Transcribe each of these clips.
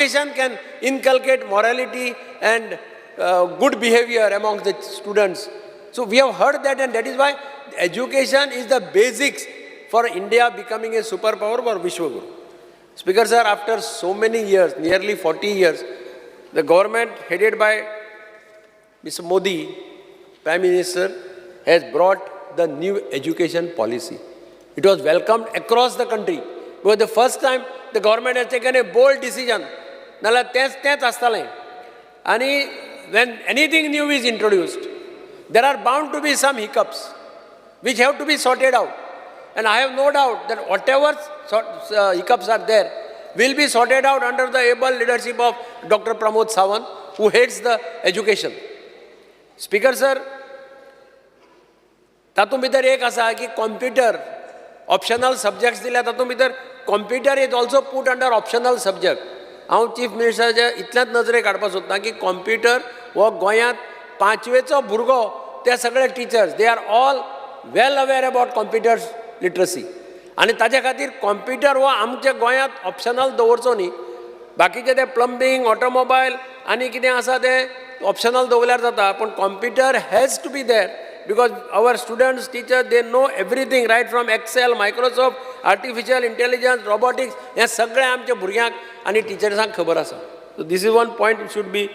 Education can inculcate morality and good behavior among the students. So we have heard that, and that is why education is the basics for India becoming a superpower or Vishwaguru. Speaker sir, after so many years, nearly 40 years, the government headed by Mr. Modi, Prime Minister, has brought the new education policy. It was welcomed across the country because the first time the government has taken a bold decision. नाल्यार तेंच तेंच आसतालें आनी when anything new is introduced, there are bound to be some hiccups which have to be sorted out. And I have no doubt that whatever hiccups are there will be sorted out under the able leadership of Dr. Pramod Sawant, who heads the education. Speaker sir, तातूंत भितर एक आसा की computer optional subjects दिल्या. तातूंत भितर computer is also put under optional subject. हांव chief मिनिस्टराच्या इतल्याच नजरेक हाडपाक सोदतां की कॉम्प्युटर हो गोंयांत पांचवेचो भुरगो ते सगळे teachers, they are all well aware about computer literacy. आनी ताच्या खातीर कॉम्प्युटर हो आमच्या गोंयांत ऑप्शनल दवरचो न्ही. बाकीचे ते प्लंबींग, ऑटोमोबायल आनी कितें आसा तें ऑप्शनल दवरल्यार जाता, पूण computer has to be there because our students, teacher, they know everything, right from Excel, Microsoft, artificial intelligence, robotics. हें सगळें आमच्या भुरग्यांक आनी टिचर्सांक खबर आसा. So this is one point should be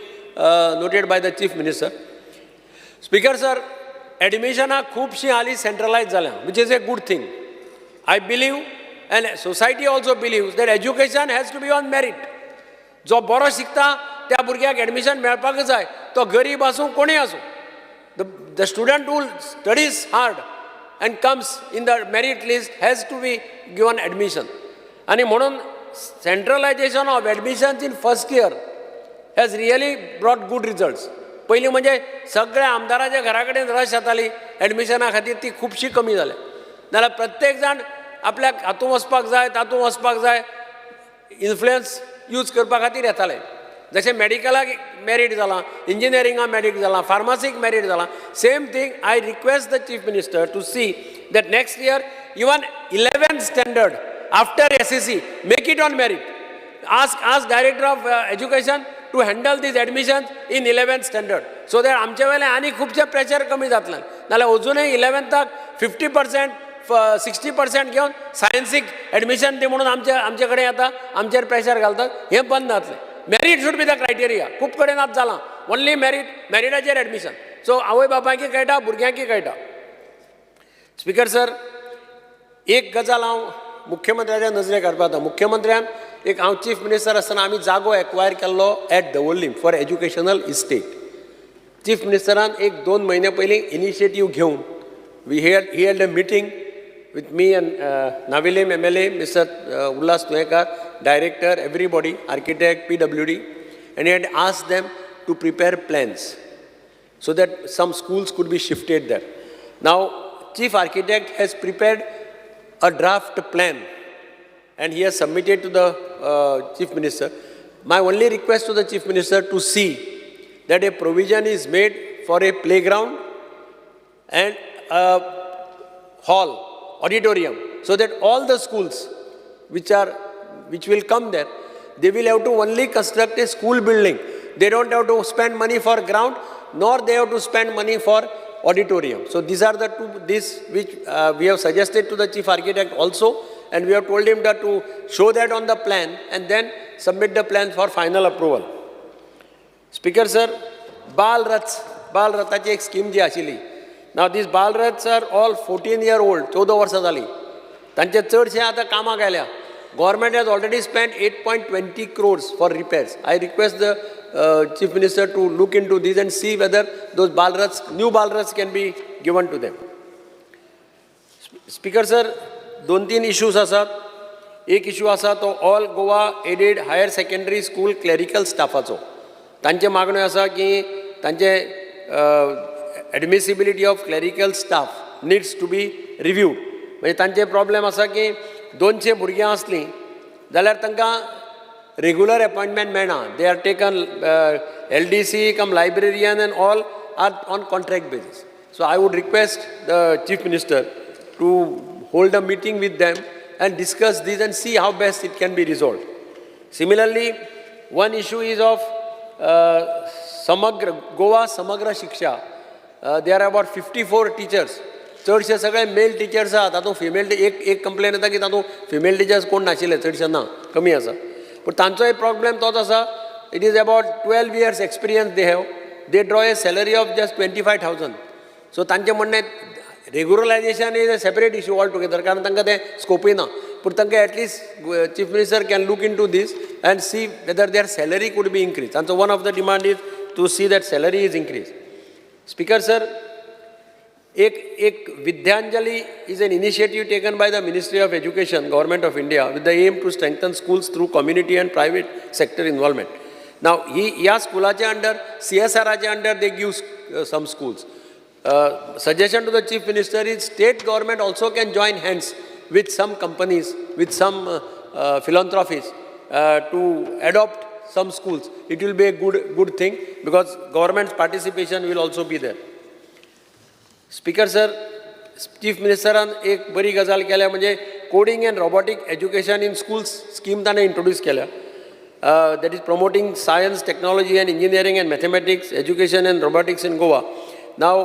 noted by the Chief Minister. Speaker sir, एडमिशनां खुबशीं हालीं सेंट्रलायज जाल्यां, which is a good thing. I believe and society also believes that education has to be on merit. जो बरो शिकता त्या भुरग्याक admission मेळपाकच जाय, तो गरीब आसूं, कोणूय आसूं. The student who studies hard and comes in the merit list has to be given admission. आनी म्हणून centralization of admissions in first year has really brought good results. पयलीं म्हणजे सगळ्या आमदाराच्या घरा कडेन रश जाताली एडमिशना खातीर, ती खुबशी कमी जाल्या. नाल्यार प्रत्येक जाण आपल्याक हातूंत वचपाक जाय, तातूंत वचपाक जाय, इन्फ्लुयन्स यूज करपा खातीर येताले. जशें मॅडिकलाक मॅरीट जालां, इंजिनियरिंगाक मॅरीट जालां, फार्मासीक मॅरीट जालां, same thing I request the Chief Minister to see that next year even 11th standard after SSC, make it on merit. Ask Director of Education to handle these admissions in 11th standard so that आमचे वेले आनी खुबशें pressure कमी जातलें. नाल्यार अजुनूय इलेवन्थाक 50%, 60% घेवन सायन्सीक admission दी म्हणून आमचे कडेन येता, आमचेर प्रेशर घालतात. हें बंद जातलें. Merit should be the criteria. खूब कडेन आतां जालां, ओनली मॅरीट, मॅरिटाचेर एडमिशन. सो आवय बापायकय कळटा, भुरग्यांकय कळटा. स्पिकर सर, एक गजाल हांव मुख्यमंत्र्याच्या नजरेक हाडपाक वता. मुख्यमंत्र्यान एक, हांव चीफ मिनिस्टर आसतना आमी जागो एक्वायर केल्लो at Davorlim for educational estate. Chief मिनिस्टरान एक दोन म्हयने पयलीं इनिशिएटीव घेवन we had he had a meeting with me and Navelim MLA, Mr. Ulhas Tuyenkar, director, everybody, architect, PWD, and he had asked them to prepare plans so that some schools could be shifted there. Now, chief architect has prepared a draft plan and he has submitted to the Chief Minister. My only request to the Chief Minister to see that a provision is made for a playground and a hall, auditorium, so that all the schools which will come there, they will have to only construct a school building. They don't have to spend money for ground, nor they have to spend money for auditorium. So these are the two, this which we have suggested to the chief architect also, and we have told him that to show that on the plan and then submit the plan for final approval. Speaker sir, बाल रथ, बाल रथाची एक scheme जी आशिल्ली. Now these Bal Raths are all 14 year old. 14 वर्सां जालीं, तांचे चडशे आतां कामाक आयल्या. Government has already spend 8.20 crores for repairs. I request the Chief Minister to look into this and see whether those Bal Raths, new Bal Raths can be given to them. Speaker sir, दोन तीन issues आसात. एक issue आसा तो All Goa Aided Higher Secondary School clerical स्टाफाचो. तांचे मागण्यो आसा की तांचे admissibility of clerical staff needs to be reviewed. म्हणजे तांचे प्रॉब्लेम आसा की 200 भुरगीं आसलीं जाल्यार तांकां रेगुलर अपॉयंटमेंट मेळना. They are taken, LDC cum librarian and all are on contract basis. So I would request the Chief Minister to hold a meeting with them and discuss this and see how best it can be resolved. Similarly, One issue is of Samagra Goa Samagra Shiksha. There are about 54 teachers. चडशे सगळे mail teachers आहा, तातूंत female एक एक complain येता की तातूंत female teachers कोण नाशिल्ले, चडशे ना, कमी आसा. पूण तांचोय प्रॉब्लेम तोच आसा. It is about 12 years experience they have. They draw a salary of just 25,000. So तांचें म्हणणें, regularisation is a separate issue altogether, कारण तांकां तें स्कोपूय ना. पूण तांकां at least chief minister can look into this and see whether their salary could be increase. तांचो one of the demand is to see that salary is increase. Speaker sir, एक एक Vidyanjali is an initiative taken by the Ministry of Education, Government of India, with the aim to strengthen schools through community and private sector involvement. Now ही ह्या स्कुलाच्या under, सीएसआराच्या under they give some schools. Suggestion to the Chief Minister is state government also can join hands with some companies, with some philanthropists to adopt some schools. It will be a good thing because government's participation will also be there. Speaker sir, chief मिनिस्टरान एक बरी गजाल केल्या, म्हणजे coding and robotic education in schools scheme ताणें introduce केल्या, that is promoting science, technology and engineering and mathematics education and robotics in Goa. Now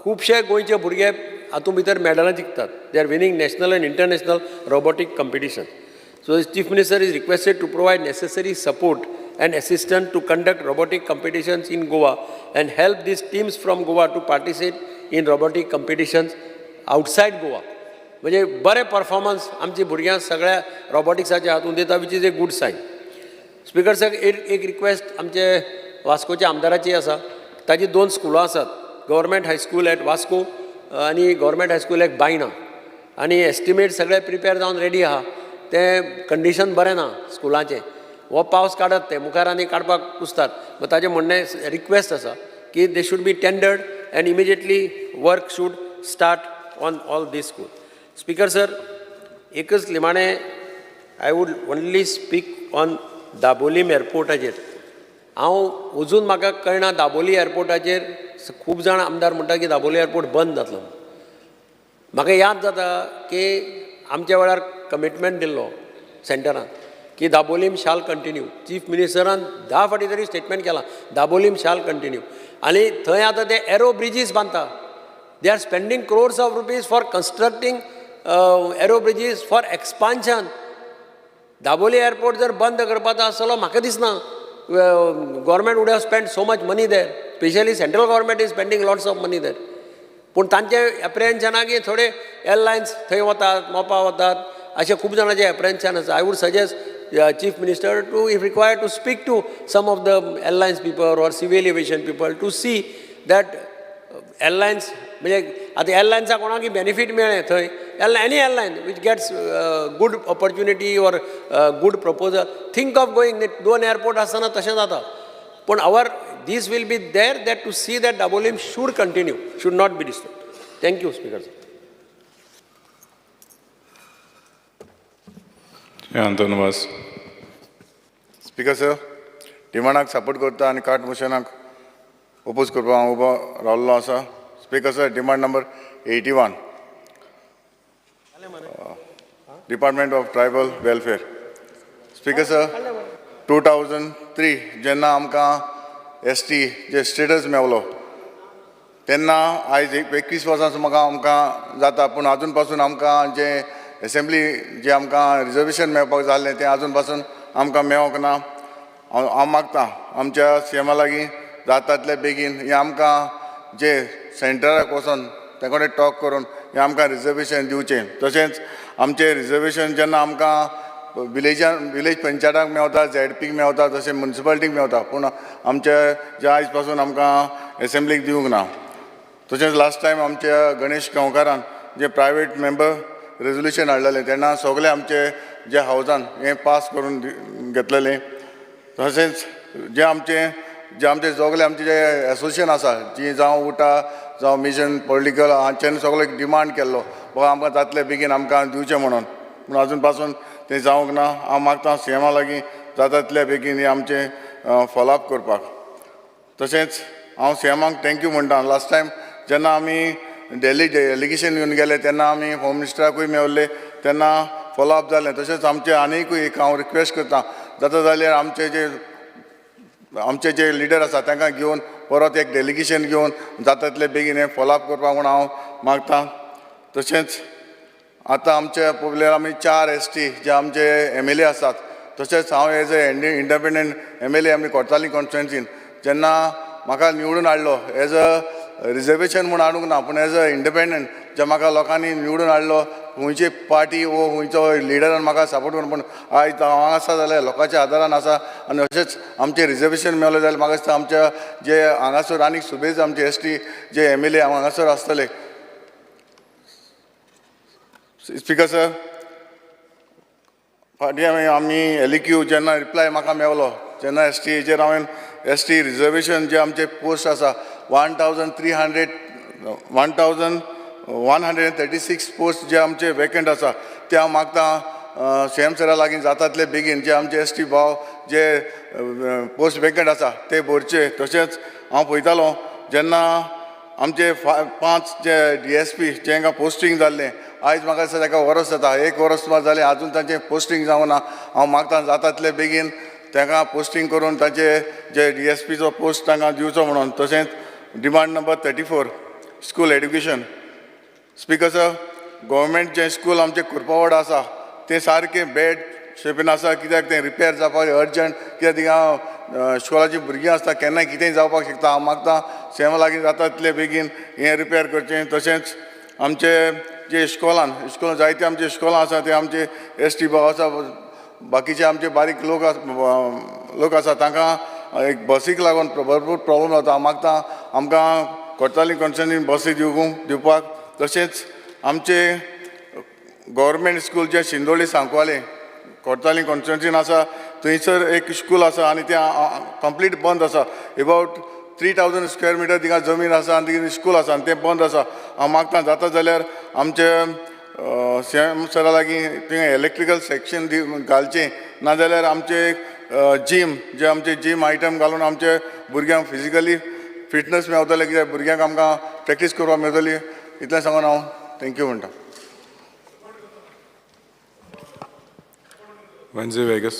खुबशे गोंयचे भुरगे हातूंत भितर मेडलां जिखतात. They are winning national and international robotic competition. So Chief Minister is requested to provide necessary support and assistance to conduct robotic competitions in Goa and help these teams from Goa to participate in robotic competitions outside Goa. म्हणजे बरें performance आमची भुरग्यां सगळ्या रोबोटिक्साच्या हातून दिता, which is a good sign. Speaker sir, एक एक request आमचे वास्कोच्या आमदाराची आसा. ताजी दोन स्कुलां आसात, government high school at Vasco आनी गव्हर्मेंट हायस्कूल एट बायणा, आनी एस्टिमेट सगळे प्रिपेर जावन रेडी आहा. तें कंडिशन बरें ना स्कुलाचें. हो पावस काडत ते मुखार आनी काडपाक कुसतात. मागीर ताजें म्हणणें, रिक्वेस्ट आसा की they should be tendered and immediately work should start on all these school. Speaker sir, एकच निमाणें, I would only speak on Dabolim एअरपोर्टाचेर. हांव अजून म्हाका कळना, दाबोली एअरपोर्टाचेर खूब जाण आमदार म्हणटा की दाबोली एअरपोर्ट बंद जातलो. म्हाका याद जाता की आमच्या वेळार कमिटमेंट दिल्लो सेंटरान की दाबोलीम शाल कंटिन्यू. चीफ मिनिस्टरान 10 फावटी तरी स्टेटमेंट केलां, दाबोलीम शाल कंटिन्यू. आनी थंय आतां ते एरो ब्रिजीस बांदता. They are spending crores of rupees for constructing aero bridges for expansion. Dabolim airport जर बंद करपाचो आसलो, म्हाका दिसना government would have spend so much money there. Specially central government is spending lots of money there. पूण तांचें एप्रिहेन्शना की थोडे एरलायन्स थंय वतात, मोपा वतात, अशें खूब जाणांचें एप्रिहेन्शन आसा. I would suggest Chief Minister to, if required, to speak to some of the airlines people or civil aviation people to see that airlines, म्हणजे आतां एरलायन्साक कोणाकय बेनिफीट मेळ्ळें थंय, any airline which gets good opportunity or good proposal, think of going. दोन airport आसतना तशें जाता. पूण our this will be there that to see that Dabolim should continue, should not be disturb. Thank you, Speaker sir. Anton Vaz. Speaker sir, डिमांडाक support करता आनी cart मोशनाक oppose करपाक हांव उबो रावल्लो आसा. Speaker sir, demand number 81, Department of Tribal Welfare. Speaker sir, 2003 जेन्ना आमकां ST जे status मेवलो तेन्ना आयज 21 वर्सां म्हाका आमकां जाता, पूण आजून पासून आमकां जें एसेंब्ली जें आमकां रिजर्वेशन मेळपाक जाय आसलें तें आजून पासून आमकां मेवोंक ना. हांव हांव मागता आमच्या सीएमा लागीं, जाता तितले बेगीन हें आमकां जे सेंटराक वचोन ते कडेन टॉक करून हें आमकां रिजर्वेशन दिवचें. तशेंच आमचें रिजर्वेशन जेन्ना आमकां विलेजान, विलेज पंचायताक मेवता, झेडपीक मेवता, तशें मुन्सिपालिटीक मेवता, पूण आमचे जे आयज पासून आमकां एसेंब्लीक दिवंक ना. तशेंच लास्ट टायम आमच्या गणेश गांवकारान जे प्रायवेट मेंबर रेजोल्युशन हाडलेलें तेन्ना सगळे आमचे जे हावजान हें पास करून घेतलेलें. तशेंच जे आमचे सगळे आमचे जे एसोसिएशन आसा जी, जावं उटा, जावं मिशन पॉलिटिकल, हांच्यानी सगळे डिमांड केल्लो, बाबा आमकां जातले बेगीन आमकां दिवचें म्हणून, पूण आजून पासून तें जावंक ना. हांव मागता सीएमा लागीं, जाता तितले बेगीन हें आमचें फॉलोअप करपाक. तशेंच हांव सीएमाक thank you म्हणटा. लास्ट टायम जेन्ना आमी दिल्ली डेलिगेशन घेवन गेले तेन्ना आमी होम मिनिस्टराकूय मेवल्ले, तेन्ना फॉलोअप जालें. तशेंच आमचें आनीकूय एक हांव रिक्वेस्ट करता, जाता जाल्यार आमचे जे आमचे जे लिडर आसा तांकां घेवन परत एक डेलिगेशन घेवन जाता तितले बेगीन हें फॉलोअप करपाक म्हूण हांव मागतां. तशेंच आतां आमचे पळोवल्यार आमी 4 ST जे आमचे MLA आसात, तशेंच हांव as a independent MLA आमी कोर्ताली कॉन्स्टिट्युएन्सीन जेन्ना म्हाका निवडून हाडलो एज अ रिजर्वेशन म्हूण हाडूंक ना, पूण एज अ इंडिपेंडंट जे म्हाका लोकांनी निवडून हाडलो, खंयची पार्टी वो खंयचो लिडरान म्हाका सपोर्ट करून, पूण आयज हांव हांगा आसा जाल्यार लोकांच्या आदारान आसा. आनी अशेंच आमचें रिजर्वेशन मेळ्ळें जाल्यार म्हाका दिसता आमच्या जे हांगासर आनीक सुबेज आमचे ST जे MLA हांगासर आसतले. स्पिकर सर, फाटीं आमी LEQ जेन्ना रिप्लाय म्हाका मेवलो जेन्ना STचेर हांवें ST reservation जे आमचे पोस्ट आसा 1300 1136 पोस्ट जे आमचे वेकंट आसा ते हांव मागता CM सरा लागीं जाता तितले बेगीन जे आमचे ST भाव जे पोस्ट वेकंट आसा ते भरचे. तशेंच हांव पळयतालो जेन्ना आमचे 5 जे DSP जेंका पोस्टींग जाल्लें, आयज म्हाका दिसता ताका वरस जाता, 1 वरस सुमार जालें आजून तांचें पोस्टींग जावंक ना. हांव मागता जाता तितले बेगीन तांकां पोस्टींग करून तांचे जे DSPचो पोस्ट तांकां दिवचो म्हणून. तशेंच demand number 34 school education. Speaker sir, government जें स्कूल आमचें कुरपावड आसा तें सारकें बॅड शेपीन आसा, कित्याक तें रिपेर जावपाक अर्जंट, कित्याक थिंगा स्कुलाचीं भुरगीं आसता, केन्नाय कितेंय जावपाक शकता. हांव मागता सीएम लागीं जाता तितले बेगीन हें रिपेर करचें. तशेंच आमचे जे इस्कॉलान इस्कॉलान जायते आमचे इस्कॉलां आसा ते आमचे ST भाव आसा, बाकीचे आमचे बारीक लोक आसा तांकां एक बसीक लागून भरपूर प्रॉब्लम जाता. हांव मागता आमकां कोर्ताली कॉन्स्टिट्युएन्सीन बसी दिवपाक. तशेंच आमचे गव्हर्मेंट स्कूल जे शिंदोळी सांकवाले कोर्ताली कॉन्स्टिट्युएन्सीन आसा थंयसर एक स्कूल आसा आनी तें कंप्लीट बंद आसा. एबावट 3000 स्क्वेअर मिटर थिंगा जमीन आसा आनी थिंगा स्कूल आसा आनी तें बंद आसा. हांव मागता जाता जाल्यार आमचे सीएम सरा लागीं थिंगा इलेक्ट्रिकल सेक्शन घालचें, नाजाल्यार आमचे जीम जे आमचे जीम आयटम घालून आमचे भुरग्यांक फिजिकली फिटनस मेवतले, कित्याक भुरग्यांक आमकां प्रॅक्टीस करपाक मेळटली. इतलें सांगून हांव thank you म्हणटा. Venzy Vegas.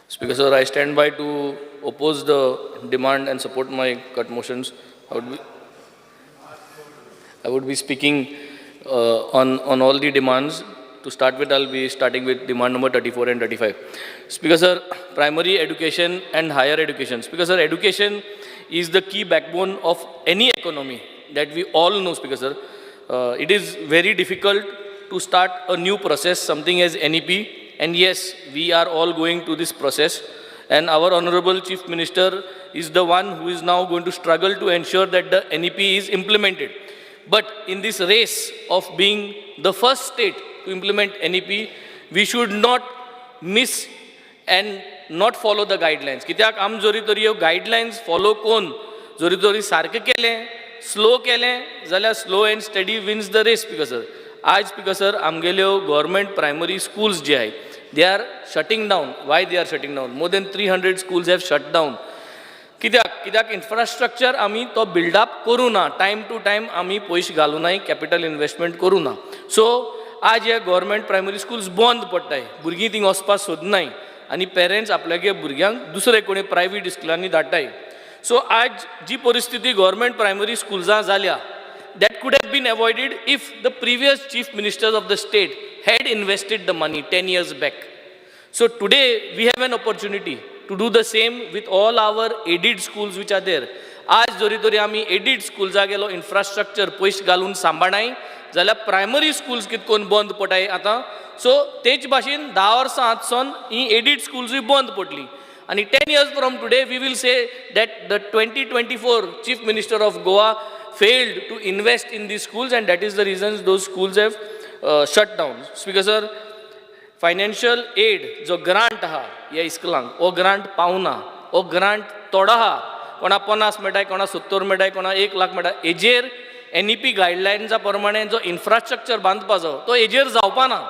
Speaker sir, I stand by to oppose the demand and support my cut motions. I would be speaking on all the demands. To start with, I'll be starting with demand number 34 and 35. Speaker sir, primary education and higher education. Speaker sir, education is the key backbone of any economy that we all know, Speaker sir. It is very difficult to start a new process, something as NEP, and yes, we are all going to this process. And our Honorable Chief Minister is the one who is now going to struggle to ensure that the NEP is implemented. But in this race of being the first state to implement NEP, we should not miss and not follow the guidelines. कित्याक आम जरी तरी ह्यो guidelines follow करून जरी तरी सारकें केलें, स्लो केलें जाल्यार slow and steady wins the race. Speaker sir, आयज स्पीकर सर आमगेल्यो गव्हर्मेंट प्रायमरी स्कुल्स जे आहाय they are shutting down. Why they are shutting down? More than 300 schools have shut down. कित्याक? कित्याक इन्फ्रास्ट्रक्चर आमी तो बिल्डअप करूं ना, टायम टू टायम आमी पयशे घालूं नाय, कॅपिटल इन्वेस्टमेंट करूं ना. सो आज हे गव्हर्मेंट प्रायमरी स्कुल्स बंद पडटाय, भुरगीं थिंग वचपाक सोदनाय आनी पेरंट्स आपल्यागे भुरग्यांक दुसरे कोणी प्रायवेट इस्कुलांनी धाडटाय. सो आज जी परिस्थिती गव्हर्मेंट प्रायमरी स्कुल्सां जाल्या, that could have been avoided if the previous chief ministers of the state had invested the money 10 years back. So today we have an opportunity to do the same with all our aided schools which are there. आज जरी तरी आमी aided स्कुल्सा गेलो infrastructure पयशे घालून सांबाळनाय जाल्यार primary schools कितें करून बंद पडटाय आतां. सो तेच भाशेन 10 वर्सां आतसून ही एडीड स्कुल्सूय बंद पडली आनी 10 years from today we will say that the 2024 chief minister of Goa failed to invest in these schools, and that is the reason those schools have shut down. Speaker sir, financial aid जो grant आहा ह्या इस्कुलांक, हो grant पावना. हो grant थोडो आहा, कोणा 50 मेळटाय, कोणा 70 मेळटाय, कोणा 1 लाख मेळटा. हेजेर एनईपी गायडलायन्सा प्रमाणे जो इन्फ्रास्ट्रक्चर बांदपाचो तो हेजेर जावपा ना.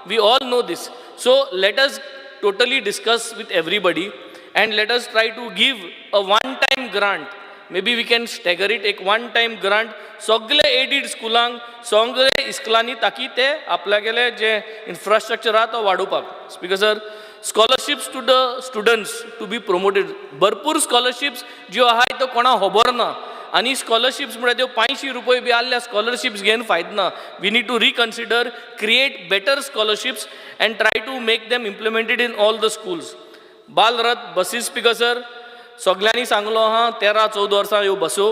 We all know this. So let us totally discuss with everybody and let us try to give a one time grant. Maybe we can stagger it. एक वन टायम ग्रांट सगळे aided स्कुलांक, सगळे इस्कुलांनी, ताकी ते आपल्यागेले जे infrastructure आहा तो वाडोवपाक. Speaker sir, Scholarships to the students to be promoted. भरपूर scholarships ज्यो आहाय त्यो कोणाक खबर ना आनी स्कॉलरशिप्स म्हळ्यार त्यो पांयशी रुपये बी आहल्या स्कॉलरशिप्स घेवन फायदो ना. We need to reconsider, create better scholarships and try to make them implemented in all the schools. Balrath buses, Speaker sir, सगल्यांनी सांगलो आहा, 13-14 वर्सां ह्यो बसो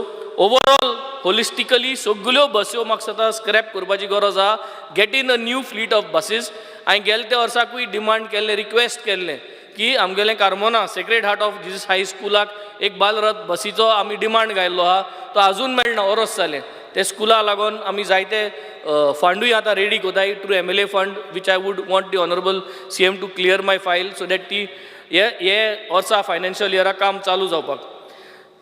ओवरऑल होलिस्टिकली सगल्यो बस्यो म्हाका दिसता स्क्रॅप करपाची गरज आहा. Get in a new fleet of buses. हांवें गेले त्या वर्साकूय डिमांड केल्लें, रिक्वेस्ट केल्लें की आमगेलें Carmona sacred heart of Jesus हाय स्कुलाक एक बालरथ बसीचो आमी डिमांड घायल्लो आहा, तो आजून मेळना. वरोस जालें. ते स्कुला लागून आमी जायते फंडूय आतां रेडी कोताय through MLA fund, which I would want the honourable CM to clear my file so that ती हे हे वर्सा फायनान्शियल इयराक काम चालू जावपाक.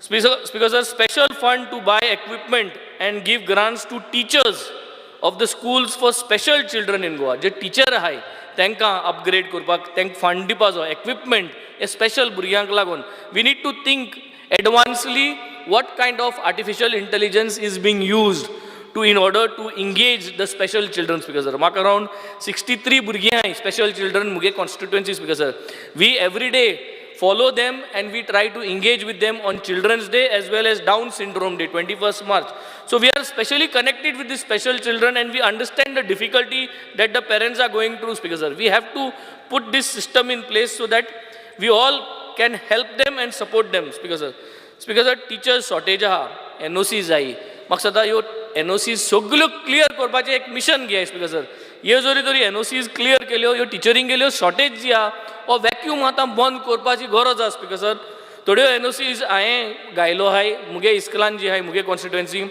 Speaker sir, special fund to buy equipment and give grants to teachers of the schools for special children in Goa. J teacher आहाय तांकां upgrade करपाक तांकां फंड दिवपा जाय, इक्विपमेंट हे स्पेशल भुरग्यांक लागून. We need to think advancedly what kind of artificial intelligence is being used to in order to engage the special children. Speaker sir, म्हाका अराउंड 63 भुरगीं आहाय स्पेशल चिल्ड्रन मुगे constituency. Speaker sir, we every day follow them and we try to engage with them on Children's Day as well as Down Syndrome Day, 21st March. So we are specially connected with the special children and we understand the difficulty that the parents are going through, Speaker sir. We have to put this system in place so that we all can help them and support them, Speaker sir. Speaker sir, teachers shortage आहा, NOC जाय. म्हाका सदां ह्यो NOC सगल्यो clear करपाचें एक mission घेय, speaker sir. ह्यो जरी तरी एनओसीज क्लियर केल्यो, ह्यो टिचरींक गेल्यो, शॉर्टेज जी आहा हो वॅक्यूम आतां बंद करपाची गरज आहा. स्पीकर सर, थोड्यो एनओसीज हांवें घायलो आहाय मुगे इस्कुलान जी आहाय मुगे कॉन्स्टिट्युएन्सी,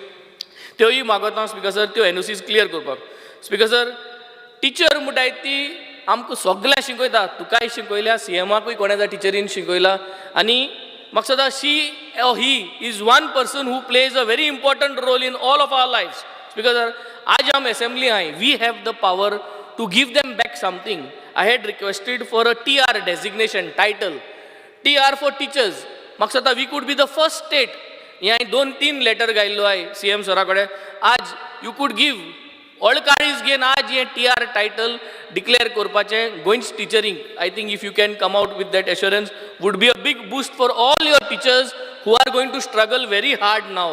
त्योय मागता स्पीकर सर, त्यो एनओसीज क्लियर करपाक. स्पीकर सर, टिचर म्हणटाय ती आमकां सगळ्यांक शिकयता. तुकाय शिकयल्या, सीएमाकूय कोणाच्या टिचरीन शिकयला आनी म्हाका दिसता she or he is one person who plays a very important role in all of our life. Speaker sir, आज आम एसेंब्ली आहाय, we have the power to give them back something. I had requested for a TR designation title, TR for teachers. म्हाका दिसता we could be the first state. हें हांवें दोन तीन letter घायल्लो आहाय सी एम सरा कडेन. आज you could give ऑळकाळीज घेवन आज हें टी आर टायटल डिक्लेअर करपाचें गोंयच टिचरींक. I think if you can come out with that assurance, would be a big boost for all your teachers who are going to struggle very hard now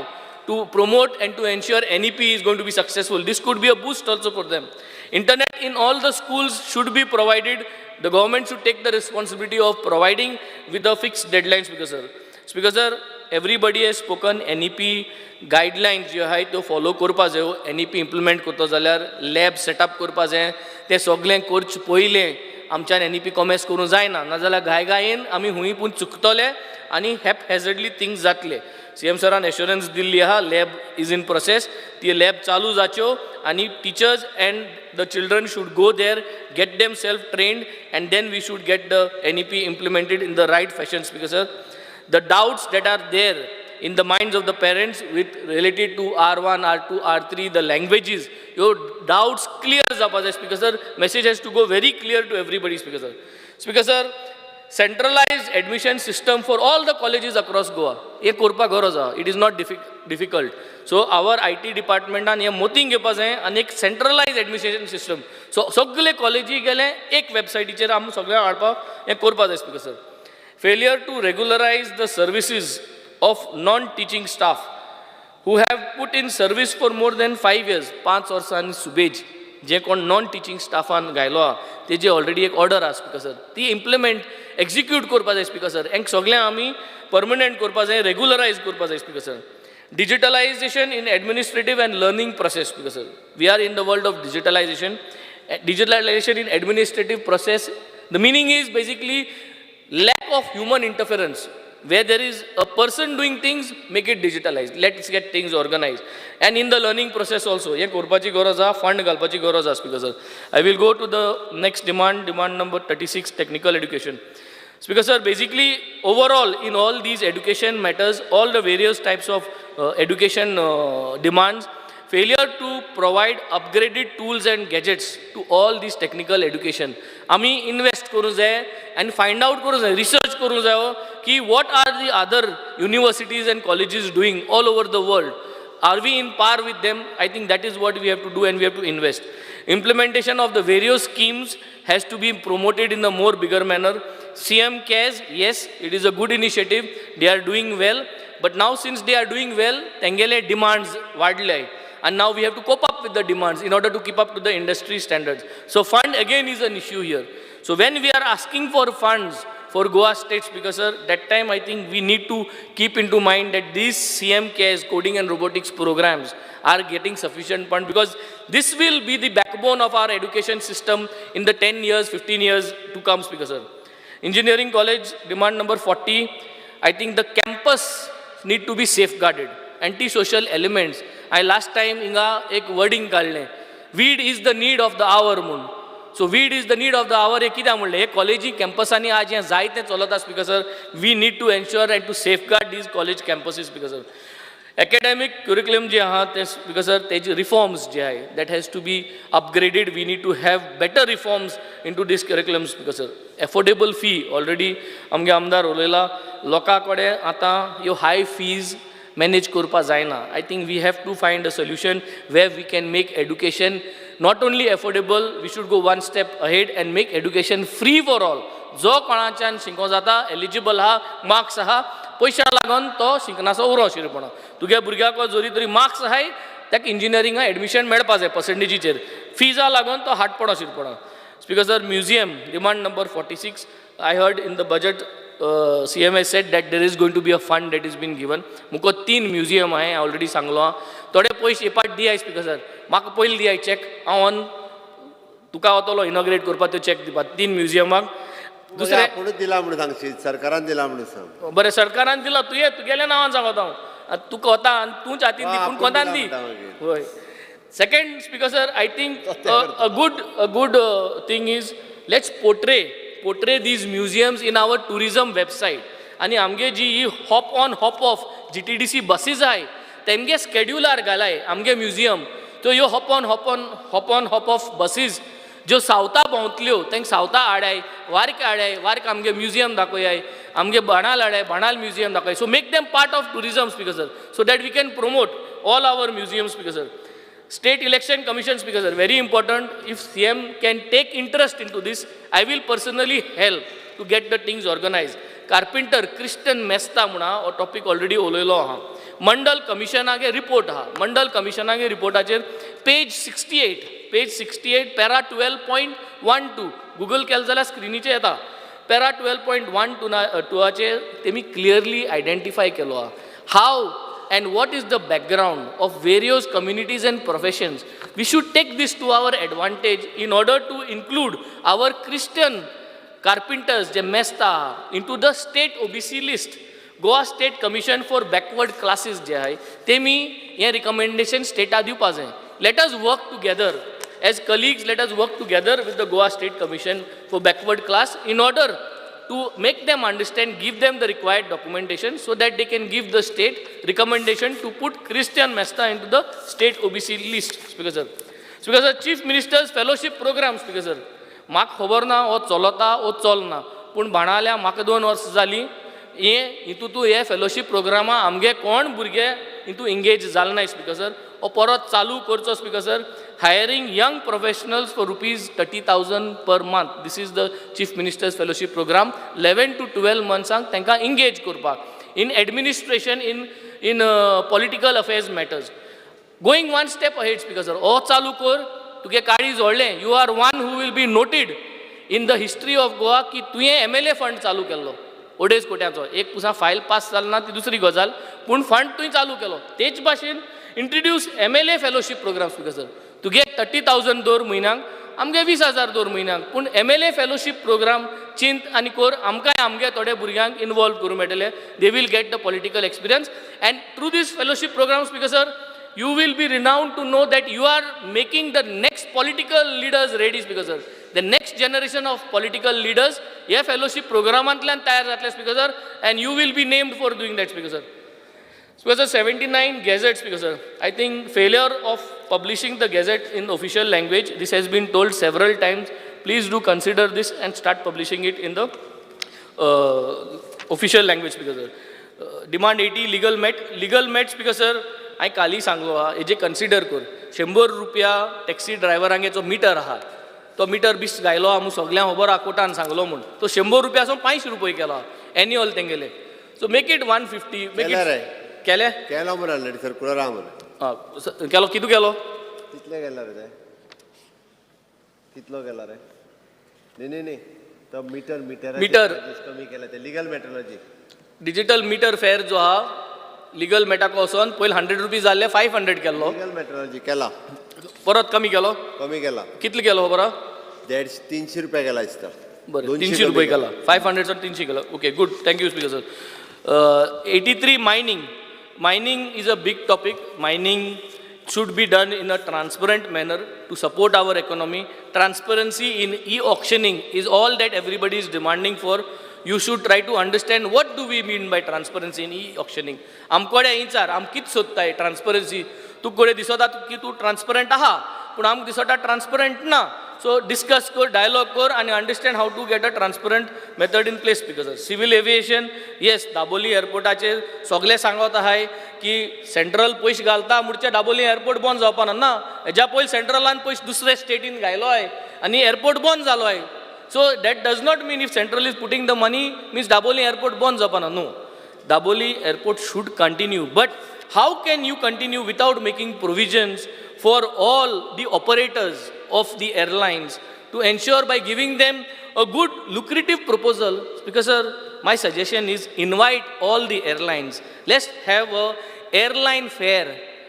to promote and to ensure NEP is going to be successful. This could be a boost also for them. Internet in all the schools should be provided. The government should take the responsibility of providing with the fixed deadlines, Speaker sir. Speaker sir, everybody has spoken. NEP guidelines ज्यो आहाय त्यो follow करपा जायो. NEP implement करतो जाल्यार lab setup करपा जाय. तें सगळें करचें पयलें आमच्यान एनईपी कॉमेस करूंक जायना, नाजाल्यार घायघायेन आमी हुंय पूण चुकतले आनी हॅपहॅझर्डली थिंग्स जातले. सी एम सरान एश्योरन्स दिल्ली आहा, lab is in process. ती लॅब चालू जाच्यो आनी teachers and the children should go there, get them self trained, and then we should get the NEP implemented in the right fashion. Speaker sir, the doubts that are there in the minds of the parents with related to R1, R2, R3, the languages, your doubts clear जावपा जाय. Speaker sir, message has to go very clear to everybody, Speaker sir. Speaker sir, centralized admission system for all the colleges across Goa. हे करपाक गरज आहा. It is not difficult. So our IT डिपार्टमेंटान हे मोतीन घेवपा जाय आनी एक सेंट्रलायज एडमिशन सिस्टम, सो सगळे कॉलेजी गेले एक वेबसायटीचेर आमी सगळें हाडपाक हें करपा जाय. Speaker sir, failure to regularize the services of non-teaching staff who have put in service for more than 5 years. पांच वर्सांनी सुबेज जे कोण नॉन टिचींग स्टाफान घायलो आहा तेजे ऑलरेडी एक ऑर्डर आहा, स्पिकर सर, ती इम्प्लिमेंट एक्झिक्यूट करपा जाय. स्पिकर सर, हेंक सगळें आमी परमनंट करपा जाय, रेगुलरायज करपा जाय. Speaker sir, digitalization in administrative and learning process. Speaker sir, we are in the world of digitalization. Digitalization in administrative process, the meaning is basically lack of human interference. Where there is a person doing things, make it digitalized. Let's get things organized. And in the learning process also, हे करपाची गरज आहा, fund घालपाची गरज आहा. Speaker sir, I will go to the next demand, demand number 36, technical education. Speaker sir, basically, overall, in all these education matters, all the various types of education demands, failure to provide upgraded tools and gadgets to all these technical education. आमी invest करूं जाय आनी find out करूं जाय, research करूं जायो की what are the other universities and colleges doing all over the world. Are we in par with them? I think that is what we have to do and we have to invest. Implementation of the various schemes has to be promoted in a more bigger manner. CM CARES, yes, it is a good initiative, they are doing well, but now since they are doing well, तेंगेले demands वाडले and now we have to cope up with the demands in order to keep up to the industry standards. So fund again is an issue here. So when we are asking for funds for Goa State, Speaker sir, that time I think we need to keep into mind that these CM CARES coding and robotics programs are getting sufficient fund, because this will be the backbone of our education system in the 10 years, 15 years to come, Speaker sir. Engineering college, demand number 40, I think the campus need to be safeguarded. Anti-social elements, I last time हिंगा एक wording काडलें, weed is the need of the hour म्हूण. So weed is the need of the hour हें कित्याक म्हणलें, हे कॉलेजी कॅम्पसांनी आज हें जायतें चलता Speaker sir. We need to ensure and to safeguard these college campuses, Speaker sir. Academic curriculum जे आहा ते स्पीकर सर, तेजे रिफॉर्म्स जे आहाय that has to be upgraded. We need to have better reforms into this curriculum, Speaker sir. Affordable fee already आमगे आमदार उलयला, लोकां कडेन आतां ह्यो हाय फीज मॅनेज करपा जायना. I think we have to find a solution where we can make education not only affordable, we should go one step ahead and make education free for all. जो कोणाच्यान शिको जाता, एलिजिबल आहा, marks आहा, पयशा लागून तो शिकनासो उरो शिरपणा. तुगे भुरग्याक जरी तरी मार्क्स आहाय, ताका इंजिनियरिंगा एडमिशन मेळपा जाय पर्संटेजीचेर, फिजा लागून तो हाट पडो शिरपणा. Speaker sir, museum demand number 46, I heard in the budget CM has said that there is going to be a fund that is been given. मुको तीन म्युजियम हांवें ऑलरेडी सांगलो आहा, थोडे पयशे येपाट दियाय स्पीकर सर, म्हाका पयलीं दियाय चॅक, हांव ऑन तुका वतलो इनॉग्रेट करपाक त्यो चॅक दिवपाक तीन म्युजियमाक. दुसरें आपुणूच दिला म्हणून सांगशीत, सरकारान दिला म्हणून सांग. बरें, सरकारान दिला, तुवें तुगेल्या नांवान सांगता हांव. आतां तुका वता आनी तूंच हातीन दी, पूण आपूण कोतान दिला दी. म्हणटा मागीर. हय. Second, Speaker sir, I think a good thing is let's portray these museums in our tourism website. आनी आमगे जी ही hop on hop off GTDC buses आहाय तेमगे स्केड्युलार घालाय आमगे म्युजियम. त्यो ह्यो hop on hop off buses ज्यो सावथा भोंवतल्यो तांकां सावथा हाडाय, वार्क हाडाय, वार्क आमगे म्युजियम दाखयाय, आमगे बाणाल हाडाय, बाणाल म्युजियम दाखय. So make them part of tourism, Speaker sir, so that we can promote all our museum, Speaker sir. State Election Commission, Speaker sir, very important. If CM can take interest into this, I will personally help to get the things organized. Carpenter, Christian Mesta म्हणा हो topic already उलयलो आहा. मंडल कमिशनागे report आहा, मंडल कमिशनागे रिपोर्टाचेर page 68, page 68, para 12.12, Google केलें जाल्यार स्क्रिनीचेर येता. Para 12.12 ना टुवाचेर तेमी क्लियरली आयडेंटिफाय केलो आहा how and what is the background of various communities and professions. We should take this to our advantage in order to include our Christian carpenters, J Mesta, into the state OBC list. Goa State Commission for Backward Classes जे आहाय तेमी हें recommendation strata दिवपा जाय. Let us work together as colleagues, let us work together with the Goa State Commission for Backward Class in order to make them understand, give them the required documentation so that they can give the state recommendation to put Christian Mesta into the state OBC list, Speaker sir. Speaker sir, Chief Minister's Fellowship Program, Speaker sir. म्हाका खबर ना हो चलता वो चलना, पूण बाणाल्या म्हाका 2 वर्सां जालीं हें हितू तूं हे फेलोशीप प्रोग्रामा आमगे कोण भुरगे हितू एंगेज जाले ना स्पीकर सर. हो परत चालू करचो Speaker sir. Hiring young professionals for rupees 30,000 per month, this is the Chief Minister's Fellowship Program. 11 to 12 मंथ्सांक तांकां एंगेज करपाक in administration, in political affairs matters. Going one step ahead, Speaker sir, हो चालू कर, तुगे काळीज जोडलें, you are one who will be noted in the history of Goa की तुवें एमएलए फंड चालू केल्लो 2.5 कोट्यांचो. एक पुसा फायल पास जाल ना ती दुसरी गजाल, पूण फंड तुवें चालू केलो. तेच भाशेन introduce MLA fellowship program, Speaker sir. तुगे 30,000 दवर म्हयन्याक, आमगे 20,000 दवर म्हयन्याक, पूण एमएलए फेलोशीप प्रोग्राम चिंत आनी कर, आमकांय आमगे थोडे भुरग्यांक इनवॉल्व करूं मेळटले. They will get the political experience and through this fellowship program, Speaker sir, you will be renowned to know that you are making the next political leaders ready, Speaker sir. The next generation of political leaders ह्या fellowship प्रोग्रामांतल्यान तयार जातले, Speaker sir, and you will be named for doing that, Speaker sir. Speaker sir, 79 gazette, Speaker sir. I think failure of publishing the gazette in official language, this has been told several times. Please do consider this and start publishing it in the official language, Speaker sir. Demand 80, legal met. Legal met, Speaker sir, हांवें काली सांगलो आहा, हेजे consider कर. 100 रुपया taxi ड्रायव्हरांगेचो metre आहा, तो metre बीस घायलो आहा म्हूण सगल्यांक खबर आहा, कोर्टान सांगलो म्हूण. तो 100 रुपया आसून 500 रुपये केलो आहा एन्युअल तेंगेले. So make it 150, make केला रे. It केले. केलो मरे ऑलरेडी, सर्कुलर आहा मरे. आं, केलो, कितू केलो? कितले केला रे ते? कितलो केला रे? न्ही न्ही न्ही, तो मिटर मिटर. मिटर. कमी केला ते legal metrology. Digital meter fare जो आहा, लिगल मेटाको वचोन पयलीं 100 रुपीज जाल्ले, 500 केल्लो. लिगल मेट्रोलॉजी केला. परत कमी केलो. कमी केला. कितलो केलो खबर आहा? 150, 300 रुपया केला दिसता. बरें. 200 300 कमी रुपये केला. केला, 500 300 केला. Okay, good, thank you, Speaker sir. 83, mining. Mining is a big topic. Mining should be done in a transparent manner to support our economy. Transparency in e-auctioning is all that everybody is demanding for. You should try to understand what do we mean by transparency in e-auctioning. आमकोडे विचार, आम कित सोदताय transparency? तूं कडेन दिसता की तूं transparent आहा, पूण आमकां दिसता ट्रान्सपरंट ना. सो डिस्कस कर, डायलॉग कर आनी understand how to get a transparent method in place. Because civil aviation, yes, Dabolim एअरपोर्टाचेर सगळे सांगत आहाय की सेंट्रल पयशे घालता म्हणचे दाबोली एअरपोर्ट बंद जावपाना ना. हेज्या पयलीं सेंट्रलान पयशे दुसरे स्टेटीन घायलो आहाय आनी एअरपोर्ट बंद जालो आहाय. So that does not mean if central is putting the money means Dabolim airport बंद जावपाना. No, Dabolim airport should continue, but how can you continue without making provisions for all the operators of the airlines to ensure by giving them a good lucrative proposal? Because sir, my suggestion is invite all the airlines. Let's have a airline fair.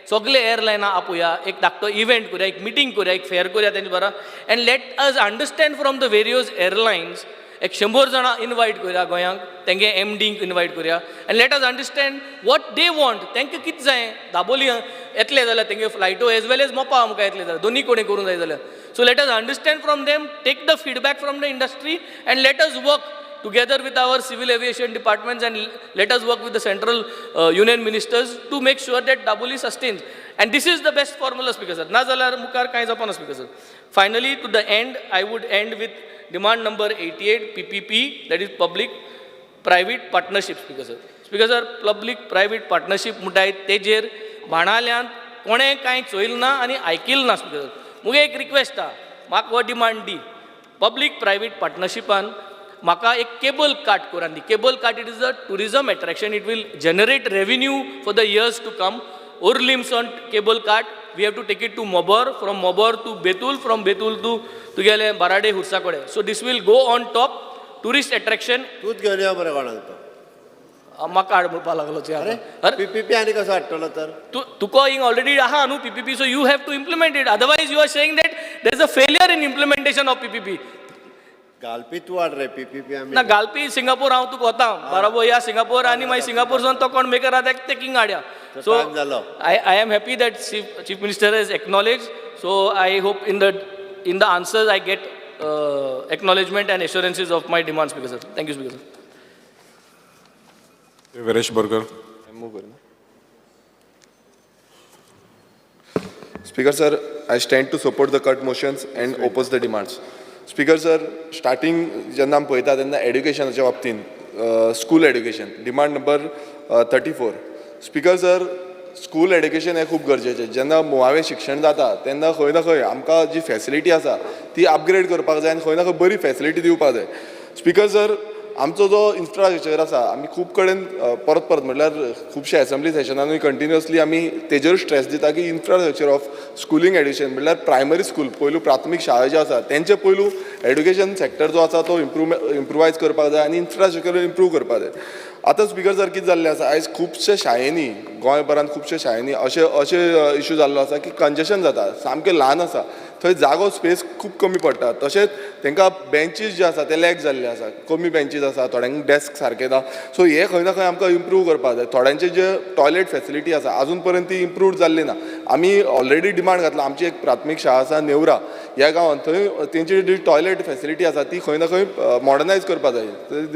सगळे एअरलायना आपोया, एक धाकटो event करूया, एक meeting करूया, एक fair करूया तेंचे बरोबर and let us understand from the various airlines. एक 100 जाणां इनवायट करूया गोंयांक, तेंगे एमडींक इनवायट करूया and let us understand what they want. तांकां कितें जाय, दाबोली येतले जाल्यार तेंगे फ्लायटो एज वेल एज मोपा आमकां येतले जाल्यार दोनी कडेन करूंक जाय जाल्यार. So let us understand from them, take the feedback from the industry and let us work together with our civil aviation departments and let us work with the central union ministers to make sure that Dabolim sustains. And this is the best formula, Speaker sir. ना जाल्यार मुखार कांय जावपाना, Speaker sir. Finally, to the end, I would end with demand number 88, PPP, that is public private partnership, Speaker sir. Speaker sir, public private partnership म्हणटाय तेजेर बाणाल्यांत कोणें कांय चोयल ना आनी आयकिल ना. स्पीकर सर, मुगे एक रिक्वेस्ट आहा, म्हाका हो डिमांड दी, पब्लीक प्रायवेट पार्टनरशिपान म्हाका एक केबल कार्ट करून दी. Cable cart, it is a tourism attraction. It will generate revenue for the years to come. ओर्लिम्स on cable cart, we have to take it to Mobor, from Mobor to Betul, from Betul to तुगेले बाराडे हुर्सा कडेन. So this will go on top tourist attraction. तूच घेवन यो मरे कोणाक तो. म्हाका हाड म्हणपाक लागलो तुवें अरे. आतां. अरे. पीपीपी आनी कसो हाडटलो तर? तू तुका हिंग ऑलरेडी आहा न्हू PPP, so you have to implement it. Otherwise you are saying that there is a failure in implementation of PPP. घालपी तूं हाड रे पीपीपी आमी. ना, घालपी सिंगापूर हांव तुका वता बरोबर या सिंगापूर आनी मागीर सिंगापूरसून तो कोण मेकर आहा तेका तेकिंग हाडया. So so time जालो. I am happy that Chief Minister has acknowledge. So I hope in the answers I get acknowledgement and assurances of my demands, Speaker sir. Thank you, Speaker sir. Viresh Borkar. Move. Speaker sir, I stand to support the cut motions and oppose the demands. Speaker sir, starting जेन्ना आमी पळयता तेन्ना एड्युकेशनाच्या बाबतीन school education, demand number 34. Speaker sir, school education हें खूब गरजेचें. जेन्ना मुळावें शिक्षण जाता तेन्ना खंय ना खंय आमकां जी फॅसिलिटी आसा ती अपग्रेड करपाक जाय आनी खंय ना खंय बरी फॅसिलिटी दिवपाक जाय. स्पीकर सर, आमचो जो इन्फ्रास्ट्रक्चर आसा, आमी खूब कडेन परत परत म्हटल्यार खुबशे एसेंब्ली सेशनानूय कंटिन्युअसली आमी तेजेर स्ट्रेस दिता की इन्फ्रास्ट्रक्चर ऑफ स्कुलींग एड्युकेशन म्हटल्यार प्रायमरी स्कूल, पयलू प्राथमीक शाळा ज्यो आसा तेंचे पयलू एड्युकेशन सेक्टर जो आसा तो इम्प्रुवायज करपाक जाय आनी इन्फ्रास्ट्रक्चर इम्प्रूव करपाक जाय. आतां स्पीकर सर, कितें जाल्लें आसा, आयज खुबशे शाळेंनी, गोंयभरान खुबशे शाळेंनी अशें अशें इशू जाल्लो आसा की कंजेशन जाता, सामकें ल्हान आसा थंय जागो, स्पेस खूब कमी पडटा. तशेंच तांकां बेंचीस जे आसा ते लॅक जाल्ले आसा, कमी बेंचीस आसा, थोड्यांक डेस्क सारके ना. सो हे खंय ना खंय आमकां इम्प्रूव करपाक जाय. थोड्यांचे जे टॉयलेट फेसिलिटी आसा आजून पर्यंत ती इम्प्रूव जाल्ली ना. आमी ऑलरेडी डिमांड घातला. आमची एक प्राथमीक शाळा आसा नेवरा ह्या गांवांत, थंय तेंची जी टॉयलेट फेसिलिटी आसा ती खंय ना खंय मॉडर्नायज करपाक जाय,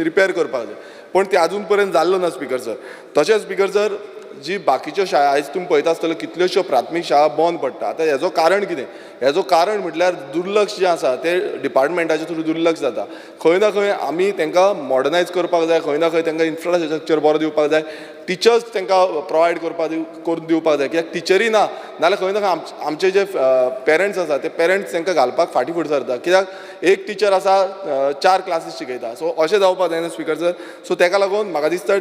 रिपेर करपाक जाय, पूण ती आजून पर्यंत जाल्लो ना स्पीकर सर. तशेंच स्पीकर सर, जी बाकीच्यो शाळा आयज तुमी पळयता आसतलो, कितल्योश्यो प्राथमीक शाळा बंद पडटा. आतां हेजो कारण कितें? हेजो कारण म्हटल्यार दुर्लक्ष जें आसा तें डिपार्टमेंटाचें थ्रू दुर्लक्ष जाता. खंय ना खंय आमी तांकां मॉडर्नायज करपाक जाय, खंय ना खंय तांकां इन्फ्रास्ट्रक्चर बरो दिवपाक जाय. टिचर्स तांकां प्रोवायड करपा करून दिवपाक जाय, कित्याक टिचरी ना नाल्यार खंय ना खंय आमचे जे पेरंट्स आसा ते पेरंट्स तांकां घालपाक फाटीं फुडें सरता, कित्याक एक टिचर आसा 4 क्लासीस शिकयता. सो अशें जावपाक जायना स्पिकर सर. सो ताका लागून म्हाका दिसता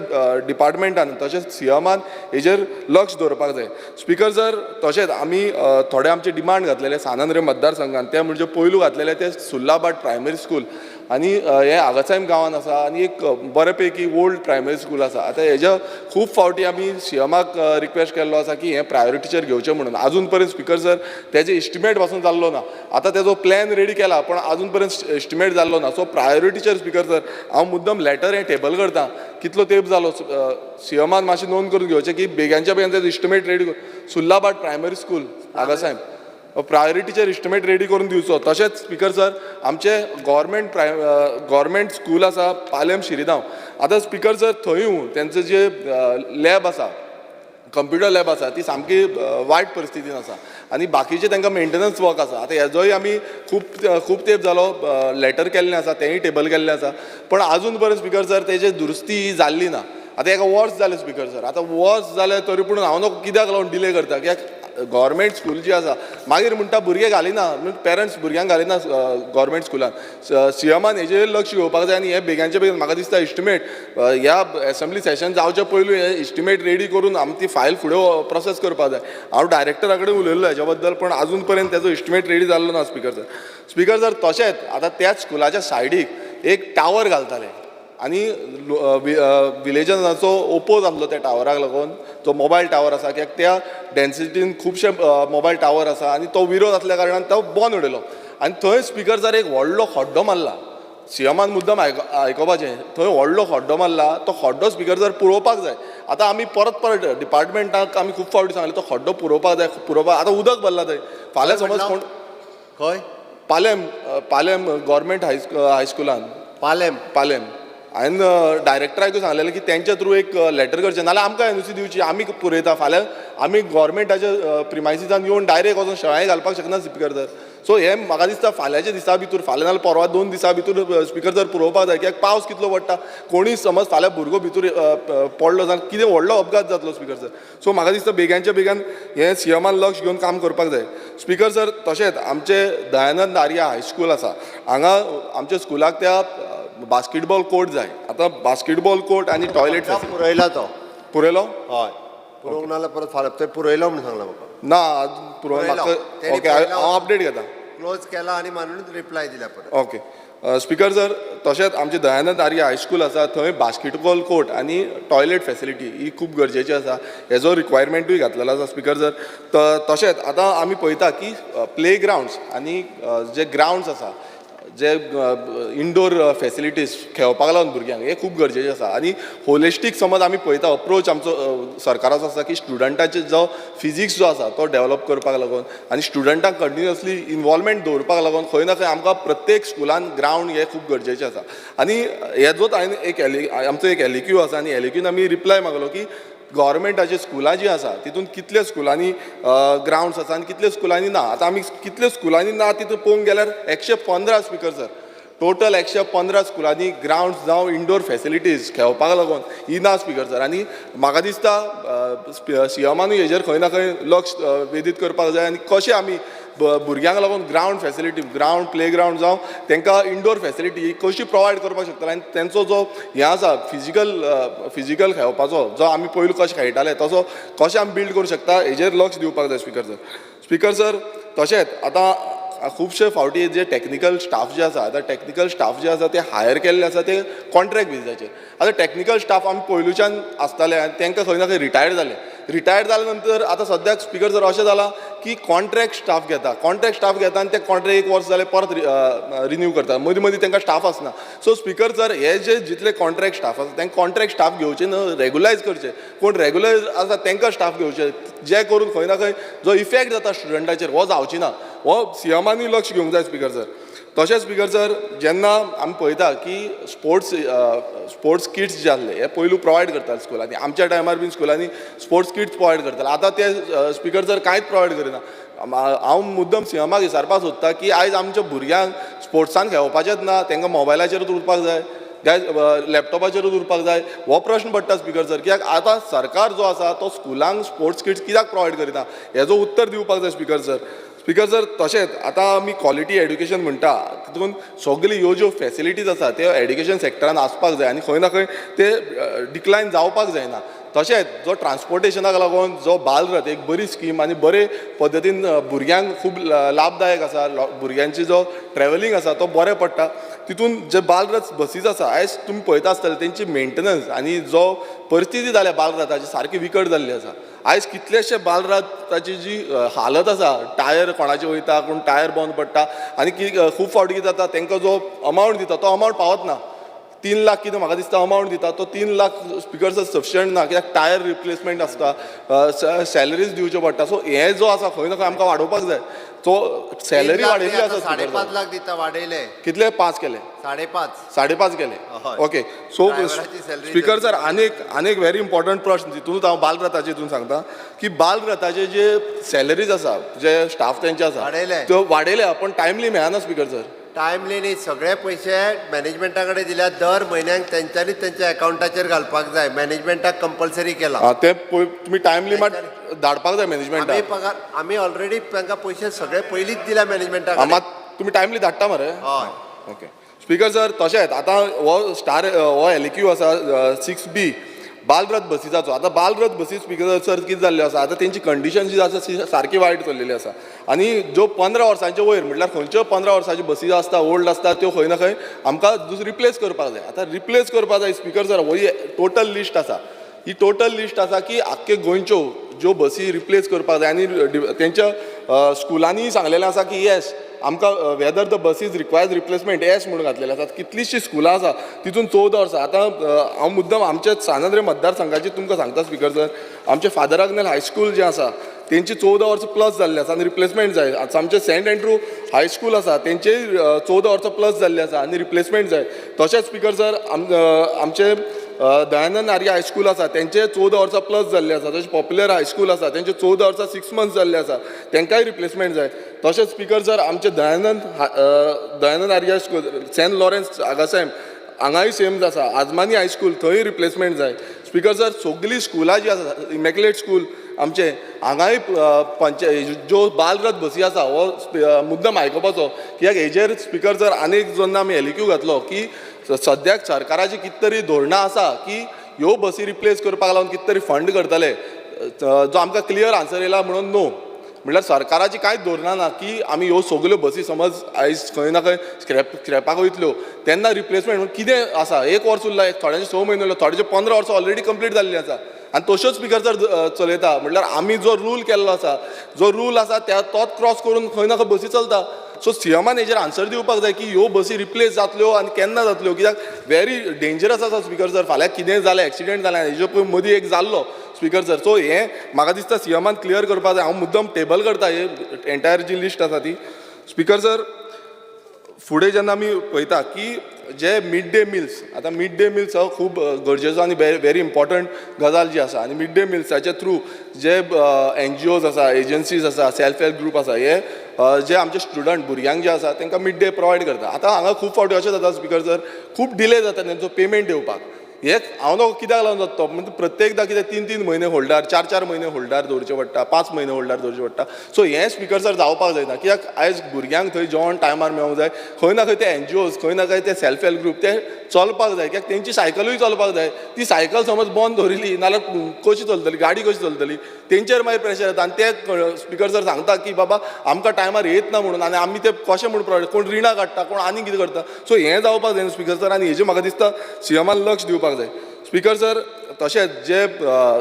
डिपार्टमेंटान तशेंच सीएमान हेजेर लक्ष दवरपाक जाय. स्पिकर सर, तशेंच आमी थोडे आमचे डिमांड घातलेले सान आंद्रे मतदारसंघान, ते म्हणजे पयलू घातलेले ते सुर्लाभाट प्रायमरी स्कूल आनी हे आगासायम गांवान आसा आनी एक बरे पैकी ओल्ड प्रायमरी स्कूल आसा. आतां हेज्या खूब फावटी आमी सीएमाक रिक्वेस्ट केल्लो आसा की हें प्रायोरिटीचेर घेवचें म्हणून. आजून पर्यंत स्पिकर सर तेजे इस्टिमेट पासून जाल्लो ना. आतां तेजो प्लॅन रेडी केला पण आजून पर्यंत एस्टिमेट जाल्लो ना. सो प्रायोरिटीचेर स्पिकर सर हांव मुद्दम लॅटर हें टेबल करता. कितलो तेंप जालो सीएमान मातशें नोंद करून घेवचें की बेग्यांच्या बेगीन तेजो estimate ready Surlabhat primary school आगासायम प्रायोरिटीचेर इस्टिमेट रेडी करून दिवचो. तशेंच स्पिकर सर आमचे गव्हर्मेंट स्कूल आसा पालेम शिरिदांव. आतां स्पिकर सर थंयूय तेंचो जे लॅब आसा, कंप्युटर लॅब आसा, ती सामकी वायट परिस्थितीन आसा आनी बाकीचे तांकां मेंटेनन्स वर्क आसा. आतां हेजोय आमी खूब तेंप जालो लॅटर केल्लें आसा, तेंय टेबल केल्लें आसा, पण आजून पर्यंत स्पिकर सर तेजे दुरुस्ती जाल्ली ना. आतां एका वर्स जालें स्पिकर सर, आतां वर्स जालें तरी पूण हांव न्हू कित्याक लागून डिले करता, कित्याक गव्हर्मेंट स्कूल जी आसा मागीर म्हणटा भुरगे घालिना, पेरंट्स भुरग्यांक घालिना गव्हर्मेंट स्कुलान. सीएमान हेजेर लक्ष घेवपाक जाय आनी हे बेग्यांचे बेगीन म्हाका दिसता इस्टिमेट ह्या एसेंब्ली सेशन जावचे पयलू हे इस्टिमेट रेडी करून आमी ती फायल फुडें प्रोसेस करपाक जाय. हांव डायरेक्टरा कडेन उलयल्लो हेज्या बद्दल, पण आजून पर्यंत तेजो इस्टिमेट रेडी जाल्लो ना स्पिकर सर. स्पिकर सर, तशेंच आतां त्याच स्कुलाच्या सायडीक एक टावर घालताले आनी विलेजर्साचो ओपोज आसलो त्या टावराक लागून, जो मोबायल टावर आसा, कित्याक त्या डेन्सिटीन खुबशे मोबायल टावर आसा आनी तो विरोध आसल्या कारणान तो बंद उडयलो आनी थंय स्पिकर सर एक व्हडलो खड्डो मारला. सीएमान मुद्दम आयकोपाचें, थंय व्हडलो खड्डो मारला, तो खड्डो स्पिकर सर पुरोवपाक जाय. आतां आमी परत परत डिपार्टमेंटाक आमी खूब फावटी सांगलें तो खड्डो पुरोवपाक जाय, पुरोवपाक. आतां उदक भरलां थंय, फाल्यां समज कोण खंय पालेम, पालेम गव्हर्मेंट हायस्कुलान पालेम पालेम हांवें डायरेक्टराकूय सांगलेलें की तेंच्या थ्रू एक लॅटर करचें, नाल्यार आमकां एनओसी दिवची, आमी पुरयता. फाल्यां आमी गव्हर्मेंटाच्या प्रिमायसिसान येवन डायरेक्ट वचून शेळांय घालपाक शकना स्पिकर सर. सो हें म्हाका दिसता फाल्यांच्या दिसा भितर, फाल्यां नाल्यार परवा 2 दिसां भितर स्पिकर सर पुरोवपाक जाय, कित्याक पावस कितलो पडटा, कोणूय समज फाल्यां भुरगो भितर पडलो जाल्यार कितें व्हडलो अपघात जातलो स्पिकर सर. सो म्हाका दिसता बेग्यांच्या बेगान हें सीएमान लक्ष घेवन काम करपाक जाय. स्पिकर सर, तशेंच आमचे दयानंद आर्या हायस्कूल आसा, हांगा आमच्या स्कुलाक त्या बास्केटबॉल कोर्ट जाय. आतां बास्केटबॉल कोर्ट आनी टॉयलेट पुरयला तो पुरयलो? हय, पुरोवंक नाल्यार परत फाल्यां थंय पुरयलो म्हणून सांगला म्हाका. ना पुरोवंक, ओके हांव अपडेट घेता. क्लोज केला आनी मानूनच रिप्लाय दिल्या परत. ओके स्पिकर सर, तशेंच आमचे दयानंद आर्य हायस्कूल आसा थंय बास्केटबॉल कोर्ट आनी टॉयलेट फॅसिलिटी ही खूब गरजेची आसा, हेजो रिक्वायरमेंटूय घातलेलो आसा स्पिकर सर. तशेंच आतां आमी पळयता की प्ले ग्रावंड्स आनी जे ग्रावंड्स आसा, जे इनडोर फॅसिलिटीज खेळपाक लागून भुरग्यांक, हे खूब गरजेचें आसा. आनी होलिस्टीक समज आमी पळयता अप्रोच आमचो सरकाराचो आसा की स्टुडंटाचे जो फिजिक्स जो आसा तो डेवलप करपाक लागून आनी स्टुडंटांक कंटिन्युअसली इनवॉल्वमेंट दवरपाक लागून खंय ना खंय आमकां प्रत्येक स्कुलान ग्रावंड हे खूब गरजेचें आसा. आनी हेजोच हांवें एक आमचो एक एलएक्यू आसा आनी एलएक्यून आमी रिप्लाय मागलो की गव्हर्मेंटाची स्कुलां जीं आसा तितून कितले स्कुलांनी ग्रावंड्स आसा आनी कितले स्कुलांनी ना. आतां आमी कितले स्कुलांनी ना तितून पळोवंक गेल्यार 115 स्पिकर सर, टोटल 115 स्कुलांनी ग्रावंड्स जावं इनडोर फॅसिलिटीज खेळपाक लागून ही ना स्पिकर सर. आनी म्हाका दिसता सीएमानूय हेजेर खंय ना खंय लक्ष वेधीत करपाक जाय आनी कशें आमी भुरग्यांक लागून ground facility, ground play ground जावं तांकां इनडोर फॅसिलिटी कशी प्रोवायड करपाक शकतले आनी तेंचो जो हें आसा फिजिकल खेळपाचो जो आमी पयलू कशें खेळटाले तसो कशें आमी बिल्ड करूंक शकता हेजेर लक्ष दिवपाक जाय स्पिकर सर. स्पिकर सर, तशेंच आतां खुबशे फावटी जे टॅक्निकल स्टाफ जे आसा, आतां टॅक्निकल स्टाफ जे आसा ते हायर केल्ले आसा ते कॉन्ट्रॅक्ट बेजिसाचेर. आतां टॅक्निकल स्टाफ आमी पयलुच्यान आसताले आनी तांकां खंय ना खंय रिटायर्ड जाले. रिटायर्ड जाले नंतर आतां सद्याक स्पिकर सर अशें जालां की कॉन्ट्रॅक्ट स्टाफ घेता, कॉन्ट्रॅक्ट स्टाफ घेता आनी ते कॉन्ट्रॅक्ट 1 वर्स जालें परत रिन्यू करता, मदीं मदीं तांकां स्टाफ आसना. सो स्पिकर सर, हे जे जितले कॉन्ट्रॅक्ट स्टाफ आसा तांकां कॉन्ट्रॅक्ट स्टाफ घेवचे न्हू, रेगुलायज करचे, कोण रेगुलर आसा तांकां स्टाफ घेवचे, जे करून खंय ना खंय जो इफेक्ट जाता स्टुडंटाचेर हो जावची ना, हो सीएमानूय लक्ष घेवंक जाय स्पिकर सर. तशेंच स्पिकर सर, जेन्ना आमी पळयता की स्पोर्ट्स किट्स जे आसले हे पयलू प्रोवायड करताले स्कुलांनी, आमच्या टायमार बीन स्कुलांनी स्पोर्ट्स किट्स प्रोवायड करताले. आतां ते स्पिकर सर कांयच प्रोवायड करिना. हांव मुद्दम सीएमाक विचारपाक सोदता की आयज आमच्या भुरग्यांक स्पोर्ट्सान खेळपाचेंच ना, तांकां मोबायलाचेरूच उरपाक जाय. काय लॅपटॉपाचेरूच उरपाक जाय? हो प्रश्न पडटा स्पिकर सर. कित्याक आतां सरकार जो आसा तो स्कुलांक स्पोर्ट्स किट्स कित्याक प्रोवायड करिना हेजो उत्तर दिवपाक जाय स्पिकर सर. स्पिकर सर, तशेंच आतां आमी क्वॉलिटी एड्युकेशन म्हणटा, तितून सगल्यो ह्यो ज्यो फॅसिलिटीज आसा त्यो एड्युकेशन सॅक्टरान आसपाक जाय आनी खंय ना खंय ते डिक्लायन जावपाक जायना. तशेंच जो ट्रान्सपोर्टेशनाक लागून जो बालरथ एक बरी स्कीम आनी बरे पद्दतीन भुरग्यांक खूब लाभदायक आसा, भुरग्यांची जो ट्रॅवलिंग आसा तो बरें पडटा. तितून जे बालरथ बसीस आसा, आयज तुमी पळयता आसतले तेंची मेंटेनन्स आनी जो परिस्थिती जाल्या बालरथाची सारकी विकट जाल्ली आसा. आयज कितलेशे बालरथाची जी हालत आसा, टायर कोणाचे वयता, कोण टायर बंद पडटा आनी खूब फावटी कितें जाता, तांकां जो अमावंट दिता तो अमावंट पावत ना. 3 लाख कितें म्हाका दिसता अमावंट दिता, तो 3 लाख स्पिकर सर सफिशंट ना, कित्याक टायर रिप्लेसमेंट आसता, सॅलरीज दिवच्यो पडटा. सो हें जो आसा खंय ना खंय आमकां वाडोवपाक जाय. सो सॅलरी 3 लाख वाडयल्ली न्ही, आसा आतां speaker sir. 5.5 lakh दिता, वाडयले. कितले? 5 केले? 5.5. 5.5 केले. हय. ओके, सो ड्रायव्हराची salary. Speaker sir, आनीक व्हेरी इम्पॉर्टंट प्रश्न तितूनच हांव बालरथाचे हितून सांगता की बालरथाचे जे सॅलरीज आसा, जे स्टाफ तेंचे आसा, वाडयले. त्यो वाडयल्या पण टायमली मेळना स्पिकर सर. टायमली न्ही, सगळे पयशे मॅनेजमेंटा कडेन दिल्या. दर म्हयन्याक तेंच्यांनीच तेंच्या अकावंटाचेर घालपाक जाय. मॅनेजमेंटाक कंपल्सरी केला. आं, ते पळय तुमी टायमली मात धाडपाक जाय मॅनेजमेंटाक. आमी पगार, आमी ऑलरेडी तांकां पयशे सगळे पयलींच दिल्या मॅनेजमेंटा कडेन. मात तुमी टायमली धाडटा मरे? हय. ओके स्पिकर सर, तशेंच आतां हो स्टार हो एलक्यू आसा 6B बालरथ बसीचाचो. आतां बालरथ बसी स्पिकर सर कितें जाल्ल्यो आसा, आतां तेंची कंडिशन जी आसा ती सारकी वायट चल्लेली आसा आनी ज्यो 15 वर्सांचे वयर, म्हटल्यार खंयच्यो 15 वर्सांच्यो बसी आसता, ओल्ड आसता, त्यो खंय ना खंय आमकां दुसरी रिप्लेस करपाक जाय. आतां रिप्लेस करपाक जाय स्पिकर सर, ही टोटल लिस्ट आसा, ही टोटल लिस्ट आसा की आख्खे गोंयच्यो ज्यो बसी रिप्लेस करपाक जाय आनी तेंच्या स्कुलांनी सांगलेलें आसा की येस आमकां whether the buses requires replacement, yes म्हणून घातलेलें आसा. कितलींशीं स्कुलां आसा तितून 14 वर्सां. आतां हांव मुद्दम आमच्या सांत आंद्रे मतदारसंघाची तुमकां सांगता स्पिकर सर, आमचें फादर आग्नेल हायस्कूल जें आसा तेंची 14 वर्सां प्लस जाल्लें आसा आनी रिप्लेसमेंट जाय. आतां आमचें सेंट एंड्रू हायस्कूल आसा तेंचेय 14 वर्सां प्लस जाल्लें आसा आनी रिप्लेसमेंट जाय. तशेंच स्पिकर सर, आमचें दयानंद आर्य हायस्कूल आसा तेंचे 14 वर्सां प्लस जाल्ले आसा. तशें पॉप्युलर हायस्कूल आसा तेंचे 14 वर्सां 6 मंथ्स जाल्ले आसा, तेंकांय रिप्लेसमेंट जाय. तशेंच स्पिकर सर, आमचे दयानंद आर्य स्कूल, सेंट लॉरेन्स आगासायम हांगाय सेम आसा. आजमानी हायस्कूल थंय रिप्लेसमेंट जाय. स्पिकर सर, सगलीं स्कुलां जीं आसा, इमॅक्युलेट स्कूल आमचे हांगाय ज्यो बालरथ बसी आसा हो मुद्दम आयकुपाचो, कित्याक हेजेर स्पिकर सर आनीक जेन्ना आमी एलक्यू घातलो की सद्याक सरकाराची कितें तरी धोरणां आसा की ह्यो बसी रिप्लेस करपाक लागून कितें तरी फंड करतले, जो आमकां क्लियर आन्सर येयला म्हणून नो. म्हळ्यार सरकाराची कांयच धोरणां ना की आमी ह्यो सगल्यो बसी समज आयज खंय ना खंय स्क्रॅपाक वयतल्यो तेन्ना रिप्लेसमेंट म्हणून कितें आसा. एक वर्स उरला, थोड्यांचे 6 म्हयने उरला, थोड्यांचे 15 वर्सां ऑलरेडी कंप्लीट जाल्ली आसा आनी तश्योच स्पिकर सर चलयता. म्हळ्यार आमी जो रूल केल्लो आसा, जो रूल आसा त्या तोच क्रॉस करून खंय ना खंय बसी चलता. सो सीएमान हेजेर आन्सर दिवपाक जाय की ह्यो बसी रिप्लेस जातल्यो आनी केन्ना जातल्यो, कित्याक व्हेरी डेंजरस आसा स्पिकर सर. फाल्यां कितेंय जालें, एक्सिडंट जालें, हेज्यो पळय मदीं एक जाल्लो स्पिकर सर. सो हें म्हाका दिसता सीएमान क्लियर करपाक जाय. हांव मुद्दम टेबल करता हे एंटायर जी लिस्ट आसा ती. स्पिकर सर, फुडें जेन्ना आमी पळयता की जे मिड डे मिल्स, आतां मिड डे मिल्स हो खूब गरजेचो आनी व्हेरी इम्पॉर्टंट गजाल जी आसा आनी मिड डे मिल्साच्या थ्रू जे एनजीओज आसा, एजन्सीज आसा, सेल्फ हेल्प ग्रूप आसा, हे जे आमचे स्टुडंट भुरग्यांक जे आसा तांकां मिड डे प्रोवायड करता. आतां हांगा खूब फावटी अशें जाता स्पिकर सर, खूब डिले जाता तेंचो पेमेंट येवपाक. हे हांव न्हू कित्याक लागून जाता तो, म्हणजे प्रत्येकदां कितें 3-3 म्हयने होल्डार, 4-4 म्हयने होल्डार दवरचे पडटा, 5 म्हयने होल्डार दवरचे पडटा. सो हें स्पिकर सर जावपाक जायना, कित्याक आयज भुरग्यांक थंय जेवण टायमार मेळोंक जाय. खंय ना खंय ते एनजीओज, खंय ना खंय ते सेल्फ हेल्प ग्रूप ते चलपाक जाय, कित्याक तेंची सायकलूय चलपाक जाय. ती सायकल समज बंद दवरिली नाल्यार कशी चलतली गाडी, कशी चलतली? तेंचेर मागीर प्रेशर येता आनी ते स्पिकर सर सांगता की बाबा आमकां टायमार येत ना म्हणून आनी आमी ते कशें म्हूण प्रोवायड, कोण रिणां काडटा, कोण आनी कितें करता. सो हें जावपाक जायना स्पिकर सर आनी हेजेर म्हाका दिसता सीएमान लक्ष दिवपाक जाय. स्पिकर सर, तशेंच जे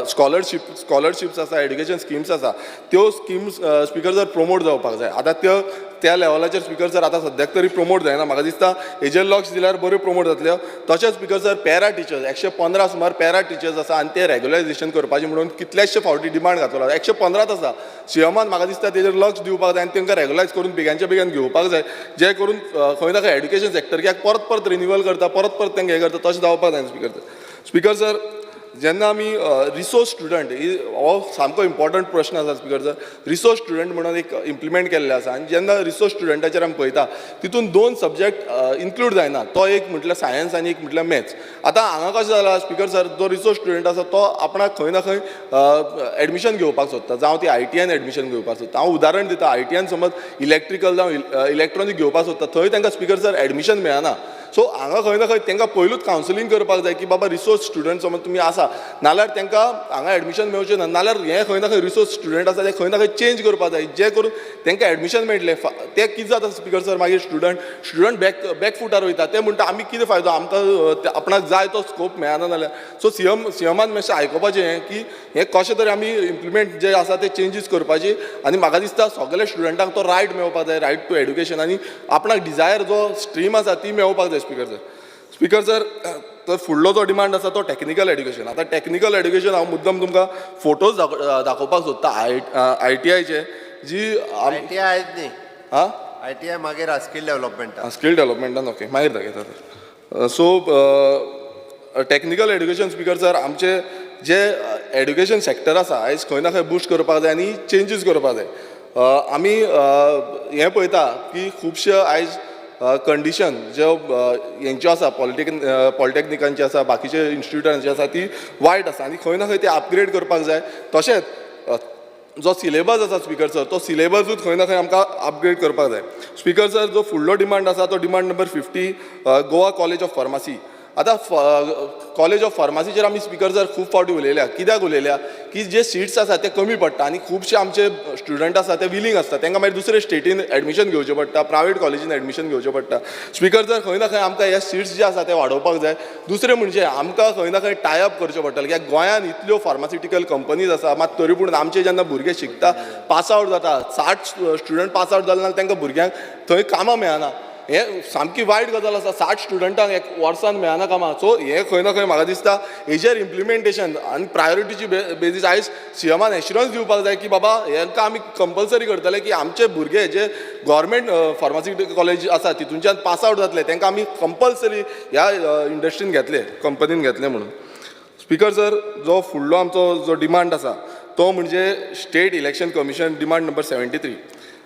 स्कॉलरशिप्स आसा, एड्युकेशन स्किम्स आसा, त्यो स्किम्स स्पिकर सर promote जावपाक जाय. आतां त्यो त्या लेवलाचेर स्पिकर सर आतां सद्याक तरी प्रमोट जायना. म्हाका दिसता हेजेर लक्ष दिल्यार बऱ्यो प्रमोट जातल्यो. तशेंच स्पिकर सर, पॅरा टिचर्स 115 सुमार पॅरा टिचर्स आसा आनी ते रेगुलरायझेशन करपाचें म्हणून कितलेशे फावटी डिमांड घातलो, 115च आसा. सीएमान म्हाका दिसता तेजेर लक्ष दिवपाक जाय आनी तांकां रेगुलायज करून बेगानच्या बेगीन घेवपाक जाय, जे करून खंय ना खंय एड्युकेशन सॅक्टर कित्याक परत परत रिन्युअल करता, परत परत तांकां हें करता, तशें जावपाक जायना स्पिकर सर. स्पिकर सर, जेन्ना आमी रिसोर्स स्टुडंट, हो सामको इम्पॉर्टंट प्रश्न आसा स्पिकर सर. रिसोर्स स्टुडंट म्हणून एक इम्प्लिमेंट केल्लें आसा आनी जेन्ना रिसोर्स स्टुडंटाचेर आमी पळयता, तितून दोन सब्जॅक्ट इन्क्लूड जायना. तो एक म्हटल्यार सायन्स आनी एक म्हटल्यार मॅथ्स. आतां हांगा कशें जालां स्पिकर सर, जो रिसोर्स स्टुडंट आसा तो आपणाक खंय ना खंय एडमिशन घेवपाक सोदता, जावं ती आयटीआयन एडमिशन घेवपाक सोदता. हांव उदाहरण दिता, आयटीआयन समज इलेक्ट्रिकल जावं इलेक्ट्रॉनीक घेवपाक सोदता, थंय तांकां स्पिकर सर एडमिशन मेळना. सो हांगा खंय ना खंय तांकां पयलूच कावन्सिलींग करपाक जाय की बाबा, रिसोर्स स्टुडंट समज तुमी आसा नाल्यार तांकां हांगा एडमिशन मेळचें ना. नाल्यार हें खंय ना खंय रिसोर्स स्टुडंट आसा ते खंय ना खंय चेंज करपाक जाय, जे करून तांकां एडमिशन मेळटलें. तें कितें जाता स्पिकर सर, मागीर स्टुडंट बॅक फुटार वयता. ते म्हणटा, आमी कितें फायदो आमकां, आपणाक जाय तो स्कोप मेळना जाल्यार. सो सीएमान मातशें आयकुपाचें हें की हें कशें तरी आमी इम्प्लिमेंट जे आसा ते चेंजीस करपाची. आनी म्हाका दिसता सगल्या स्टुडंटांक तो रायट मेळपाक जाय, रायट टू एड्युकेशन, आनी आपणाक डिजायर जो स्ट्रीम आसा ती मेळपाक जाय स्पिकर सर. स्पिकर सर, तर फुडलो जो डिमांड आसा तो टॅक्निकल एड्युकेशन. आतां टॅक्निकल एड्युकेशन हांव मुद्दम तुमकां फोटोज दाखोवपाक सोदता आयटीआयचे जी आयटीआय आयज न्ही. आं. आयटीआय मागीर, स्कील डेव्हलपमेंटाक. स्कील डेव्हलपमेंटान, ओके, मागीर दाखयता. So technical education, speaker sir, आमचे जे एड्युकेशन सॅक्टर आसा आयज खंय ना खंय बुस्ट करपाक जाय आनी चेंजीस करपाक जाय. आमी हें पळयता की खुबशे आयज कंडिशन ज्यो हेंच्यो आसा, पॉलिटेक्निकांची आसा, बाकीचे इन्स्टिट्यूटांची आसा, ती वायट आसा आनी खंय ना खंय ती अपग्रेड करपाक जाय. तशेंच जो सिलेबस आसा स्पिकर सर, तो सिलेबसूच खंय ना खंय आमकां अपग्रेड करपाक जाय. स्पिकर सर, जो फुडलो डिमांड आसा तो demand number 50, Goa College of Pharmacy. आतां कॉलेज ऑफ फार्मासीचेर आमी स्पिकर सर खूब फावटी उलयल्या. कित्याक उलयल्या की जे सिट्स आसा ते कमी पडटा आनी खुबशे आमचे स्टुडंट आसा ते विलींग आसता, तांकां मागीर दुसरे स्टेटीन एडमिशन घेवचें पडटा, प्रायवेट कॉलेजीन एडमिशन घेवचें पडटा. स्पिकर सर, खंय ना खंय आमकां हे सिट्स जे आसा ते वाडोवपाक जाय. दुसरें म्हणजे आमकां खंय ना खंय टाय अप करचें पडटलें, कित्याक गोंयांत इतल्यो फार्मास्युटिकल कंपनीज आसा, मात तरी पूण आमचे जेन्ना भुरगे शिकता, पास आवट जाता, 60 स्टुडंट पास आवट जाले जाल्यार तांकां भुरग्यांक थंय कामां मेळना. हें सामकी वायट गजाल आसा. 60 स्टुडंटांक एक वर्सान मेळना कामां. सो हें खंय ना खंय म्हाका दिसता हेजेर इम्प्लिमेंटेशन आनी प्रायोरिटीची बेजीस आयज सीएमान एश्युरन्स दिवपाक जाय की बाबा, हेंकां आमी कंपल्सरी करतले की आमचे भुरगे जे गव्हर्मेंट फार्मास्युटिकल कॉलेज आसा तितूनच्यान पास आवट जातले, तांकां आमी कंपल्सरी ह्या इंडस्ट्रीन घेतले, कंपनीन घेतले म्हणून. स्पिकर सर, जो फुडलो आमचो जो डिमांड आसा तो म्हणजे State Election Commission, demand number 73.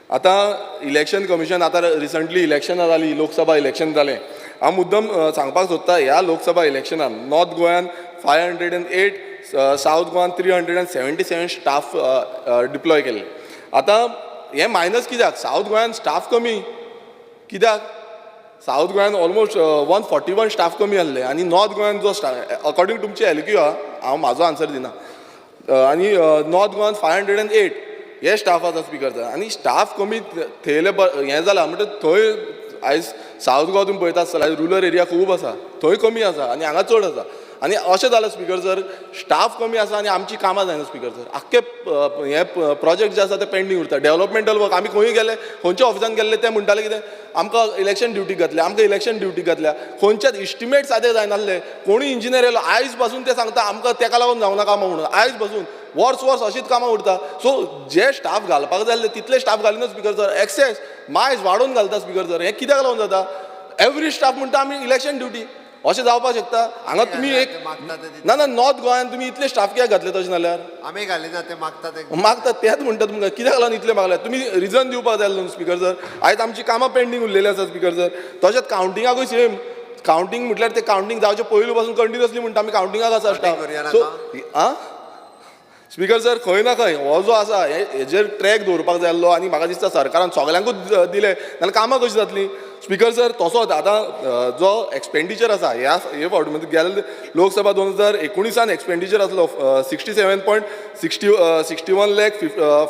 आतां इलेक्शन कमिशन, आतां रिसंटली इलेक्शनां जालीं, लोकसभा इलेक्शन जालें. हांव मुद्दम सांगपाक सोदता, ह्या लोकसभा इलेक्शनान नॉर्थ गोंयान 508, सावथ गोवान 377 स्टाफ डिप्लॉय केल्ले. आतां हें मायनस कित्याक? सावथ गोंयान स्टाफ कमी कित्याक? सावथ गोंयान ऑलमोस्ट 141 स्टाफ कमी आहले आनी नॉर्थ गोंयान जो स्टाफ, अकॉर्डिंग तुमची एलक्यू आहा, हांव म्हाजो आन्सर दिना, आनी नॉर्थ गोवान 508 हे स्टाफ आसा स्पिकर सर. आनी स्टाफ कमी थेयले हें जालां म्हणटकीर थंय आयज सावथ गोवा तुमी पळयता आसतले, आयज रुरल एरिया खूब आसा, थंय कमी आसा आनी हांगा चड आसा. आनी अशें जालें स्पिकर सर, स्टाफ कमी आसा आनी आमची कामां जायना स्पिकर सर. आख्खे हे प्रोजेक्ट जे आसा ते पेंडींग उरता. डेव्हलपमेंटल वर्क, आमी खंय गेले, खंयच्या ऑफिसान गेल्ले, ते म्हणटाले कितें, आमकां इलेक्शन ड्युटीक घातल्या, आमकां इलेक्शन ड्युटीक घातल्या. खंयच्याच इस्टिमेट सादे जायनासले. कोणूय इंजिनियर येयलो, आयज पासून ते सांगता आमकां तेका लागून जावना कामां म्हणून. आयज पासून वर्स वर्स अशीच कामां उरता. सो जे स्टाफ घालपाक जाय आसले तितले स्टाफ घालिना स्पिकर सर, एक्सेस मायज वाडोवन घालता स्पिकर सर. हें कित्याक लागून जाता? एवरी स्टाफ म्हणटा आमी इलेक्शन ड्युटी. अशें जावपाक शकता? हांगा तुमी एक ते मागता ते दिता. ना ना, नॉर्थ गोंयान तुमी इतले स्टाफ कित्याक घातले तशें जाल्यार? आमी घालिना, ते मागता ते. मागता तेच म्हणटा तुमकां, कित्याक लागून इतले मागले? तुमी रिजन दिवपाक जाय न्हू स्पिकर सर. आयज आमची कामां पेंडींग उरलेली आसा स्पिकर सर. तशेंच कावंटिंगाकूय सेम. कावंटींग म्हटल्यार ते कावंटींग जावचे पयलू पासून कंटिन्युअसली म्हणटा आमी कावंटिंगाक आसा. Counting करुया. स्टाफ सो आं स्पिकर सर, खंय ना खंय हो जो आसा हेजेर ट्रॅक दवरपाक जाय आसलो आनी म्हाका दिसता सरकारान सगल्यांकूच दिलें जाल्यार कामां कशीं जातलीं स्पिकर सर? तसोच आतां जो एक्सपेंडिचर आसा ह्या हे फावटी, म्हणजे गेल्ले लोकसभा 2019 एक्सपेंडिचर आसलो 67 point 61 lakh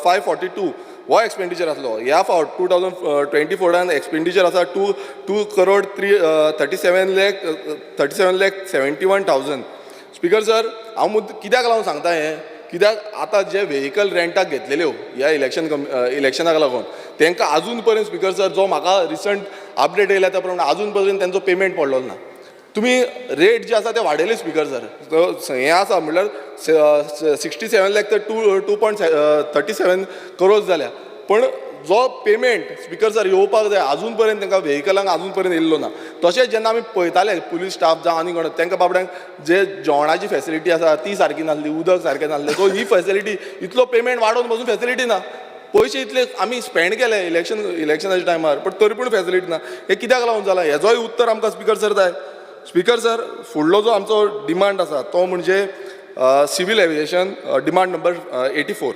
542, हो एक्सपेंडिचर आसलो. ह्या फावट 2024 एक्सपेंडिचर आसा two crore three 37 lakh 37 lakh 71,000. Speaker sir, हांव मुद्द कित्याक लागून सांगता हें, कित्याक आतां जे व्हेकल रेंटाक घेतलेल्यो ह्या इलेक्शनाक लागून, तांकां अजून पर्यंत स्पिकर सर, जो म्हाका रिसंट अपडेट येयला त्या प्रमाणे अजून पर्यंत तेंचो पेमेंट पडलेलो ना. तुमी रेट जे आसा ते वाडयले स्पिकर सर. हें आसा म्हणल्यार 67 लॅक तर two 2.37 crores जाल्या, पण जो पेमेंट स्पिकर सर येवपाक जाय आजून पर्यंत तांकां व्हेकलांक आजून पर्यंत येयल्लो ना. तशेंच जेन्ना आमी पळयताले पुलीस स्टाफ जावं आनी कोण, तांकां बाबड्यांक जे जेवणाची फेसिलिटी आसा ती सारकी नासली, उदक सारकें नासलें. सो ही फेसिलिटी, इतलो पेमेंट वाडोवन पसून फेसिलिटी ना. पयशे इतले आमी स्पेंड केले इलेक्शनाच्या टायमार, बट तरी पूण फेसिलिटी ना. हें कित्याक लागून जालां हेजोय उत्तर आमकां स्पिकर सर जाय. स्पिकर सर, फुडलो जो आमचो डिमांड आसा तो म्हणजे civil aviation, demand number 84.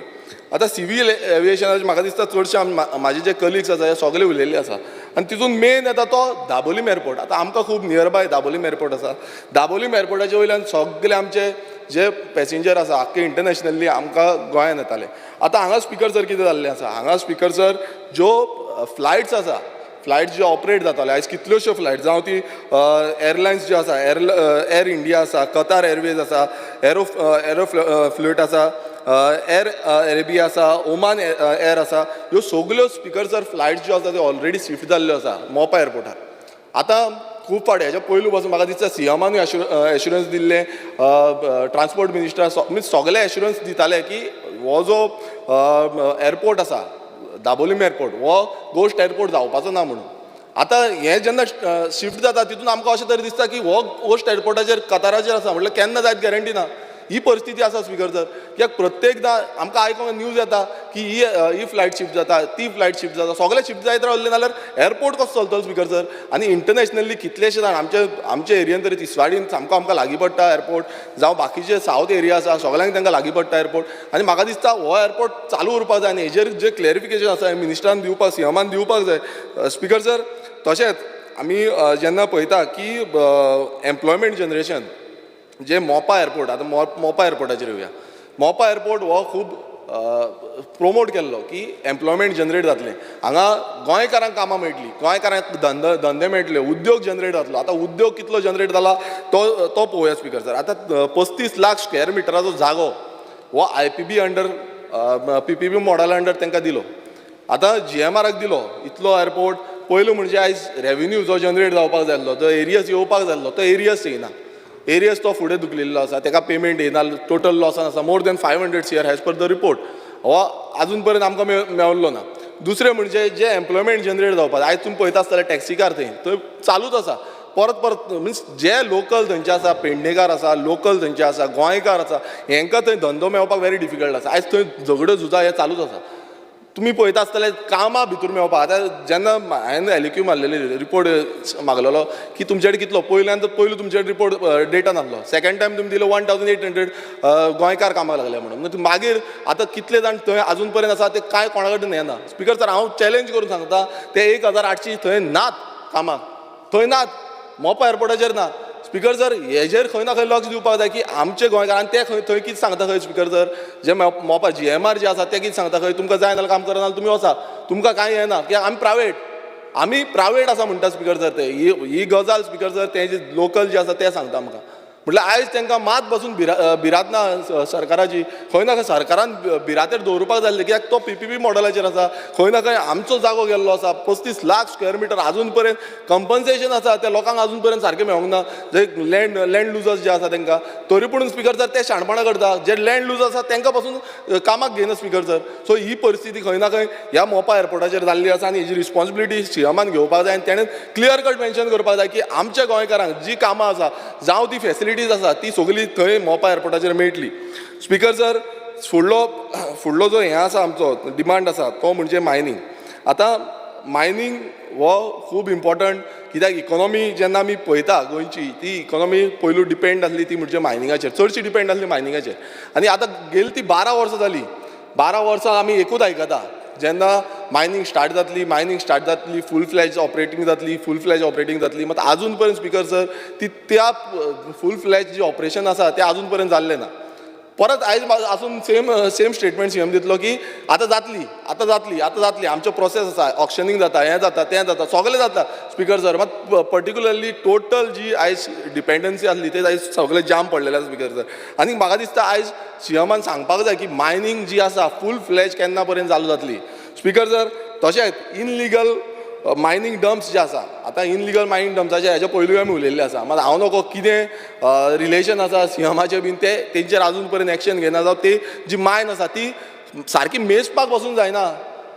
आतां सिवील एविएशनाचे म्हाका दिसता चडशे म्हाजे जे कलिग्स आसा हे सगळे उलयल्ले आसा आनी तितून मेन येता तो दाबोलीम एअरपोर्ट. आतां आमकां खूब नियरबाय दाबोलीम एअरपोर्ट आसा. दाबोलीम एअरपोर्टाचे वयल्यान सगळे आमचे जे पॅसेंजर आसा आख्खे इंटरनॅशनली आमकां गोंयान येताले. आतां हांगा स्पिकर सर कितें जाल्लें आसा, हांगा स्पिकर सर ज्यो फ्लायट्स आसा, फ्लायट्स ज्यो ऑपरेट जाताले आयज कितल्योश्यो फ्लायट, जावं ती एरलायन्स ज्यो आसा, एर इंडिया आसा, कतार एरवेज आसा, एरो फ्लूट आसा, एर अरेबिया आसा, ओमान एर आसा, ह्यो सगल्यो स्पिकर सर फ्लायट्स ज्यो आसा त्यो ऑलरेडी शिफ्ट जाल्ल्यो आसा मोपा एअरपोर्टार. आतां खूब फावटी हेच्या पयलू पासून म्हाका दिसता सीएमानूय एश्युरन्स दिल्लें, ट्रान्सपोर्ट मिनिस्टर मिन्स सगळे एश्युरन्स दिताले की हो जो एअरपोर्ट आसा दाबोलीम एअरपोर्ट हो गोश्ट एअरपोर्ट जावपाचो ना म्हणून. आतां हें जेन्ना शिफ्ट जाता तितून आमकां अशें तरी दिसता की हो गोश्ट एअरपोर्टाचेर कताराचेर आसा म्हटल्यार केन्ना जायत गॅरंटी ना. ही परिस्थिती आसा स्पिकर सर, कित्याक प्रत्येकदां आमकां आयकोंक न्यूज येता की ही ही फ्लायट शिफ्ट जाता, ती फ्लायट शिफ्ट जाता, सगळें शिफ्ट जायत रावलें जाल्यार एअरपोर्ट कसो चलतलो स्पिकर सर? आनी इंटरनॅशनली कितलेशे जाण आमचे एरियन तरी तिसवाडीन सामको आमकां लागीं पडटा एअरपोर्ट, जावं बाकीचे सावथ एरिया आसा सगळ्यांक तांकां लागीं पडटा एअरपोर्ट. आनी म्हाका दिसता हो एअरपोर्ट चालू उरपाक जाय आनी हेजेर जे क्लॅरिफिकेशन आसा हें मिनिस्टरान दिवपाक, सीएमान दिवपाक जाय स्पिकर सर. तशेंच आमी जेन्ना पळयता की एम्प्लॉयमेंट जनरेशन जे मोपा एअरपोर्ट, आतां मोपा एअरपोर्टाचेर येवया. मोपा एअरपोर्ट हो खूब प्रोमोट केल्लो की एम्प्लॉयमेंट जनरेट जातलें, हांगा गोंयकारांक कामां मेळटलीं, गोंयकारांक धंदे मेळटले, उद्योग जनरेट जातलो. आतां उद्योग कितलो जनरेट जाला तो पळोवया स्पिकर सर. आतां 35 लाख स्क्वेअर मिटराचो जागो हो IPB under PPP मॉडला अंडर तांकां दिलो. आतां जीएमआराक दिलो इतलो एअरपोर्ट. पयलू म्हणजे आयज रेवेन्यू जो जनरेट जावपाक जाय आसलो, जो एरियस येवपाक जाय आसलो, तो एरियस येयना. एरियस तो फुडें धुकलिल्लो आसा, ताका पेमेंट येयना, टोटल लॉसान आसा more than 500 CR as per the report. हो आजून पर्यंत आमकां मेवल्लो ना. दुसरें म्हणजे जे एम्प्लॉयमेंट जनरेट जावपाक, आयज तुमी पळयता आसतले टॅक्सीकार थंय चालूच आसा परत परत, मिन्स जे लोकल थंयचे आसा, पेडणेकार आसा, लोकल थंयचे आसा, गोंयकार आसा, हेंकां थंय धंदो मेळपाक वेरी डिफिकल्ट आसा. आयज थंय झगड्यो झुजां हें चालूच आसा. तुमी पळयता आसतले कामां भितर मेळपाक. आतां जेन्ना हांवें एलक्यू मारलेली रिपोर्ट मागलेलो की तुमचे कडेन कितलो, पयल्यान तर पयलू तुमचे कडेन रिपोर्ट डेटा नासलो, सेकंड टायम तुमी दिलो 1800 गोंयकार कामाक लागले म्हणून. मागीर आतां कितले जाण थंय आजून पर्यंत आसा ते कांय कोणा कडेन येना. स्पिकर सर, हांव चॅलेंज करून सांगता ते 1800 थंय नात कामाक, थंय नात, मोपा एअरपोर्टाचेर ना. स्पिकर सर, हेजेर खंय ना खंय लक्ष दिवपाक जाय की आमचे गोंयकार आनी ते खंय थंय कितें सांगता खंय स्पिकर सर, जे मोपा जीएमआर जे आसा ते कितें सांगता खंय, तुमकां जाय जाल्यार काम करा नाजाल्यार तुमी वचा, तुमकां कांय येना, कित्याक आमी प्रायवेट आसा म्हणटा स्पिकर सर. ते ही गजाल स्पिकर सर ते जे लोकल जे आसा ते सांगता आमकां. म्हटल्यार आयज तांकां मात बसून भिरांत ना सरकाराची. खंय ना खंय सरकारान भिरांतेर दवरुपाक जाय आसलें, कित्याक तो पीपीपी मॉडलाचेर आसा. खंय ना खंय आमचो जागो गेल्लो आसा, 35 लाख स्क्वेअर मिटर आजून पर्यंत कंपन्सेशन आसा त्या लोकांक आजून पर्यंत सारकें मेळोंक ना, जे लँड लुजर्स जे आसा तांकां. तरी पूण स्पिकर सर ते शाणपणां करता, जे लँड लुजर्स आसा तांकां पासून कामाक घेयना स्पिकर सर. सो ही परिस्थिती खंय ना खंय ह्या मोपा एअरपोर्टाचेर जाल्ली आसा आनी हेजी रिस्पॉन्सिबिलिटी सीएमान घेवपाक जाय आनी तेणें क्लियर कट मेन्शन करपाक जाय की आमच्या गोंयकारांक जी कामां आसा जावं ती फेसिलिटीज आसा ती सगळी थंय मोपा एअरपोर्टाचेर मेळटली. स्पिकर सर, फुडलो जो हें आसा आमचो डिमांड आसा तो म्हणजे मायनींग. आतां मायनींग हो खूब इम्पॉर्टंट, कित्याक इकॉनॉमी जेन्ना आमी पळयता गोंयची, ती इकॉनॉमी पयलू डिपेंड आसली ती म्हणजे मायनिंगाचेर, चडशी डिपेंड आसली मायनिंगाचेर. आनी आतां गेली ती 12 वर्सां जाली, 12 वर्सां आमी एकूच आयकता जेन्ना मायनींग स्टार्ट जातली, मायनींग स्टार्ट जातली, फूल फ्लॅज ऑपरेटींग जातली, फूल फ्लॅज ऑपरेटींग जातली. मात आजून पर्यंत स्पिकर सर ती त्या फूल फ्लॅज जी ऑपरेशन आसा तें आजून पर्यंत जाल्लें ना. परत आयज आसून सेम स्टेटमेंट सीएम दितलो की आतां जातली, आतां जातली, आतां जातली, आमचो प्रोसेस आसा, ऑक्शनींग जाता, हें जाता, तें जाता, सगळें जाता स्पिकर सर. मात पर्टिक्युलरली टोटल जी आयज डिपेंडन्सी आसली ते आयज सगळें जाम पडलेलें आसा स्पिकर सर. आनी म्हाका दिसता आयज सीएमान सांगपाक जाय की मायनींग जी आसा फूल फ्लॅज केन्ना पर्यंत चालू जातली स्पिकर सर. तशेंच इनलिगल मायनींग डम्प्स जे आसा, आतां इनलिगल मायनींग डम्प्साचे हेच्या पयलूय आमी उलयल्ले आसा, मात हांव नको कितें रिलेशन आसा सीएमाचें बीन ते तेंचेर आजून पर्यंत एक्शन घेना, जावं ते जी मायन आसा ती सारकी मेजपाक पसून जायना.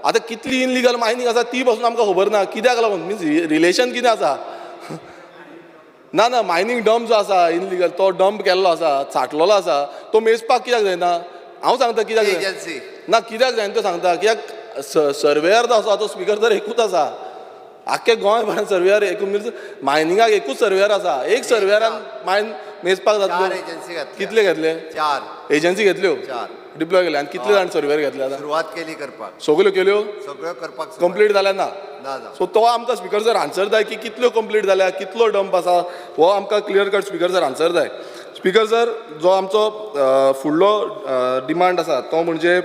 आतां कितली इनलिगल मायनींग आसा ती पासून आमकां खबर ना. कित्याक लागून, मिन्स रिलेशन कितें आसा? ना ना, मायनींग डंप जो आसा इनलिगल, तो डंप केल्लो आसा, साठलेलो आसा, तो मेजपाक कित्याक जायना? हांव सांगता कित्याक जायना. एजन्सी. ना, कित्याक जायना तें सांगता. कित्याक सर्वेयर जो आसा तो, स्पिकर सर, एकूच आसा. आख्खे गोंयभरान सर्वेयर एकूच, मिन्स मायनिंगाक एकूच सर्वेयर आसा. एक सर्वेयरान मायन मेजपाक चार जातलो? एजन्सी घातल्या. कितले घेतले? चार. एजन्सी घेतल्यो? चार. डिप्लॉय केले? आनी कितले जाण सर्वेयर घेतले आतां? सुरवात केली करपाक. सगल्यो केल्यो? सगळ्यो करपाक सुरवात. कंप्लीट जाल्या ना? ना जावं. सो तो आमकां स्पिकर सर आन्सर जाय की कितल्यो कंप्लीट जाल्या, कितलो डंप आसा, हो आमकां clear cut, speaker sir, answer जाय. स्पिकर सर, जो आमचो फुडलो डिमांड आसा तो म्हणजे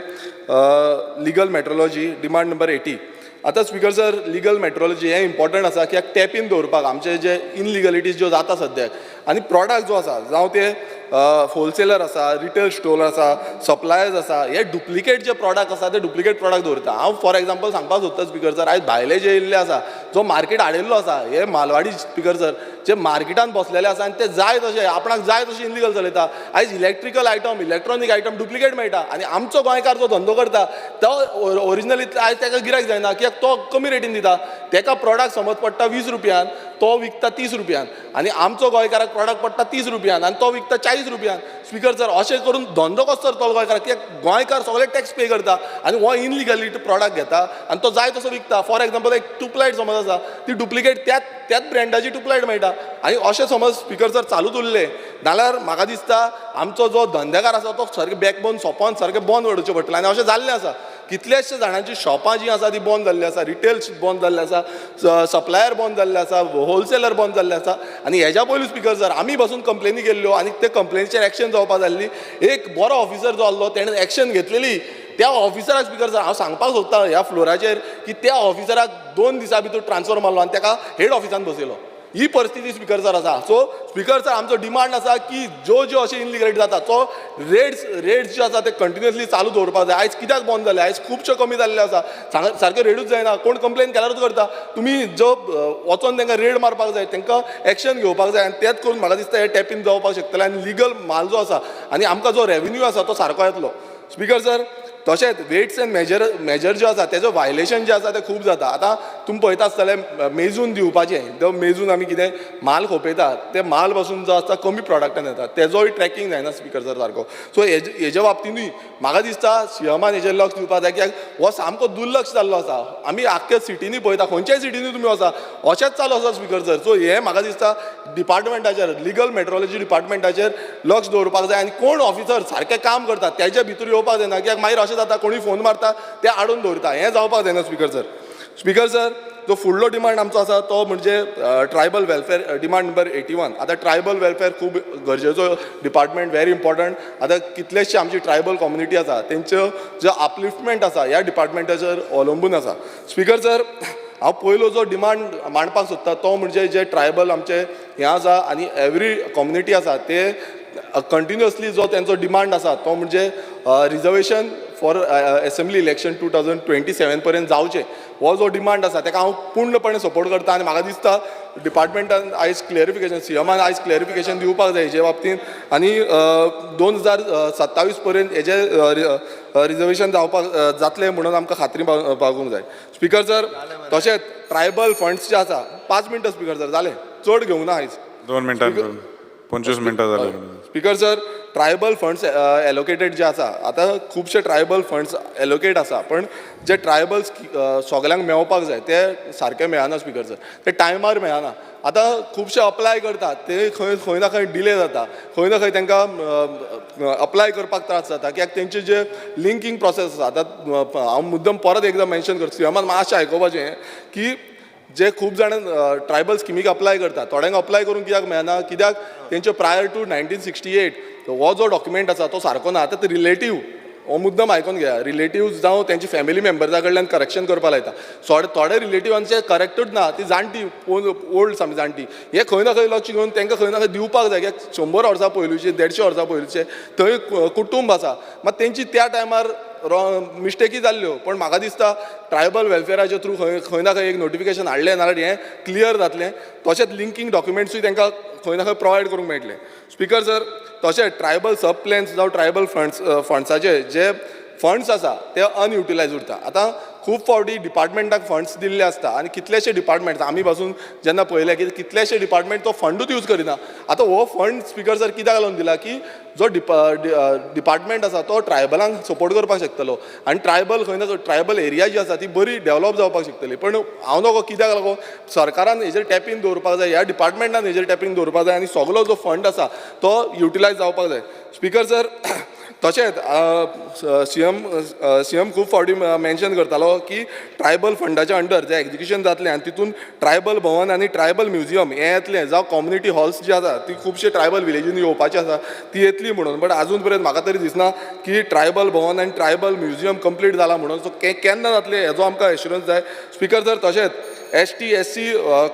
legal metrology, demand number 80. आतां स्पिकर सर, लिगल मेट्रोलॉजी हें इम्पॉर्टंट आसा कित्याक टॅपीन दवरपाक आमचे जे इनलिगलिटीज ज्यो जाता सद्याक आनी प्रॉडक्ट जो आसा, जावं ते होलसेलर आसा, रिटेल स्टोर आसा, सप्लायर्स आसा, हे डुप्लिकेट जे प्रॉडक्ट आसा ते डुप्लिकेट प्रॉडक्ट दवरता. हांव फॉर एग्जाम्पल सांगपाक सोदता स्पिकर सर, आयज भायले जे येयल्ले आसा, जो मार्केट हाडिल्लो आसा, हे मालवाडी, स्पिकर सर, जे मार्केटान बसलेले आसा आनी ते जाय तशे, आपणाक जाय तशें इनलिगल चलयता. आयज electrical item, electronic item duplicate मेळटा आनी आमचो गोंयकार जो धंदो करता तो ओरिजिनल आयज ताका गिरायक जायना, कित्याक तो कमी रेटीन दिता. ताका प्रॉडक्ट समज पडटा 20 रुपयान, तो विकता 30 रुपयान आनी आमचो गोंयकाराक प्रॉडक्ट पडटा 30 रुपयान आनी तो विकता 40 रुपयान. स्पिकर सर, अशें करून धंदो कसो चलतलो गोंयकाराक? कित्याक गोंयकार सगळे टॅक्स पे करता आनी हो इनलिगली प्रॉडक्ट घेता आनी तो जाय तसो विकता. फॉर एग्जाम्पल, एक ट्युबलायट समज आसा, ती डुप्लिकेट त्याच त्याच ब्रँडाची ट्युबलायट मेळटा. आनी अशें समज, स्पिकर सर, चालूच उरलें जाल्यार म्हाका दिसता आमचो जो धंदेकार आसा तो सारके बॅकबोन सोंपोन सारकें बंद उडोवचें पडटलें. आनी अशें जाल्लें आसा, कितल्याशे जाणांची शॉपां जीं आसा ती बंद जाल्ली आसा, रिटेल बंद जाल्ले आसा, सप्लायर बंद जाल्ले आसा, होलसेलर बंद जाल्ले आसा. आनी हेज्या पयलू, स्पिकर सर, आमी बसून कंप्लेनी केल्ल्यो आनी ते कंप्लेनीचेर एक्शन जावपा जाल्ली. एक बरो ऑफिसर जो आसलो तेणें एक्शन घेतलेली. त्या ऑफिसराक, स्पिकर सर, हांव सांगपाक सोदता ह्या फ्लोराचेर की त्या ऑफिसराक 2 दिसां भितर ट्रान्सफर मारलो आनी ताका हेड ऑफिसान बसयलो. ही परिस्थिती, स्पिकर सर, आसा. सो स्पिकर सर, आमचो डिमांड आसा की ज्यो ज्यो अशे इनलिगल जाता तो रेड्स ज्यो आसा ते कंटिन्युअसली चालू दवरपाक जाय. आयज कित्याक बंद जाले? आयज खुबश्यो कमी जाल्ले आसा. सारक्यो रेडूच जायना. कोण कंप्लेन केल्यारूच करता. तुमी जो वचोन तांकां रेड मारपाक जाय, तांकां एक्शन घेवपाक जाय आनी तेच करून म्हाका दिसता हे टॅपीन जावपाक शकतले आनी लिगल माल जो आसा आनी आमकां जो रेवेन्यू आसा तो सारको येतलो. स्पिकर सर, तशेंच वेट्स एंड मेजर जो आसा तेजो वायलेशन जें आसा तें खूब जाता. आतां तुमी पळयता आसतले, मेजून दिवपाचें, तो मेजून आमी कितें माल खोपयता, ते माल पासून जो आसता कमी प्रॉडक्टान येता, तेजोय ट्रॅकिंग जायना, स्पिकर सर, सारको. सो हेजे बाबतीनूय म्हाका दिसता सीएमान हेजेर लक्ष दिवपाक जाय, कित्याक हो सामको दुर्लक्ष जाल्लो आसा. आमी आख्ख्या सिटींनी पळयता, खंयच्याय सिटींनी तुमी वचा, अशेंच चालू आसा, स्पिकर सर. सो हें म्हाका दिसता डिपार्टमेंटाचेर, लिगल मेट्रोलॉजी डिपार्टमेंटाचेर लक्ष दवरपाक जाय आनी कोण ऑफिसर सारकें काम करता तेज्या भितर येवपाक जायना, कित्याक मागीर अशें जाता, कोणूय फोन मारता, ते हाडून दवरता. हें जावपाक जायना, स्पिकर सर. स्पिकर सर, जो फुडलो डिमांड आमचो आसा तो म्हणजे tribal welfare, demand number 81. आतां ट्रायबल वेलफेअर खूब गरजेचो डिपार्टमेंट, व्हेरी इम्पॉर्टंट. आतां कितलेशे आमची ट्रायबल कम्युनिटी आसा, तेंच्यो जो अपलिफ्टमेंट आसा ह्या डिपार्टमेंटाचेर अवलंबून आसा. स्पिकर सर, हांव पयलो जो डिमांड मांडपाक सोदता तो म्हणजे जे ट्रायबल आमचे हें आसा आनी एवरी कम्युनिटी आसा, ते कंटिन्युअसली जो तेंचो डिमांड आसा तो म्हणजे reservation for assembly election 2027 पर्यंत जावचें. हो जो डिमांड आसा तेका हांव पूर्णपणे सपोर्ट करता आनी म्हाका दिसता डिपार्टमेंटान आयज क्लॅरिफिकेशन, सीएमान आयज क्लॅरिफिकेशन दिवपाक जाय हेजे बाबतींत आनी 2027 पर्यंत हेजे रिजर्वेशन जावपाक जातलें म्हणून आमकां खात्री बाळगूंक जाय. स्पिकर सर, तशेंच ट्रायबल फंड्स जे आसा. 5 मिनटां, स्पिकर सर, जालें, चड घेवना आयज. 2 मिनटां, 25 मिनटां जाली. Speaker sir, tribal funds allocated जे आसा, आतां खुबशे ट्रायबल फंड्स एलोकेट आसा, पण जे ट्रायबल सगल्यांक मेळपाक जाय ते सारके मेळना, स्पिकर सर, ते टायमार मेळना. आतां खुबशे अप्लाय करतात, ते खंय खंय ना खंय डिले जाता, खंय ना खंय तांकां अप्लाय करपाक त्रास जाता, कित्याक तेंचे जे लिंकींग प्रोसेस आसा. आतां हांव मुद्दम परत एकदां मेन्शन करता, सीएमान मातशें आयकुपाचें की जे खूब जाण ट्रायबल स्किमीक अप्लाय करतात, थोड्यांक अप्लाय करून कित्याक मेळना? कित्याक तेंचे प्रायर टू 1968 हो जो डॉक्युमेंट आसा तो सारको ना. आतां ते रिलेटीव, हो मुद्दम आयकोन घेया, रिलेटिव्ह जावं तेंची फॅमिली मेंबर्सा कडल्यान करेक्शन करपाक लायता. थोडे थोडे रिलेटिवांचे करेक्टूच ना, ती जाणटी, ओल्ड आमी जाणटी. हे खंय ना खंय लक्ष घेवन तांकां खंय ना खंय दिवपाक जाय, कित्याक 100 वर्सां पयलूचे, 150 वर्सां पयलूचे थंय कुटूंब आसा. मात तेंची त्या टायमार मिस्टेकी जाल्ल्यो, पण म्हाका दिसता ट्रायबल वेलफेराच्या थ्रू खंय खंय ना खंय एक नोटिफिकेशन हाडलें नाल्यार हें क्लियर जातलें. तशेंच लिंकींग डॉक्युमेंट्सूय तांकां खंय ना खंय प्रोवायड करूंक मेळटलें. स्पिकर सर, तशेंच ट्रायबल सब प्लॅन्स जावं ट्रायबल फंड्साचे जे फंड्स आसा ते अनयुटिलायज उरता. आतां खूब फावटी डिपार्टमेंटाक फंड्स दिल्ले आसता आनी कितलेशे डिपार्टमेंट आमी पासून जेन्ना पळयलें की कितलेशे डिपार्टमेंट तो फंडूच यूज करिना. आतां हो फंड स्पिकर सर कित्याक लागून दिला की जो डिपार्टमेंट आसा तो ट्रायबलांक सपोर्ट करपाक शकतलो आनी ट्रायबल खंय ना खंय ट्रायबल एरिया जी आसा ती बरी डेवलप जावपाक शकतली. पण हांव नकळो कित्याक लागून सरकारान हेजेर टॅपीन दवरपाक जाय, ह्या डिपार्टमेंटान हेजेर टॅपीन दवरपाक जाय आनी सगलो जो फंड आसा तो युटिलायज जावपाक जाय. स्पिकर सर, तशेंच सीएम खूब फावटी मेन्शन करतालो की ट्रायबल फंडाच्या अंडर जें एग्जिक्युशन जातलें आनी तितून ट्रायबल भवन आनी ट्रायबल म्युजियम हें येतलें, जावं कम्युनिटी हॉल्स जी आसा ती खुबशे ट्रायबल विलेजीन येवपाची आसा ती येतली म्हणून. बट आजून पर्यंत म्हाका तरी दिसना की ट्रायबल भवन आनी ट्रायबल म्युजियम कंप्लीट जाला म्हणून. सो केन्ना जातलें हेजो आमकां एश्युरन्स जाय. स्पिकर सर, तशेंच ST SC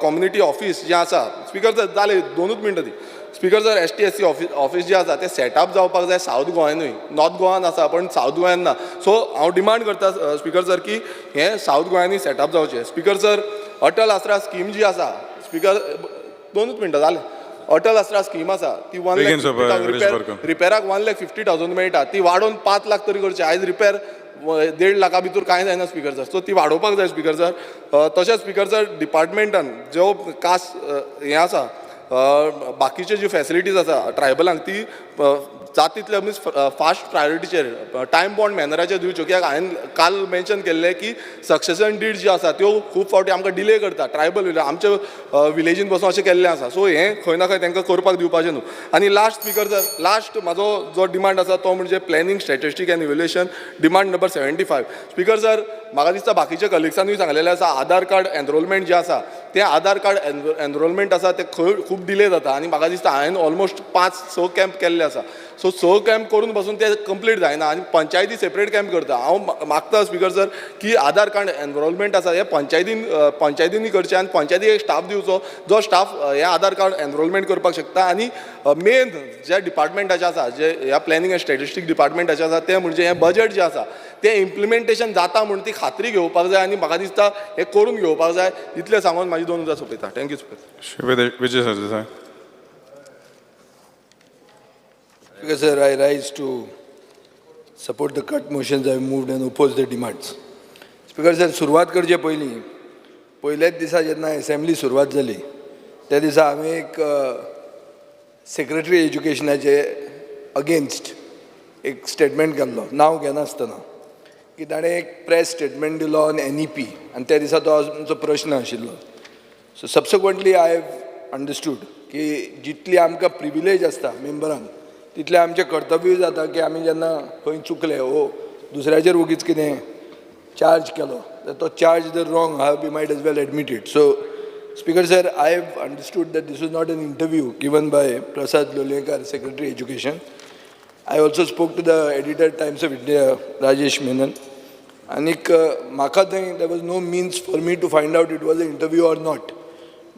community office जें आसा, स्पिकर सर जालें, दोनूच मिनटां दी. Speaker sir, ST SC office जें आसा तें सेटअप जावपाक जाय सावथ गोंयानूय. नॉर्थ गोवान आसा पण सावथ गोंयान ना. सो हांव डिमांड करता स्पिकर सर की हें सावथ गोंयांनी सेटअप जावचें. स्पिकर सर, अटल आसरा स्कीम जी आसा, स्पिकर दोनूच मिनटां जालें, अटल आसरा स्कीम आसा ती 1 लाख बेगीन सोंपय, विरेश बोरकर. रिपेराक 1,50,000 मेळटा, ती वाडोवन 5 लाख तरी करची. आयज रिपेर 1.5 लाखा भितर कांय जायना स्पिकर सर. सो ती वाडोवपाक जाय स्पिकर सर. तशेंच स्पिकर सर, डिपार्टमेंटान ज्यो कास हें आसा, बाकीच्यो ज्यो फॅसिलिटीज आसा ट्रायबलांक, ती जाता तितले मीन्स फास्ट प्रायोरिटीचेर टायम बाउंड मॅनराचेर दिवच्यो. कित्याक हांवें काल मेन्शन केल्लें की सक्सेशन did जी आसा त्यो खूब फावटी आमकां डिले करता. ट्रायबल आमच्या विलेजीन बसून अशें केल्लें आसा. सो हें खंय ना खंय तांकां करपाक दिवपाचें न्हू. आनी लास्ट स्पिकर सर, लास्ट म्हाजो जो डिमांड आसा तो म्हणजे planning, statistic and evaluation, demand number 75. Speaker sir, म्हाका दिसता बाकीच्या कलिग्सांनूय सांगलेलें आसा, आधार कार्ड एनरोलमेंट जें आसा तें आधार कार्ड एनरोलमेंट आसा तें खंय खूब डिले जाता आनी म्हाका दिसता हांवें ऑलमोस्ट पांच स कॅम्प केल्ले आसा. सो स कॅम्प करून पासून ते कंप्लीट जायना आनी पंचायती सेपरेट कॅम्प करता. हांव मागता स्पिकर सर की आधार कार्ड एनरोलमेंट आसा हें पंचायतींनी करचें आनी पंचायतीक एक स्टाफ दिवचो, जो स्टाफ हें आधार कार्ड एनरोलमेंट करपाक शकता. आनी मेन ज्या डिपार्टमेंटाचें आसा, जे ह्या प्लॅनिंग एंड स्टॅटिस्टीक डिपार्टमेंटाचें आसा, तें म्हणजे हें बजट जें आसा तें इम्प्लिमेंटेशन जाता म्हूण ती खात्री घेवपाक जाय आनी म्हाका दिसता हें करून घेवपाक जाय. इतलें सांगून म्हाजी दोन उतरां सोंपयता. Thank you speaker. Shri Vijay Sardesai. Speaker sir, I rise to support the cut motions I moved and oppose the demands. Speaker sir, सुरवात करचे पयलीं, पयल्याच दिसा जेन्ना असेंब्ली सुरवात जाली त्या दिसा हांवें एक सेक्रेटरी एज्युकेशनाचे अगेन्स्ट एक स्टेटमेंट घाल्लो, नांव घेनासतना, की ताणें एक प्रेस स्टेटमेंट दिलो ऑन एनईपी आनी त्या दिसा तो आमचो प्रश्न आशिल्लो. So subsequently I have understood की जितली आमकां प्रिविलेज आसता मेंबरांक, तितलें आमचें कर्तव्यूय जाता की आमी जेन्ना खंय चुकले वो दुसऱ्याचेर वगीच कितें चार्ज केलो तर तो चार्ज जर रॉंग आहा, we might as well admit it. So Speaker sir, I have understood that this was not an interview given by Prasad Lolayekar, Secretary Education. I also spoke to the editor, Times of India, Rajesh Menon. आनीक म्हाका थंय there was no means for me to find out it was a interview or not,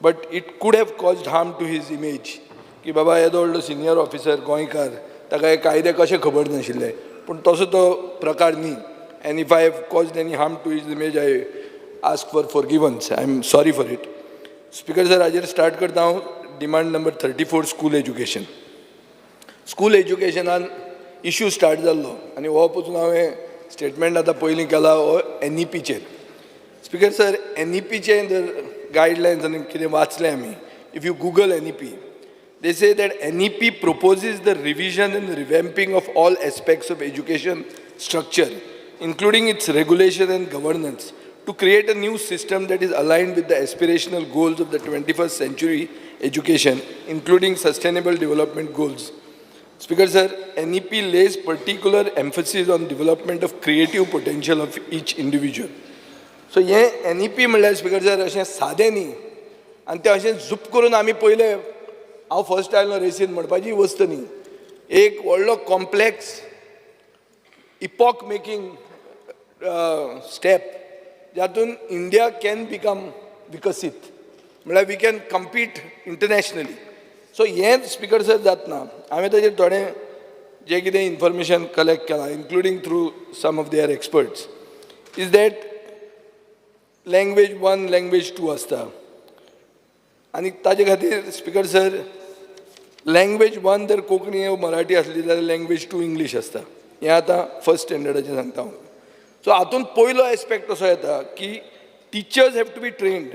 but it could have caused harm to his image की बाबा येदो व्हडलो senior officer गोंयकार, ताका हे कायदे कशे खबर नाशिल्ले. पूण तसो तो प्रकार न्ही, and if I have caused any harm to his image, I ask for forgiveness. I am sorry for it. Speaker sir, हाजेर स्टार्ट करता हांव demand number 34, school education. School एज्युकेशनान issue start जाल्लो आनी हो पसून हांवें स्टेटमेंट आतां पयलीं केला हो एनईपीचेर. स्पिकर सर, एनईपीचे जर गायडलायन्स आनी कितें वाचलें आमी, if you Google NEP, they say that NEP proposes the revision and revamping of all aspects of education structure, including its regulation and governance, to create a new system that is aligned with the aspirational goals of the 21st century education, including sustainable development goals. Speaker sir, NEP lays particular emphasis on development of creative potential of each individual. So हे NEP म्हणल्यार speaker sir अशें सादें न्ही आनी तें अशें झूप करून आमी पयले हांव फर्स्ट आयलो रेसीन म्हणपाची वस्त न्ही. एक व्हडलो कॉम्प्लेक्स इपॉक मेकिंग स्टेप जातून इंडिया can become विकसीत, म्हळ्यार we can compete internationally. So हें स्पीकर सर जातना हांवें ताजेर थोडें जें कितें इन्फॉर्मेशन कलेक्ट केलां, including through some of their experts, is that language one, language two आसता आनी ताजे खातीर स्पीकर सर, लँग्वेज वन जर कोंकणी वा मराठी आसली जाल्यार लँग्वेज टू इंग्लीश आसता. हें आतां फर्स्ट स्टँडर्डाचें सांगता हांव. सो हातूंत पयलो एस्पेक्ट असो येता की teachers have to be trained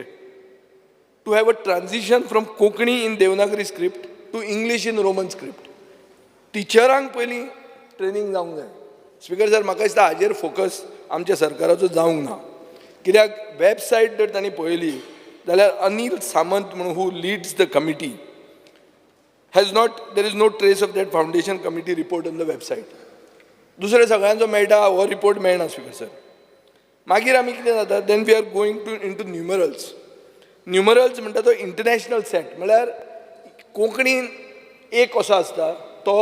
to have a transition from Konkani in Devanagari script to English in Roman script. टिचरांक पयलीं ट्रेनींग जावंक जाय. स्पिकर सर, म्हाका दिसता हाजेर फोकस आमच्या सरकाराचो जावंक ना, कित्याक वेबसायट जर तांणी पळयली जाल्यार अनील सामंत म्हणून who leads the committee has not, there is no trace of that foundation committee report on the website. दुसरे सगळ्यांचो मेळटा, हो रिपोर्ट मेळना. स्पिकर सर, मागीर आमी कितें जाता, then we are going to into numerals. Numerals म्हणटा तो इंटरनॅशनल सेट, म्हळ्यार कोंकणीन एक असो आसता, तो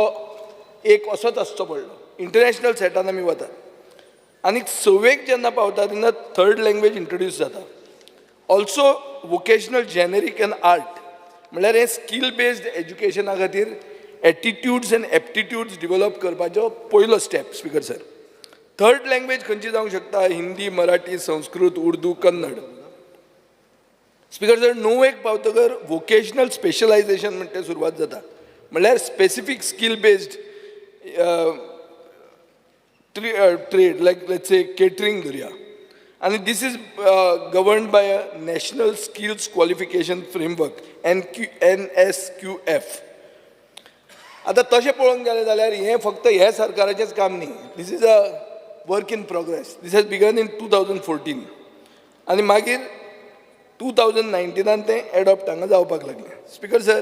एक असोच आसचो पडलो. इंटरनॅशनल सेटान आमी वतात आनी सवेक जेन्ना पावता तेन्ना थर्ड लँग्वेज इंट्रोड्यूस जाता. Also vocational, generic and art, म्हणल्यार हें स्कील बेस्ड एज्युकेशना खातीर एटिट्यूड्स एंड एप्टिट्यूड्स डिवलप करपाचो पयलो step. Speaker sir, third language खंयची जावंक शकता? हिंदी, मराठी, संस्कृत, उर्दू, कन्नड. स्पीकर सर, णवेक पावतकर वोकेशनल स्पेशलायझेशन म्हणटा तें सुरवात जाता, म्हणल्यार specific skill based trade, like let's say catering धरया, आनी this is governed by a National Skills Qualification Framework, NSQF. आतां तशें पळोवंक गेलें जाल्यार हें फक्त हे सरकाराचेंच काम न्ही. This is a work in progress. This has begun in 2014 आनी मागीर 2019न तें एडॉप्ट हांगा जावपाक लागलें. स्पिकर सर,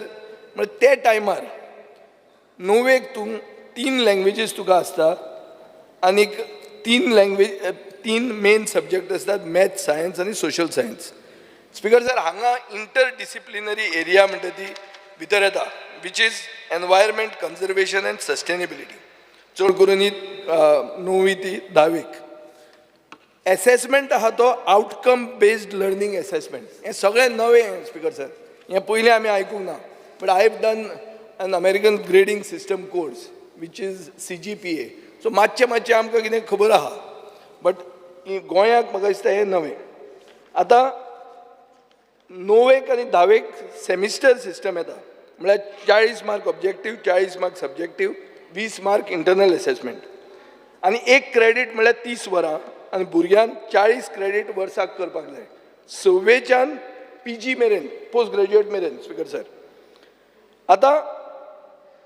म्हळ्यार ते टायमार णवेक तूं तीन लँग्वेजीस तुका आसता आनीक तीन लँग्वेज, तीन मेन सब्जॅक्ट आसतात, मॅथ, सायन्स आनी सोशल सायन्स. स्पिकर सर, हांगा इंटर डिसिप्लिनरी एरिया म्हणटा ती भितर येता, which is environment conservation and sustainability. चड करून ही णवी ती धावेक एसेसमेंट आहा, तो आउटकम बेस्ड लर्नींग एसेसमेंट. हें सगळें नवें, स्पिकर सर. हें पयलीं आमी आयकूंक ना, but I have done an American grading system course, which is CGPA, so मातशें मातशें आमकां कितें खबर आहा, बट गोंयाक म्हाका दिसता हें नवें. आतां णवेक आनी धावेक सेमिस्टर सिस्टम येता, म्हळ्यार 40 mark objective, 40 mark subjective, 20 mark internal assessment आनी एक क्रेडीट म्हळ्यार 30 वरां आनी भुरग्यान 40 क्रेडीट वर्साक करपाक जाय, सवेच्यान पीजी मेरेन, पोस्ट ग्रॅज्युएट मेरेन. स्पिकर सर, आतां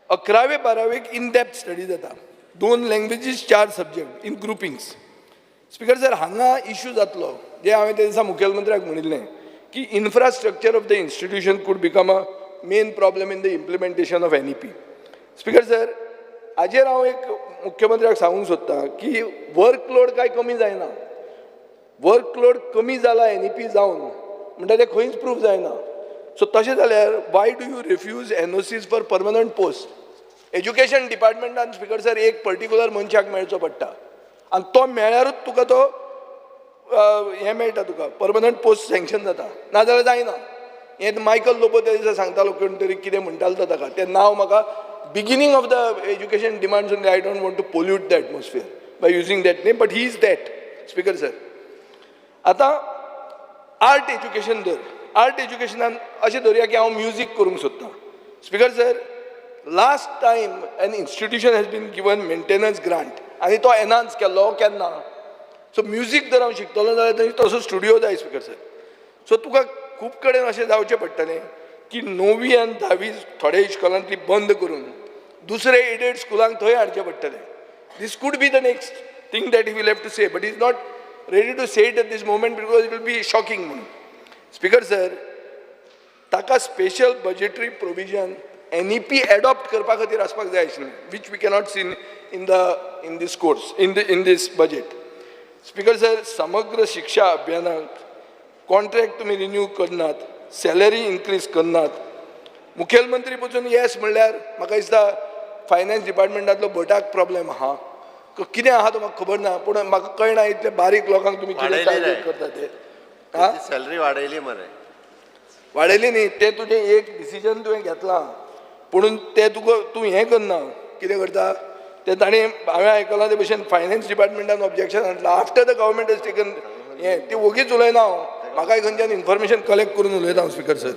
अकरावे बारावेक इन डेप्थ स्टडी जाता, दोन लँग्वेजीस, चार subject in groupings. Speaker sir, हांगा इशू जातलो जे हांवें त्या दिसा मुखेलमंत्र्याक म्हणिल्लें की infrastructure of the institution could become a main problem in the implementation of NEP. Speaker sir, हाजेर हांव एक मुख्यमंत्र्याक सांगूंक सोदतां की वर्कलोड कांय कमी जायना. वर्कलोड कमी जाला एनईपी जावन म्हणटा तें खंयच प्रूव जायना. सो तशें जाल्यार why do you refuse NOCs for permanent post education डिपार्टमेंटान? Speaker sir, एक पर्टिक्युलर मनशाक मेळचो पडटा आनी तो मेळ्यारूच तुका तो हें मेळटा, तुका परमनंट पोस्ट सँक्शन जाता, नाजाल्यार जायना. हें मायकल लोबो त्या दिसा सांगतालो, कोण तरी कितें म्हणटालो तो ताका, तें नांव म्हाका beginning of the education demands, I don't want to pollute the atmosphere by using that name, but he is that. Speaker sir, आतां आर्ट एज्युकेशन धर. आर्ट एज्युकेशनान अशें धरुया की हांव म्युजीक करूंक सोदतां. Speaker sir, last time an institution has been given maintenance grant आनी तो enhance केल्लो केन्ना? सो म्युजीक जर हांव शिकतलो जाल्यार थंय तसो स्टुडियो जाय. स्पिकर सर, सो तुका खूब कडेन अशें जावचें पडटलें की णवी आनी धावी थोड्या इस्कॉलांतली बंद करून दुसरे एडेड स्कुलांक थंय हाडचें पडटलें. This could be the next thing that he will have to say, but is not ready to say it at this moment because it will be shocking म्हणून. स्पिकर सर, ताका special budgetary provision NEP adopt करपा खातीर आसपाक जाय आशिल्लें, which we cannot seen in this course, in this budget. Speaker sir, समग्र शिक्षा अभियानाक contract तुमी रिन्यू करनात, सॅलरी इन्क्रीज करनात. मुखेलमंत्री पसून येस म्हणल्यार म्हाका दिसता फायनान्स डिपार्टमेंटांतलो भटाक प्रॉब्लेम आहा, कितें आहा तो म्हाका खबर ना, पूण म्हाका कळना इतले बारीक लोकांक तुमी कितें वाडयली टार्गेट रे. करता ते. आं, सॅलरी वाडयली मरे. वाडयली न्ही, तें तुजें एक डिसिजन तुवें घेतलां, पुणून तें तुका तूं हें करना. कितें करता तें ताणें, हांवें आयकलां ते भशेन फायनान्स डिपार्टमेंटान ऑब्जेक्शन हाडलां after the government has taken हें. ती ओगीच उलयना हांव, म्हाकाय खंयच्यान इन्फॉर्मेशन कलेक्ट करून उलयता हांव. स्पिकर सर,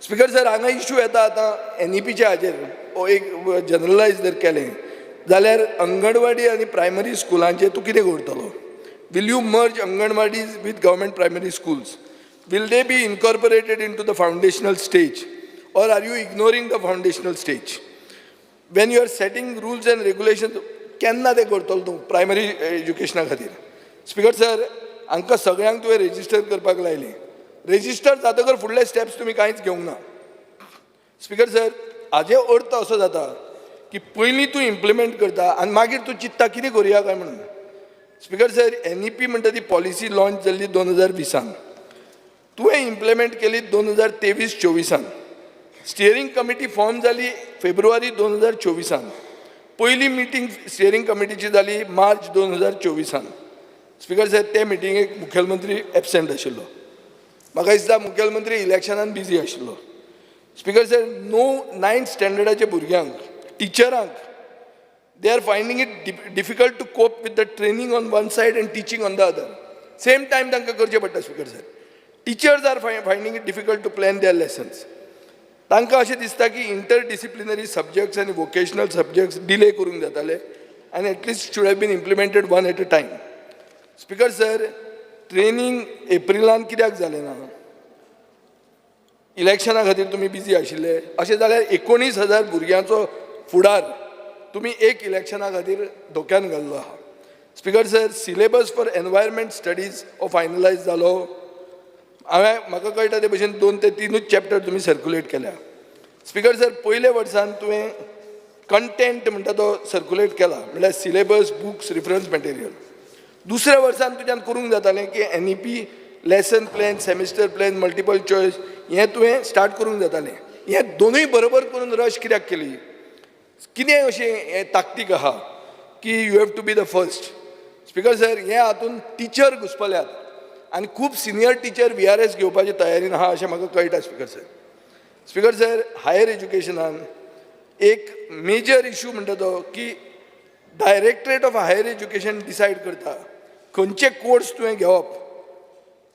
स्पिकर सर, हांगा इशू येता आतां एनईपीच्या हाजेर. हो एक जनरलायज जर केलें जाल्यार अंगणवाडी आनी प्रायमरी स्कुलांचेर तूं कितें करतलो? Will you merge anganwadis with government primary schools? Will they be incorporated into the foundational stage, or are you ignoring the foundational stage? When you are setting rules and regulations, केन्ना ते करतलो तूं primary एज्युकेशना खातीर? Speaker sir, हांकां सगळ्यांक तुवें register करपाक लायलें. रेजिस्टर जातकर फुडले स्टेप्स तुमी कांयच घेवंक ना. स्पिकर सर, हाजे अर्थ असो जाता की पयलीं तूं इम्प्लिमेंट करता आनी मागीर तूं चिंत्ता कितें करुया काय म्हणून. स्पिकर सर, एनईपी म्हणटा ती पॉलिसी लॉन्च जाल्ली 2020न. तुवें इम्प्लिमेंट केली 2023-24न. स्टियरींग कमिटी फॉर्म जाली फेब्रुवारी 2024न. पयली मिटींग स्टियरींग कमिटीची जाली मार्च 2024न. स्पिकर साहेब, ते मिटिंगेक मुखेलमंत्री एबसेंट आशिल्लो. म्हाका दिसता मुखेलमंत्री इलेक्शनान बिजी आशिल्लो. स्पिकर सर, णव नायन्थ स्टँडर्डाच्या भुरग्यांक, टिचरांक, they are finding it difficult to cope with the training on one side and teaching on the other. Same time तांकां करचें पडटा. Speaker sir, teachers are finding it difficult to plan their lessons. तांकां अशें दिसता की interdisciplinary सब्जॅक्ट्स आनी vocational सब्जॅक्ट्स delay करूंक जाताले आनी at least should have been implemented one at a time. Speaker sir, training एप्रिलान कित्याक जालें ना? इलेक्शना खातीर तुमी बिजी आशिल्ले? अशें जाल्यार 19,000 भुरग्यांचो फुडार तुमी एक इलेक्शना खातीर धोक्यान घाल्लो आहा. Speaker sir, syllabus for environment studies हो फायनलायज जालो? हांवें, म्हाका कळटा ते भशेन दोन ते तिनूच चॅप्टर तुमी सर्कुलेट केल्या. स्पिकर सर, पयल्या वर्सान तुवें कंटेंट म्हणटा तो सर्कुलेट केला, म्हणल्यार सिलेबस, बुक्स, रिफरन्स मटेरियल. दुसऱ्या वर्सान तुज्यान करूंक जातालें की NEP lesson plan, semester plan, multiple choice हें तुवें स्टार्ट करूंक जातालें. हें दोनूय बरोबर करून रश कित्याक केली? कितें अशें हें ताकतीक आहा की you have to be the first? Speaker sir, हे हातून टिचर घुसपल्यात आनी खूब सिनियर टिचर व्हीआरएस घेवपाचे तयारीन आहा अशें म्हाका कळटा. Speaker sir, speaker sir, higher एज्युकेशनान एक मेजर इशू म्हणटा तो की Directorate of Higher Education decide करता खंयचे कोर्स तुवें घेवप.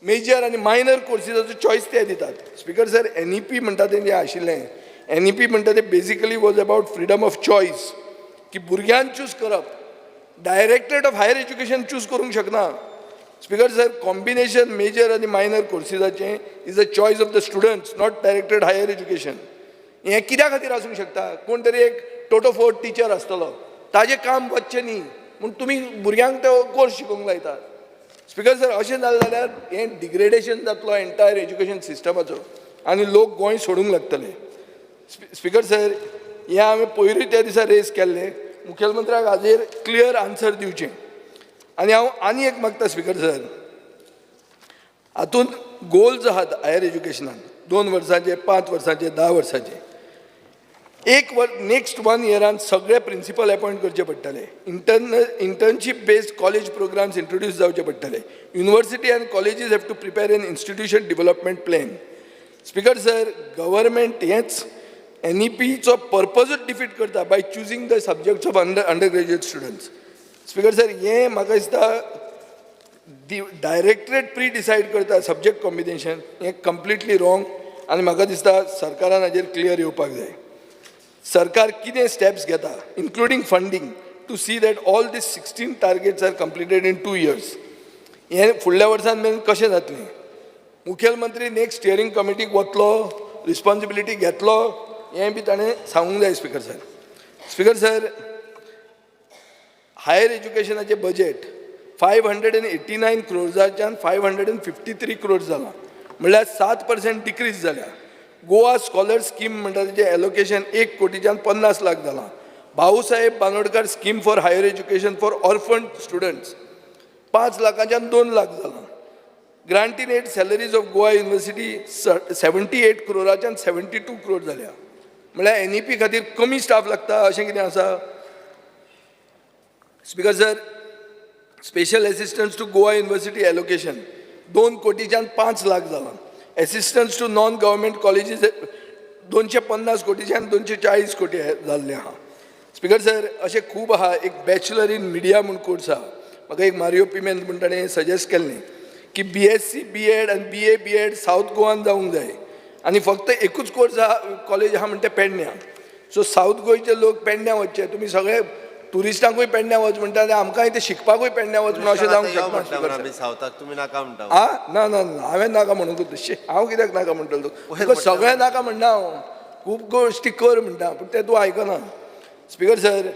मेजर आनी मायनर कोर्सीसाचो चॉयस ते दितात. स्पिकर सर, एनईपी म्हणटा तें जें आशिल्लें, एनईपी म्हणटा तें basically was about freedom of choice, की भुरग्यान चूज करप. Directorate of Higher Education choose करूंक शकना. स्पिकर सर, कॉम्बिनेशन मेजर आनी minor कोर्सीसाचें is a choice of the students, not Directorate Higher Education. हें कित्या खातीर आसूंक शकता? कोण तरी एक टोटो फोर्ट टिचर आसतलो, ताजें काम वचचें न्ही म्हूण तुमी भुरग्यांक तो कोर्स शिकोवंक लायतात. स्पिकर सर, अशें जालें जाल्यार हें डिग्रेडेशन जातलो एंटायर एज्युकेशन सिस्टमाचो आनी लोक गोंय सोडूंक लागतले. स्पिकर सर, हें हांवें पयरूय त्या दिसा रेज केल्लें. मुखेलमंत्र्याक हाजेर क्लियर आन्सर दिवचें. आनी हांव आनी एक मागता स्पिकर सर, हातूंत गोल्स आहात हायर एज्युकेशनान, 2 वर्सांचे, 5 वर्सांचे, 10 वर्सांचे. एक वर नेक्स्ट वन इयरान सगळे प्रिंसिपल अपॉयंट करचे पडटले. Internship based college programs introduce जावचे पडटले. University and colleges have to prepare an institution development plan. Speaker sir, government हेंच एनईपीचो पर्पजूच डिफीट करता by choosing the subjects of undergraduate students. Speaker sir, हें म्हाका दिसता डायरेक्टरेट प्री डिसायड करता subject combination, हें completely wrong आनी म्हाका दिसता सरकारान हाजेर क्लियर येवपाक जाय. सरकार कितें स्टेप्स घेता, including funding, to see that all these 16 targets are completed in 2 years? हें फुडल्या वर्सान मेरेन कशें जातलें? मुखेलमंत्री नेक्स्ट स्टियरींग कमिटीक वतलो, रिस्पॉन्सिबिलिटी घेतलो, हें बी ताणें सांगूंक जाय. Speaker sir, speaker sir, higher एज्युकेशनाचें budget 589 क्रोर्साच्यान 553 crores जालां, म्हणल्यार 7% डिक्रीज जाल्या. गोवा स्कॉलर स्कीम म्हणटा तेजें एलोकेशन 1 कोटीच्यान 50 लाख जालां. Bhausaheb Bandodkar Scheme for Higher Education for orphan students 5 लाखाच्यान 2 lakh जालां. Grant in aid salaries of Goa University 78 क्रोराच्यान 72 crore जाल्या. म्हणल्यार एनईपी खातीर कमी स्टाफ लागता अशें कितें आसा? Speaker sir, special assistance to Goa University allocation 2 कोटीच्यान 5 lakh जालां. Assistance to non government colleges 250 कोटीच्यान 240 कोटी जाल्ले आहा. स्पिकर सर, अशें खूब आहा. एक बॅचलर इन मिडिया म्हूण कोर्स आहा. म्हाका एक मारियो पिमेंत म्हूण ताणें सजेस्ट केल्लें की बीएससी बीएड आनी बीए बीएड सावथ गोवान जावंक जाय आनी फक्त एकूच कोर्स आहा, कॉलेज आहा म्हणटा पेडण्यां. सो सावथ गोंयचे लोक पेडण्यां वचचे, तुमी सगळे ट्युरिस्टांकूय पेडण्या वच म्हणटा आनी आमकांय ते शिकपाकूय पेडण्या वच म्हणून अशें जावंक यो शकना म्हणटा स्पीकर म्हणून सर. आमी सावथाक तुमी नाका म्हणटा. आ, ना ना ना, हांवें नाका म्हणूंक तशें हांव कित्याक नाका म्हणटलो तुका? सगळें नाका म्हणना हांव, खूब गोश्टी कर म्हणटा, पूण तें तूं आयकना. स्पीकर सर,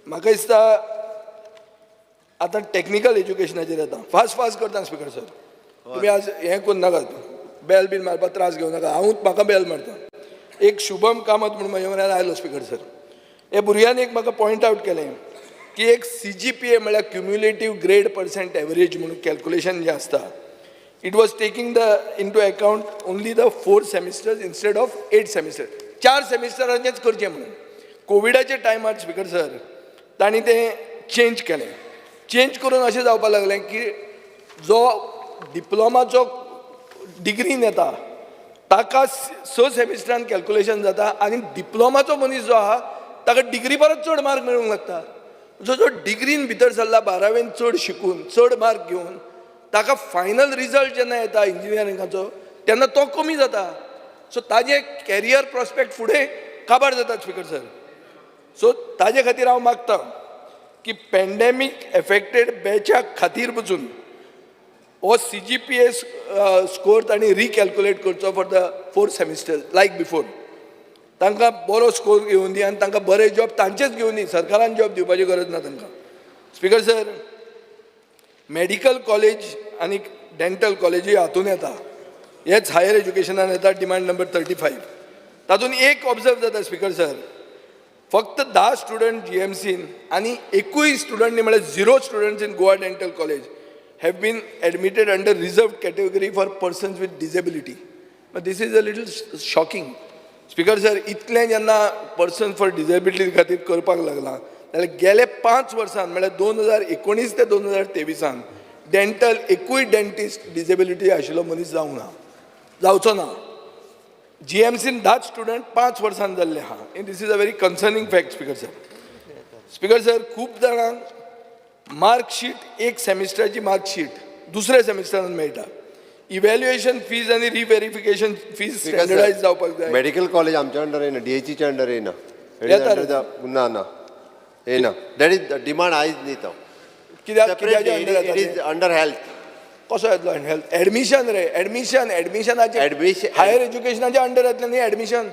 म्हाका दिसता आतां टॅक्निकल एज्युकेशनाचेर येता. फास्ट फास्ट करता स्पीकर सर, तुमी आज हें करूं नाकात, बेल बीन मारपाक त्रास घेवं नाका. हांवूच म्हाका बेल मारता. एक शुभम कामत म्हणून म्हज्या म्हऱ्यान आयलो स्पीकर सर. हे भुरग्यान एक म्हाका पॉयंट आवट केलें की एक सीजीपीए म्हळ्यार क्युम्युलेटीव ग्रेड पर्संट एवरेज म्हणून कॅल्कुलेशन जें आसता, it was taking the into account only the four semesters instead of eight semester. चार सेमिस्टरांचेच करचें म्हणून कोविडाच्या टायमार स्पीकर सर तांणी तें चेंज केलें. चेंज करून अशें जावपाक लागलें की जो डिप्लोमाचो डिग्रीन येता ताका स सेमिस्टरान कॅल्कुलेशन जाता आनी डिप्लोमाचो मनीस जो आहा ताका डिग्री परत चड मार्क मेळूंक लागता. जो जो डिग्रीन भितर सरला, बारावेन चड शिकून चड मार्क घेवन, ताका फायनल रिजल्ट जेन्ना येता इंजिनियरिंगाचो तेन्ना तो कमी जाता. सो ताजे कॅरियर प्रोस्पेक्ट फुडें काबार जाता स्पीकर सर. सो ताजे खातीर हांव मागता की पॅन्डेमीक एफेक्टेड बॅचा खातीर पसून हो सीजीपीए स्कोर तांणी रिकॅल्कुलेट करचो for the four semester like before. तांकां बरो स्कोर घेवन दी आनी तांकां बरे जॉब तांचेच घेवन दी, सरकारान जॉब दिवपाची गरज ना तांकां. स्पीकर सर, मेडिकल कॉलेज आनी डेंटल कॉलेजूय हातून येता, हेच हायर एज्युकेशनान येता. डिमांड नंबर 35, तातूंत एक ऑब्जर्व जाता स्पीकर सर, फक्त 10 स्टुडंट जीएमसीन आनी एकूय स्टुडंट न्ही, म्हळ्यार zero students in Goa Dental College have been admitted under reserve category for persons with disability. This is a little shocking, Speaker sir. इतलें जेन्ना पर्सन फॉर डिजेबिलिटी खातीर करपाक लागलां जाल्यार गेले 5 वर्सान म्हळ्यार 2019 ते 2023 डेंटल एकूय डेंटिस्ट डिजेबिलिटी आशिल्लो मनीस जावंक ना, जावचो ना. जीएमसीन 10 स्टुडंट 5 वर्सान जाल्ले आहा. This is a very concerning fact, Speaker sir. Speaker sir, खूब जाणांक मार्कशीट, एक सेमिस्टराची मार्कशीट दुसऱ्या सेमिस्टरान मेळटा. इव्हॅल्युएशन फीज आनी रिव्हेरिफिकेशन फीज स्टँडर्डायज जावपाक जाय. मेडिकल कॉलेज आमच्या अंडर येना, डीएचईच्या अंडर येना. येता रे. ना ना, येना. That is demand आयज न्ही तो. कित्याक, कित्याच्या सेपरेट अंडर it येता is ते? Under health. कसो येतलो हेल्थ? एडमिशन रे, एडमिशन, एडमिशनाचे हायर एज्युकेशनाच्या अंडर येतलें न्ही एडमिशन.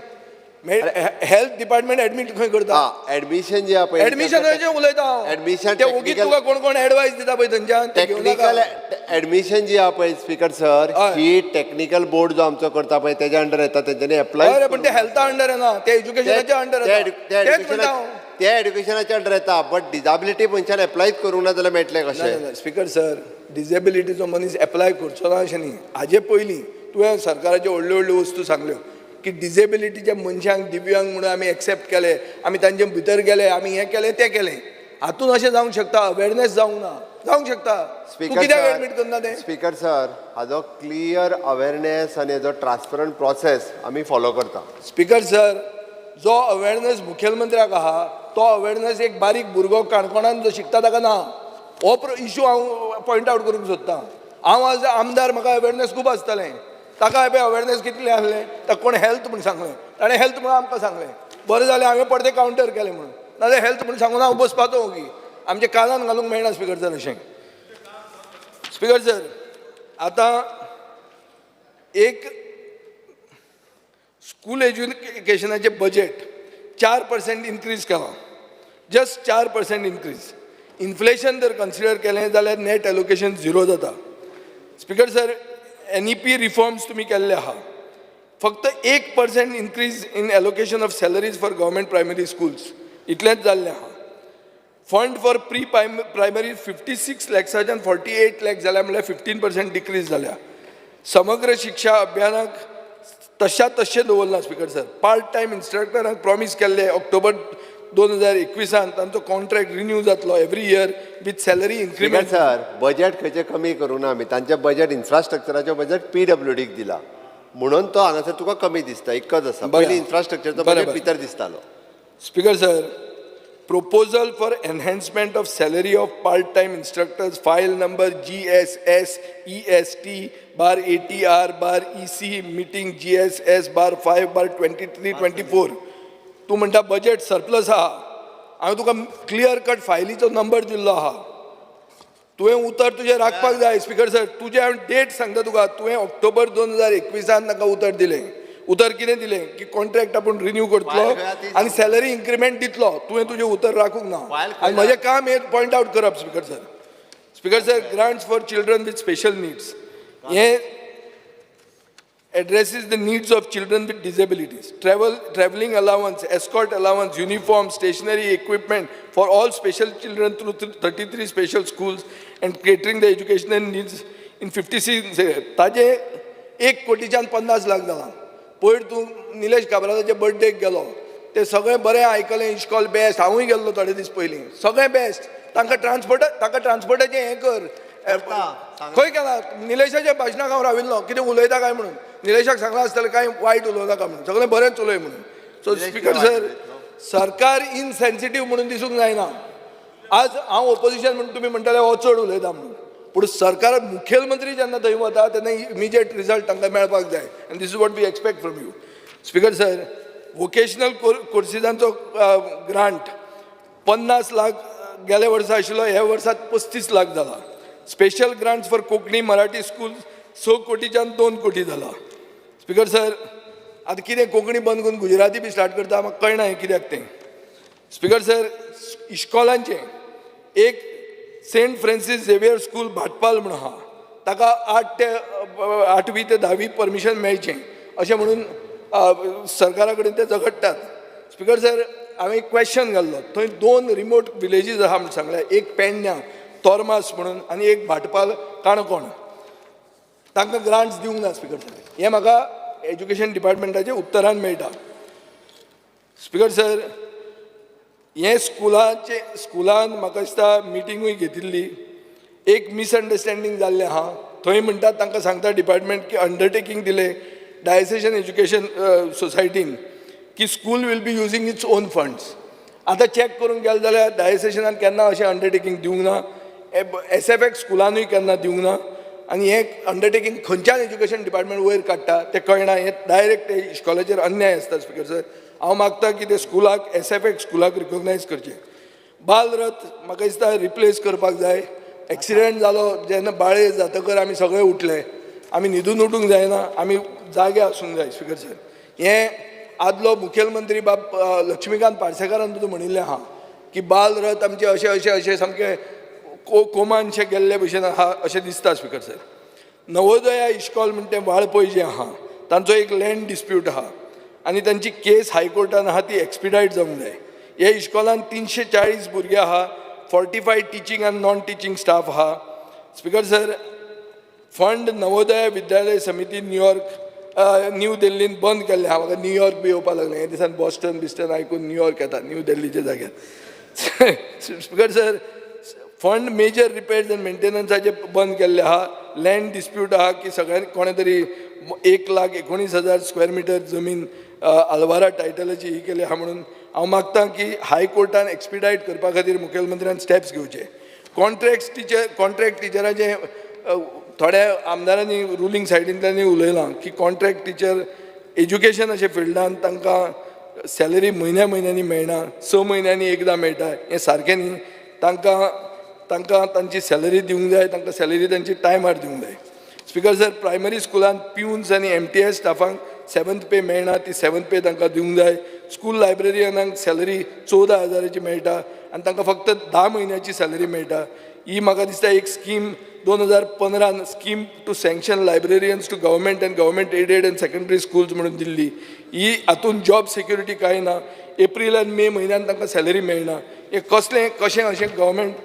हेल्थ डिपार्टमेंट एडमीट खंय करता? हा, एडमिशन जे आहा पळय, एडमिशनाचें उलयता हांव. Admission ते ओगीच तुका कोण कोण एडवायस दिता पळय थंयच्यान, ते घेवं नाका. टेक्निकल एडमिशन जी आहा पळय स्पीकर सर, ही टेक्निकल बोर्ड जो आमचो करता पळय तेज्या अंडर येता. तेंच्यांनी एप्लाय हय रे, पण ते हेल्था अंडर येना, ते एज्युकेशनाच्या अंडर येता, तेच म्हणटा हांव. ते एड्युकेशनाच्या अंडर येता, बट डिजाबिलिटी मनशान एप्लायच करूंक ना जाल्यार मेळटलें कशें? स्पीकर सर, डिजेबिलिटीचो मनीस एप्लाय करचो ना अशें न्ही. हाजे पयलीं तुवें सरकाराच्यो व्हडल्यो व्हडल्यो वस्तू सांगल्यो की डिजेबिलिटीच्या मनशांक दिव्यांग म्हणून आमी एक्सेप्ट केले, आमी तांचे भितर गेले, आमी हें केलें तें केलें. हातूंत अशें जावंक शकता अवेरनेस जावंक ना, जावंक शकता. तूं कित्याक एडमीट करना तें? स्पीकर सर, हाजो क्लियर अवेरनेस आनी हाजो ट्रान्सपरंट प्रोसेस आमी फॉलो करता. स्पीकर सर, जो अवेरनेस मुखेलमंत्र्याक आहा तो अवेरनेस एक बारीक भुरगो काणकोणान जो शिकता ताका ना. हो इशू हांव पॉयंट आवट करूंक सोदतां. हांव एज आमदार म्हाका अवेरनेस खूब आसतलें, ताका पळय अवेरनेस कितलें आसलें. ताका कोण हेल्थ म्हूण सांगलें, ताणें हेल्थ म्हणून आमकां सांगलें, बरें जालें हांवें परतें कावंटर केलें म्हणून, नाजाल्यार हेल्थ म्हणून सांगून हांव बसपाचो ओगी. आमच्या कानान घालूंक मेळना स्पीकर सर अशें. स्पीकर सर, आतां एक स्कूल एज्युकेशनाचें बजेट 4% इन्क्रीज केलां, जस्ट 4% इन्क्रीज. इन्फ्लेशन जर कन्सिडर केलें जाल्यार नॅट एलोकेशन झिरो जाता. स्पीकर सर, एनईपी रिफॉर्म्स तुमी केल्ले आहा, फक्त 1% increase in allocation of salaries for government primary schools इतलेंच जाल्लें आहा. फंड फॉर प्री प्रायमरी 56 लॅक्साच्यान 48 लॅक्स जाल्या, म्हणल्यार 15% डिक्रीज जाल्या. समग्र शिक्षा अभियानाक तश्या तश्शें दवरलां स्पीकर सर. पार्ट टायम इन्स्ट्रक्टरांक प्रॉमीस केल्ले ऑक्टोबर 2021 तांचो कॉन्ट्रॅक्ट रिन्यू जातलो every year with salary speaker increment. Sir, budget खंयचें कमी करूं ना आमी. तांचें बजेट, इन्फ्रास्ट्रक्चराचें बजेट पीडब्ल्यूडीक दिला म्हणून तो हांगासर तुका कमी दिसता. एकच आसा, पयलीं इन्फ्रास्ट्रक्चरचो बजेट भितर दिसतालो. Speaker sir, proposal for enhancement of salary of part-time instructors, file number GSS EST/ATR/EC meeting GSS/5/23-24. तूं म्हणटा बजेट सरप्लस आहा. हांवें तुका क्लियर कट फायलीचो नंबर दिल्लो आहा. तुवें उतर तुजें राखपाक जाय स्पीकर सर. तुजें हांव डेट सांगता तुका. तुवें ऑक्टोबर 2021 तांकां उतर दिलें. उतर कितें दिलें की कॉन्ट्रॅक्ट आपूण रिन्यू करतलो फायल खंय आहा ती आनी सॅलरी इन्क्रिमेंट दितलो. तुवें तुजें उतर राखूंक ना. फायल खंय आनी म्हजें काम हें पॉयंट आवट करप, speaker sir. Speaker sir, grants for children with special needs हें addresses the needs of children with disabilities. Traveling allowance, escort allowance, uniform, stationery, equipment for all special children through 33 special schools and catering the educational needs in 56. ताजे 1 कोटीच्यान 50 लाख जाला. पयर तूं निलेश काब्रालाच्या बर्थडेक गेलो, ते सगळें बरें आयकलें. इश्कॉल बेस्ट. हांवूय गेल्लो थोडे दीस पयलीं. सगळें बेस्ट. तांकां ट्रान्सपोर्टाचें हें कर. सांगलां. खंय केला? निलेशाच्या भाशणाक हांव राविल्लो, कितें उलयता काय म्हणून. निलेशाक सांगलां आसतलें कांय वायट उलोवं नाका म्हणून, सगळें बरेंच उलय म्हणून. सो निलेश स्पीकर कितें वायट सर, उलयतलो? सरकार इनसेन्सिटीव म्हणून दिसूंक जायना. आज हांव ओपोजिशन म्हणून तुमी म्हणटाले हो चड उलयता म्हणून, पूण सरकार मुखेलमंत्री जेन्ना थंय वता तेन्ना इमिजिएट रिजल्ट तांकां मेळपाक जाय आनी this is what we expect from you. Speaker sir, vocational कोर्सिसांचो grant 50 lakh गेल्या वर्सा आशिल्लो, ह्या वर्सात 35 लाख जाला. Special grants for Konkani, Marathi school 6 कोटीच्यान 2 कोटी जाला. स्पीकर सर, आतां कितें कोंकणी बंद करून गुजराती बी स्टार्ट करता, म्हाका कळना हें कित्याक तें. स्पीकर सर, इश्कॉलांचें एक saint Francis Xavier school Bhatpal म्हणून आहा, ताका आठवी ते धावी परमिशन मेळचें अशें म्हणून सरकारा कडेन ते झगडटात. स्पीकर सर, हांवें एक क्वेश्चन घाल्लो. थंय दोन रिमोट विलेजीस आहा म्हूण सांगलें, एक पेडण्यां तोरमास म्हणून आनी एक भाटपाल काणकोण. तांकां ग्रांट्स दिवंक ना स्पीकर सर. हें म्हाका एज्युकेशन डिपार्टमेंटाच्या उत्तरान मेळटा. स्पीकर सर, हें स्कुलाचे स्कुलान म्हाका दिसता मिटिंगूय घेतिल्ली. एक मिसअंडरस्टँडींग जाल्लें आहा. थंय म्हणटात, तांकां सांगता डिपार्टमेंट की अंडरटेकींग दिलें डायसेशन एज्युकेशन सोसायटीन की school will be using its own funds. आतां चॅक करूंक गेले जाल्यार डायसेशनान केन्ना अशें अंडरटेकींग दिवंक ना, एसएफएक्स स्कुलानूय केन्ना दिवंक ना आनी हें अंडरटेकींग खंयच्यान एज्युकेशन डिपार्टमेंट वयर काडटा तें कळना. हें डायरेक्ट ते इश्कोलाचेर अन्याय आसता. स्पीकर सर, हांव मागता की ते स्कुलाक, एसएफएक्स स्कुलाक रिकोगनायज करचें. बालरथ म्हाका दिसता रिप्लेस करपाक जाय. एक्सिडेंट जालो जेन्ना बाळे जातकर आमी सगळे उठले. आमी न्हिदून उठूंक जायना, आमी जागे आसूंक जाय. स्पीकर सर, हें आदलो मुखेलमंत्री बाब लक्ष्मीकांत पार्सेकारान सुद्दां म्हणिल्लें आहा की बालरथ आमचे अशे अशे अशे सामके कोमानशे गेल्ले भशेन आहा अशें दिसता. स्पीकर सर, नवोदया इश्कॉल म्हणटा तें वाळपय जें आहा, तांचो एक लँड डिस्प्यूट आहा आनी तांची केस हायकोर्टान आहा, ती एक्सपिडायट जावंक जाय. ह्या इश्कॉलान 340 भुरगे आहा, 45 टिचींग आनी नॉन टिचींग स्टाफ आहा. Speaker sir, fund Navodaya Vidyalaya समिती न्यूयॉर्क न्यू दिल्लीन बंद केल्लें आहा. म्हाका न्यूयॉर्क बी येवपाक लागलें हे दिसान. बॉस्टन बिस्टन आयकून न्यूयॉर्क येता न्यू दिल्लीच्या जाग्यार. Speaker sir, fund major repairs and मेंटेनन्साचे बंद केल्ले आहा. लँड डिस्प्यूट आहा की सगळ्यांनी कोणें तरी 1,19,000 स्क्वेअर मिटर जमीन आलवारा टायटलाची ही केली आहा. म्हणून हांव मागता की हायकोर्टान एक्सपिडायट करपा खातीर मुखेलमंत्र्यान स्टेप्स घेवचे. कॉन्ट्रॅक्ट टिचराचे थोड्या आमदारांनी रुलींग सायडींतल्यानी उलयलां की कॉन्ट्रॅक्ट टिचर एज्युकेशन अशे फिल्डान तांकां सॅलरी म्हयन्या म्हयन्यांनी मेळना, 6 म्हयन्यांनी एकदां मेळटा. हें सारकें न्ही. तांकां तांची सॅलरी दिवंक जाय, तांकां सॅलरी तांची टायमार दिवंक जाय. स्पीकर सर, प्रायमरी स्कुलान प्युन्स आनी एमटीएस स्टाफांक सेवन्थ पे मेळना, ती सेवन्थ पे तांकां दिवंक जाय. स्कूल लायब्ररियनांक सॅलरी 14 हजाराची मेळटा आनी तांकां फक्त 10 म्हयन्याची सॅलरी मेळटा. ही म्हाका दिसता एक scheme 2015न scheme to sanction librarians to government and government aided and secondary schools म्हणून दिल्ली. ही हातून जॉब सेक्युरिटी कांय ना. एप्रील आनी मे म्हयन्यान तांकां सॅलरी मेळना. हें कसलें कशें अशें गव्हर्मेंट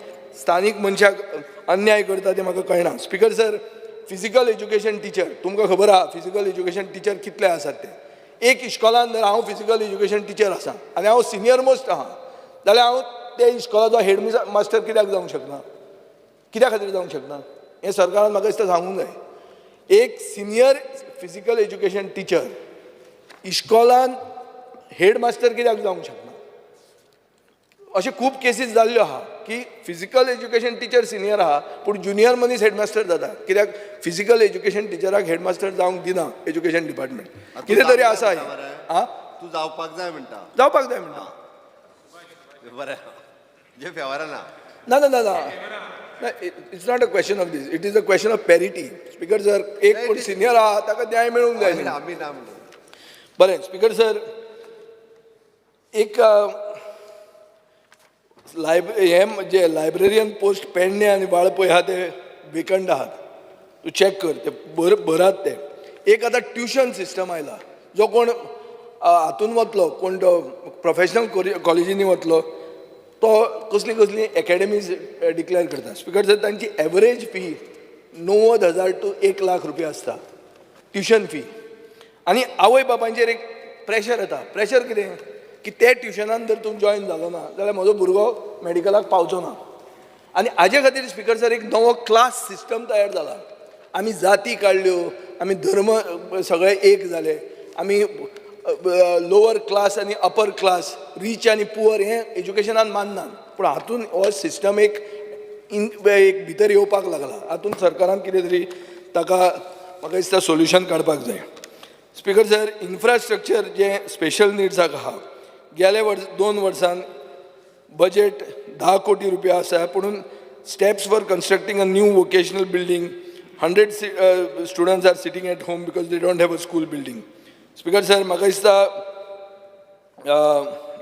स्थानीक मनशाक अन्याय करता तें म्हाका कळना. Speaker sir, physical education teacher, तुमकां खबर आहा फिजिकल एज्युकेशन टिचर कितले आसात ते. एक इश्कोलान जर हांव फिजिकल एज्युकेशन टिचर आसा आनी हांव सिनियर मोस्ट आहा जाल्यार हांव त्या इश्कोलाचो हेड मास्टर कित्याक जावंक शकना? कित्या खातीर जावंक शकना हें सरकारान म्हाका दिसता सांगूंक जाय. एक सिनियर फिजिकल एज्युकेशन टिचर इश्कोलान हेड मास्टर कित्याक जावंक शकना? अशे खूब केसीस जाल्ल्यो आहा की फिजिकल एज्युकेशन टिचर सिनियर आहा पूण ज्युनियर मनीस हेडमास्टर जाता. कित्याक फिजिकल एज्युकेशन टिचराक हेडमास्टर जावंक दिना एज्युकेशन डिपार्टमेंट? कितें तरी आसा हें. आं. तूं जावपाक जाय म्हणटा. जावपाक जाय म्हणटा. बरें, जे फेवराना. ना ना ना ना, it's not a question of this, it is a question of parity, Speaker sir. एक कोण सिनियर आहा ताका न्याय मेळूंक जाय न्ही. आमी ना म्हणून. बरें स्पीकर सर, एक लायब्र हे जे लायब्ररियन पोस्ट पेडणे आनी वाळपय आहा ते वेकंट आहात, तूं चॅक कर ते भरात ते. एक आतां ट्युशन सिस्टम आयला, जो कोण हातून वतलो, कोण तो प्रोफेशनल कॉलेजींनी वतलो तो कसली कसली एकेडमीज डिक्लेअर करता. स्पीकर सर, तांची एवरेज फी 90,000 टू 1 लाख रुपया आसता ट्युशन फी. आनी आवय बापायचेर एक प्रेशर येता. प्रेशर कितें की ते ट्युशनान जर तूं जॉयन जालो ना जाल्यार म्हजो भुरगो मेडिकलाक पावचो ना. आनी हाजे खातीर स्पीकर सर, एक नवो क्लास सिस्टम तयार जाला. आमी जाती काडल्यो, आमी धर्म सगळे एक जाले, आमी लोवर क्लास आनी अपर क्लास, रीच आनी पुअर हें एज्युकेशनान माननात. पूण हातून हो सिस्टम एक इन एक भितर येवपाक लागला. हातून सरकारान कितें तरी ताका म्हाका दिसता सोल्युशन काडपाक जाय. स्पीकर सर, इन्फ्रास्ट्रक्चर जें स्पेशल निड्साक आहा, गेले वर्स 2 वर्सान बजेट 10 कोटी रुपया आसा, पुणून steps for constructing a new vocational building, 100 students are sitting at home because they don't have a school building. Speaker sir, म्हाका दिसता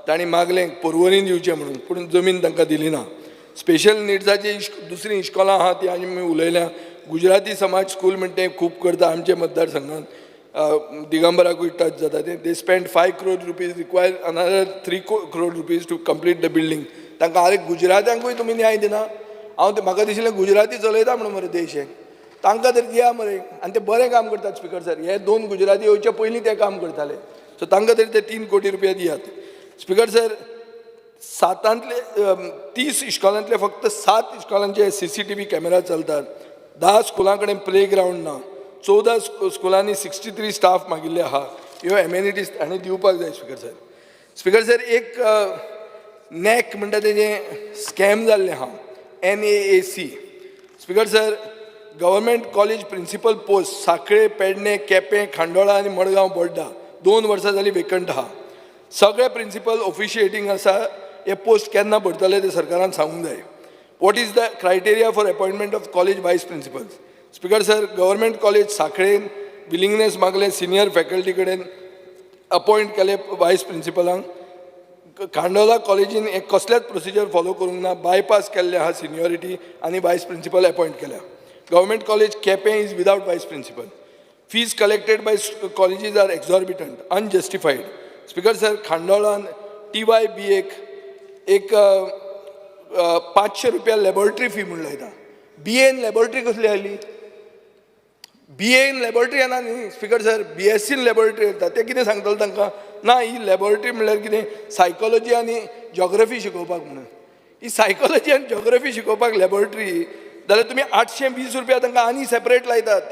तांणी मागलें पर्वरीन दिवचें म्हणून, पूण जमीन तांकां दिली ना. स्पेशल निड्साची दुसरीं इश्कोलां आहा ती आमी उलयल्या. गुजराती समाज स्कूल म्हणटा तें खूब करता आमच्या मतदारसंघात, दिगंबराकूय टच जाता तें. They spend ₹5 crore, require another ₹3 crore to complete the building. तांकां, आरे, गुजरात्यांकूय तुमी न्याय दिना? हांव ते म्हाका दिशिल्लें गुजराती चलयता म्हणून मरे देश हे, तांकां तरी दिया मरे. आनी ते बरें काम करतात स्पीकर सर. हे दोन गुजराती येवचे पयलीं ते काम करताले. सो तांकां तरी ते 3 कोटी रुपया दियात. स्पीकर सर, सातांतले 30 इश्कोलांतले फक्त सात इश्कोलांचे सीसीटीव्ही कॅमेरा चलतात. 10 स्कुलां कडेन प्ले ग्रावंड ना. 14 स्कुलांनी 63 स्टाफ मागिल्ले आहा. ह्यो एमेनिटीज हांणी दिवपाक जाय स्पीकर सर. स्पीकर सर, एक नॅक म्हणटा तेजें स्कॅम जाल्लें आहा, NAAC. Speaker sir, government college principal post Sanquelim, Pedne, Quepem, Khandola आनी मडगांव बोड्डा 2 वर्सां जालीं वेकंट आहा. सगळे प्रिंसिपल ऑफिशिएटींग आसा. हे पोस्ट केन्ना भरतले ते सरकारान सांगूंक जाय. What is the criteria for appointment of college vice principals? Speaker sir, government college सांखळेन विलिंगनेस मागलें सिनियर फॅकल्टी कडेन, अपॉयंट केले वायस प्रिंसिपलांक. खांडोला कॉलेजीन एक कसलेच प्रोसिजर फॉलो करूंक ना, बायपास केल्ले आहा सिनियोरिटी आनी वायस प्रिंसिपल अपॉयंट केल्या. Government college Quepem is without vice principal. Fees collected by colleges are exorbitant, unjustified. Speaker sir, खांडोळान TYB एक एक अ, अ, 500 रुपया लॅबोरेटरी फी म्हणून लायता. बी एन लॅबोरेटरी कसली आयली? बी एन लॅबोरेटरी येना न्ही स्पीकर सर, बीएससीन लॅबोरेटरी येता. ते कितें सांगतले तांकां? ना, ही लॅबोरेटरी म्हणल्यार कितें, सायकोलॉजी आनी जॉग्रफी शिकोवपाक म्हणून. ही सायकोलॉजी आनी जॉग्रफी शिकोवपाक लॅबोरेटरी जाल्यार तुमी 820 रुपया तांकां आनी सेपरेट लायतात.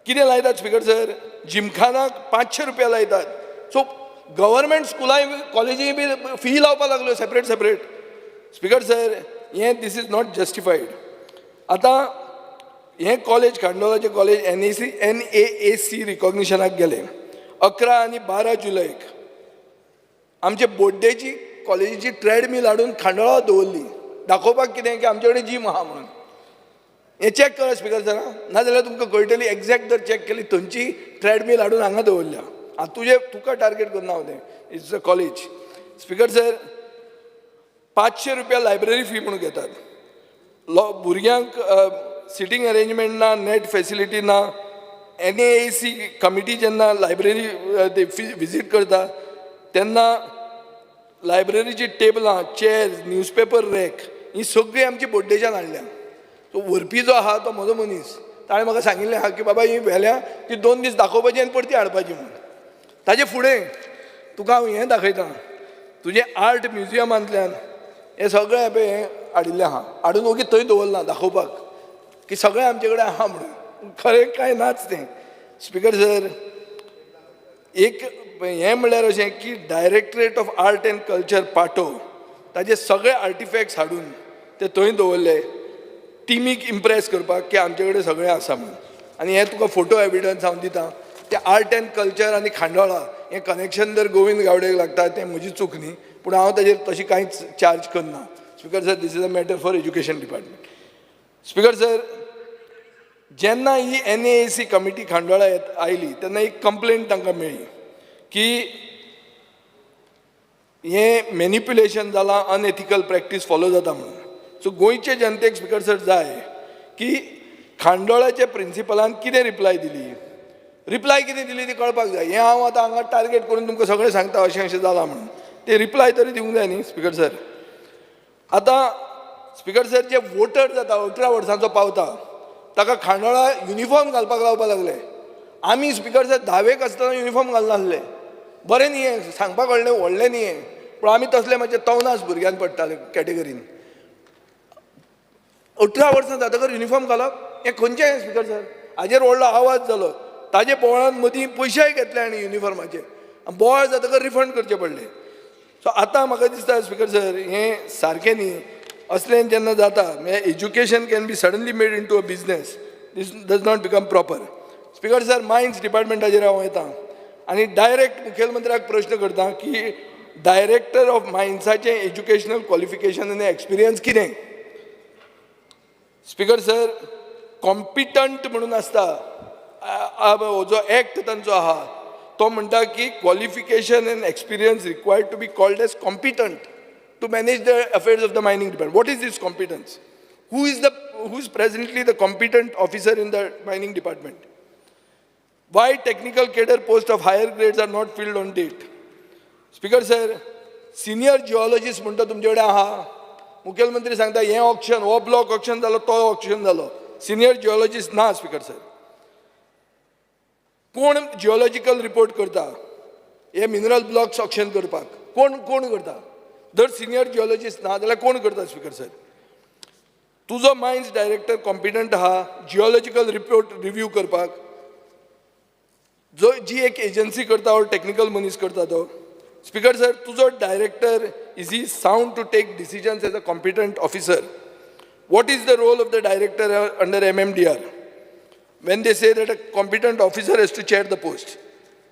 कितें लायतात स्पीकर सर? जिमखानाक 500 रुपया लायतात. सो गव्हर्मेंट स्कुलांय कॉलेजीय बी फी लावपाक लागल्यो सेपरेट सेपरेट. स्पीकर सर, हें this is not justified. आतां हें कॉलेज, खांडोळाचें कॉलेज एनएसी एनएएसी रिकॉग्निशनाक गेलें 11 आनी 12 जुलयक. आमचे बोड्डेची कॉलेजीची ट्रेडमील हाडून खांडोळा दवरली दाखोवपाक कितें की आमचे कडेन जीम आहा म्हणून. हें चॅक करा स्पीकर सर, नाजाल्यार तुमकां कळटली एग्जॅक्ट. जर चॅक केली, थंयची ट्रेडमील हाडून हांगा दवरल्या. आतां तुजे तुका टार्गेट करना हांव तें, it's a college. Speaker sir, 500 रुपया लायब्ररी फी म्हणून घेतात. लो भुरग्यांक सिटींग अरेंजमेंट ना, नेट फेसिलिटी ना. एनएसी कमिटी जेन्ना लायब्ररी ते विजीट करता तेन्ना लायब्ररीची टेबलां, चेअर्स, न्यूजपेपर रॅक ही सगळीं आमची बोड्डेच्यान हाडल्या. सो व्हरपी जो आहा तो म्हजो मनीस. ताणें म्हाका सांगिल्लें आहा की बाबा, ही व्हेल्या ती 2 दीस दाखोवपाची आनी परती हाडपाची म्हणून. ताजे फुडें तुका हांव हें दाखयता, तुजें आर्ट म्युजियमांतल्यान हें सगळें पळय हें हाडिल्लें आहा. हाडून ओगी थंय दवरलां दाखोवपाक की सगळें आमचे कडेन आहा म्हणून. खरें कांय नाच तें. स्पीकर सर, एक हें म्हणल्यार अशें की Directorate of Art and Culture पाटो, ताजे सगळे आर्टिफॅक्ट्स हाडून ते थंय दवरले टिमीक इम्प्रेस करपाक की आमचे कडेन सगळें आसा म्हणून. आनी हें तुका फोटो एविडन्स हांव दिता. ते आर्ट अँड कल्चर आनी खांडोळा हें कनेक्शन जर गोविंद गावडेक लागता तें म्हजी चूक न्ही. पूण हांव ताजेर तशी कांयच चार्ज करना. Speaker sir, this is a matter for education department. Speaker sir, जेन्ना ही एनएएसी कमिटी खांडोळा येत आयली तेन्ना एक कंप्लेंट तांकां मेळ्ळी की हें मॅनिप्युलेशन जालां, अनएथिकल प्रॅक्टीस फॉलो जाता म्हणून. सो गोंयचे जनतेक, स्पिकर सर, जाय की खांडोळाच्या प्रिंसिपलान कितें रिप्लाय दिली, रिप्लाय कितें दिली ती कळपाक जाय. हें हांव आतां हांगा टार्गेट करून तुमकां सगळें सांगता अशें अशें जालां म्हणून, ते रिप्लाय तरी दिवंक जाय न्ही स्पिकर सर. आतां स्पिकर सर, जे वोटर जाता 18 वर्सांचो पावता ताका खांडोळा युनिफॉर्म घालपाक लावपाक लागले. आमी, स्पिकर सर, धावेक आसतना युनिफॉर्म घालनासले. बरें न्ही हें, सांगपाक व्हडलें व्हडलें न्ही हें, पूण आमी तसले मातशे तवनास भुरग्यान पडटाले कॅटेगरीन. 18 वर्सां जातकर युनिफॉर्म घालप हें खंयचें, स्पिकर सर? हाजेर व्हडलो आवाज जालो. ताजे बोवाळान मदीं पयशेय घेतले आनी युनिफॉर्माचे बोवाळ जातकर रिफंड करचे पडले. सो आतां म्हाका दिसता, स्पिकर सर, हें सारकें न्ही. असलें जेन्ना जाता म्हणजे education can be suddenly made into a business. This does not become proper. Speaker sir, mines डिपार्टमेंटाचेर हांव येता आनी डायरेक्ट मुखेलमंत्र्याक प्रश्न करता की डायरेक्टर ऑफ मायन्साचें एज्युकेशनल क्वॉलिफिकेशन आनी एक्सपिरियन्स कितें? स्पिकर सर, कॉम्पिटंट म्हणून आसता. जो एक्ट तांचो आहा तो म्हणटा की qualification and experience required to be called as competent to manage the affairs of the mining department. What is this competence? Who is presently the competent officer in the mining department? Why technical cadre post of higher grades are not filled on date? Speaker sir, senior geologist म्हणटा तुमचे कडेन आहा. मुखेलमंत्री सांगता हें auction, हो block auction जालो, तो ऑक्शन जालो, सिनियर जिओलॉजिस्ट ना. स्पिकर सर, कोण जिओलॉजिकल रिपोर्ट करता? हे मिनरल ब्लॉक्स ऑक्शन करपाक कोण कोण करता? जर सिनियर जिओलॉजिस्ट ना जाल्यार कोण करता? स्पिकर सर, तुजो मायन्स डायरेक्टर कॉम्पिटंट आहा जिओलॉजिकल रिपोर्ट रिव्यू करपाक? जो जी एक एजन्सी करता और टेक्निकल मनीस करता तो. स्पिकर सर, तुजो director, is he sound to take decisions as a competent officer? What is the role of the director under MMDR when they say that a competent officer has to chair the post?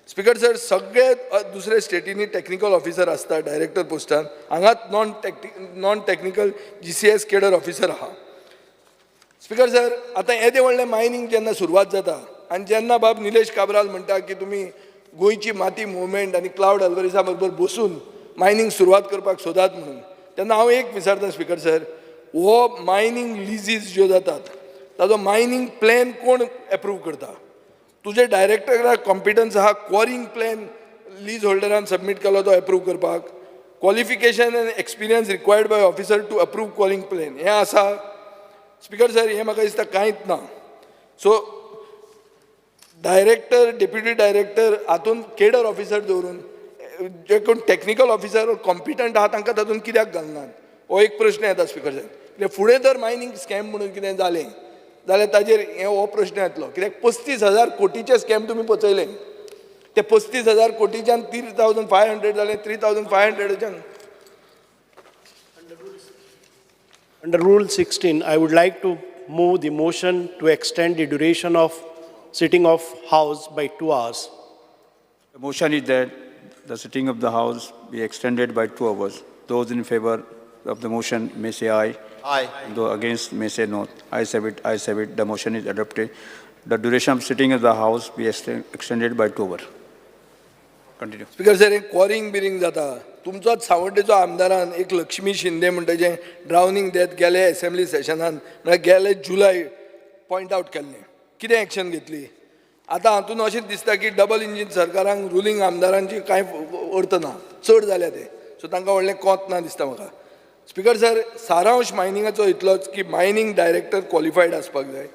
Speaker sir, सगळे दुसरे स्टेटींनी technical officer आसता director पोस्टान. हांगात non technical GCS cadre officer आहा. Speaker sir, आतां येदें व्हडलें mining जेन्ना सुरवात जाता आनी जेन्ना बाब निलेश काब्राल म्हणटा की तुमी गोंयची माती मुवमेंट आनी क्लावड अल्वारीसा बरोबर बसून मायनींग सुरवात करपाक सोदात म्हणून, तेन्ना हांव एक विचारता स्पिकर सर, हो मायनींग लिजीज ज्यो जातात ताजो मायनींग प्लॅन कोण एप्रूव करता? तुजे डायरेक्टराक कॉम्पिटन्स आहा क्वॉरिंग प्लॅन लीज होल्डरान सबमीट केलो तो एप्रूव करपाक? Qualification and experience required by officer to approve quarrying plan हें आसा? स्पिकर सर, हें म्हाका दिसता कांयच ना. सो डायरेक्टर, डेप्युटी डायरेक्टर हातून केडर ऑफिसर दवरून जे कोण टॅक्निकल ऑफिसर कॉम्पिटंट आहा तांकां तातूंत कित्याक घालनात, हो एक प्रश्न येता स्पिकर सर. कित्याक फुडें जर मायनींग स्कॅम म्हणून कितें जालें जाल्यार ताजेर हे हो प्रश्न येतलो. कित्याक 35,000 कोटीचे स्कॅम तुमी पचयले. ते 35,000 कोटीच्यान 3,500 जाले, 3,500च्यान Under Rule 16, I would like to move the motion to extend the duration of sitting of House by 2 hours. The motion is that the sitting of the House be extended by 2 hours. Those in favor of the motion may say aye. Aye. Those against may say no. Ayes have it, ayes have it. The motion is adopted. The duration of sitting of the House be extended by 2 hours. Continue. Speaker sir, हें क्वॉरिंग बिरींग जाता. तुमचोच सांवड्डेचो आमदारान एक लक्ष्मी शिंदे म्हणटा जें ड्रावनींग death गेले assembly सेशनान, म्हळ्यार गेले जुलय point out केल्लें. कितें एक्शन घेतली? आतां हातून अशें दिसता की डबल इंजीन सरकारांक रुलींग आमदारांची कांय अर्थ ना, चड जाल्या ते. सो तांकां व्हडलें कोंत ना दिसता म्हाका. स्पिकर सर, सारांश मायनिंगाचो इतलोच की मायनींग डायरेक्टर क्वॉलिफायड आसपाक जाय,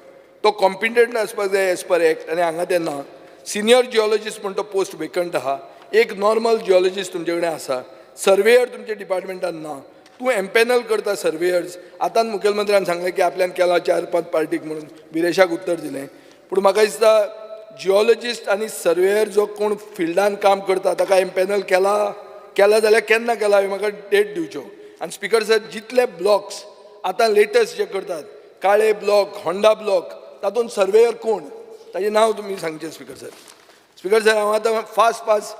तो कॉम्पिटंट आसपाक जाय एज पर एक्ट, आनी हांगा ते ना. सिनियर जिओलॉजिस्ट म्हण तो पोस्ट वेकंट आहा. एक नॉर्मल जिओलॉजिस्ट तुमचे कडेन आसा. सर्वेयर तुमच्या डिपार्टमेंटान ना. तूं एम्पेनल करता सर्वेयर्स. आतां मुखेलमंत्र्यान सांगलें की आपल्यान केला चार पांच पार्टीक म्हणून विरेशाक उत्तर दिलें. पूण म्हाका दिसता जिओलॉजिस्ट आनी सर्वेयर जो कोण फिल्डान काम करता ताका एम्पेनल केला? केला जाल्यार केन्ना केला हें म्हाका डेट दिवच्यो. आनी स्पिकर सर, जितले ब्लॉक्स आतां लेटस्ट जे करतात, काळे ब्लॉक, होंडा ब्लॉक, तातूंत सर्वेयर कोण, ताजें नांव तुमी सांगचें स्पिकर सर. स्पिकर सर, हांव आतां फास्ट फास्ट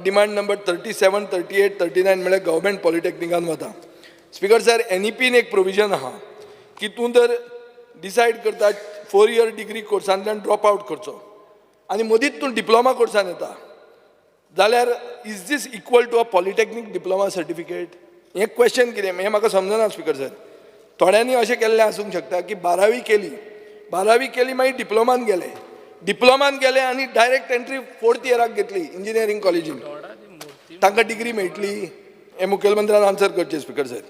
Demand number 37, 38, 39 म्हळ्यार गव्हर्मेंट पॉलिटेक्निकान वता. स्पिकर सर, एनईपीन एक प्रोविजन आहा की तूं जर डिसायड करता 4 इयर डिग्री कोर्सांतल्यान ड्रॉप आउट करचो आनी मदींच तूं डिप्लोमा कोर्सान येता जाल्यार, is this equal to a polytechnic diploma certificate? हें क्वेश्चन कितें हें म्हाका समजना. स्पिकर सर, थोड्यांनी अशें केल्लें आसूंक शकता की बारावी केली, बारावी केली, मागीर डिप्लोमान गेले, डिप्लोमान गेले आनी डायरेक्ट एंट्री फोर्थ इयराक घेतली इंजिनियरींग कॉलेजीन, तांकां डिग्री मेळटली? हें मुखेलमंत्र्यान आन्सर करचें. स्पिकर सर,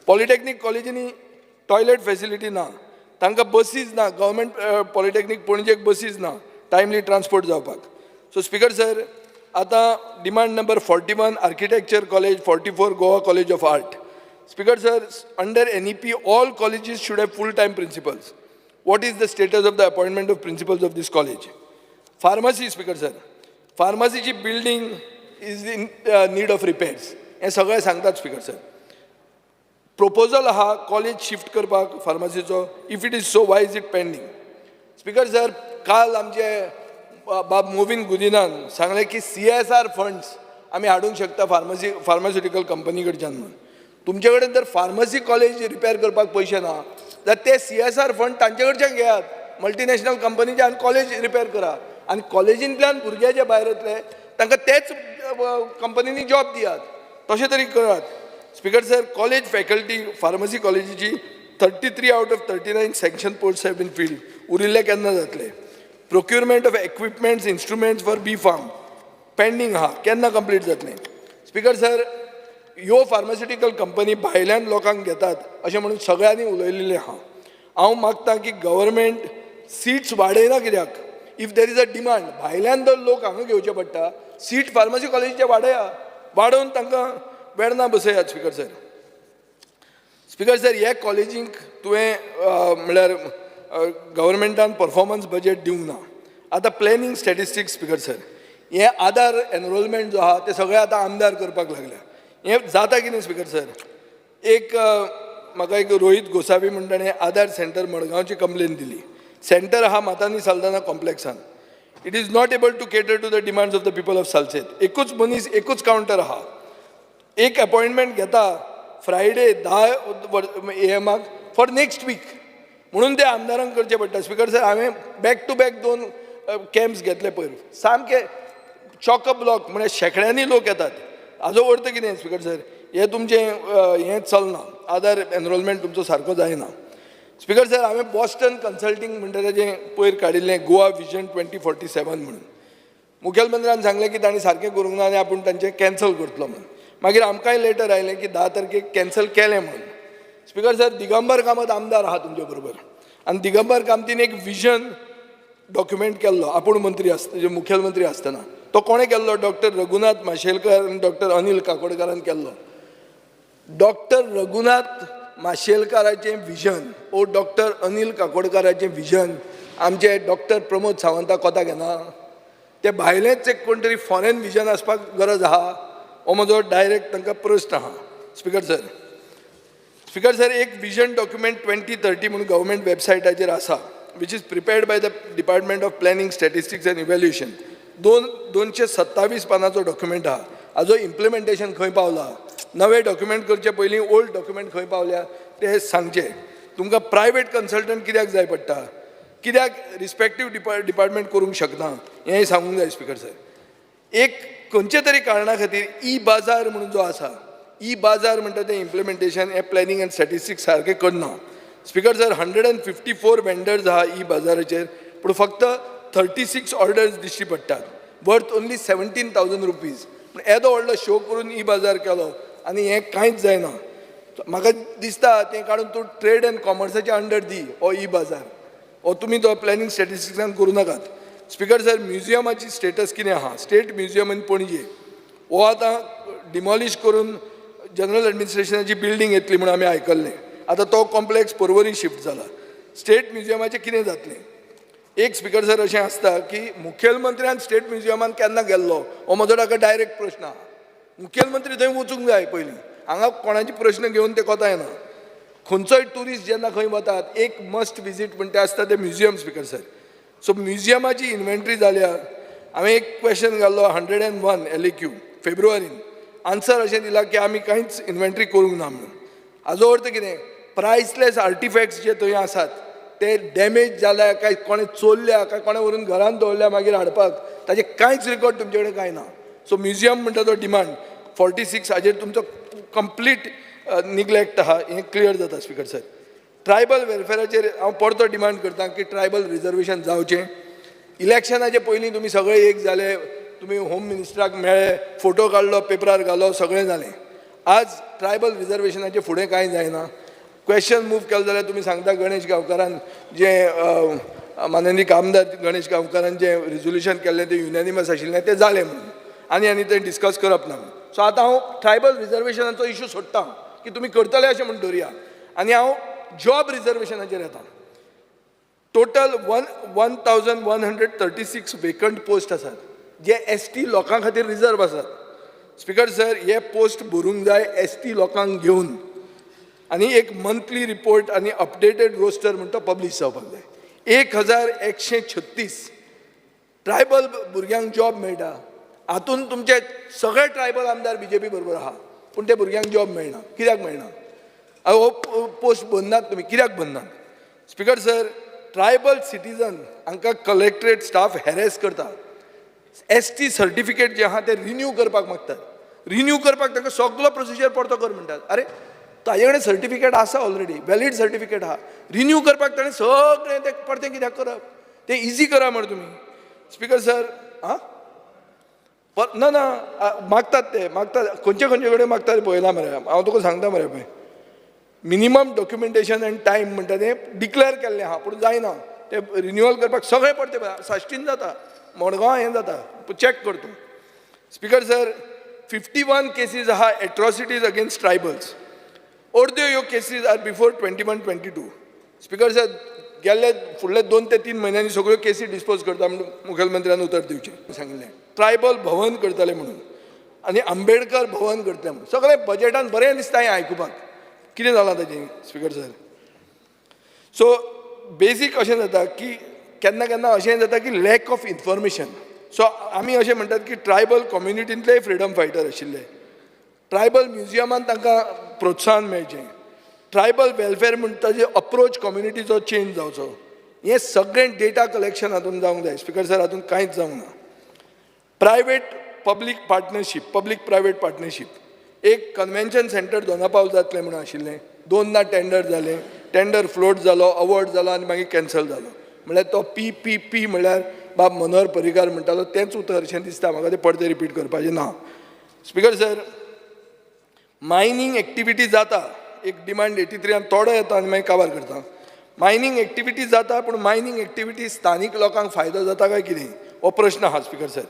पॉलिटेक्नीक कॉलेजींनी टॉयलेट फॅसिलिटी ना, तांकां बसीस ना. गव्हर्मेंट पॉलिटेक्नीक पणजेक बसीस ना टायमली ट्रान्सपोर्ट जावपाक. सो स्पिकर सर, आतां demand number 41, architecture college, 44, Goa College of Art. Speaker sir, under NEP all colleges should have full time principals. What is the status of the appointment of principals of this college? Pharmacy, speaker sir, फार्मासीची building is in need of repairs हें सगळें सांगतात. Speaker sir, proposal आहा college shift करपाक फार्मासीचो. If it is so, why is it pending? Speaker sir, काल आमचे बाब मोविन गुदिनान सांगलें की सीएसआर फंड्स आमी हाडूंक शकता फार्मासी फार्मास्युटिकल कंपनी कडच्यान म्हणून. तुमचे कडेन जर फार्मासी कॉलेज रिपेर करपाक पयशे ना जाल्यार ते सीएसआर फंड तांचे कडच्यान घेयात, मल्टिनॅशनल कंपनीचे, आनी कॉलेज रिपेर करा आनी कॉलेजींतल्यान भुरगे जे भायर येतले तांकां तेच कंपनींनी जॉब दियात. तशें तरी करात. Speaker sir, college faculty, pharmacy कॉलेजीची 33 out of 39 sanction post have been filled. उरिल्ले केन्ना जातले? Procurement of equipments, instruments for B Pharm pending आहा, केन्ना कंप्लीट जातलें? स्पिकर सर, ह्यो फार्मास्युटिकल कंपनी भायल्यान लोकांक घेतात अशें म्हणून सगळ्यांनी उलयलेलें आहा. हांव मागता की गव्हर्मेंट सिट्स वाडयना कित्याक? If there is a demand, भायल्यान जर लोक हांगा घेवचे पडटा, सीट फार्मासी कॉलेजीचे वाडया, वाडोवन तांकां वेर्ना बसयात. स्पिकर सर, स्पिकर सर, हे कॉलेजींक तुवें म्हणल्यार गव्हर्मेंटान परफॉर्मन्स बजेट दिवंक ना. आतां प्लॅनिंग स्टॅटिस्टिक्स, स्पिकर सर, हे आधार एनरोलमेंट जो आहा ते सगळे आतां आमदार करपाक लागल्या. हें जाता कितें स्पिकर सर, एक म्हाका एक रोहीत गोसावी म्हणटा ताणें आधार सेंटर मडगांवची कंप्लेन दिली. सेंटर आहा मातानी Saldanha कॉम्प्लेक्सान. It is not able to cater to the demands of the people of Salcete. एकूच मनीस, एकूच कावंटर आहा. एक अपॉयंटमेंट घेता फ्रायडे 10 एएमाक फॉर नेक्स्ट वीक म्हणून ते आमदारांक करचें पडटा. स्पिकर सर, हांवें बॅक टू बॅक दोन कॅम्प्स घेतले पयर, सामके चॉकअप ब्लॉक, म्हळ्यार शेंकड्यांनी लोक येतात. हाजो अर्थ कितें स्पिकर सर? हें तुमचें हें चलना, आधार एनरोलमेंट तुमचो सारको जायना. स्पिकर सर, हांवें बॉस्टन कन्सल्टींग म्हणटा तेजें पयर काडिल्लें, गोवा विजन 2047 म्हणून. मुखेलमंत्र्यान सांगलें की तांणी सारकें करूंक ना आनी आपूण तांचें कॅन्सल करतलो म्हणून. मागीर आमकांय लेटर आयलें की 10 तारखेक कॅन्सल केलें म्हणून. स्पिकर सर, दिगंबर कामत आमदार आहा तुमचे बरोबर आनी दिगंबर कामतीन एक विजन डॉक्युमेंट केल्लो आपूण मंत्री आसतना, मुखेलमंत्री आसतना. तो कोणें केल्लो? डॉक्टर रघुनाथ माशेलकर आनी डॉक्टर अनिल काकोडकारान केल्लो. डॉक्टर रघुनाथ माशेलकाराचें विजन ओ डॉक्टर अनिल काकोडकाराचें विजन आमचे डॉक्टर प्रमोद सावंता कोता घेना? ते भायलेंच एक कोण तरी फॉरेन विजन आसपाक गरज आहा? हो म्हजो डायरेक्ट तांकां प्रस्न आहा. स्पिकर सर, स्पिकर सर, एक विजन डॉक्युमेंट 2030 म्हणून गव्हर्मेंट वेबसायटाचेर आसा, which is prepared by the Department of Planning, Statistics and Evaluation. 227 पानाचो document आहा. हाजो इम्प्लिमेंटेशन खंय पावला? नवे डॉक्युमेंट करचे पयलीं ओल्ड डॉक्युमेंट खंय पावल्या ते सांगचे. तुमकां प्रायवेट कन्सल्टंट कित्याक जाय पडटा? कित्याक रिस्पेक्टीव डिपार्टमेंट करूंक शकना हेंय सांगूंक जाय. स्पिकर सर, एक खंयच्या तरी कारणा खातीर ई बाजार म्हणून जो आसा, ई बाजार म्हणटा तें इम्प्लिमेंटेशन हें प्लॅनिंग अँड स्टॅटिस्टिक्स सारकें करना. Speaker sir, 154 vendors आहा ई बाजाराचेर, पूण फक्त 36 ऑर्डर्स दिश्टी पडटात, worth only ₹17,000. पूण येदो व्हडलो शो करून ई बाजार केलो आनी हें कांयच जायना. म्हाका दिसता तें काडून तूं ट्रेड अँड कॉमर्साच्या अंडर दी हो ई बाजार. हो तुमी तो प्लॅनिंग स्टॅटिस्टिक्सान करूं नाकात. स्पिकर सर, म्युझियमाची स्टेटस कितें आहा? स्टेट म्युझियम इन पणजे हो आतां डिमॉलिश करून जनरल एडमिनिस्ट्रेशनाची बिल्डींग येतली म्हणून आमी आयकल्लें. आतां तो कॉम्प्लेक्स पर्वरी शिफ्ट जाला. स्टेट म्युझियमाचें कितें जातलें? एक स्पिकर सर, अशें आसता की मुखेलमंत्र्यान स्टेट म्युझियमान केन्ना गेल्लो हो म्हजो ताका डायरेक्ट प्रश्न आहा. मुखेलमंत्री थंय वचूंक जाय पयलीं. हांगा कोणाचे प्रश्न घेवन ते कोता येना. खंयचोय ट्युरिस्ट जेन्ना खंय वतात, एक मस्ट विजीट म्हणटा आसता ते म्युझियम. स्पिकर सर, सो म्युझियमाची इन्व्हेंटरी जाल्या. हांवें एक क्वेश्चन घाल्लो 101 LAQ फेब्रुवारीन. आन्सर अशें दिलां की आमी कांयच इन्व्हेंटरी करूंक ना म्हणून. हाजो अर्थ कितें? प्रायसलेस आर्टिफॅक्ट्स जे थंय आसात ते डॅमेज जाल्या काय कोणें चोरल्या काय कोणें व्हरून घरान दवरल्या मागीर हाडपाक, ताजें कांयच रिकॉर्ड तुमचे कडेन कांय ना. सो म्युजियम म्हणटा तो डिमांड 46 हाजेर तुमचो कंप्लीट निग्लेक्ट आहा हें क्लियर जाता स्पिकर सर. ट्रायबल वेलफेराचेर हांव परतो डिमांड करता की ट्रायबल रिजर्वेशन जावचें. इलेक्शनाचे पयलीं तुमी सगळे एक जाले, तुमी होम मिनिस्टराक मेळ्ळे, फोटो काडलो, पेपरार घालो, सगळें जालें. आज ट्रायबल रिजर्वेशनाचे फुडें कांय जायना. क्वेश्चन मूव केलें जाल्यार तुमी सांगता गणेश गांवकारान जें, माननीय आमदार गणेश गांवकारान जें रिजोल्युशन केल्लें तें युनॅनिमस आशिल्लें, तें जालें म्हणून आनी आनी तें डिस्कस करप ना. सो आतां हांव ट्रायबल रिजर्वेशनाचो इशू सोडटा की तुमी करतले अशें म्हूण धरुया आनी हांव जॉब रिजर्वेशनाचेर येता. Total 1136 vacant post आसात जे ST लोकां खातीर रिजर्व आसात. स्पिकर सर, हे पोस्ट भरूंक जाय ST लोकांक घेवन आनी एक मंथली रिपोर्ट आनी अपडेटेड रोस्टर म्हणटा पब्लीश जावपाक जाय. 1136 ट्रायबल भुरग्यांक जॉब मेळटा. हातून तुमचे सगळे ट्रायबल आमदार BJP बरोबर आहा, पूण ते भुरग्यांक जॉब मेळना. कित्याक मेळना? हो पोस्ट भरनात तुमी, कित्याक भरनात? स्पिकर सर, ट्रायबल सिटीजन हांकां कलेक्ट्रेट स्टाफ हॅरेस करता. ST certificate जे आहा ते रिन्यू करपाक मागतात. रिन्यू करपाक तांकां सगलो प्रोसिजर परतो कर म्हणटात. अरे, ताजे कडेन सर्टिफिकेट आसा, ऑलरेडी व्हॅलीड सर्टिफिकेट आहा, रिन्यू करपाक ताणें सगळें तें परतें कित्याक करप? तें इजी करा मरे तुमी. स्पिकर सर, आं, ना ना, मागतात ते मागतात, खंयचे खंयचे कडेन मागतात पळयला मरे. हांव तुका सांगता मरे, पळय, मिनिमम डॉक्युमेंटेशन आनी टायम म्हणटा तें डिक्लेअर केल्लें आहा, पूण जायना तें रिन्युअल करपाक. सगळें परतें साश्टीन जाता, मडगांव हें जाता, चॅक कर तूं. स्पिकर सर, 51 केसीज आहा एट्रॉसिटीज अगेन्स्ट ट्रायबल्स. अर्द्यो ह्यो cases are before 21-22. Speaker sir, गेल्ले फुडले 2 ते 3 म्हयन्यांनी सगळ्यो केसी डिस्पोज करता म्हणून मुखेलमंत्र्यान उतर दिवचें सांगिल्लें. ट्रायबल भवन करतले म्हणून आनी आंबेडकर भवन करतले म्हणून सगळें बजेटान बरें दिसता हें आयकुपाक. कितें जालां ताजें? स्पिकर सर, सो बेजीक अशें जाता की केन्ना केन्ना अशें जाता की लॅक ऑफ इन्फॉर्मेशन. सो आमी अशें म्हणटात की ट्रायबल कम्युनिटींतलेय फ्रिडम फायटर आशिल्ले, ट्रायबल म्युजियमान तांकां प्रोत्साहन मेळचें, ट्रायबल वेलफेअर म्हणटा जे अप्रोच कम्युनिटीचो चेंज जावचो, हें सगळें डेटा कलेक्शन हातून जावंक जाय. स्पिकर सर, हातूंत कांयच जावंक ना. Private public partnership, public private partnership, एक कन्वेन्शन सेंटर दोनापावल जातलें म्हणून आशिल्लें. दोनदा टेंडर जालें, टेंडर फ्लोट जालो, अवॉर्ड जालो आनी मागीर कॅन्सल जालो. म्हणल्यार तो PPP म्हणल्यार बाब मनोहर पर्रीकार म्हणटालो तेंच उतर अशें दिसता म्हाका, तें परतें रिपीट करपाचें ना. स्पिकर सर, मायनींग एक्टिविटी जाता, एक डिमांड 83 थोडो येता आनी मागीर काबार करता. मायनींग एक्टिविटी जाता, पूण मायनींग एक्टिविटी स्थानीक लोकांक फायदो जाता काय कितें हो प्रश्न आहा. स्पिकर सर,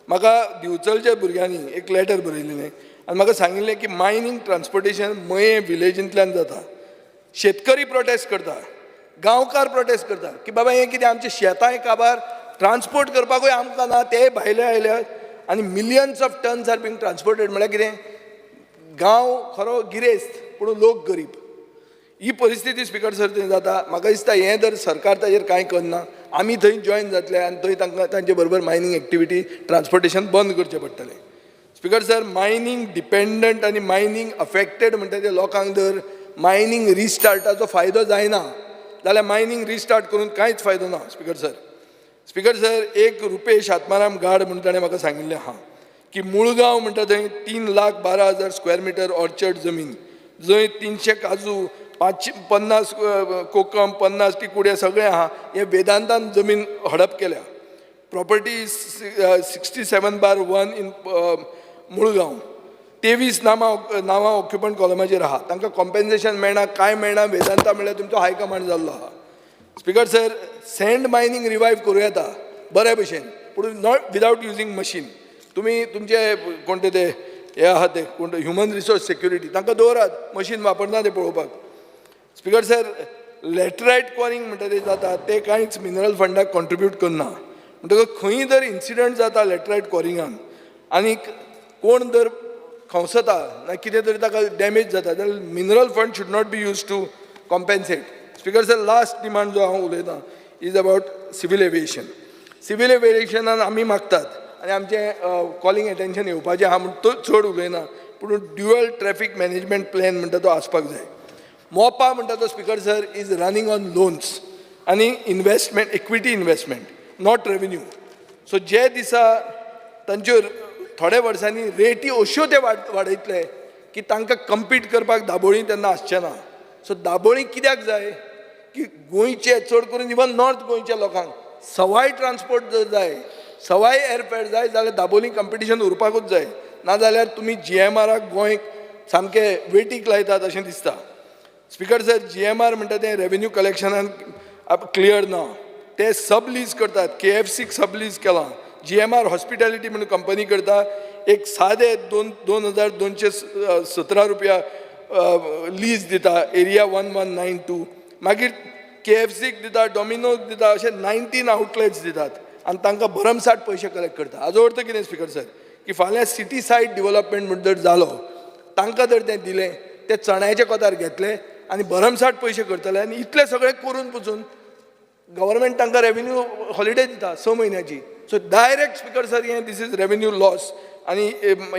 म्हाका दिवचलच्या भुरग्यांनी एक लेटर बरयलें आनी म्हाका सांगिल्लें की मायनींग ट्रान्सपोर्टेशन मये विलेजींतल्यान जाता. शेतकरी प्रोटेस्ट करता, गांवकार प्रोटेस्ट करता की बाबा हें कितें, आमच्या शेतांय काबार, ट्रान्सपोर्ट करपाकूय आमकां ना, ते भायले आयल्यात आनी millions of tons are being transported. म्हळ्यार कितें, गांव खरो गिरेस्त पूण लोक गरीब. ही परिस्थिती स्पिकर सर थंय जाता. म्हाका दिसता हें जर सरकार ताजेर कांय करना, आमी थंय जॉयन जातले आनी थंय तांकां तांचे बरोबर मायनींग एक्टिविटी ट्रान्सपोर्टेशन बंद करचें पडटलें. स्पिकर सर, मायनींग डिपेंडंट आनी मायनींग अफेक्टेड म्हणटा ते लोकांक जर मायनींग रिस्टार्टाचो फायदो जायना जाल्यार मायनींग रिस्टार्ट करून कांयच फायदो ना. स्पिकर सर, स्पिकर सर, एक रुपेश आत्माराम गाड म्हणून ताणें म्हाका सांगिल्लें आहा की मुळगांव म्हणटा थंय 3,12,000 स्क्वेअर मिटर ऑर्चर्ड जमीन, जंय 300 काजू, 550 कोकम, 50 टिकुडे सगळें आहा, हे वेदांतान जमीन हडप केल्या. Property 67/1 in Mulgaon, 23 नांवां ऑक्युपंट कॉलमाचेर आहा. तांकां कॉम्पेन्सेशन मेळना, कांय मेळना. वेदांता म्हणल्यार तुमचो हायकमांड जाल्लो आहा. Speaker sir, sand mining revive करूं येता बरे भशेन, पूण not without using machine. तुमी तुमचे कोण ते हे आहा ते कोण ह्युमन रिसोर्स सेक्युरिटी तांकां दवरात, मशीन वापरना ते पळोवपाक. स्पिकर सर, लॅटरायट क्वॉरिंग म्हणटा ते जाता, ते कांयच मिनरल फंडाक कॉन्ट्रिब्यूट करना. म्हणटकच खंय जर इन्सिडंट जाता लॅटरायट क्वॉरिंगान आनी कोण जर खंवसता ना कितें तरी ताका डॅमेज जाता जाल्यार mineral fund should not be used to compensate. Speaker sir, last demand जो हांव उलयतां is about civil aviation. Civil एविएशनान आमी मागतात आनी आमचें कॉलिंग एटेन्शन येवपाचें आहा म्हूण तो चड उलयना, पूण ड्युअल ट्रॅफिक मॅनेजमेंट प्लॅन म्हणटा तो आसपाक जाय. मोपा म्हणटा तो, Speaker sir, is running on loans आनी investment, equity investment, not revenue. So जे दिसा तांच्यो थोड्या वर्सांनी रेटी अश्यो ते वाडयतले की तांकां कम्पीट करपाक दाबोळी तेन्ना आसचें ना. सो दाबोळी कित्याक जाय की गोंयचे, चड करून इवन नॉर्थ गोंयच्या लोकांक सवाय ट्रान्सपोर्ट जर जाय, सवाय एअरफेअर जाय जाल्यार दाबोळी कंपिटिशन उरपाकूच जाय. नाजाल्यार तुमी जीएमआराक गोंय सामकें वेटीक लायतात अशें दिसता. स्पिकर सर, जीएमआर म्हणटा तें रेवेन्यू कलेक्शनान क्लियर ना. ते सब लीज करतात. केएफसीक सब लीज केलां. जीएमआर हॉस्पिटॅलिटी म्हणून कंपनी करता. एक सादे दोन 2217 रुपया लीज दिता, एरिया 1192. मागीर केएफसीक दिता, डॉमिनोज दिता, अशे 19 आउटलेट्स दितात आनी तांकां भरमसाठ पयशे कलेक्ट करता. हाजो अर्थ कितें, स्पिकर सर, की फाल्यां सिटी सायड डिवलपमेंट म्हण जर जालो, तांकां जर तें दिलें, ते चण्याचे कोतार घेतले आनी भरमसाठ पयशे करतले. आनी इतलें सगळें करून पसून गव्हर्मेंट तांकां रेवेन्यू हॉलिडे दिता 6 म्हयन्याची. सो डायरेक्ट, स्पिकर सर, हें this is revenue loss आनी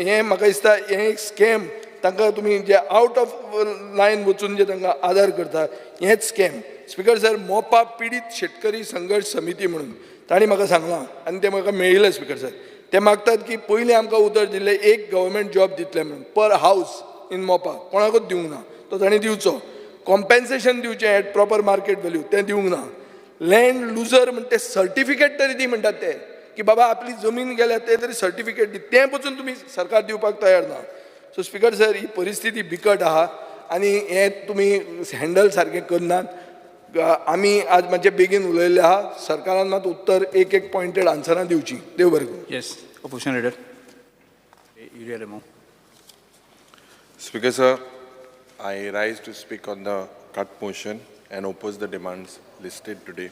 हें म्हाका दिसता हें एक स्कॅम. तांकां तुमी जे आवट ऑफ लायन वचून जे तांकां आदार करता, हेंच स्कॅम. स्पिकर सर, मोपा पिडीत शेतकरी संघर्श समिती म्हणून तांणी म्हाका सांगलां आनी ते म्हाका मेळिल्ले, स्पिकर सर. ते मागतात की पयलीं आमकां उतर दिल्लें एक गव्हर्मेंट जॉब दितले म्हणून पर हावस इन मोपा, कोणाकूच दिवंक ना. तो तांणी दिवचो. कॉम्पेन्सेशन दिवचें एट प्रॉपर मार्केट व्हॅल्यू, तें दिवंक ना. लँड लुजर म्हण ते सर्टिफिकेट तरी दी म्हणटात ते, की बाबा आपली जमीन गेल्या ते तरी सर्टिफिकेट दी. तें पसून तुमी सरकार दिवपाक तयार ना. सो स्पिकर सर, ही परिस्थिती बिकट आहा आनी हें तुमी हँडल सारकें करनात. आमी आज मातशें बेगीन उलयल्ले आहा. सरकारान मात उत्तर एक एक पॉयंटेड आन्सरां दिवची. देव बरें करूं. Yes, Opposition Leader. Yuri Alemao. Speaker sir, I rise to speak on the cut motion and oppose the demands listed today.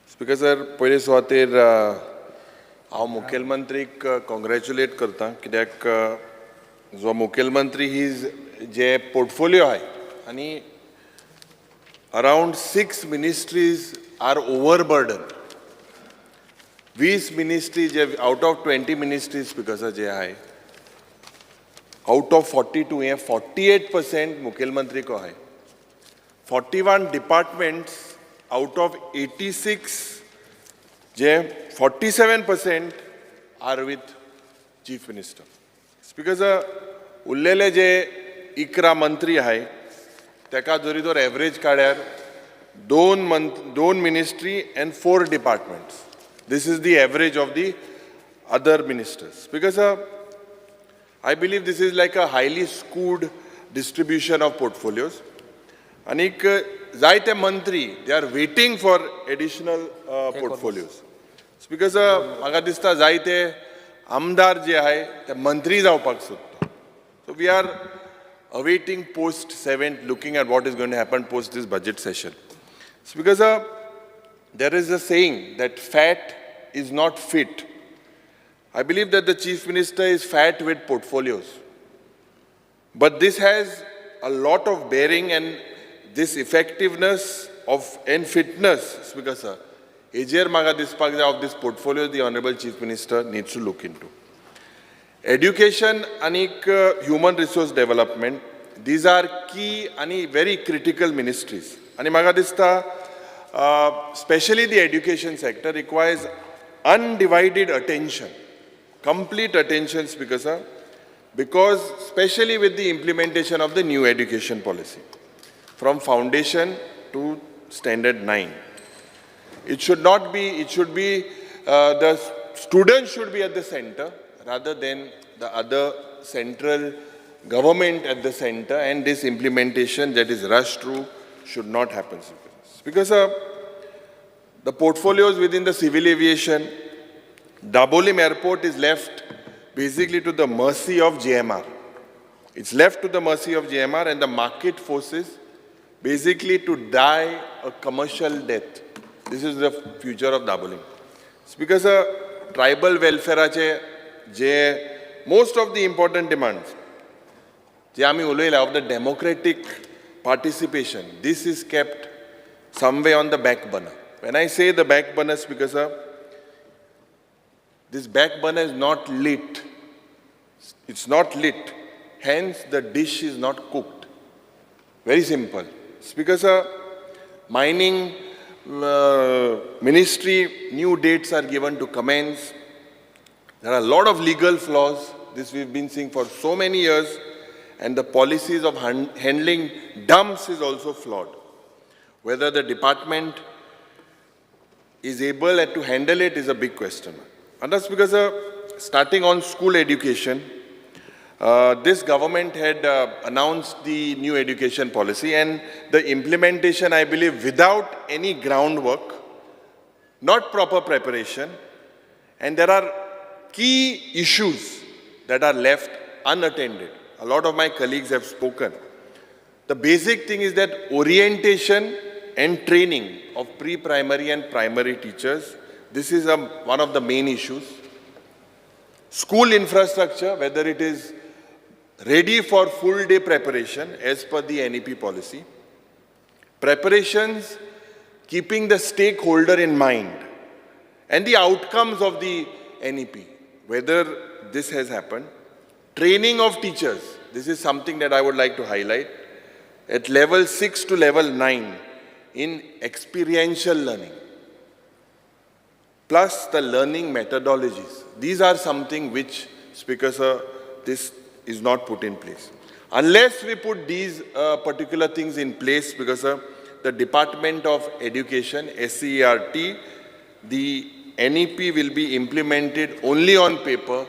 Speaker sir, पयले सुवातेर हांव मुखेलमंत्रीक कॉंग्रॅच्युलेट करता, कित्याक जो मुखेलमंत्री ही जे पोर्टफोलियो आहाय आनी around six ministries are overburden. 20 ministry J out of 20 ministries, Speaker sir, जे आहाय, आउट ऑफ 42, हे 48% मुखेलमंत्री को आहे. 41 departments out of 86 J 47% are with Chief Minister. Speaker sir, उरलेले जे 11 मंत्री आहाय तेका जरी तर एवरेज काडल्यार दोन मंत दोन ministry and four departments. This is the average of the other ministers. Because I believe this is like a highly skewed distribution of portfolios. आनीक जायते मंत्री, they are waiting for additional portfolios. Because म्हाका दिसता जायते आमदार जे आहाय ते मंत्री जावपाक सोदता. So we are awaiting post 7th, looking at what is going to happen post this budget session. Because there is a saying that fat is not fit. I believe that the Chief Minister is fat with portfolios. But this has a lot of bearing and this effectiveness of and fitness, Speaker sir, हेजेर म्हाका दिसपाक जाय of this portfolio the Honorable Chief Minister needs to look into. Education आनीक human resource development, these are key आनी very critical ministries. आनी म्हाका दिसता specially the education sector requires undivided attention, complete attention, Speaker sir, because especially with the implementation of the new education policy, from foundation to standard 9. It should not be, it should be, the students should be at the center rather than the other central government at the center, and this implementation that is rushed through should not happen. Because the portfolios within the civil aviation, Dabolim Airport is left basically to the mercy of GMR. It's left to the mercy of GMR and the market forces basically to die a commercial death. This is the future of Dabolim. Speaker sir, tribal welfare J most of the important demands जे आमी उलयले of the democratic participation, this is kept somewhere on the back burner. When I say the back burner, Speaker sir, This back burner is not lit. It's not lit. Hence, the dish is not cooked. Very simple. Speaker sir, mining ministry, new dates are given to commence. There are a lot of legal flaws. This we've been seeing for so many years. And the policies of handling dumps is also flawed. Whether the department is able to handle it is a big question. And that's because starting on school education, this government had announced the new education policy, and the implementation, I believe, without any groundwork, not proper preparation, and there are key issues that are left unattended. A lot of my colleagues have spoken. The basic thing is that orientation and training of pre-primary and primary teachers, this is one of the main issues. School infrastructure, whether it is ready for full day preparation as per the NEP policy. Preparations, keeping the stakeholder in mind and the outcomes of the NEP, whether this has happened. Training of teachers, this is something that I would like to highlight, at level 6 to level 9 in experiential learning, plus the learning methodologies. These are something which, Speaker sir, this is not put in place. Unless we put these particular things in place, because sir, the Department of Education, SCERT, the NEP will be implemented only on paper,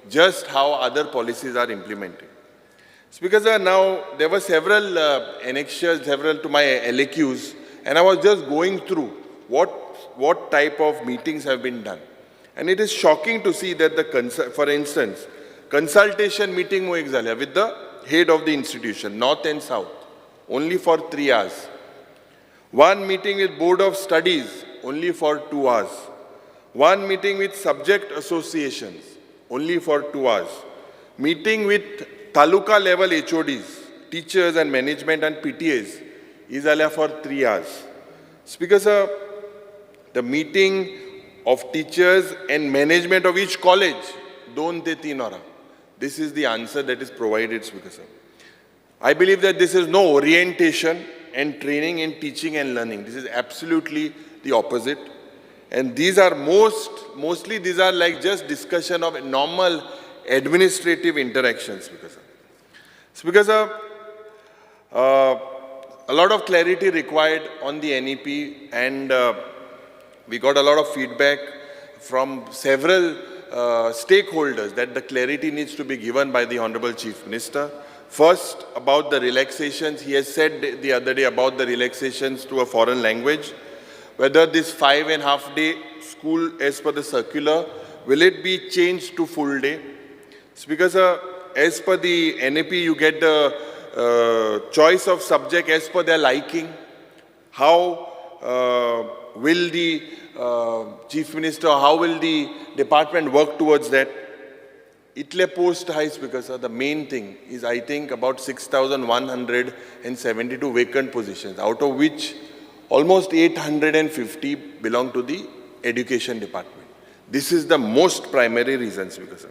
just how other policies are implemented. Speaker sir, now there were several annexures, several to my LAQs, and I was just going through what type of meetings have been done. And it is shocking to see that, for instance, consultation meeting with the head of the institution, North and South, only for 3 hours. One meeting with Board of Studies, only for 2 hours. One meeting with subject associations, only for 2 hours. Meeting with taluka level HODs, teachers and management and PTAs, is allowed for 3 hours. Speaker sir, the meeting of teachers and management of each college, 2 te 3 ora. This is the answer that is provided, Speaker sir. I believe that this is no orientation and training in teaching and learning. This is absolutely the opposite. And these are mostly these are like just discussion of normal administrative interactions, Speaker sir. Speaker sir, a lot of clarity required on the NEP, and we got a lot of feedback from several stakeholders that the clarity needs to be given by the Honorable Chief Minister. First, about the relaxations, he has said the other day about the relaxations to a foreign language, whether this 5.5 day school as per the circular, will it be changed to full day? Speaker sir, as per the NEP, you get the choice of subject as per their liking. How will the Chief Minister, how will the department work towards that? Itle post high, Speaker sir, the main thing is I think about 6,172 vacant positions, out of which almost 850 belong to the education department. This is the most primary reason, Speaker sir.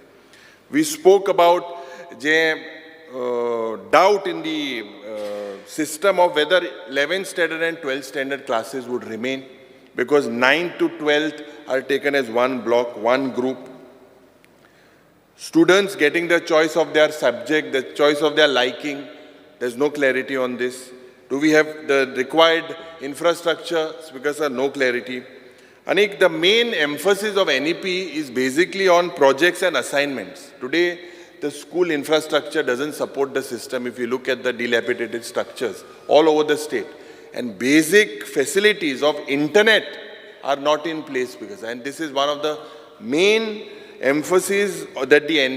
We spoke about the doubt in the system of whether 11th standard and 12th standard classes would remain, because 9th to 12th are taken as one block, one group. Students getting the choice of their subject, the choice of their liking, there's no clarity on this. Do we have the required infrastructure? Because there's no clarity. Anik, the main emphasis of NEP is basically on projects and assignments. Today, the school infrastructure doesn't support the system if you look at the dilapidated structures all over the state. And basic facilities of internet are not in place, because, and this is one of the main emphasis that the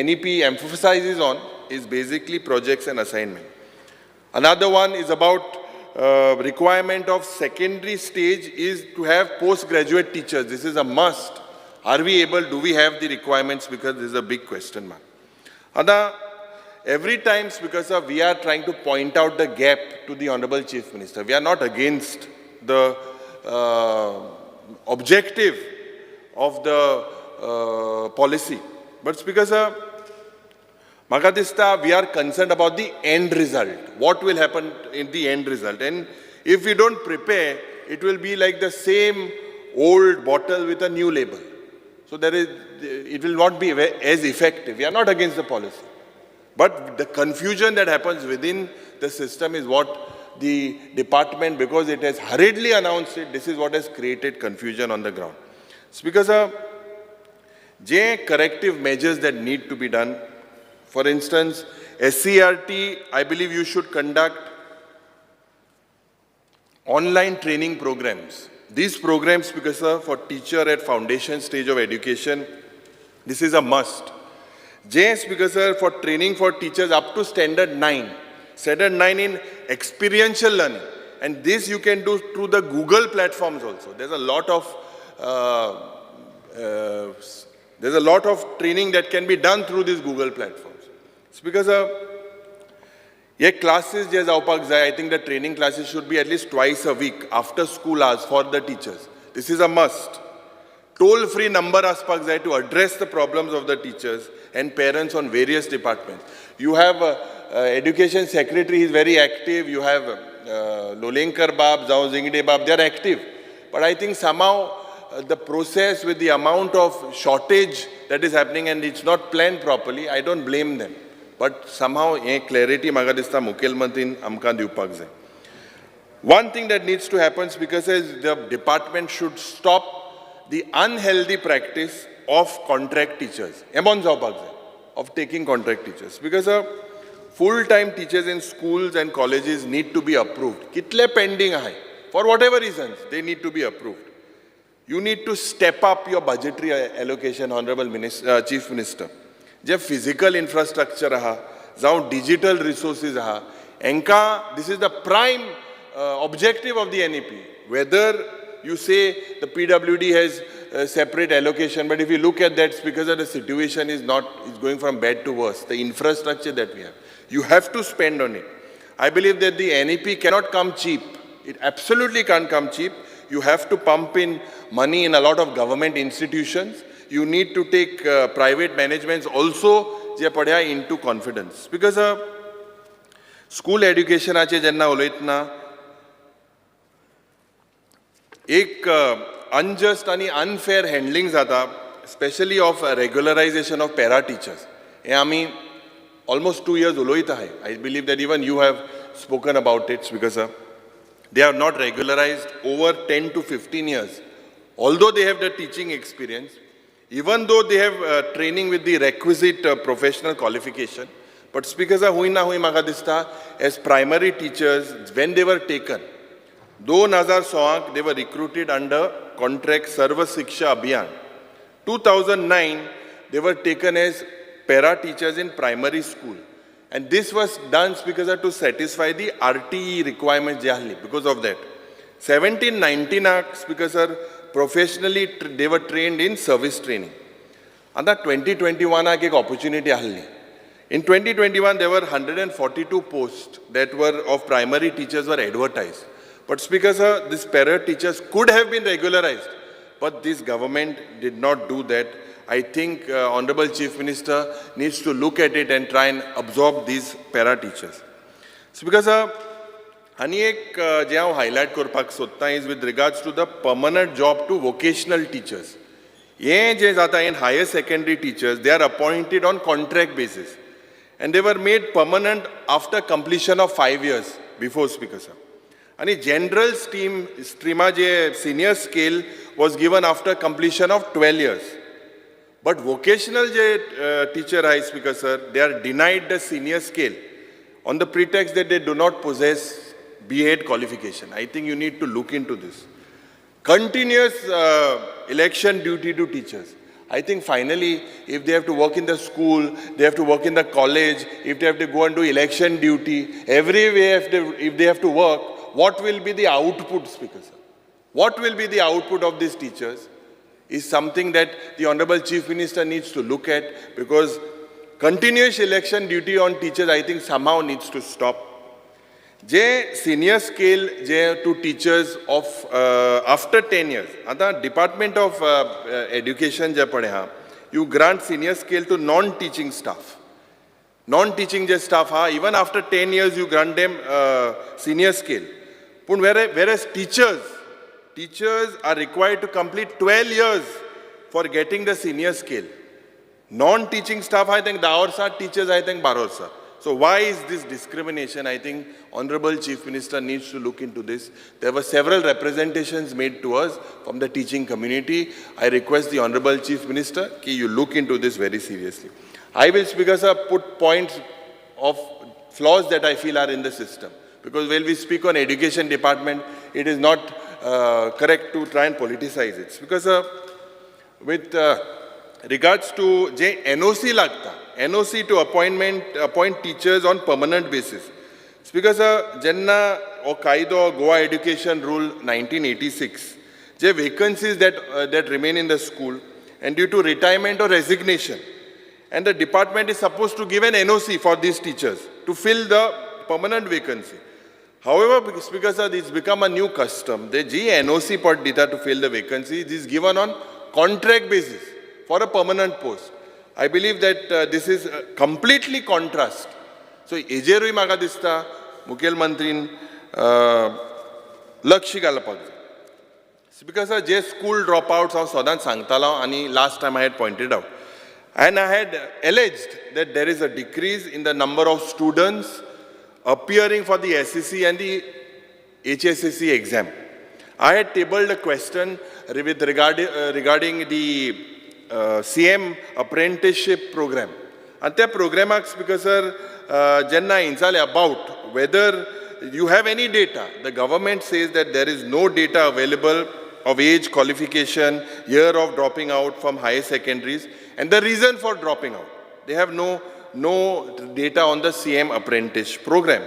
NEP emphasizes on, is basically projects and assignment. Another one is about requirement of secondary stage is to have postgraduate teachers. This is a must. Are we able, do we have the requirements? Because this is a big question mark. Ada, every time, because we are trying to point out the gap to the Honorable Chief Minister. We are not against the objective of the policy. But Speaker sir, म्हाका दिसता we are concerned about the end result, what will happen in the end result, and if we don't prepare, it will be like the same old bottle with a new label. So there is, it will not be as effective. We are not against the policy. But the confusion that happens within the system is what the department, because it has hurriedly announced it, this is what has created confusion on the ground. Speaker sir, J corrective measures that need to be done, for instance, SCERT, I believe you should conduct online training programs. These programs, because sir, for teacher at foundation stage of education, this is a must. J Speaker sir, for training for teachers up to standard 9. Standard 9 in experiential learning. And this you can do through the Google platforms also. There's a lot of training that can be done through these Google platforms. Speaker sir, hey classes जे जावपाक जाय, I think the training classes should be at least twice a week after school hours for the teachers. This is a must. Toll free number आसपाक जाय to address the problems of the teachers and parents on various departments. You have education secretary is very active, you have Lolenkar बाब जावं Zingde Baab, they are active, but I think somehow the process with the amount of shortage that is happening and it's not planned properly, I don't blame them. But somehow hey clarity म्हाका दिसता मुखेलमंत्रीन आमकां दिवपाक जाय. One thing that needs to happen, Speaker, is the department should stop the unhealthy practice of contract teachers. हें बंद जावपाक जाय, of taking contract teachers. Because full time teachers in schools and colleges need to be approved. कितले pending आहाय, for whatever reasons, they need to be approved. You need to step up your budgetary allocation, Honorable Minister, Chief Minister. J physical infrastructure आहा जावं digital resources आहा, हेंकां this is the prime objective of the NEP. Whether you say the PWD has separate allocation, but if you look at that, it's because of the situation is not, it's going from bad to worse. The infrastructure that we have, you have to spend on it. I believe that the NEP cannot come cheap. It absolutely can't come cheap. You have to pump in money in a lot of government institutions. You need to take private managements also जे पळया into confidence. Because school educationाचे जेन्ना उलयतना एक unjust आनी unfair handling जाता, specially of regularization of para teachers. हें आमी almost 2 years उलयत आहाय. I believe that even you have spoken about it, Speaker sir. They are not regularized over 10 to 15 years. Although they have the teaching experience, even though they have training with the requisite professional qualification, but Speaker sir, हुंय ना हुंय म्हाका दिसता, as primary teachers, when they were taken, 2016 they were recruited under contract Sarva Shiksha Abhiyan. 2009, they were taken as para teachers in primary school. And this was done because to satisfy the RTE requirements जे आहली, because of that. 17-19 Speaker sir, professionally they were trained in service training. आतां 2021 एक opportunity आहली. In 2021, there were 142 posts that were of primary teachers were advertised. But Speaker sir, these para teachers could have been regularized, but this government did not do that. I think Honorable Chief Minister needs to look at it and try and absorb these para teachers. Speaker sir, आनी एक जें हांव highlight करपाक सोदतां is with regards to the permanent job to vocational teachers. हें जें जाता in higher secondary teachers, they are appointed on contract basis and they were made permanent after completion of 5 years before, Speaker sir. आनी general स्ट्रिमा जे senior scale was given after completion of 12 years. But vocational J teacher आहाय, Speaker sir, they are denied the senior scale on the pretext that they do not possess B.Ed qualification. I think you need to look into this. Continuous election duty to teachers. I think finally, if they have to work in the school, they have to work in the college, if they have to go and do election duty, everywhere if they have to work, what will be the output, Speaker sir? What will be the output of these teachers is something that the Honorable Chief Minister needs to look at, because continuous election duty on teachers, I think, somehow needs to stop. J senior scale J to teachers of after 10 years, आतां department of education जे पळय आहा, you grant senior scale to non teaching staff. Non teaching J staff आहा, even after 10 years you grant them senior scale, पूण whereas teachers are required to complete 12 years for getting the senior scale. Non teaching staff आहाय तांकां 10 वर्सां, teachers आहाय तांकां 12 वर्सां. So why is this discrimination? I think Honorable Chief Minister needs to look into this. There were several representations made to us from the teaching community. I request the Honorable Chief Minister ki you look into this very seriously. I will, Speaker sir, put points of flaws that I feel are in the system. Because when we speak on education department, it is not correct to try and politicize it. Because with regards to J NOC लागता, NOC to appoint teachers on permanent basis. Speaker sir, जेन्ना हो कायदो Goa Education Rule 1986, J vacancies that remain in the school and due to retirement or resignation, and the department is supposed to give an NOC for these teachers to fill the permanent vacancy. However, Speaker sir, it's become a new custom. The G NOC पट दिता to fill the vacancy is given on contract basis for a permanent post. I believe that this is completely contrast. So हेजेरूय म्हाका दिसता मुखेलमंत्रीन लक्ष घालपाक जाय. Speaker sir, जे school drop outs हांव सदांच सांगतालो आनी last time I had pointed out and I had alleged that there is a decrease in the number of students appearing for the SSC and the HSSC exam. I had tabled a question regarding the CM apprenticeship program. आनी त्या प्रोग्रामाक, speaker sir, जेन्ना विचारलें about whether you have any data, the government says that there is no data available of age, qualification, year of dropping out from higher secondaries, and the reason for dropping out. They have no data on the CM apprentice program.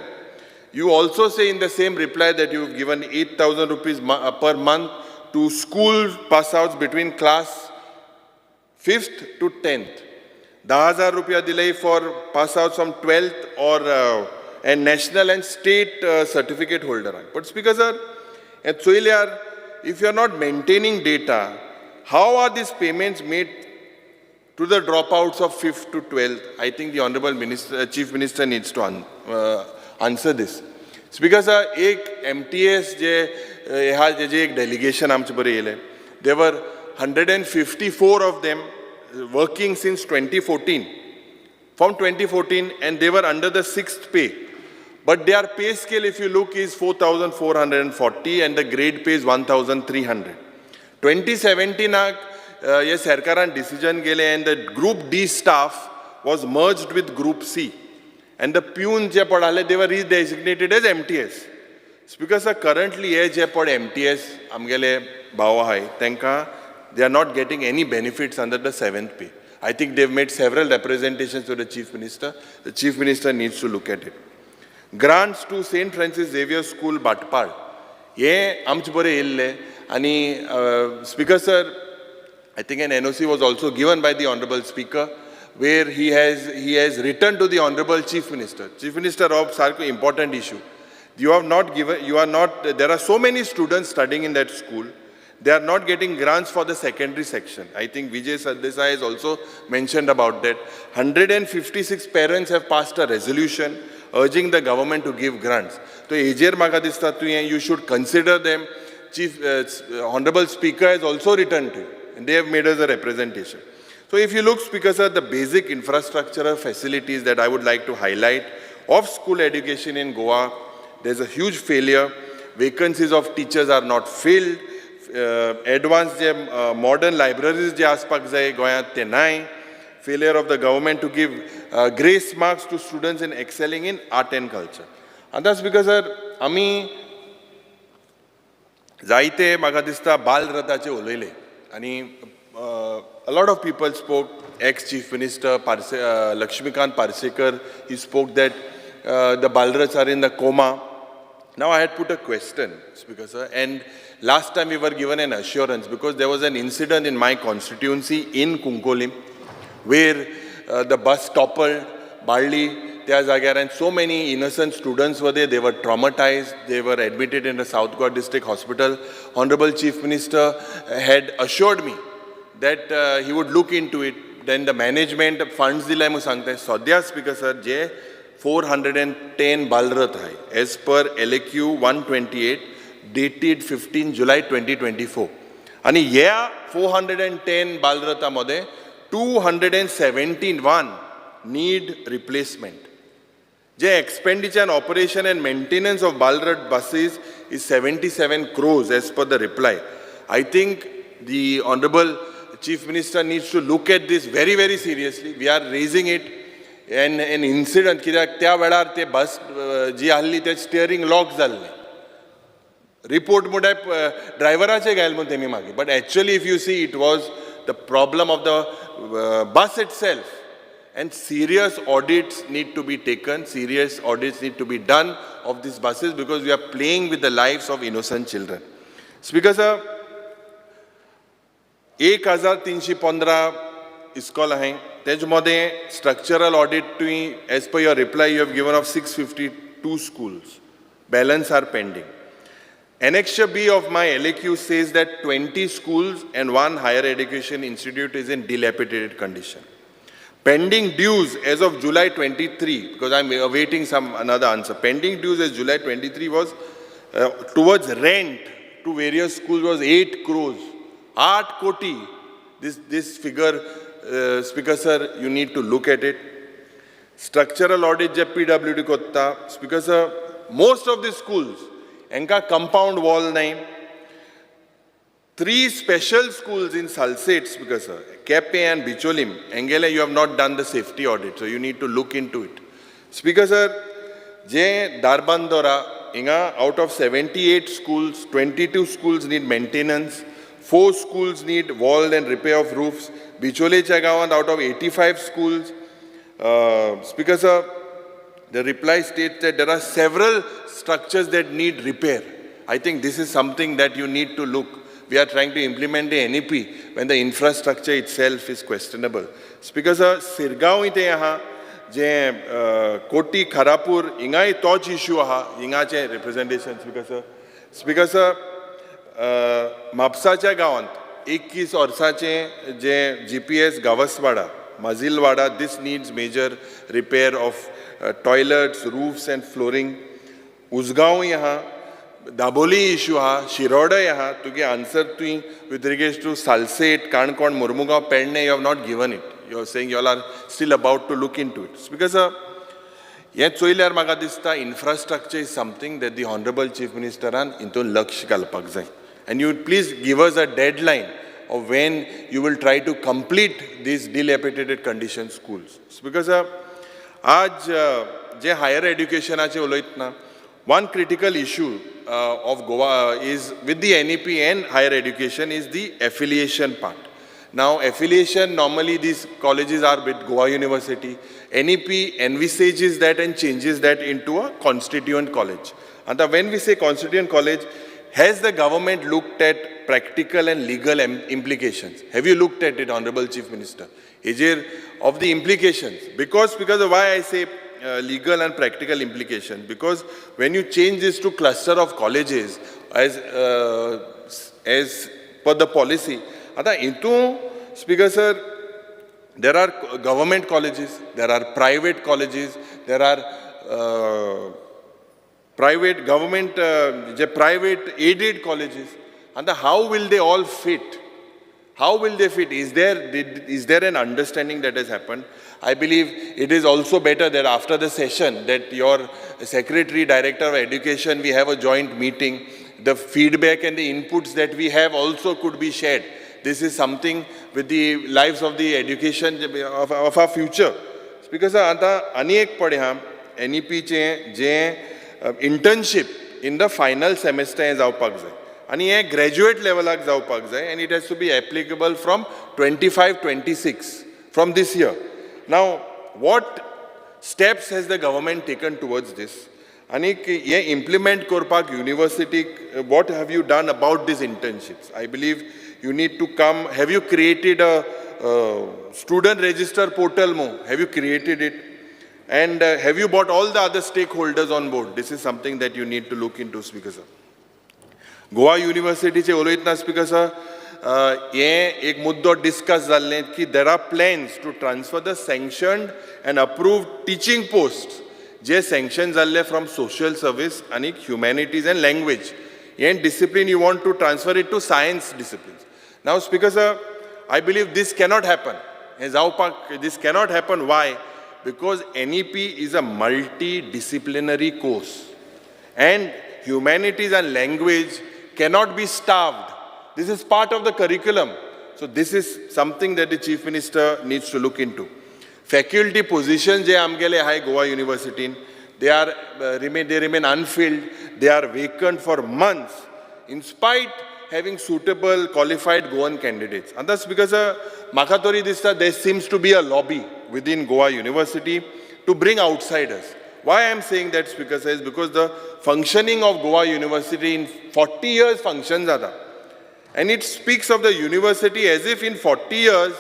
You also say in the same reply that you've given 8,000 rupees per month to school pass outs between class 5th to 10th. 10,000 रुपया दिले for pass out from 12th or and national and state certificate holder. But Speaker sir, हें चोयल्यार if you are not maintaining data, how are these payments made to the dropouts of 5th to 12th? I think the Honorable Minister, Chief Minister needs to answer this. Speaker sir, एक MTS जे ह्या JJ एक delegation आमचे बरें येयलें, there were 154 of them working since 2014, from 2014, and they were under the sixth pay. But their pay scale, if you look, is 4,440 and the grade pay is 1,300. 2017 हे सरकारान decision गेले and the Group D staff was merged with Group C. And the peon जे पड they were redesignated as MTS. Speaker sir, currently हे जे पड MTS आमगेले भाव आहाय तांकां they are not getting any benefits under the seventh pay. I think they've made several representations to the Chief Minister. The Chief Minister needs to look at it. Grants to St. Francis Xavier School, Bhatpal. हे आमचे बरें येयल्ले आनी Speaker sir, I think an NOC was also given by the Honorable Speaker where he has written to the Honorable Chief Minister. Chief Minister of सारको important issue. You have not given, you are not, there are so many students studying in that school. They are not getting grants for the secondary section. I think Vijay Sardesai has also mentioned about that. 156 parents have passed a resolution urging the government to give grants. So हेजेर म्हाका दिसता तुवें you should consider them. Chief, Honorable Speaker has also written to you and they have made us a representation. So if you look, Speaker sir, the basic infrastructural facilities that I would like to highlight of school education in Goa, there's a huge failure. Vacancies of teachers are not filled. Advanced J modern libraries जे आसपाक जाय गोंयांत ते नाय. Failure of the government to give grace marks to students in excelling in art and culture. आतां speaker sir, आमी जायते म्हाका दिसता बालरथाचे उलयले आनी a lot of people spoke. Ex Chief Minister Parse Laxmikant Parsekar, he spoke that the Balraths are in the coma. Now I had put a question, Speaker sir, and last time we were given an assurance because there was an incident in my constituency in Cuncolim where the bus toppled, Balli, त्या जाग्यार and so many innocent students were they were traumatized, they were admitted in the South Goa District Hospital. Honourable Chief Minister had assured me that he would look into it. Then the management funds दिले म्हूण सांगता. सद्या speaker sir, जे 410 बालरथ आहाय as per LAQ 128 dated 15 July 2024, आनी ह्या 410 बालरथा मदें 271 need replacement. J expenditure and operation and maintenance of Balrath buses is 77 crores as per the reply. I think the Honorable Chief Minister needs to look at this very, very seriously. We are raising it and an incident, कित्याक त्या वेळार ते बस जी आहली ते steering lock जाल्लें. Report म्हणल्यार ड्रायव्हराचे घायल म्हूण तेमी मागीर, but actually if you see, it was the problem of the bus itself, and serious audits need to be taken, serious audits need to be done of these buses, because we are playing with the lives of innocent children. Speaker sir, 1315 इस्कॉल आहाय, तेज मदें structural audit तुवें as per your reply you have given of 652 schools, balance are pending. Annexure B of my LAQ says that 20 schools and one higher education institute is in dilapidated condition. Pending dues as of July 23, because I'm awaiting some another answer. Pending dues as July 23 was towards rent to various schools was 8 crores. 8 koti. This figure, Speaker sir, you need to look at it. Structural audit J PWD कोत्ता, Speaker sir, most of the schools, हांकां compound wall नाही. Three special schools in Salcete, Speaker sir, Quepem and Bicholim, हेंगेले you have not done the safety audit, so you need to look into it. Speaker sir, J Dharbandora हिंगा out of 78 schools, 22 schools need maintenance, four schools need wall and repair of roofs. बिचोलेच्या गांवांत out of 85 schools, Speaker sir, the reply states that there are several structures that need repair. I think this is something that you need to look. We are trying to implement the NEP when the infrastructure itself is questionable. Speaker sir, Sirgaon इथे आहा, जे कोटी खारापूर हिंगाय तोच issue आहा, हिंगाचे representation. Speaker sir, Speaker sir, म्हापसाच्या गांवांत 21 वर्साचें जे GPS Gavaswada, Majilwada, this needs major repair of toilets, roofs and flooring. उसगांवूय आहा, दाबोली इश्यू आहा, शिरोडय आहा. तुगे आन्सर तुवें with regards to Salcete, Canacona, Mormugao, Pernem, you have not given it. You are saying you all are still about to look into it. Because हें चोयल्यार म्हाका दिसता infrastructure is something that the Honourable Chief मिनिस्टरान हितून लक्ष घालपाक जाय, and you please give us a deadline of when you will try to complete these dilapidated condition schools. Because आज जे higher एड्युकेशनाचे उलयतना, one critical issue of Goa is with the NEP and higher education is the affiliation part. Now, affiliation, normally these colleges are with Goa University. NEP envisages that and changes that into a constituent college. And when we say constituent college, has the government looked at practical and legal implications? Have you looked at it, Honorable Chief Minister? Is there of the implications? Because of why I say legal and practical implication, because when you change this to cluster of colleges as per the policy, आता हितून Speaker sir, there are government colleges, there are private colleges, there are private government, J private aided colleges. And how will they all fit? How will they fit? Is there an understanding that has happened? I believe it is also better that after the session that your secretary, director of education, we have a joint meeting. The feedback and the inputs that we have also could be shared. This is something with the lives of the education of our future. Because आतां आनी एक पळय हा, एनईपीचें जें internship in the final semester हें जावपाक जाय आनी हें ग्रॅज्युएट लेवलाक जावपाक जाय, and it has to be applicable from 25-26, from this year. Now, what steps has the government taken towards this? आनीक हें इम्प्लिमेंट करपाक युनिवर्सिटीक what have you done about these internships? I believe you need to come. Have you created a student register portal mo? Have you created it? And have you brought all the other stakeholders on board? This is something that you need to look into, Speaker sir. Goa युनिवर्सिटीचे उलयतना speaker sir, हें एक मुद्दो discuss जाल्लें की there are plans to transfer the sanctioned and approved teaching post J sanction जाल्ले from social service आनी humanities and language हें discipline, you want to transfer it to science disciplines. Now speaker sir, I believe this cannot happen. हें जावपाक, this cannot happen. Why? Because NEP is a multi disciplinary course and humanities and language cannot be starved. This is part of the curriculum. So this is something that the Chief Minister needs to look into. Faculty position जे आमगेले आहाय Goa युनिवर्सिटीन, they remain unfilled, they are vacant for months in spite having suitable qualified Goan candidates. And that's because म्हाका तरी दिसता there seems to be a lobby within Goa University to bring outsiders. Why I am saying that, Speaker sir, is because the functioning of Goa University in 40 years function जाता. And it speaks of the university as if in 40 years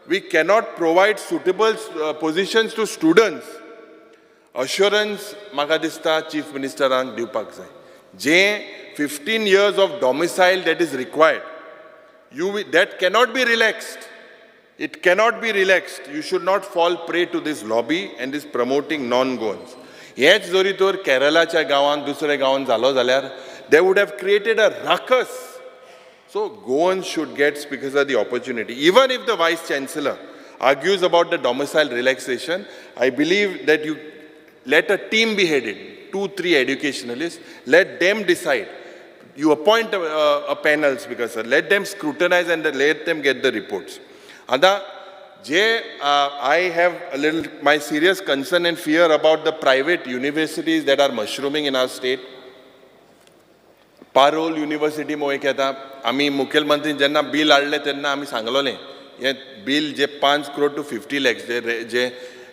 we cannot provide suitable positions to students. Assurance म्हाका दिसता chief मिनिस्टरांक दिवपाक जाय, जे 15 years of domicile that is required, you that cannot be relaxed. It cannot be relaxed. You should not fall prey to this lobby and this promoting non Goans. हेच जरी तर केरलाच्या गांवांत, दुसऱ्या गांवांत जालो जाल्यार they would have created a ruckus. So Goans should get, because of the opportunity. Even if the Vice Chancellor argues about the domicile relaxation, I believe that you let a team be headed, two, three educationalists, let them decide. You appoint a panel, Speaker sir, let them scrutinize and let them get the reports. आता जे I have a little my serious concern and fear about the private universities that are mushrooming in our state. Parole university एक येता. आमी मुखेलमंत्री जेन्ना bill हाडलें तेन्ना आमी सांगलोलें, हें बील जे 5 क्रोड टू 50 लॅक्स जे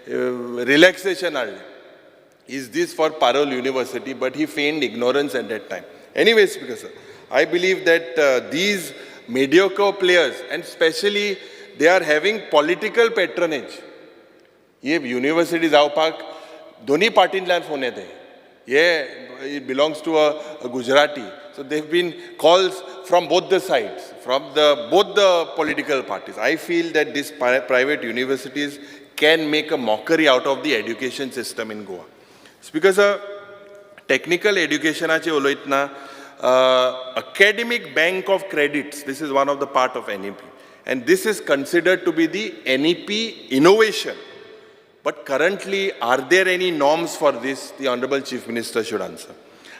रिलॅक्सेशन हाडलें, is this for Parole University? But he feigned ignorance at that time. Anyways, because I believe that these mediocre players, and especially they are having political patronage. He university जावपाक दोन्ही पार्टींतल्यान phone येते. हे belongs to a Gujarati, so they've been calls from both the sides, from the both the political parties. I feel that this private universities can make a mockery out of the education system in Goa. Speaker sir, technical एड्युकेशनाचे उलयतना, academic bank of credits, this is one of the part of NEP and this is considered to be the NEP innovation. But currently, are there any norms for this? The Honorable Chief Minister should answer.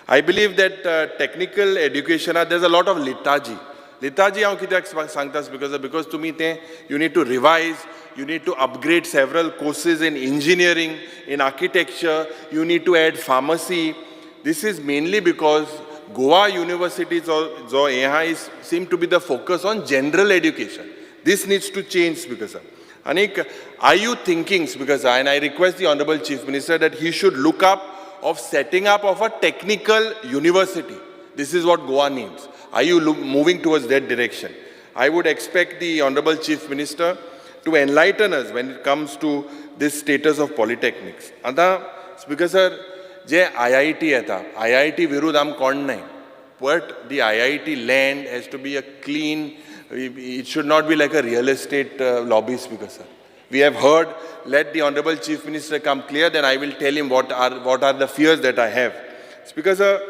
I believe that technical education, there's a lot of lethargy. Lethargy हांव कित्याक सांगता, because तुमी तें you need to revise, you need to upgrade several courses in engineering, in architecture, you need to add pharmacy. This is mainly because Goa University जो हें आहा is seem to be the focus on general education. This needs to change, Speaker sir. आनीक are you thinking, Speaker sir, and I request the Honorable Chief Minister that he should look up of setting up of a technical university. This is what Goa needs. Are you moving towards that direction? I would expect the Honorable Chief Minister to enlighten us when it comes to this status of polytechnics. आतां speaker sir, J I I T येता, I I T विरुद्ध आम कोण न्हय, but the IIT land has to be a clean, it should not be like a real estate lobby, Speaker sir. We have heard, let the Honorable Chief Minister come clear, then I will tell him what are the fears that I have. Speaker sir,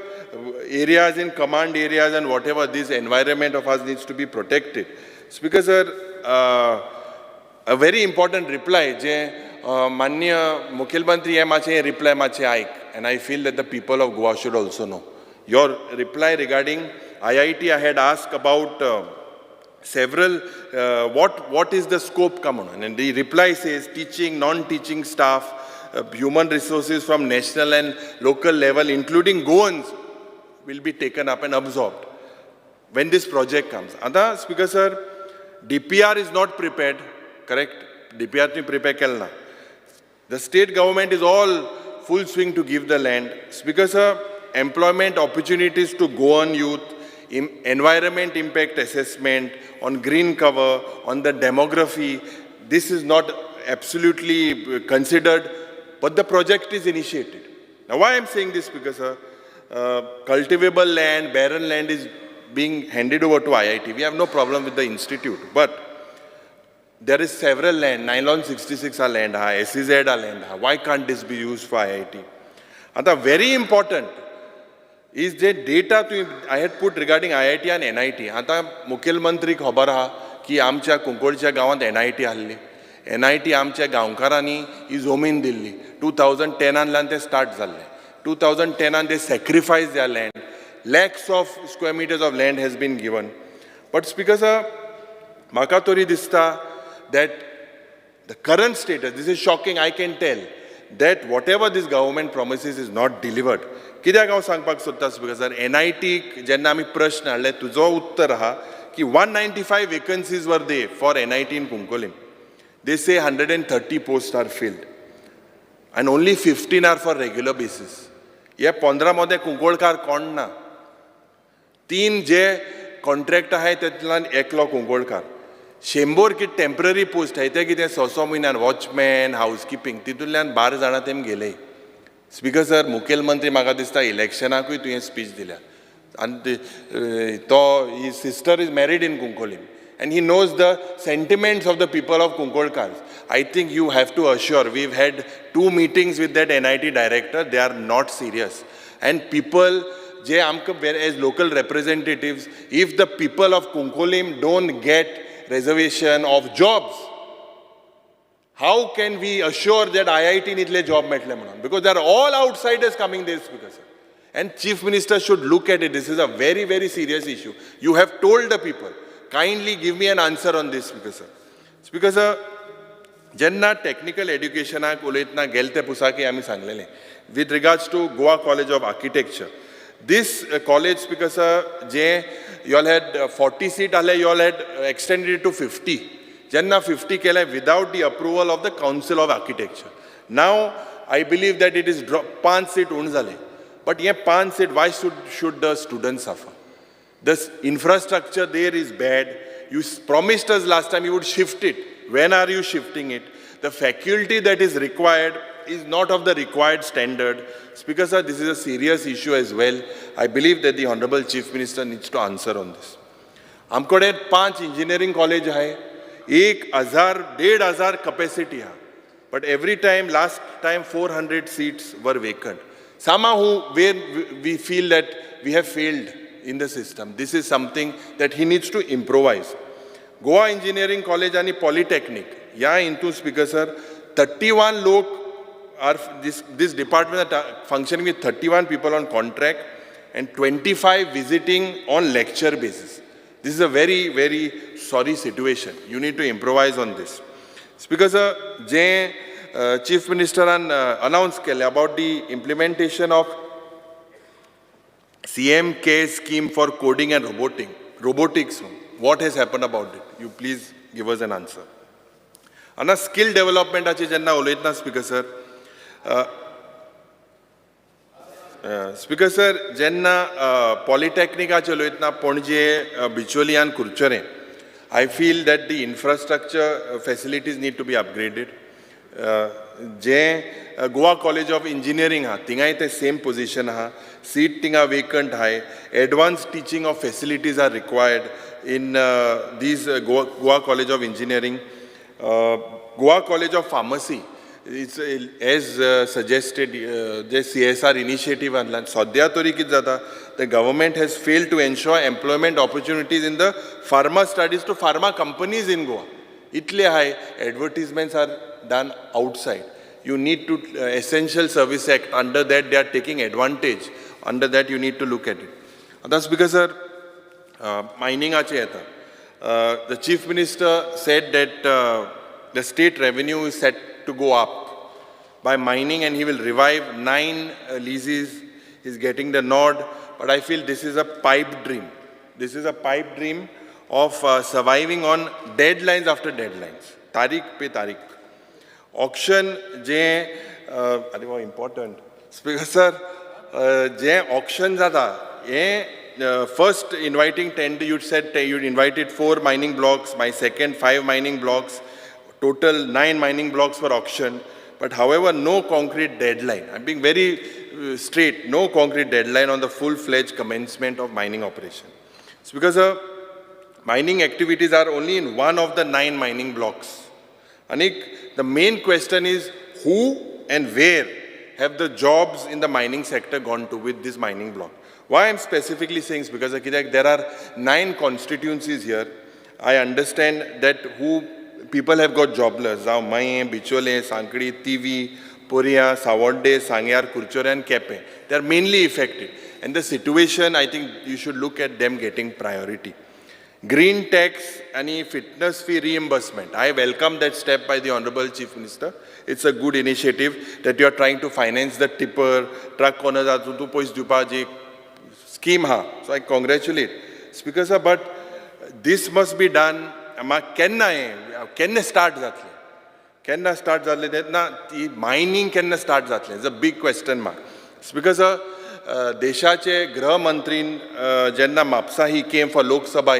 areas in command areas and whatever, this environment of ours needs to be protected. Speaker sir, a very important reply जे माननीय मुखेलमंत्री हे मातशें reply मातशें आयक, and I feel that the people of Goa should also know your reply regarding IIT. I had asked about several what is the scope come on, and the reply says teaching, non-teaching staff, human resources from national and local level, including Goans, will be taken up and absorbed when this project comes. आता Speaker sir, DPR is not prepared, correct? DPR तुम्ही prepare केलं ना. The state government is all full swing to give the land. Speaker sir, employment opportunities to Goan youth, environment impact assessment, on green cover, on the demography, this is not absolutely considered. But the project is initiated. Now, why I'm saying this, because cultivable land, barren land is being handed over to IIT. We have no problem with the institute, but there is several land, nylon 66 a land ha, SEZ a land ha. Why can't this be used for IIT? आता very important is J data तुवें I had put regarding IIT आनी NIT. आतां मुखेलमंत्री खबर आहा की आमच्या कुंकळच्या गांवांत एनआयटी आहली. एनआयटी आमच्या गांवकारांनी ही जमीन दिल्ली. 2010नांतल्यान तें स्टार्ट जाल्लें. 2010नान they sacrifice their land. Lakhs of square meters of land has been given. But, Speaker sir, म्हाका तरी दिसता that the current status, this is shocking, I can tell, that whatever this government promises is not delivered. कित्याक हांव सांगपाक सोदता speaker sir, एनआयटीक जेन्ना आमी प्रश्न हाडले, तुजो उत्तर आहा की 195 vacancies were there for NIT in Cuncolim. They say 130 post are filled and only 15 are for regular basis. हे 15 मदें कुंकळकार कोण ना. तीन जे कॉन्ट्रॅक्ट आहाय तेतल्यान एकलो कुंकळकार. 100 कितें टेंपररी पोस्ट आहाय, ते कितें स स म्हयन्यान वॉचमॅन, हावसकिपींग, तितूंतल्यान 12 जाणां तेम गेले. स्पीकर सर, मुखेलमंत्री म्हाका दिसता इलेक्शनाकूय तुवें स्पीच दिल्या आनी तो his sister is married in Cuncolim and he knows the sentiments of the people of Cuncolkars. I think you have to assure, we've had two meetings with that NIT director, they are not serious. And people, जे आमकां as local representatives, if the people of Cuncolim don't get reservation of jobs, how can we assure that IIT इतले job मेळटले म्हणून? Because they are all outsiders coming there, Speaker sir. And Chief Minister should look at it. This is a very, very serious issue. You have told the people. Kindly give me an answer on this, Speaker sir. Speaker sir, जेन्ना technical एड्युकेशनाक उलयतना गेले ते पुसाकी आमी सांगलेलें with regards to Goa College of Architecture, this college, Speaker sir, J y'all had 40 seat आहले, y'all had extended to 50. जेन्ना 50 केलें without the approval of the Council of Architecture. Now I believe that it is पांच seat उण जाले, but हे पांच seat, why should the student suffer? The infrastructure there is bad. You promised us last time you would shift it. When are you shifting it? The faculty that is required is not of the required standard. Speaker sir, this is a serious issue as well. I believe that the Honorable Chief Minister needs to answer on this. आमकडे पांच engineering college आहे, 1000 1500 capacity आहा, but every time, last time 400 seats were vacant. Somehow where we feel that we have failed in the system. This is something that he needs to improvise. Goa engineering college आनी polytechnic ह्या हितून, speaker sir, 31 लोक are this department are functioning with 31 people on contract and 25 visiting on lecture basis. This is a very, very sorry situation. You need to improvise on this. Speaker sir, J chief मिनिस्टरान announce केलें about the implementation of CM Care scheme for coding and robotics. What has happened about it? You please give us an answer. आनी skill डेव्हलपमेंटाचे जेन्ना उलयतना, speaker sir, जेन्ना पॉलिटेक्निकाचे उलयतना पणजे, बिचोली आनी कुरचोरें, I feel that the infrastructure facilities need to be upgraded. J Goa college of engineering आहा, थिंगाय ते same position आहा. Seat थिंगा वेकंट आहाय. Advance teaching of facilities are required in these Goa College of Engineering. Goa College of Pharmacy, it's as suggested, J CSR initiative आणला, सद्या तरी कितें जाता, the government has failed to ensure employment opportunities in the pharma studies to pharma companies in Goa. इतले हाय advertisements are done outside. You need to Essential Service Act, under that they are taking advantage. Under that you need to look at it. आतां speaker sir, मायनिंगाचे येता. The Chief Minister said that the state revenue is set to go up by mining and he will revive nine leases. He's getting the nod, but I feel this is a pipe dream. This is a pipe dream of surviving on deadlines after deadlines. तारीख pay तारीख. Auction जे आनी important, speaker sir, जे auction जाता हें first inviting tender, you said you invited four mining blocks, my second five mining blocks, total nine mining blocks were auctioned. But however, no concrete deadline. I'm being very straight, no concrete deadline on the full-fledged commencement of mining operation. It's because mining activities are only in one of the 9 mining blocks. Anik, the main question is who and where have the jobs in the mining sector gone to with this mining block? Why I'm specifically saying is because there are 9 constituencies here. I understand that who people have got jobless. Now, Maye, Bichole, Sankri, Tivi, Poria, Savonde, Sangyar, Kurchore and Kepe. They are mainly affected. And the situation, I think you should look at them getting priority. Green tax and fitness fee reimbursement. I welcome that step by the Honorable Chief Minister. It's a good initiative that you are trying to finance the tipper, truck owners, scheme. So I congratulate. Speaker sir, but this must be done. Kenna start zatle? Kenna start zatle? Na, mining kenna start zatle? It's a big question mark. Speaker sir, देशाचे गृहमंत्री जेन्ना Mapusa he came for Lok Sabha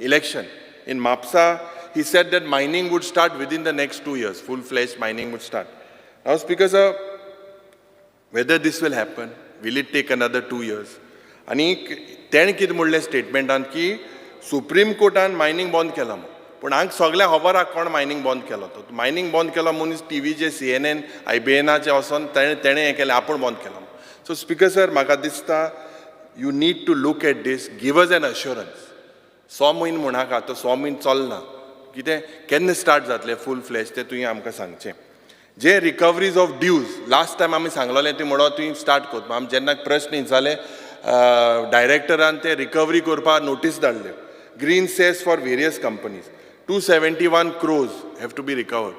election in Mapusa, he said that mining would start within the next 2 years, full-fledged mining would start. Now, Speaker sir, whether this will happen, will it take another 2 years? आनी तेणें कितें म्हणलें स्टेटमेंटान की supreme कोर्टान mining बंद केलां म्हूण, पूण हांगा सगळ्यांक खबर आहा कोण मायनींग बंद केलो तो. मायनींग बंद केलो मनीस टीव्हीचे CNN IBNाचे वचोन तेणें हें केलें, आपूण बंद केलो. सो स्पीकर सर, म्हाका दिसता you need to look at this, give us an assurance. 6 म्हयने म्हणनाका, तो 6 म्हयने चलना, कितें केन्ना स्टार्ट जातलें फूल फ्लॅश तें तुवें आमकां सांगचें. जे recoveries of dues last time आमी सांगलोलें ती म्हणून तुवें स्टार्ट करता. आमी जेन्ना प्रश्न जाले डायरेक्टरान ते रिकवरी करपाक notice धाडल्यो. Green cess for various companies 271 crores have to be recovered.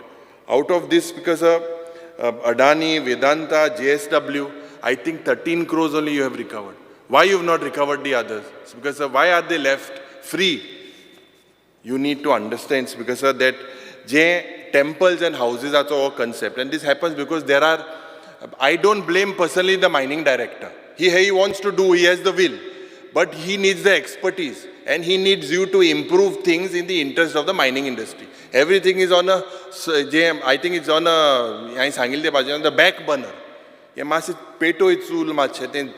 Out of this, because Adani, Vedanta, JSW, I think 13 crores only you have recovered. Why you have not recovered the others? It's because why are they left free? You need to understand, because that J temples and houses are our concept, and this happens because there are, I don't blame personally the mining director. He wants to do, he has the will, but he needs the expertise and he needs you to improve things in the interest of the mining industry. Everything is on a, I think it's on a, on the back burner. हे मातशें पेटोय चूल मातशें तें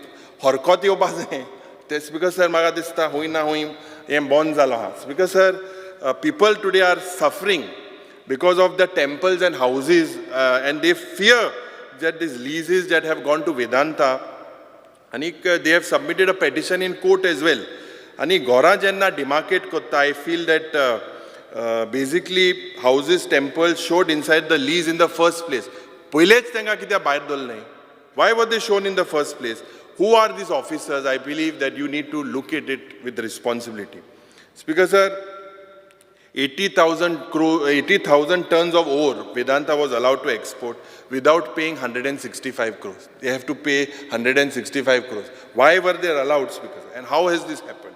हरकत येवपा जाय. तें speaker sir म्हाका दिसता हूंय ना हूंय हें बंद जालो आहा. Speaker sir, people today are suffering because of the temples and houses and they fear that these leases that have gone to Vedanta, आनीक they have submitted a petition in court as well. आनी घरां जेन्ना demarcate करता, I feel that basically houses, temples showed inside the lease in the first place. पयलेच तांकां कित्याक भायर दवरलें? Why were they shown in the first place? Who are these officers? I believe that you need to look at it with responsibility. Speaker sir, 80,000 tons of ore Vedanta was allowed to export without paying 165 crores. They have to pay 165 crores. Why were they allowed, Speaker sir? And how has this happened?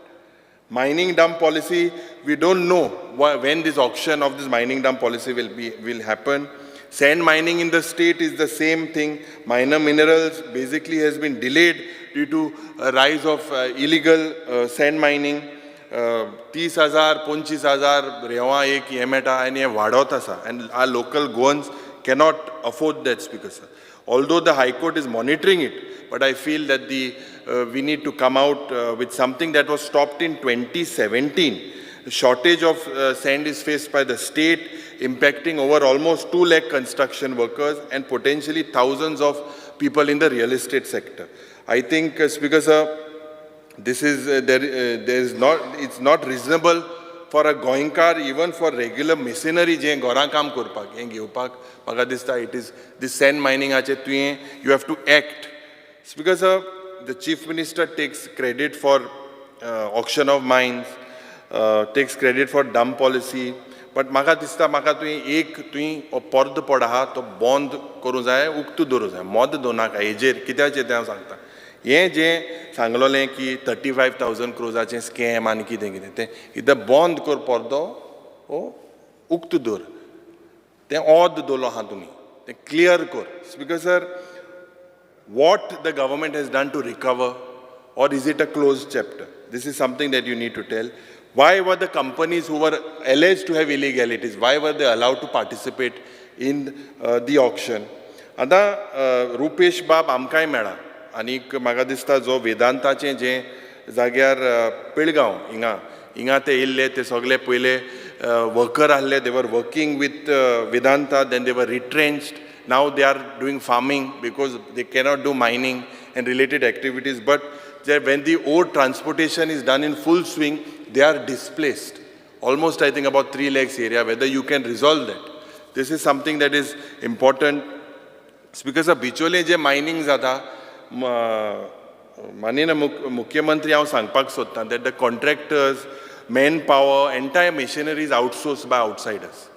Mining dump policy, we don't know when this auction of this mining dump policy will happen. Sand mining in the state is the same thing. Minor minerals basically has been delayed due to a rise of illegal sand mining. 30,000, 25,000 Reva एक हें मेळटा आनी हें वाडत आसा, and our local Goans cannot afford that, Speaker sir. Although the High Court is monitoring it, but I feel that we need to come out with something that was stopped in 2017. The shortage of sand is faced by the state, impacting over almost 2 lakh construction workers and potentially thousands of people in the real estate sector. I think, Speaker sir, this is it's not reasonable for a Goenkar, even for regular masonry जे घरां काम करपाक हें घेवपाक म्हाका दिसता it is this sand मायनिंगाचेर तुवें you have to act. Speaker sir, the Chief Minister takes credit for auction of mines, takes credit for dump policy, but म्हाका दिसता म्हाका तुवें एक तुवें पर्द पड आहा तो बंद करूं जाय, उक्तो दवरूं जाय, मोद दवरनाका हेजेर. कित्याचेर तें हांव सांगता. हें जें सांगलोलें की 35,000 क्रोजाचें स्कॅम आनी कितें कितें तें इदां बंद कर पर्दो ओ उक्तो दवर, तें ओद दवरलो आहा तुमी तें क्लियर कर. Speaker sir, what the government has done to recover, or is it a closed chapter? This is something that you need to tell. Why were the companies who were alleged to have illegalities, why were they allowed to participate in the auction. आतां रुपेश बाब आमकांय मेळ्ळा आनीक म्हाका दिसता जो वेदांताचें जें जाग्यार पिळगांव हिंगा हिंगा ते येयल्ले, ते सगळे पयले वर्कर आहले, they were working with Vedanta, then they were retrenched. Now they are doing farming because they cannot do mining and related activities. But when the ore transportation is done in full swing, they are displaced. Almost, I think, about 3 lakhs area, whether you can resolve that. This is something that is important. Speaker sir, Bicholim J mining जाता, माननीय मुख्यमंत्री, हांव सांगपाक सोदतां that the contractors, man power, entire machinery is outsource by outsiders.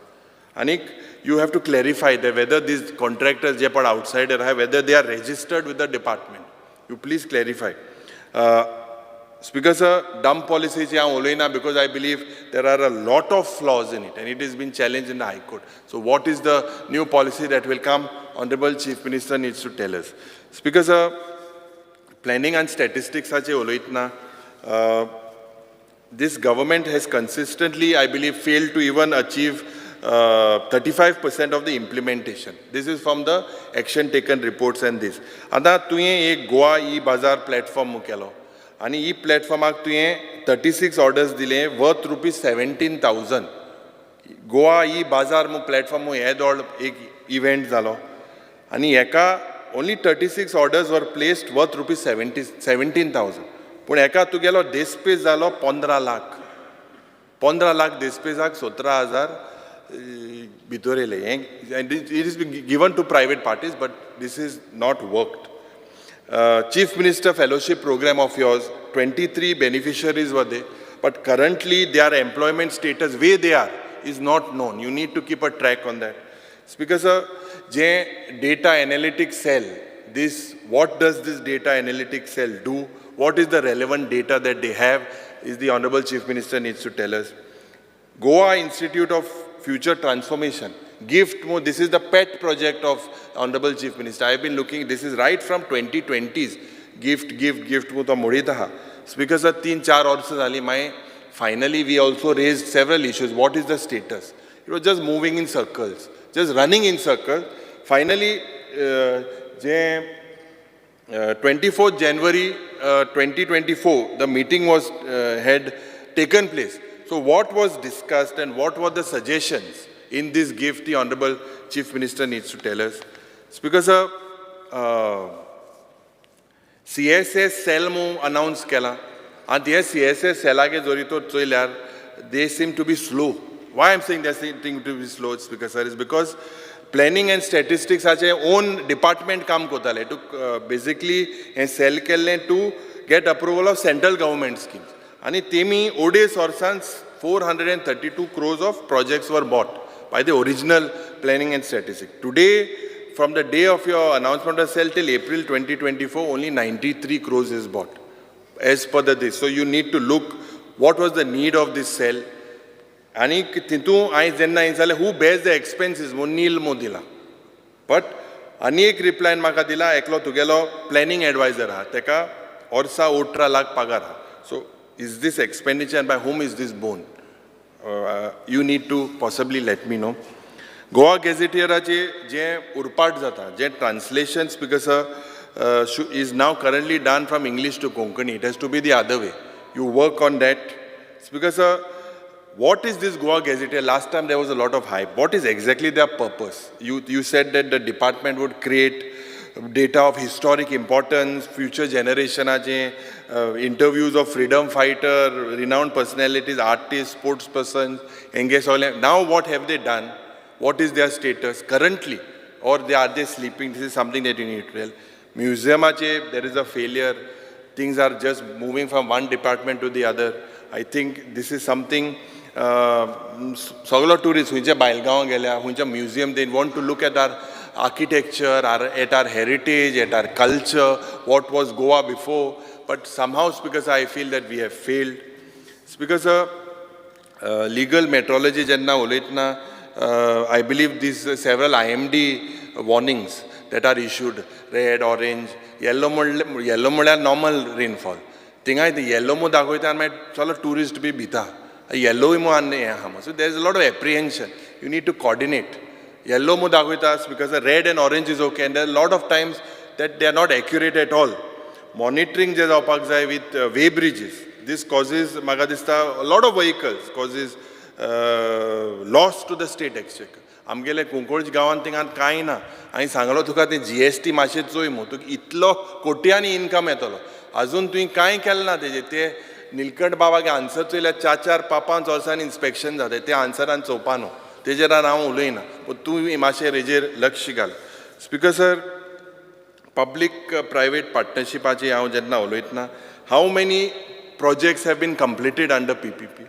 आनीक you have to clarify the whether these contractors जे पण outsider आहाय, whether they are registered with the department. You please clarify. Speaker sir, dump पॉलिसीची हांव उलयना because I believe there are a lot of flaws in it and it is been challenge in the High Court. So what is the new policy that will come, Honourable Chief Minister needs to tell us. Speaker sir, planning and स्टॅटिस्टिक्साचे उलयतना, this government has consistently, I believe, failed to even achieve 35% of the implementation. This is from the action taken reports and this. आतां तुवें एक Goa E बाजार platform केलो आनी ही प्लॅटफॉर्माक तुवें 36 orders दिले worth ₹17,000. Goa E बाजार मू प्लॅटफॉर्म हे दोड एक इव्हेंट जालो आनी हेका only 36 orders were placed worth rupees 17,000, पूण हेका तुगेलो देस्पेस जालो 15 लाख. 15 लाख देस्पेसाक 17,000 भितर येयले. हें it is given to private parties, but this is not worked. Chief Minister Fellowship Program of yours, 23 beneficiaries were there, but currently their employment status, where they are, is not known. You need to keep a track on that. Speaker sir, J data analytics cell, this, what does this data analytics cell do? What is the relevant data that they have? Is the Honorable Chief Minister needs to tell us. Goa Institute of Future Transformation. Gift more, this is the pet project of Honorable Chief Minister. I have been looking, this is right from 2020s. Gift, gift, gift मु तो मोडीत आहा. Speaker sir, 3-4 वर्सां जालीं, मागीर finally we also raised several issues. What is the status? It was just moving in circles, just running in circles. Finally, J 24th January 2024, the meeting was had taken place. So what was discussed and what were the suggestions in this gift, the Honorable Chief Minister needs to tell us. Speaker sir, CSS cell म्हूण announce केला आनी हे CSS सेलागे जरी तर चोयल्यार, they seem to be slow. Why I'm saying they seem to be slow, Speaker sir, is because planning and स्टॅटिस्टिक्साचे own department काम करताले two basically हें sale केल्लें to get approval of central government schemes आनी तेमी ओडेस वर्सान 432 crores of projects were bought by the original planning and statistic. Today, from the day of your announcement of cell till April 2024, only 93 crores is bought as per the this. So you need to look what was the need of this cell. आनी तितून हांवें जेन्ना हें जालें, who bears the expenses म्हूण नील म्हूण दिला, but आनी एक रिप्लायन म्हाका दिला, एकलो तुगेलो प्लॅनिंग एडवायजर आहा, तेका वर्सा 18 लाख पगार आहा. So is this expenditure, by whom is this borne? You need to possibly let me know. Goa गॅझेटियराचे जे उरपाट जाता, जे translations, because is now currently done from English to Konkani, it has to be the other way. You work on that. Because what is this Goa Gazetteer? Last time there was a lot of hype. What is exactly their purpose? You said that the department would create data of historic importance, future generation, interviews of freedom fighter, renowned personalities, artists, sports persons, engage all. Now what have they done? What is their status currently? Or are they sleeping? This is something that you need to tell. Museum, there is a failure. Things are just moving from one department to the other. I think this is something, सगलो tourist खंयच्या बायलगांव गेल्या, खंयच्या museum, they want to look at our architecture, at our heritage, at our culture, what was Goa before. But somehow, because I feel that we have failed. It's because legal metrology जेन्ना उलयतना, I believe these several IMD warnings that are issued, red, orange, yellow म्हणले, yellow म्हणल्यार normal rainfall. थिंगाय येल्लो म्हूण दाखयता आनी मागीर चलो tourist बी भिता, येल्लोय म्हूण आनी हें आहा. So there is a lot of apprehension. You need to coordinate. येल्लो मू दाखयता because red and orange is okay, and there lot of times that they are not accurate at all. Monitoring जे जावपाक जाय with weigh bridges, this causes म्हाका दिसता lot of vehicles causes loss to the state exchequer. आमगेले कुंकळज गांवांत थिंगां कांय ना. हांवें सांगलो तुका तें जीएसटी मातशें चोय मू, तुका इतलो कोट्यांनी इनकम येतलो. अजून तुवें कांय केलें ना तेजेर. ते निलकंठ बाबागे आन्सर चोयल्यार चार चार पांच पांच वर्सांनी इन्स्पेक्शन जाता, ते आन्सरान चोवपा न्हू, तेजेर हांव उलयना, पूण तूं मातशें हेजेर लक्ष घाल. स्पिकर सर, पब्लीक प्रायवेट पार्टनरशिपाची हांव जेन्ना उलयतना, how many projects have been completed under PPP,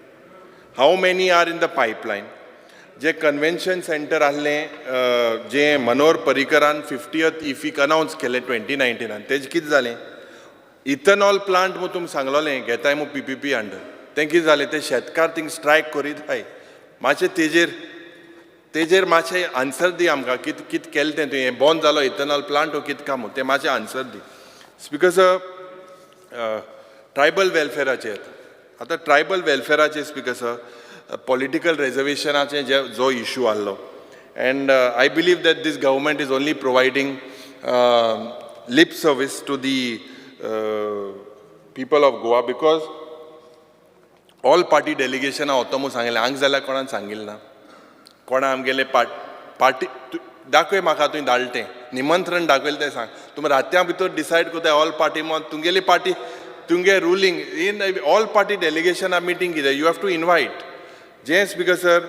how many are in the pipeline? J convention centre आहलें, जें मनोहर पर्रीकरान 50th इफीक अनावन्स केलें 2019, तेजें कितें जालें? इथेनॉल प्लांट मू तुमी सांगलोलें घेताय मू पीपीपी अंडर, तें कितें जालें? ते शेतकार थिंग स्ट्रायक करीत आहाय. मातशें तेजेर मातशें आन्सर दी आमकां, कित कित केलें तें तुवें? बंद जालो इथेनॉल प्लांट वो कित काम, तें मातशें आन्सर दी. स्पिकर सर, ट्रायबल वेलफेराचेर आतां, ट्रायबल वेलफेराचेर स्पिकर सर, पॉलिटिकल रेजर्वेशनाचे जे जो इशू आहलो, and I believe that this government is only providing lip service to the people of Goa, because all party डेलिगेशनां वता म्हूण सांगिल्लें हांगा, जाल्यार कोणान सांगिल्लें ना. कोणा आमगेले पार्टी दाखय म्हाका, तुवें धाडलें तें निमंत्रण दाखयलें तें सांग. तुमी रातया भितर डिसायड करता ऑल पार्टी म्हूण, तुमगेली पार्टी तुमगे रुलींग इन ऑल पार्टी डेलिगेशना मिटींग कितें, you have to invite. जे speaker sir,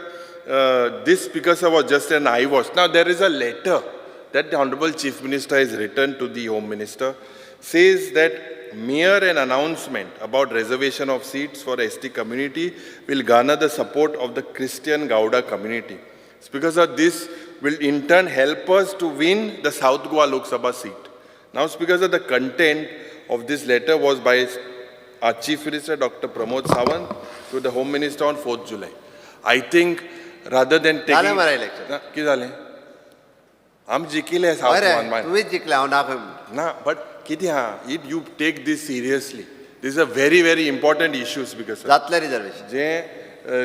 this, speaker sir, was just an eye wash. Now there is a letter that the Honorable Chief Minister has written to the Home Minister, says that mere an announcement about reservation of seats for ST community will garner the support of the Christian Gauda community. Speaker sir, this will in turn help us to win the South Goa Lok Sabha seat. Now, Speaker sir, the content of this letter was by our Chief Minister Dr. Pramod Sawant to the Home Minister on 4th July. I think rather than taking... जालें मरे election. ना, कितें जालें? आमी जिखिले south बरें, गोवान. तुमीच जिखले, हांव ना खंय. ना, बट कितें आहा, if you take this seriously, this a very very important issues because जातलें रिजर्वेशन. जे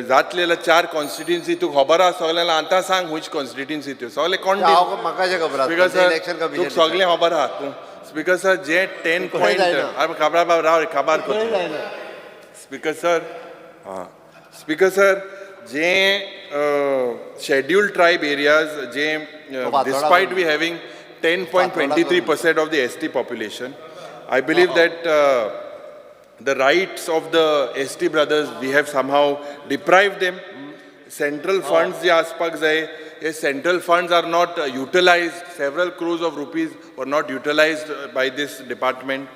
जातले जाल्यार चार कॉन्स्टिट्युन्सी तुका खबर आहा सगळ्यांक. आतां सांग खंयची कॉन्स्टिट्युन्सी त्यो सगळे कोण? हांव म्हाका कशें खबर स्पिकर आसा? सर, इलेक्शन तुका कमिशन. सगळें खबर आहा तूं. स्पिकर सर, जे 10 खंय पॉयंट जायना. खबर राव, खबर करता. स्पिकर सर, हां, speaker sir, J scheduled tribe areas J Fatorda despite we having 10.23% of the ST population, I believe that the rights of the ST brothers, we have somehow deprived them. Central funds जे आसपाक जाय, हे central funds are not utilized. Several crores of rupees were not utilized by this department.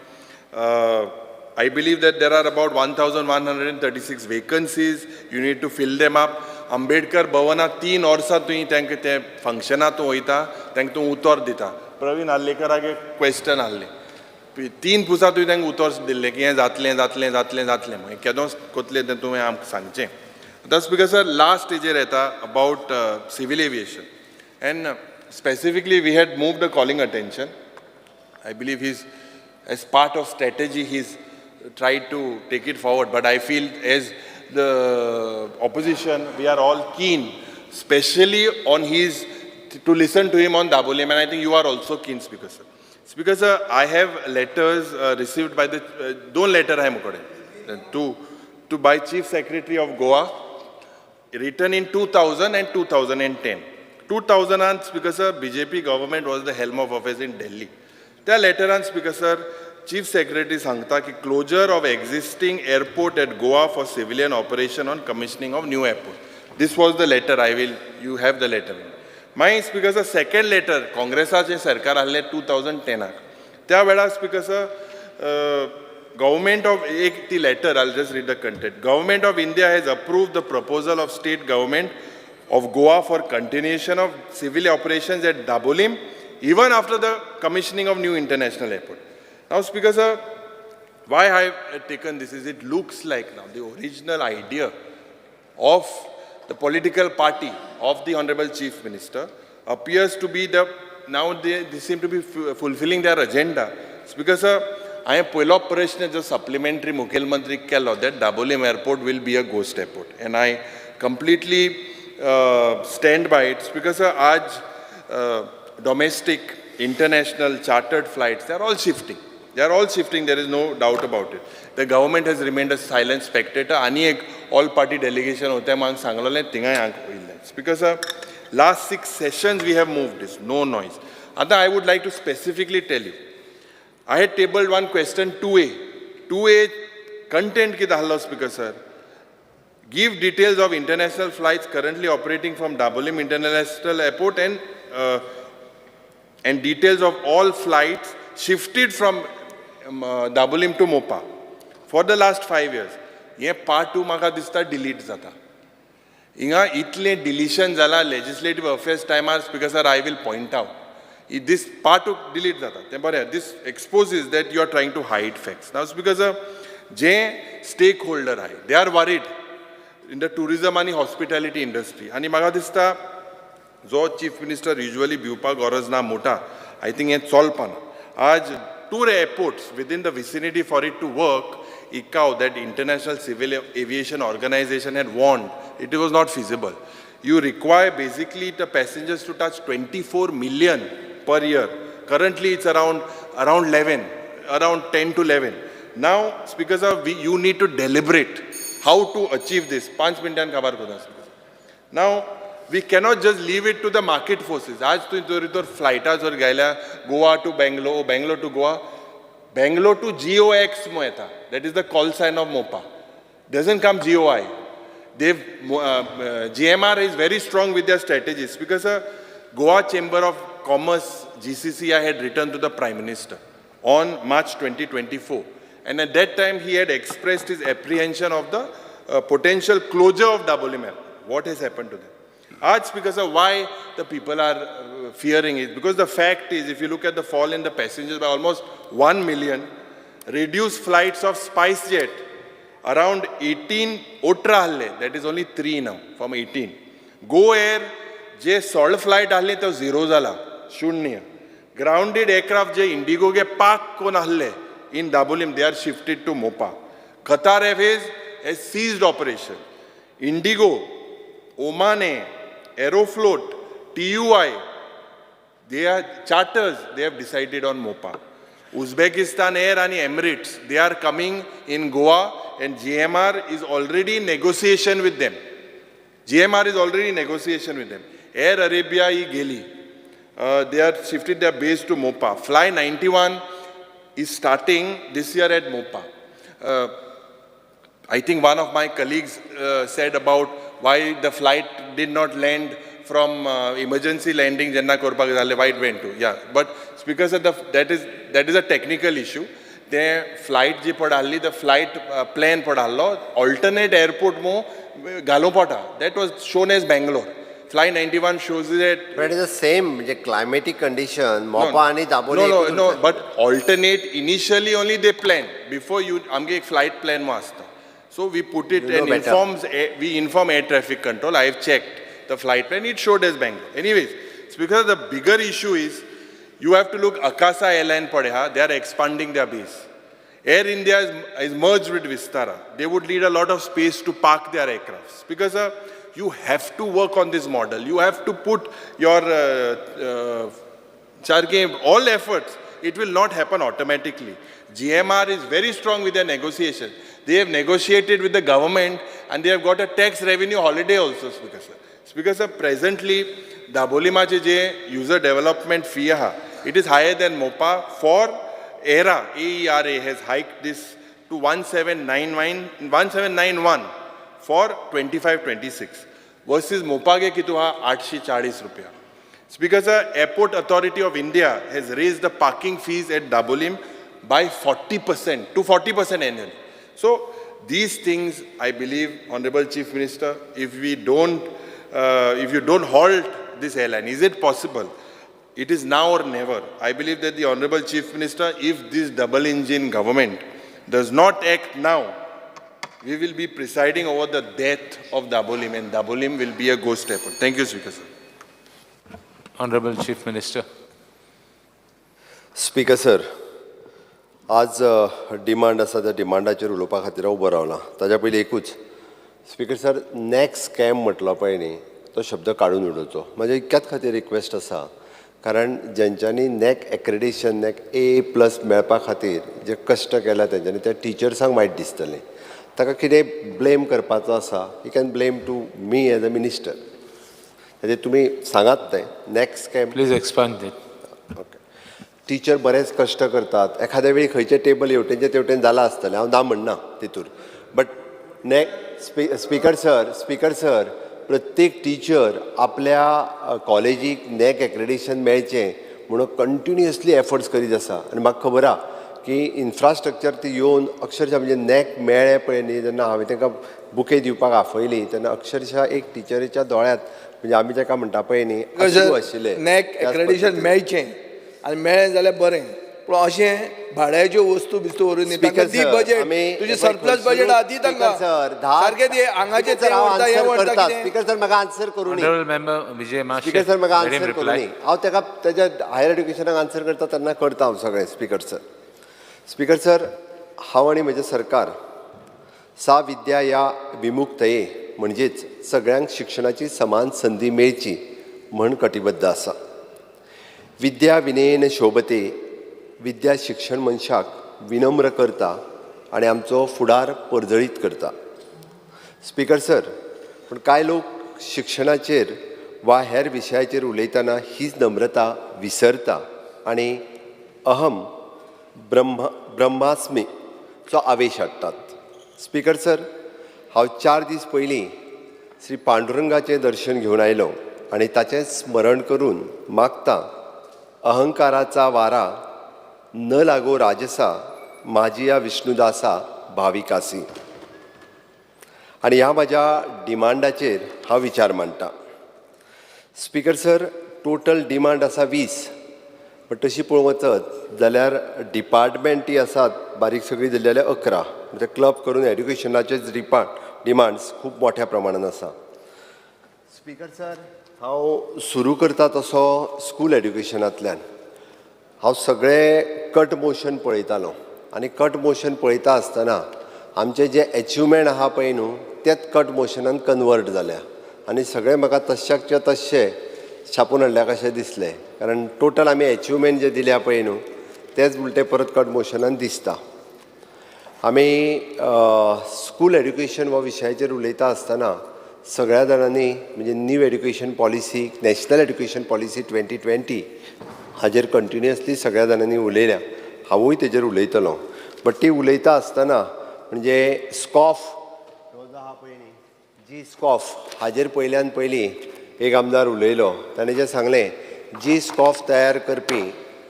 I believe that there are about 1,136 vacancies. You need to fill them up. Ambedkar भवना 3 वर्सां तुवें तांकां ते फंक्शनां तूं वयता, तांकां तूं उतर दिता. प्रवीण आर्लेकराक एक क्वेश्चन आहलें, तीन पुसा तुवें तांकां उतर दिल्लें की हें जातलें, जातलें, जातलें, जातलें. मागीर केदो कोतलें तें तुवें आमकां सांगचें. आतां स्पिकर सर, लास्ट हेजेर येता about civil aviation, and specifically we had moved the calling attention. I believe he's, as part of strategy, he's tried to take it forward. But I feel as the opposition, we are all keen, especially on his, to listen to him on Dabolim, and I think you are also keen, Speaker sir. Speaker sir, I have letters received by the, दोन letter आहे मुकडे, to by Chief Secretary of Goa, written in 2000 and 2010. 2000 and, Speaker sir, BJP government was the helm of office in Delhi. त्या लेटरान, speaker sir, chief secretary सांगता की closure of existing airport at Goa for civilian operation on commissioning of new airport. This was the letter. I will you have the letter. मागीर speaker sir, second letter काँग्रेसाचें सरकार आहलें 2010, त्या वेळार speaker sir, government of एक ती letter, I just read the content. Government of India has approved the proposal of state government of Goa for continuation of civil operations at Dabolim even after the commissioning of new international airport. Now, Speaker sir, why I have taken this is it looks like now the original idea of the political party of the Honorable Chief Minister appears to be the, now they seem to be fulfilling their agenda. Speaker sir, हांवें पयलो प्रश्न जो supplementary मुखेलमंत्रीक केलो, that Dabolim airport will be a ghost airport, and I completely stand by it. Speaker sir, आज domestic, international, chartered flights, they are all shifting. They are all shifting, there is no doubt about it. The government has remained a silent spectator. आनी एक all party delegation होते म्हाका सांगलेलें थिंगाय वयल्लें. Speaker sir, last 6 sessions we have moved this, no noise. आतां I would like to specifically tell you, I had tabled one question 2A. 2A content कितें आहलो Speaker sir, give details of international flights currently operating from Dabolim International Airport and details of all flights shifted from Dabolim to Mopa for the last 5 years. हे part 2 म्हाका दिसता delete जाता. हिंगा इतलें deletion जाला लेजिस्लेटीव affairs टायमार. Speaker sir, I will point out this part 2 delete जाता तें बरें. This exposes that you are trying to hide facts. Now speaker sir, J stake holder आहाय they are worried in the tourism आनी hospitality industry. आनी म्हाका दिसता जो chief minister usually भिवपाक गरज ना मोटा, I think हें चलपाना. आज 2 airports within the vicinity for it to work, ICAO, that International Civil Aviation Organization, had warned it was not feasible. You require basically the passengers to touch 24 million per year. Currently it's around 11, around 10 to 11. Now, Speaker sir, you need to deliberate how to achieve this. 5 मिनटान काबार करता Speaker sir. Now, we cannot just leave it to the market forces. आज तुवें जर तर फ्लायटां जर घायल्या Goa to Bangalore, Bangalore to Goa, Bangalore to GOX mo येता. That is the call sign of Mopa. Doesn't come GOI. They've GMR is very strong with their strategies because Goa Chamber of Commerce, GCCI, had written to the Prime Minister on March 2024. And at that time, he had expressed his apprehension of the potential closure of Dabolim Airport. What has happened to them? आज because of why the people are fearing it. Because the fact is, if you look at the fall in the passengers by almost 1 million, reduced flights of SpiceJet, around 18 Otra आहले, that is only 3 now from 18. Go Air, J 16 flight आहले तो 0 जाला, शून्य. Grounded aircraft J Indigo K park कोन आहले in Dabolim, they are shifted to Mopa. Qatar Airways has ceased operation. Indigo, Oman Air, Aeroflot, TUI, they are charters, they have decided on Mopa. Uzbekistan Air and Emirates, they are coming in Goa and GMR is already in negotiation with them. GMR is already in negotiation with them. Air Arabia hi geli. They are shifted their base to Mopa. Fly 91 is starting this year at Mopa. I think one of my colleagues said about why the flight did not land from emergency landing jenna korpak jale, why it went to. Yeah, but because of the, that is a technical issue. The flight ji padalli, the flight plan padallo, alternate airport mo galo pata. That was shown as Bangalore. Fly 91 shows it. But it is the same म्हणजे climatic condition, Mopa आणि Dabolim. No, no, no, but alternate initially only they plan. Before you, आमगे एक flight plan mo asta. So we put it You know and better. informs, we inform air traffic control. I have checked the flight plan, it showed as Bangalore. Anyways, it's because the bigger issue is you have to look Akasa Airline padeha, they are expanding their base. Air India is merged with Vistara. They would need a lot of space to park their aircrafts because you have to work on this model. You have to put your all efforts. It will not happen automatically. GMR is very strong with their negotiation. They have negotiated with the government and they have got a tax revenue holiday also, Speaker sir. Speaker sir, presently, Dabolimache je user development fee, it is higher than Mopa. For AERA, AERA has hiked this to 1791 for 25-26 versus Mopa ke kitu ha 840 rupiya. Speaker sir, Airport Authority of India has raised the parking fees at Dabolim by 40% to 40% annually. So these things, I believe, Honorable Chief Minister, if we don't, if you don't halt this airline, is it possible? It is now or never. I believe that the Honorable Chief Minister, if this double engine government does not act now, we will be presiding over the death of Dabolim, and Dabolim will be a ghost airport. Thank you, Speaker sir. Honorable Chief Minister. Speaker sir, आज demand आसा त्या डिमांडाचेर उलोवपा खातीर हांव उबो रावला. ताज्या पयलीं एकूच स्पीकर सर, नॅक्स्ट स्कॅम म्हटलो पळय न्ही, तो शब्द काडून उडोवचो. म्हज्या इतक्याच खातीर रिक्वेस्ट आसा, कारण जेंच्यांनी NAAC accreditation, NAAC A+ मेळपा खातीर जे कश्ट केल्या तेंच्यांनी, त्या टिचर्सांक वायट दिसतलें. ताका कितें ब्लेम करपाचो आसा, he can blame to me as a minister. तेजेर तुमी सांगात तें NAAC scam. Please expand it. Okay, teacher बरेच कश्ट करतात. एखाद्या वेळी खंयचें टेबल हेवटेनचें तेवटेन जालां आसतलें, हांव ना म्हणना तितूर, but NAAC, speaker sir, speaker sir, प्रत्येक टिचर आपल्या कॉलेजीक नॅक एक्रेडिशन मेळचें म्हणून कंटिन्युअसली एफर्ट्स करीत आसा. आनी म्हाका खबर आहा की इन्फ्रास्ट्रक्चर ती येवन अक्षरशा म्हणजे नॅक मेळ्ळें पळय न्ही, जेन्ना हांवें तांकां बुके दिवपाक आफयली तेन्ना अक्षरशा एक टिचरीच्या दोळ्यांत, म्हणजे आमी ताका म्हणटा पळय न्ही, अश्रू आशिल्ले. नॅक त्याच एक्रेडिशन पद्दतीन. मेळचें आनी मेळ्ळें जाल्यार बरें, पूण अशें भाड्याच्यो वस्तू बिस्तू व्हरून न्ही. स्पीकर तांकां दी सर, बजेट, आमी तुजें सरप्लस बजेट आहा दी तांकां. सर, धा सारकें दी, हांगाचें स्पीकर तें सर, हांव व्हरता, हें आन्सर व्हरता करता. कितें? स्पीकर सर, म्हाका आन्सर करूं न्ही. Honorable Member Vijay Mashe, speaker sir, म्हाका let him answer करूं reply. न्ही. हांव ताका तेज्या हायर एड्युकेशनाक आन्सर करता तेन्ना करता हांव सगळें. स्पीकर सर, स्पीकर सर, हांव आनी म्हजें सरकार सा विद्या या विमुक्तये, म्हणजेच सगळ्यांक शिक्षणाची समान संदी मेळची म्हण कटिबद्ध आसा. विद्या विनयेन शोभते, विद्या शिक्षण मनशाक विनम्र करता आनी आमचो फुडार परजळीत करता. स्पीकर सर, पूण कांय लोक शिक्षणाचेर वा हेर विशयाचेर उलयतना हीच नम्रता विसरता आनी अहम ब्रह्म ब्रह्मास्मी चो आवेश हाडटात. स्पीकर सर, हांव 4 दीस पयलीं श्री पांडुरंगाचें दर्शन घेवन आयलो आनी ताचें स्मरण करून मागता, अहंकाराचा वारा न लागो राजसा, माजिया विष्णुदासा भाविकासी. आनी ह्या म्हाज्या डिमांडाचेर हांव विचार मांडटा. स्पीकर सर, टोटल डिमांड आसा 20, बट तशी पळोवंक वचत जाल्यार डिपार्टमेंटी आसात बारीक सगळीं धरली जाल्यार 11, म्हणजे क्लब करून एड्युकेशनाचेच डिमांड्स खूब मोठ्या प्रमाणान आसा. स्पीकर सर, हांव सुरू करता तसो स्कूल एड्युकेशनांतल्यान. हांव सगळे कट मोशन पळयतालो आनी कट मोशन पळयता आसतना आमचें जें एचिवमेंट आहा पळय न्हू, तेच कट मोशनान कन्वर्ट जाल्या आनी सगळें म्हाका तश्श्याकचे तश्शें छापून हाडल्या कशें दिसलें, कारण टोटल आमी एचिवमेंट जे दिल्या पळय न्हू, तेच उलटे परत कट मोशनान दिसता. आमी स्कूल एड्युकेशन हो विशयाचेर उलयता आसतना सगळ्या जाणांनी म्हणजे new education policy, national education policy 2020 हाजेर कंटिन्युअसली सगळ्या जाणांनी उलयल्या. हांवूय तेजेर उलयतलो, बट ती उलयता आसतना म्हणजे स्कॉफ हो जो आहा पळय न्ही, जी स्कॉफ हाजेर पयल्यान पयलीं एक आमदार उलयलो. ताणें जें सांगलें, जी स्कॉफ तयार करपी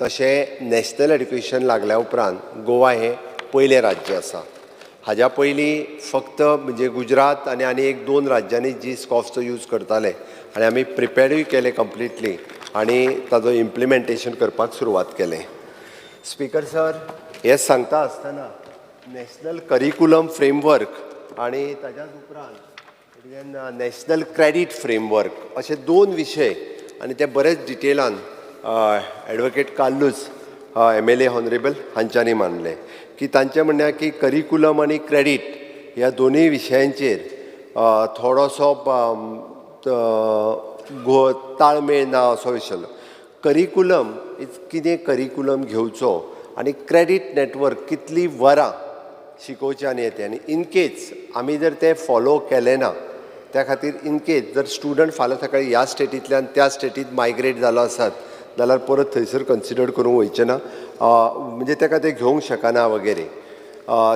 तशें नॅशनल एड्युकेशन लागल्या उपरांत गोवा हें पयलें राज्य आसा. हाज्या पयलीं फक्त म्हणजे गुजरात आनी आनी एक 2 राज्यांनी जी स्कॉफचो यूज करताले आनी आमी प्रिपेरूय केलें कंप्लिटली आनी ताजो इम्प्लिमेंटेशन करपाक सुरवात केलें. स्पीकर सर, हें सांगता आसतना नॅशनल करिकुलम फ्रेमवर्क आनी ताज्याच उपरांत नॅशनल क्रेडीट फ्रेमवर्क अशे 2 विशय आनी ते बरेच डिटेलान advocate Carlos MLA honourable हांच्यांनी मांडले की तांचें म्हणणें की करिकुलम आनी क्रेडीट ह्या दोनूय विशयांचेर थोडोसो ताळमेळ ना असो विशय. करिकुलम is कितें, करिकुलम घेवचो आनी क्रेडीट नेटवर्क कितली वरां शिकोवचें आनी येतें, आनी इनकेस आमी जर तें फॉलो केलें ना त्या खातीर इनकेस जर स्टुडंट फाल्यां सकाळीं ह्या स्टेटींतल्यान त्या स्टेटींत मायग्रेट जालो आसत जाल्यार परत थंयसर कन्सिडर करूंक वयचें ना, म्हणजे ताका तें घेवंक शकना वगैरे.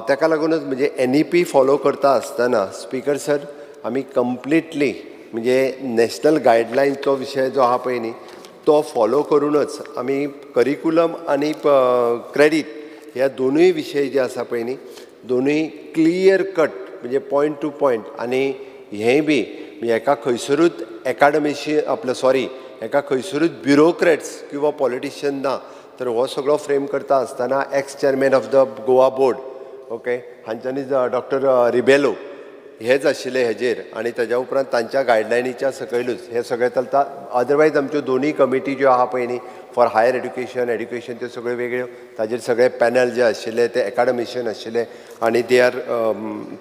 ताका लागूनच म्हणजे NEP follow करता आसतना स्पीकर सर, आमी कंप्लिटली म्हणजे नॅशनल गायडलायन्सचो विशय जो आहा पळय न्ही, तो फॉलो करूनच आमी करिकुलम आनी क्रेडीट ह्या दोनूय विशय जे आसा पळय न्ही, दोनूय क्लियर कट म्हणजे पॉयंट टू पॉयंट. आनी हेंय बी म्हणजे एका खंयसरूच एकाडमीशी आपलं सॉरी एका खंयसरूच ब्युरोक्रेट्स किंवा पॉलिटिशियन ना, तर हो सगळो फ्रेम करता आसतना ex chairman of the Goa board, okay, हांच्यांनी डॉक्टर रिबेलो हेच आशिल्ले हेजेर आनी ताज्या उपरांत तांच्या गायडलायनीच्या सकयलूच हें सगळें चलता. अदरवायज आमच्यो दोनूय कमिटी ज्यो आहा पळय न्ही, फॉर हायर एड्युकेशन, एड्युकेशन, त्यो सगळ्यो वेगळ्यो, ताजेर सगळे पॅनल जे आशिल्ले ते एकाडमिशियन आशिल्ले आनी they are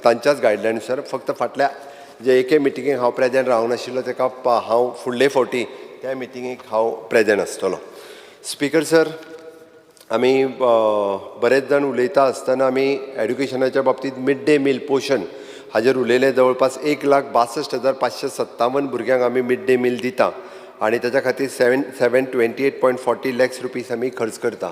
तांच्याच गायडलायनुसार. फक्त फाटल्या जे एके मिटिंगेक हांव प्रेजेंट रावंक नाशिल्लो तेका हांव फुडले फावटी त्या मिटिंगेक हांव प्रेजेंट आसतलो. स्पिकर सर, आमी बरेच जाण उलयता आसतना आमी एड्युकेशनाच्या बाबतींत मिड डे मील पोशण हाजेर उलयले. जवळपास 1,62,557 भुरग्यांक आमी मिड डे मील दिता आनी ताच्या खातीर 7,728.40 lakhs rupees आमी खर्च करता.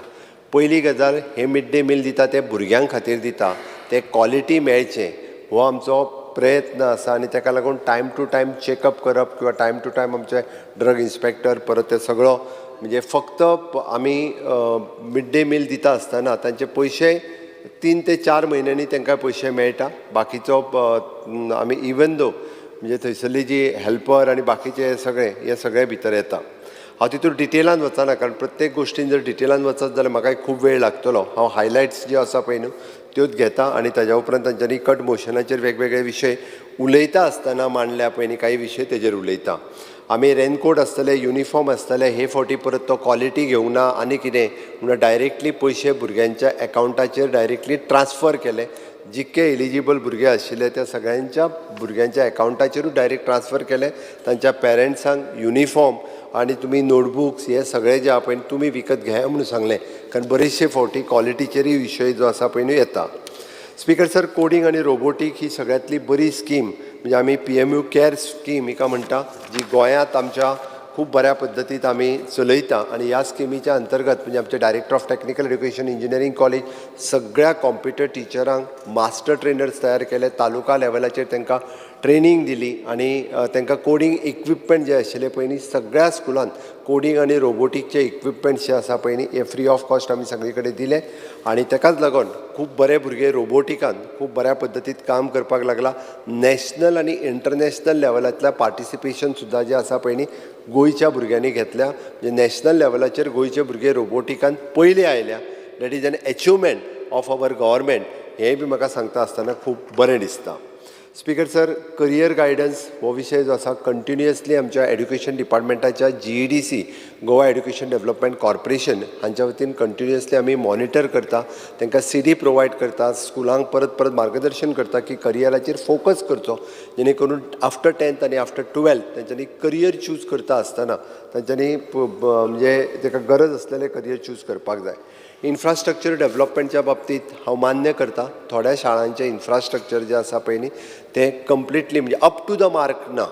पयली गजाल, हे मिड डे मील दिता ते भुरग्यां खातीर दिता, ते क्वॉलिटी मेळचें हो आमचो प्रयत्न आसा आनी ताका लागून टायम टू टायम चॅकअप करप किंवा टायम टू टायम आमचे ड्रग इन्स्पेक्टर परत ते सगळो, म्हणजे फक्त आमी मिड डे मील दिता आसतना तांचे पयशे 3 ते 4 म्हयन्यांनी तांकां पयशे मेळटा. बाकीचो आमी इवन दो म्हणजे थंयसरली जी हेल्पर आनी बाकीचे सगळे हे सगळे भितर येता. हांव तितून डिटेलान वचना, कारण प्रत्येक गोश्टीन जर डिटेलान वचत जाल्यार म्हाका खूब वेळ लागतलो. हांव हायलायट्स ज्यो आसा पळय न्हू त्योच घेता आनी ताज्या उपरांत तांच्यांनी कट मोशनाचेर वेगवेगळे विशय उलयता आसतना मांडल्या पळय न्ही काही विशय तेजेर उलयता. आमी रेनकोट आसतले, युनिफॉर्म आसतले, हे फावटी परत तो क्वॉलिटी घेवंक ना आनी कितें म्हणून डायरेक्टली पयशे भुरग्यांच्या एकावंटाचेर डायरेक्टली ट्रान्सफर केले. जितके एलिजिबल भुरगे आशिल्ले त्या सगळ्यांच्या भुरग्यांच्या एकावंटाचेरूच डायरेक्ट ट्रान्सफर केले. तांच्या पेरंट्सांक युनिफॉर्म आनी तुमी नोटबुक्स हे सगळे जे आहा पळय तुमी विकत घेया म्हणून सांगलें, कारण बरेचशे फावटी क्वॉलिटीचेरूय विशय जो आसा पळय न्हू येता. स्पीकर सर, कोडींग आनी रोबोटीक ही सगळ्यांतली बरी स्कीम, म्हणजे आमी पीएमयू कॅर स्कीम हिका म्हणटा, जी गोंयांत आमच्या खूब बऱ्या पद्दतीन आमी चलयता. आनी ह्या स्किमीच्या अंतर्गत म्हणजे आमचे Director of Technical Education, Engineering College सगळ्या कॉम्प्युटर टिचरांक मास्टर ट्रेनर्स तयार केले, तालुका लेवलाचेर तांकां ट्रेनींग दिली आनी तांकां कोडींग इक्विपमेंट जे आशिल्ले पळय न्ही, सगळ्या स्कुलान कोडींग आनी रोबोटीकचे इक्विपमेंट्स जे आसा पळय न्ही हे फ्री ऑफ कॉस्ट आमी सगळे कडेन दिले. आनी ताकाच लागून खूब बरे भुरगे रोबोटिकान खूब बऱ्या पद्दतीन काम करपाक लागला. नॅशनल आनी इंटरनॅशनल लेवलांतल्या पार्टिसिपेशन सुद्दां जें आसा पळय न्ही गोंयच्या भुरग्यांनी घेतल्या. म्हणजे नॅशनल लेवलाचेर गोंयचे भुरगे रोबोटिकान पयले आयल्या. That is an achievement of our government. हें बी म्हाका सांगता आसतना खूब बरें दिसता. स्पीकर सर, करियर गायडन्स हो विशय जो आसा कंटिन्युअसली आमच्या एड्युकेशन डिपार्टमेंटाच्या GEDC, Goa education development corporation हांच्या वतीन कंटिन्युअसली आमी मॉनिटर करता. तांकां सीडी प्रोवायड करता, स्कुलांक परत परत मार्गदर्शन करता की करियराचेर फोकस करचो, जेणे करून आफ्टर 10th आनी आफ्टर 12th तेंच्यांनी करियर चूज करता आसतना तांच्यांनी म्हणजे ताका गरज आसलेलें करियर चूज करपाक जाय. इन्फ्रास्ट्रक्चर डेव्हलपमेंटच्या बाबतींत हांव मान्य करता, थोड्या शाळांचें इन्फ्रास्ट्रक्चर जें आसा पळय न्ही तें कंप्लिटली म्हणजे अप टू the mark ना.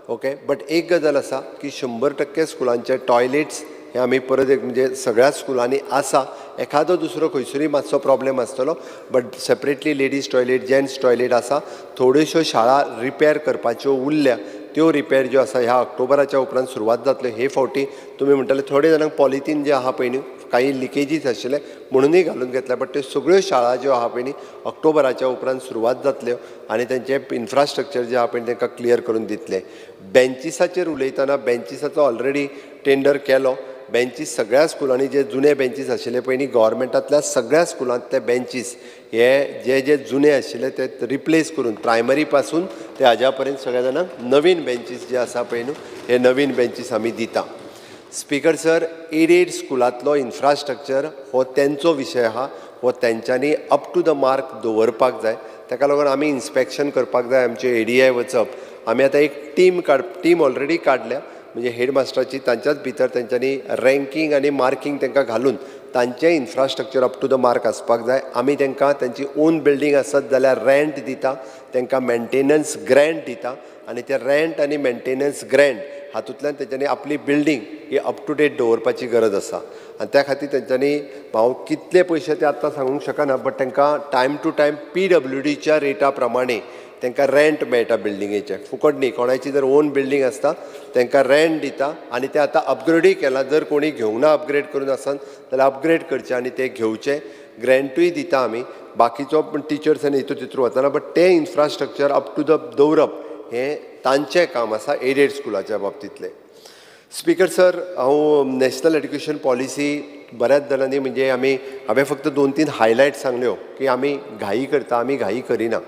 ओके, बट एक गजाल आसा की 100% स्कुलांचे टॉयलेट्स हे आमी परत एक म्हणजे सगळ्या स्कुलांनी आसा. एखादो दुसरो खंयसरूय मातसो प्रॉब्लेम आसतलो, but separately ladies toilet, gents toilet आसा. थोड्योश्यो शाळा रिपेर करपाच्यो उरल्या, त्यो रिपेर ज्यो आसा ह्या ऑक्टोबराच्या उपरांत सुरवात जातल्यो. हे फावटी तुमी म्हणटले थोडे जाणांक पॉलिथीन जे आहा पळय न्ही काही लिकेजीस आशिल्ले म्हणुनूय घालून घेतल्या, बट त्यो सगळ्यो शाळा ज्यो आहा पळय न्ही ऑक्टोबराच्या उपरांत सुरवात जातल्यो आनी तेंचें इन्फ्रास्ट्रक्चर जें आहा पळय तांकां क्लियर करून दितले. बेंचिसाचेर उलयतना बेंचिसाचो ऑलरेडी टेंडर केलो. बेंचीस सगळ्या स्कुलांनी जे जुने बेंचीस आशिल्ले पळय न्ही, गव्हर्मेंटांतल्या सगळ्या स्कुलांतले बेंचीस हे जे जे जुने आशिल्ले ते रिप्लेस करून प्रायमरी पासून ते हाज्या पर्यंत सगळ्या जाणांक नवीन बेंचीस जे आसा पळय न्हू हे नवीन बेंचीस आमी दिता. स्पीकर सर, एडेड स्कुलांतलो इन्फ्रास्ट्रक्चर हो तेंचो विशय आहा, हो तेंच्यांनी अप टू the mark दवरपाक जाय. ताका लागून आमी इन्स्पेक्शन करपाक जाय. आमचे एडीआय वचप, आमी आतां एक टीम ऑलरेडी काडल्या, म्हणजे हेड मास्टराची तांच्याच भितर तेंच्यांनी रँकींग आनी मार्कींग तांकां घालून तांचें infrastructure up to the mark आसपाक जाय. आमी तांकां तेंची ओन बिल्डींग आसत जाल्यार रेंट दिता, तांकां मेंटेनन्स ग्रँट दिता आनी ते रेंट आनी मेंटेनन्स ग्रँट हातूंतल्यान तेंच्यांनी आपली बिल्डींग ही अप टू डेट दवरपाची गरज आसा. आनी त्या खातीर तेंच्यांनी हांव कितले पयशे ते आत्तां सांगूंक शकना, बट तांकां टायम टू टायम पीडब्ल्यूडीच्या रेटा प्रमाणे तांकां रेंट मेळटा बिल्डिंगेचें, फुकट न्ही. कोणाची जर ओन बिल्डींग आसता तांकां रेंट दिता आनी ते आतां अपग्रेडूय केलां. जर कोणी घेवंक ना अपग्रेड करून आसत जाल्यार अपग्रेड करचें आनी ते घेवचे. ग्रँटूय दिता आमी. बाकीचो पण टिचर्स आनी हितून तितून वतना, बट तें इन्फ्रास्ट्रक्चर अप टू the दवरप हें तांचें काम आसा एडेड स्कुलाच्या बाबतींतलें. स्पीकर सर, हांव नॅशनल एड्युकेशन पॉलिसी बऱ्याच जाणांनी म्हणजे आमी हांवें फक्त दोन तीन हायलायट सांगल्यो की आमी घाई करता. आमी घाई करिना.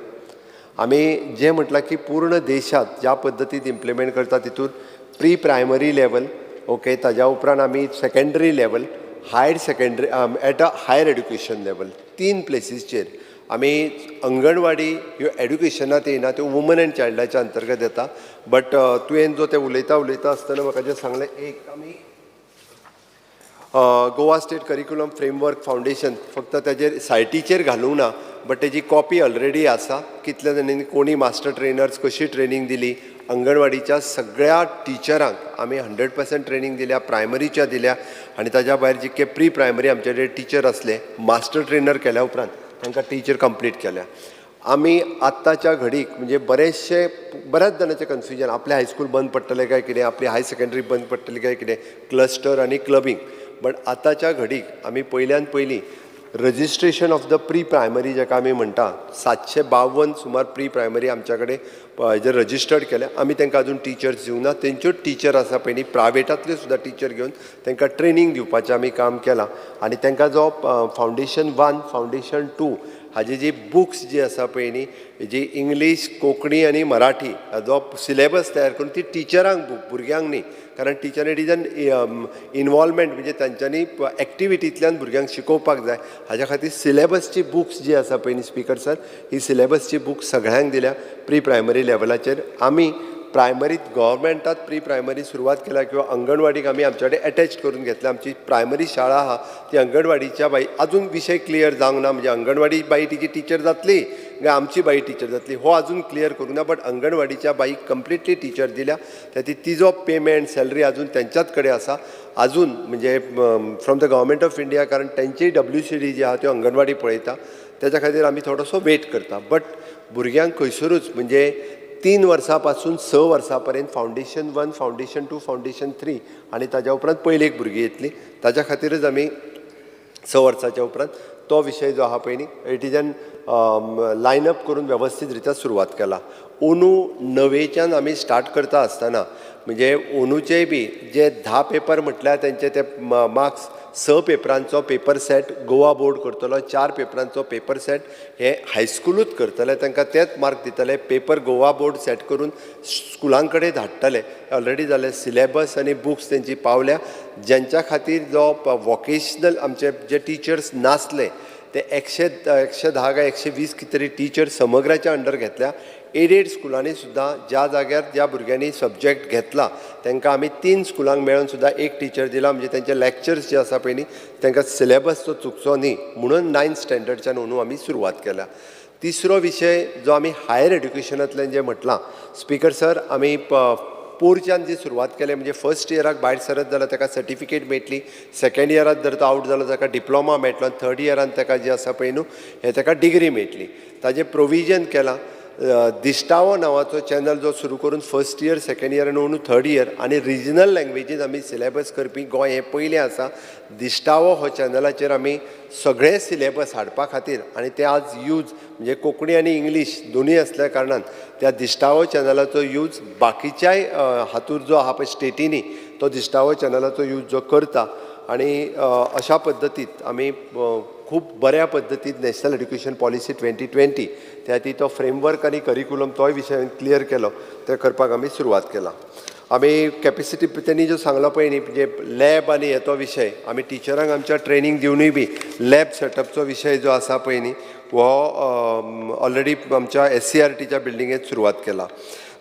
आमी जें म्हटलां की पूर्ण देशांत ज्या पद्दतीन इम्प्लिमेंट करता तितून प्री प्रायमरी लेवल, ओके, ताज्या उपरांत आमी secondary level, higher secondary, at a higher education level, तीन प्लेसीसचेर आमी अंगणवाडी ह्यो एड्युकेशनात येयना, त्यो वुमन एंड चायल्डाच्या अंतर्गत येता. बट तुवें जो ते उलयता उलयता आसतना म्हाका जें सांगलें, एक आमी Goa state curriculum framework foundation फक्त ताजेर सायटीचेर घालूंक ना, बट तेजी कॉपी ऑलरेडी आसा. कितल्या जाणांनी कोणी मास्टर ट्रेनर्स कशी ट्रेनींग दिली, अंगणवाडीच्या सगळ्या टिचरांक आमी 100% ट्रेनींग दिल्या, प्रायमरीच्या दिल्या आनी ताज्या भायर जितके प्री प्रायमरी आमचे कडेन टिचर आसले मास्टर ट्रेनर केल्या उपरांत तांकां टिचर कंप्लीट केल्या. आमी आत्ताच्या घडीक म्हणजे बरेचशे बऱ्याच जाणांचें कन्फ्युजन, आपलें हायस्कूल बंद पडटलें काय कितें, आपली हायर सेकेंडरी बंद पडटली काय कितें, क्लस्टर आनी क्लबींग. बट आतांच्या घडीक आमी पयल्यान पयलीं registration of the pre primary जाका आमी म्हणटा 752 सुमार प्री प्रायमरी आमच्या कडेन हेजेर रजिस्टर्ड केल्या. आमी तांकां अजून टिचर्स दिवंक ना, तेंच्यो टिचर आसा पयलीं प्रायवेटांतल्यो सुद्दां टिचर घेवन तांकां ट्रेनींग दिवपाचें आमी काम केलां. आनी तांकां जो फावंडेशन 1 फावंडेशन 2 हाजी जी बुक्स जी आसा पळय न्ही, जी इंग्लीश कोंकणी आनी मराठी हाजो सिलेबस तयार करून ती टिचरांक भुरग्यांक न्ही, कारण teacher it is an involvement, म्हणजे तांच्यांनी एक्टिविटींतल्यान भुरग्यांक शिकोवपाक जाय. हाज्या खातीर सिलेबसची बुक्स जी आसा पळय न्ही स्पीकर सर, ही सिलेबसची बुक्स सगळ्यांक दिल्या प्री प्रायमरी लेवलाचेर. आमी प्रायमरीत गव्हर्मेंटात प्री प्रायमरी सुरवात केल्या किंवा अंगणवाडीक आमी आमच्या कडेन एटॅच करून घेतल्या. आमची प्रायमरी शाळा आहा ती अंगणवाडीच्या बाई अजून विशय क्लियर जावंक ना, म्हणजे अंगणवाडी बाई तिची टिचर जातली काय आमची बाई टिचर जातली हो अजून क्लियर करूंक ना. बट अंगणवाडीच्या बाईक कंप्लिटली टिचर दिल्या, त्या तिजो पेमेंट सॅलरी अजून तेंच्याच कडेन आसा अजून, म्हणजे from the government of India, कारण तेंची WCD जी आहा त्यो अंगणवाडी पळयता, तेच्या खातीर आमी थोडोसो वेट करता. बट भुरग्यांक खंयसरूच म्हणजे 3 वर्सां पासून 6 वर्सां पर्यंत फावंडेशन 1 फावंडेशन 2 फावंडेशन 3 आनी ताज्या उपरांत पयलेक भुरगीं येतलीं, ताज्या खातीरच आमी 6 वर्साच्या उपरांत तो विशय जो आहा पळय न्ही it is an line up करून वेवस्थीत रित्या सुरवात केला. अंदू 9वेच्यान आमी स्टार्ट करता आसतना म्हणजे अंदूचेय बी जे 10 पेपर म्हटल्यार तेंचे ते मार्क्स 6 पेपरांचो पेपर सेट गोवा बोर्ड करतलो, 4 पेपरांचो पेपर सेट हे हायस्कुलूच करतले, तांकां तेच मार्क दितले, पेपर गोवा बोर्ड सेट करून स्कुलां कडेन धाडटले. ऑलरेडी जाले सिलेबस आनी बुक्स तेंची पावल्या, ज्यांच्या खातीर जो वॉकेशनल आमचे जे टिचर्स नासले ते 110 काय 120 कितें तरी टिचर समग्राच्या अंडर घेतल्या. एडेड स्कुलांनी सुद्दां ज्या जाग्यार ज्या भुरग्यांनी सब्जॅक्ट घेतला तांकां आमी 3 स्कुलांक मेळून सुद्दां 1 टिचर दिला, म्हणजे तेंचे लॅक्चर्स जे आसा पळय न्ही तांकां सिलेबस तो चुकचो न्ही म्हणून 9th स्टँडर्डच्यान अंदू आमी सुरवात केल्या. तिसरो विशय जो आमी हायर एड्युकेशनांतल्यान जें म्हटलां स्पीकर सर, आमी पोरच्यान जी सुरवात केली म्हणजे फर्स्ट इयराक भायर सरत जाल्यार ताका सर्टिफिकेट मेळटली, सेकेंड इयराक जर तो आवट जालो ताका डिप्लोमा मेळटलो आनी थर्ड इयरान ताका जें आसा पळय न्हू हें ताका डिग्री मेळटली. ताजें प्रोविजन केलां. दिश्टावो नांवाचो चॅनल जो सुरू करून फर्स्ट इयर सेकेंड इयर आनी अंदू थर्ड इयर आनी रिजनल लँग्वेजीन आमी सिलेबस करपी गोंय हें पयलें आसा. दिश्टावो हो चॅनलाचेर आमी सगळे सिलेबस हाडपा खातीर आनी ते आज यूज म्हणजे कोंकणी आनी इंग्लीश दोनूय आसल्या कारणान त्या दिश्टावो चॅनलाचो यूज बाकीच्याय हातूर जो आहा पळय स्टेटींनी तो दिश्टावो चॅनलाचो यूज जो करता आनी अशा पद्दतीत आमी खूब बऱ्या पद्दतीन नॅशनल एड्युकेशन पॉलिसी 2020 त्या खातीर तो फ्रेमवर्क आनी करिकुलम तोय विशय क्लियर केलो, ते करपाक आमी सुरवात केला. आमी कॅपेसिटी तेणी जो सांगलो पळय न्ही म्हणजे लॅब आनी हे तो विशय आमी टिचरांक आमच्या ट्रेनींग दिवनूय बी लॅब सेटअपचो विशय जो आसा पळय न्ही हो ऑलरेडी आमच्या SCRTच्या बिल्डिंगेंत सुरवात केला.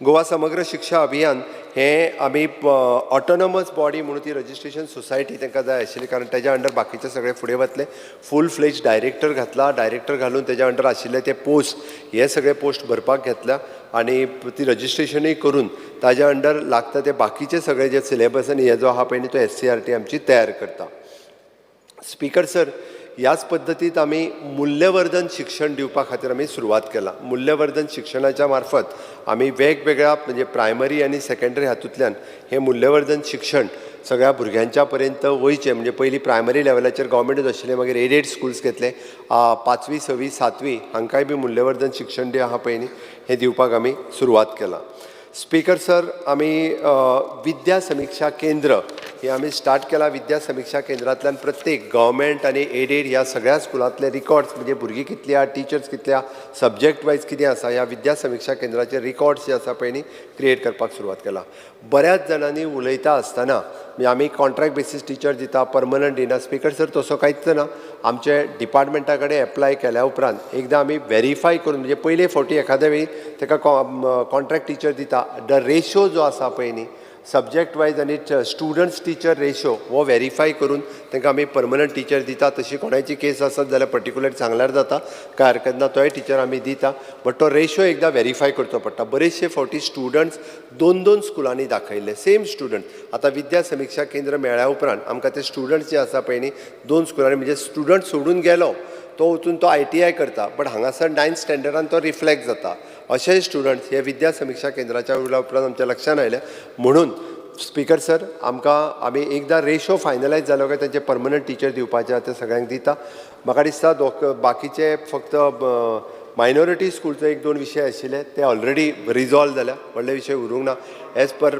गोवा समग्र शिक्षा अभियान हें आमी ऑटोनॉमस बॉडी म्हणून ती रजिस्ट्रेशन सोसायटी तांकां जाय आशिल्ली, कारण तेज्या अंडर बाकीचे सगळे फुडें वतले. फूल फ्लेज डायरेक्टर घातला, डायरेक्टर घालून तेज्या अंडर आशिल्ले ते पोस्ट हे सगळे पोस्ट भरपाक घेतल्या आनी ती रजिस्ट्रेशनूय करून ताज्या अंडर लागता ते बाकीचे सगळे जे सिलेबस आनी हे जो आहा पळय न्ही तो SCRT आमची तयार करता. स्पीकर सर, ह्याच पद्दतीत आमी मूल्यवर्धन शिक्षण दिवपा खातीर आमी सुरवात केला. मूल्यवर्धन शिक्षणाच्या मार्फत आमी वेगवेगळ्या म्हणजे प्रायमरी आनी सेकेंडरी हातूंतल्यान हें मूल्यवर्धन शिक्षण सगळ्या भुरग्यांच्या पर्यंत वयचें. म्हणजे पयलीं प्रायमरी लेवलाचेर गव्हर्मेंटूच आशिल्लें, मागीर एडेड स्कुल्स घेतले, 5वी 6वी 7वी हांकांय बी मूल्यवर्धन शिक्षण जें आहा पळय न्ही हें दिवपाक आमी सुरवात केला. स्पीकर सर, आमी विद्या समिक्षा केंद्र हे आमी स्टार्ट केला विद्या समिक्षा केंद्रांतल्यान. प्रत्येक गव्हर्मेंट आनी एडेड ह्या सगळ्या स्कुलांतले रिकॉर्ड्स, म्हणजे भुरगीं कितली आहा, टिचर्स कितले आहा, सब्जॅक्ट वायज कितें आसा, ह्या विद्या समिक्षा केंद्राचे रिकॉर्ड्स जे आसा पळय न्ही, क्रिएट करपाक सुरवात केला. बऱ्याच जाणांनी उलयता आसतना म्हणजे आमी कॉन्ट्रॅक्ट बेसीस टिचर दिता, परमनंट दिना. स्पिकर सर, तसो कांयच ना. आमचे डिपार्टमेंटा कडेन एप्लाय केल्या उपरांत एकदां आमी वेरीफाय करून, म्हणजे पयले फावटी एखाद्या वेळी ताका कॉन्ट्रॅक्ट टिचर दिता, the ratio जो आसा पळय न्ही, सब्जॅक्ट वायज आनी स्टुडंट्स टिचर रेशो हो वेरीफाय करून तांकां आमी परमनंट टिचर दिता. तशी कोणाची केस आसत जाल्यार पर्टिक्युलर सांगल्यार जाता, कांय हरकत ना, तोय टिचर आमी दिता, बट तो रेशो एकदां वेरीफाय करचो पडटा. बरेचशे फावटी स्टुडंट्स दोन दोन स्कुलांनी दाखयल्ले, सेम स्टुडंट. आतां विद्या समिक्षा केंद्र मेळ्ळ्या उपरांत आमकां ते स्टुडंट्स जे आसा पळय न्ही, दोन स्कुलांनी, म्हणजे स्टुडंट सोडून गेलो, तो वचून तो आयटीआय करता, बट हांगासर नायन्थ स्टँडर्डान तो रिफ्लेक्ट जाता. अशेय स्टुडंट्स हे विद्या समिक्षा केंद्राच्या उरल्या उपरांत आमच्या लक्षान आयले. म्हणून स्पिकर सर, आमकां आमी एकदां रेशो फायनलायज जालो काय तांचे परमनंट टिचर दिवपाचे आहा ते सगळ्यांक दिता. म्हाका दिसता बाकीचे फक्त मायनॉरिटी स्कूलचो एक दोन विशय आशिल्ले, ते ऑलरेडी रिजॉल्व जाल्या, व्हडले विशय उरूंक ना. एज पर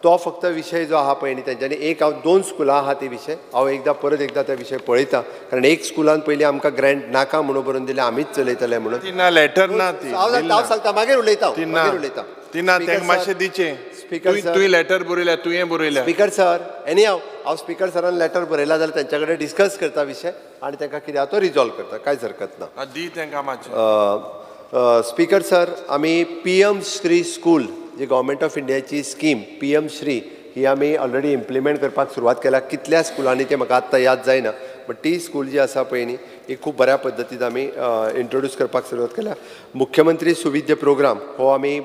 तो फक्त विशय जो आहा पळय न्ही, तेंच्यांनी एक हांव दोन स्कुलां आहा ते विशय हांव एकदां परत एकदां ते विशय पळयता, कारण एक स्कुलान पयलीं आमकां ग्रँट नाका म्हणून बरोवन दिलें, आमीच चलयतले म्हणून. ती ना, लेटर ना ती. हांव बिल हांव ना. सांगता, मागीर उलयता. ती ना. मागीर उलयता. ती ना. Speaker तांकां sir, मातशें दिचें. Speaker तुवें sir. तुवें लेटर बरयल्या, तुवें बरयल्या. स्पिकर सर, एनी हांव हांव स्पिकर सरान लेटर बरयला जाल्यार तेंच्या कडेन डिस्कस करता विशय आनी तांकां कितें आहा तो रिजॉल्व करता, कांयच हरकत ना. आं, दी तांकां मातशें. स्पिकर सर, आमी पीएम श्री स्कूल जी गव्हर्मेंट ऑफ इंडियाची स्कीम पीएम श्री ही आमी ऑलरेडी इम्प्लिमेंट करपाक सुरवात केल्या. कितल्या स्कुलांनी ते म्हाका आत्तां याद जायना, बट ती स्कूल जी आसा पळय न्ही, ही खूब बऱ्या पद्दतीन आमी इंट्रोड्यूस करपाक सुरवात केल्या. मुख्यमंत्री सुविद्य प्रोग्राम हो आमी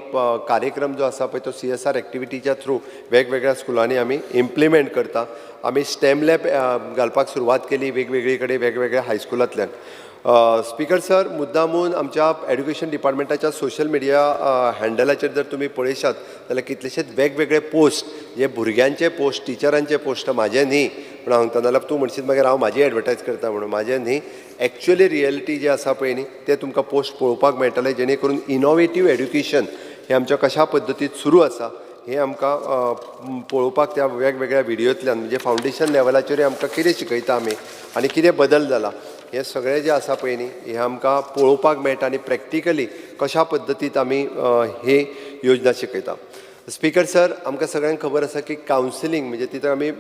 कार्यक्रम जो आसा पळय, तो सीएसआर एक्टिविटीच्या थ्रू वेगवेगळ्या स्कुलांनी आमी इम्प्लिमेंट करता. आमी स्टेम लॅब घालपाक सुरवात केली वेगवेगळी कडेन, वेगवेगळ्या हायस्कुलांतल्यान. स्पिकर सर, मुद्दामून आमच्या एड्युकेशन डिपार्टमेंटाच्या सोशल मिडिया हँडलाचेर जर तुमी पळयशात जाल्यार कितलेशेच वेगवेगळे पोस्ट, जे भुरग्यांचे पोस्ट, टिचरांचे पोस्ट, म्हाजे न्ही पूण हांव सांगता, नाल्यार तूं म्हणशीत मागीर हांव म्हाजी एडवर्टायज करता म्हणून. म्हाजें न्ही, एक्चुअली रियलिटी जी आसा पळय न्ही, ते तुमकां पोस्ट पळोवपाक मेळटले, जेणे करून इनोवेटीव एड्युकेशन हें आमच्या कशा पद्दतीत सुरू आसा हें आमकां पळोवपाक त्या वेगवेगळ्या विडियोंतल्यान, म्हणजे फावंडेशन लेवलाचेरूय आमकां कितें शिकयता आमी आनी कितें बदल जाला हें सगळें जें आसा पळय न्ही, हें आमकां पळोवपाक मेळटा आनी प्रॅक्टिकली कशा पद्दतीत आमी ही योजना शिकयता. स्पिकर सर, आमकां सगळ्यांक खबर आसा की कावन्सिलींग म्हणजे तितून आमी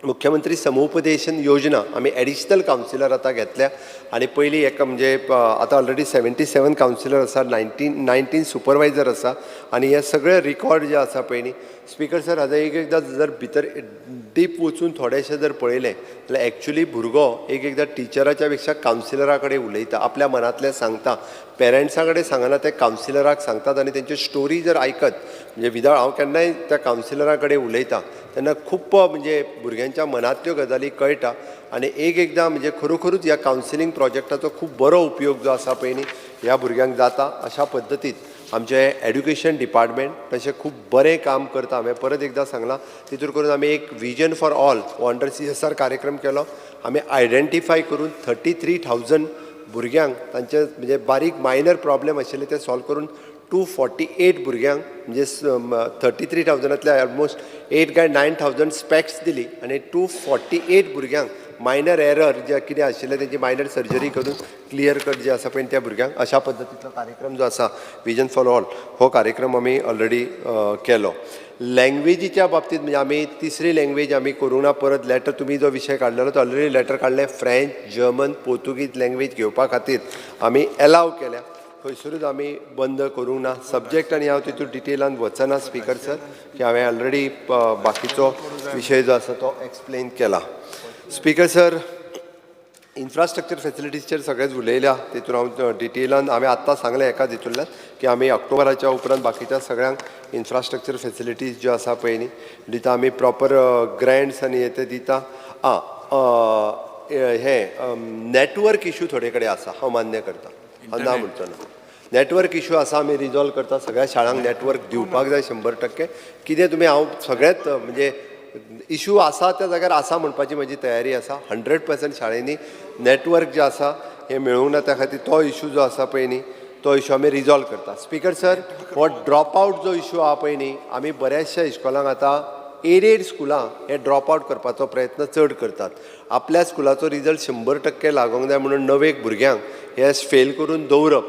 मुख्यमंत्री समुपदेशन योजना आमी एडिशनल कावन्सिलर आतां घेतल्या आनी पयलीं एका म्हणजे आतां ऑलरेडी 77 कावन्सिलर आसा, 19 सुपरवायजर आसा आनी हे सगळे रिकॉर्ड जे आसा पळय न्ही. स्पिकर सर, आतां एक एकदां जर भितर डीप वचून थोडेशें जर पळयलें जाल्यार एक्चुली भुरगो एक एकदां टिचराच्या पेक्षा कावन्सिलरा कडेन उलयता, आपल्या मनांतलें सांगता, पेरंट्सा कडेन सांगना, ते कावन्सिलराक सांगतात. आनी तेंच्यो स्टोरी जर आयकत म्हणजे विदाउट हांव केन्नाय त्या कावन्सिलरा कडेन उलयता तेन्ना खूब म्हणजे भुरग्यांच्या मनांतल्यो गजाली कळटा आनी एक एकदां म्हणजे खरोखरूच ह्या कावन्सिलींग प्रोजेक्टाचो खूब बरो उपयोग जो आसा पळय न्ही, ह्या भुरग्यांक जाता. अशा पद्दतीन आमचें एड्युकेशन डिपार्टमेंट तशें खूब बरें काम करता. हांवें परत एकदां सांगलां, तितूर करून आमी एक विजन फॉर ऑल हो अंडर सीएसआर कार्यक्रम केलो. आमी आयडेंटिफाय करून 33,000 भुरग्यांक तांचे म्हणजे बारीक मायनर प्रॉब्लेम आशिल्ले ते सॉल्व करून 248 भुरग्यांक, म्हणजे 33,000तले ऑलमोस्ट 8 काय 9,000 स्पॅक्स दिली आनी 248 भुरग्यांक मायनर एरर जे कितें आशिल्लें तेंची मायनर सर्जरी करून क्लियर कट जे आसा पळय त्या भुरग्यांक, अशा पद्दतीचो कार्यक्रम जो आसा विजन फॉर ऑल हो कार्यक्रम आमी ऑलरेडी केलो. लँग्वेजीच्या बाबतींत म्हणजे आमी तिसरी लँग्वेज आमी करूंक ना. परत लेटर तुमी जो विशय काडलेलो तो ऑलरेडी लेटर काडले. फ्रेंच, जर्मन, पोर्तुगीज लँग्वेज घेवपा खातीर आमी एलाव केल्या, खंयसरूच आमी बंद करूंक ना सब्जेक्ट. आनी हांव तितून डिटेलान वचना स्पिकर सर, की हांवें ऑलरेडी बाकीचो विशय जो आसा तो एक्सप्लेन केला. स्पिकर सर, इन्फ्रास्ट्रक्चर फेसिलिटीजचेर सगळेच उलयल्या, तितून हांव डिटेलान हांवें आत्तां सांगलें एकाच हितूंतल्यान की आमी ऑक्टोबराच्या उपरांत बाकीच्या सगळ्यांक इन्फ्रास्ट्रक्चर फेसिलिटीज ज्यो आसा पळय न्ही दिता आमी, प्रॉपर ग्रँट्स आनी हे ते दिता. आं, हें नॅटवर्क इशू थोडे कडेन आसा, हांव मान्य करता, हांव ना म्हणचो ना. नॅटवर्क इशू आसा, आमी रिजॉल्व करता. सगळ्या शाळांक नॅटवर्क दिवपाक जाय 100%. कितें तुमी हांव सगळेंच म्हणजे इशू आसा त्या जाग्यार आसा म्हणपाची म्हजी तयारी आसा. 100% शाळेंनी नॅटवर्क जें आसा हें मेळूंक ना, त्या खातीर तो इशू जो आसा पळय न्ही, तो इशू आमी रिजॉल्व करता. स्पिकर सर, हो ड्रॉप आवट जो इशू आहा पळय न्ही, आमी बऱ्याचशा इस्कॉलांक आतां एडेड स्कुलां हे ड्रॉप आवट करपाचो प्रयत्न चड करतात. आपल्या स्कुलाचो रिजल्ट 100% लागोंक जाय म्हणून नवेक भुरग्यांक हे फेल करून दवरप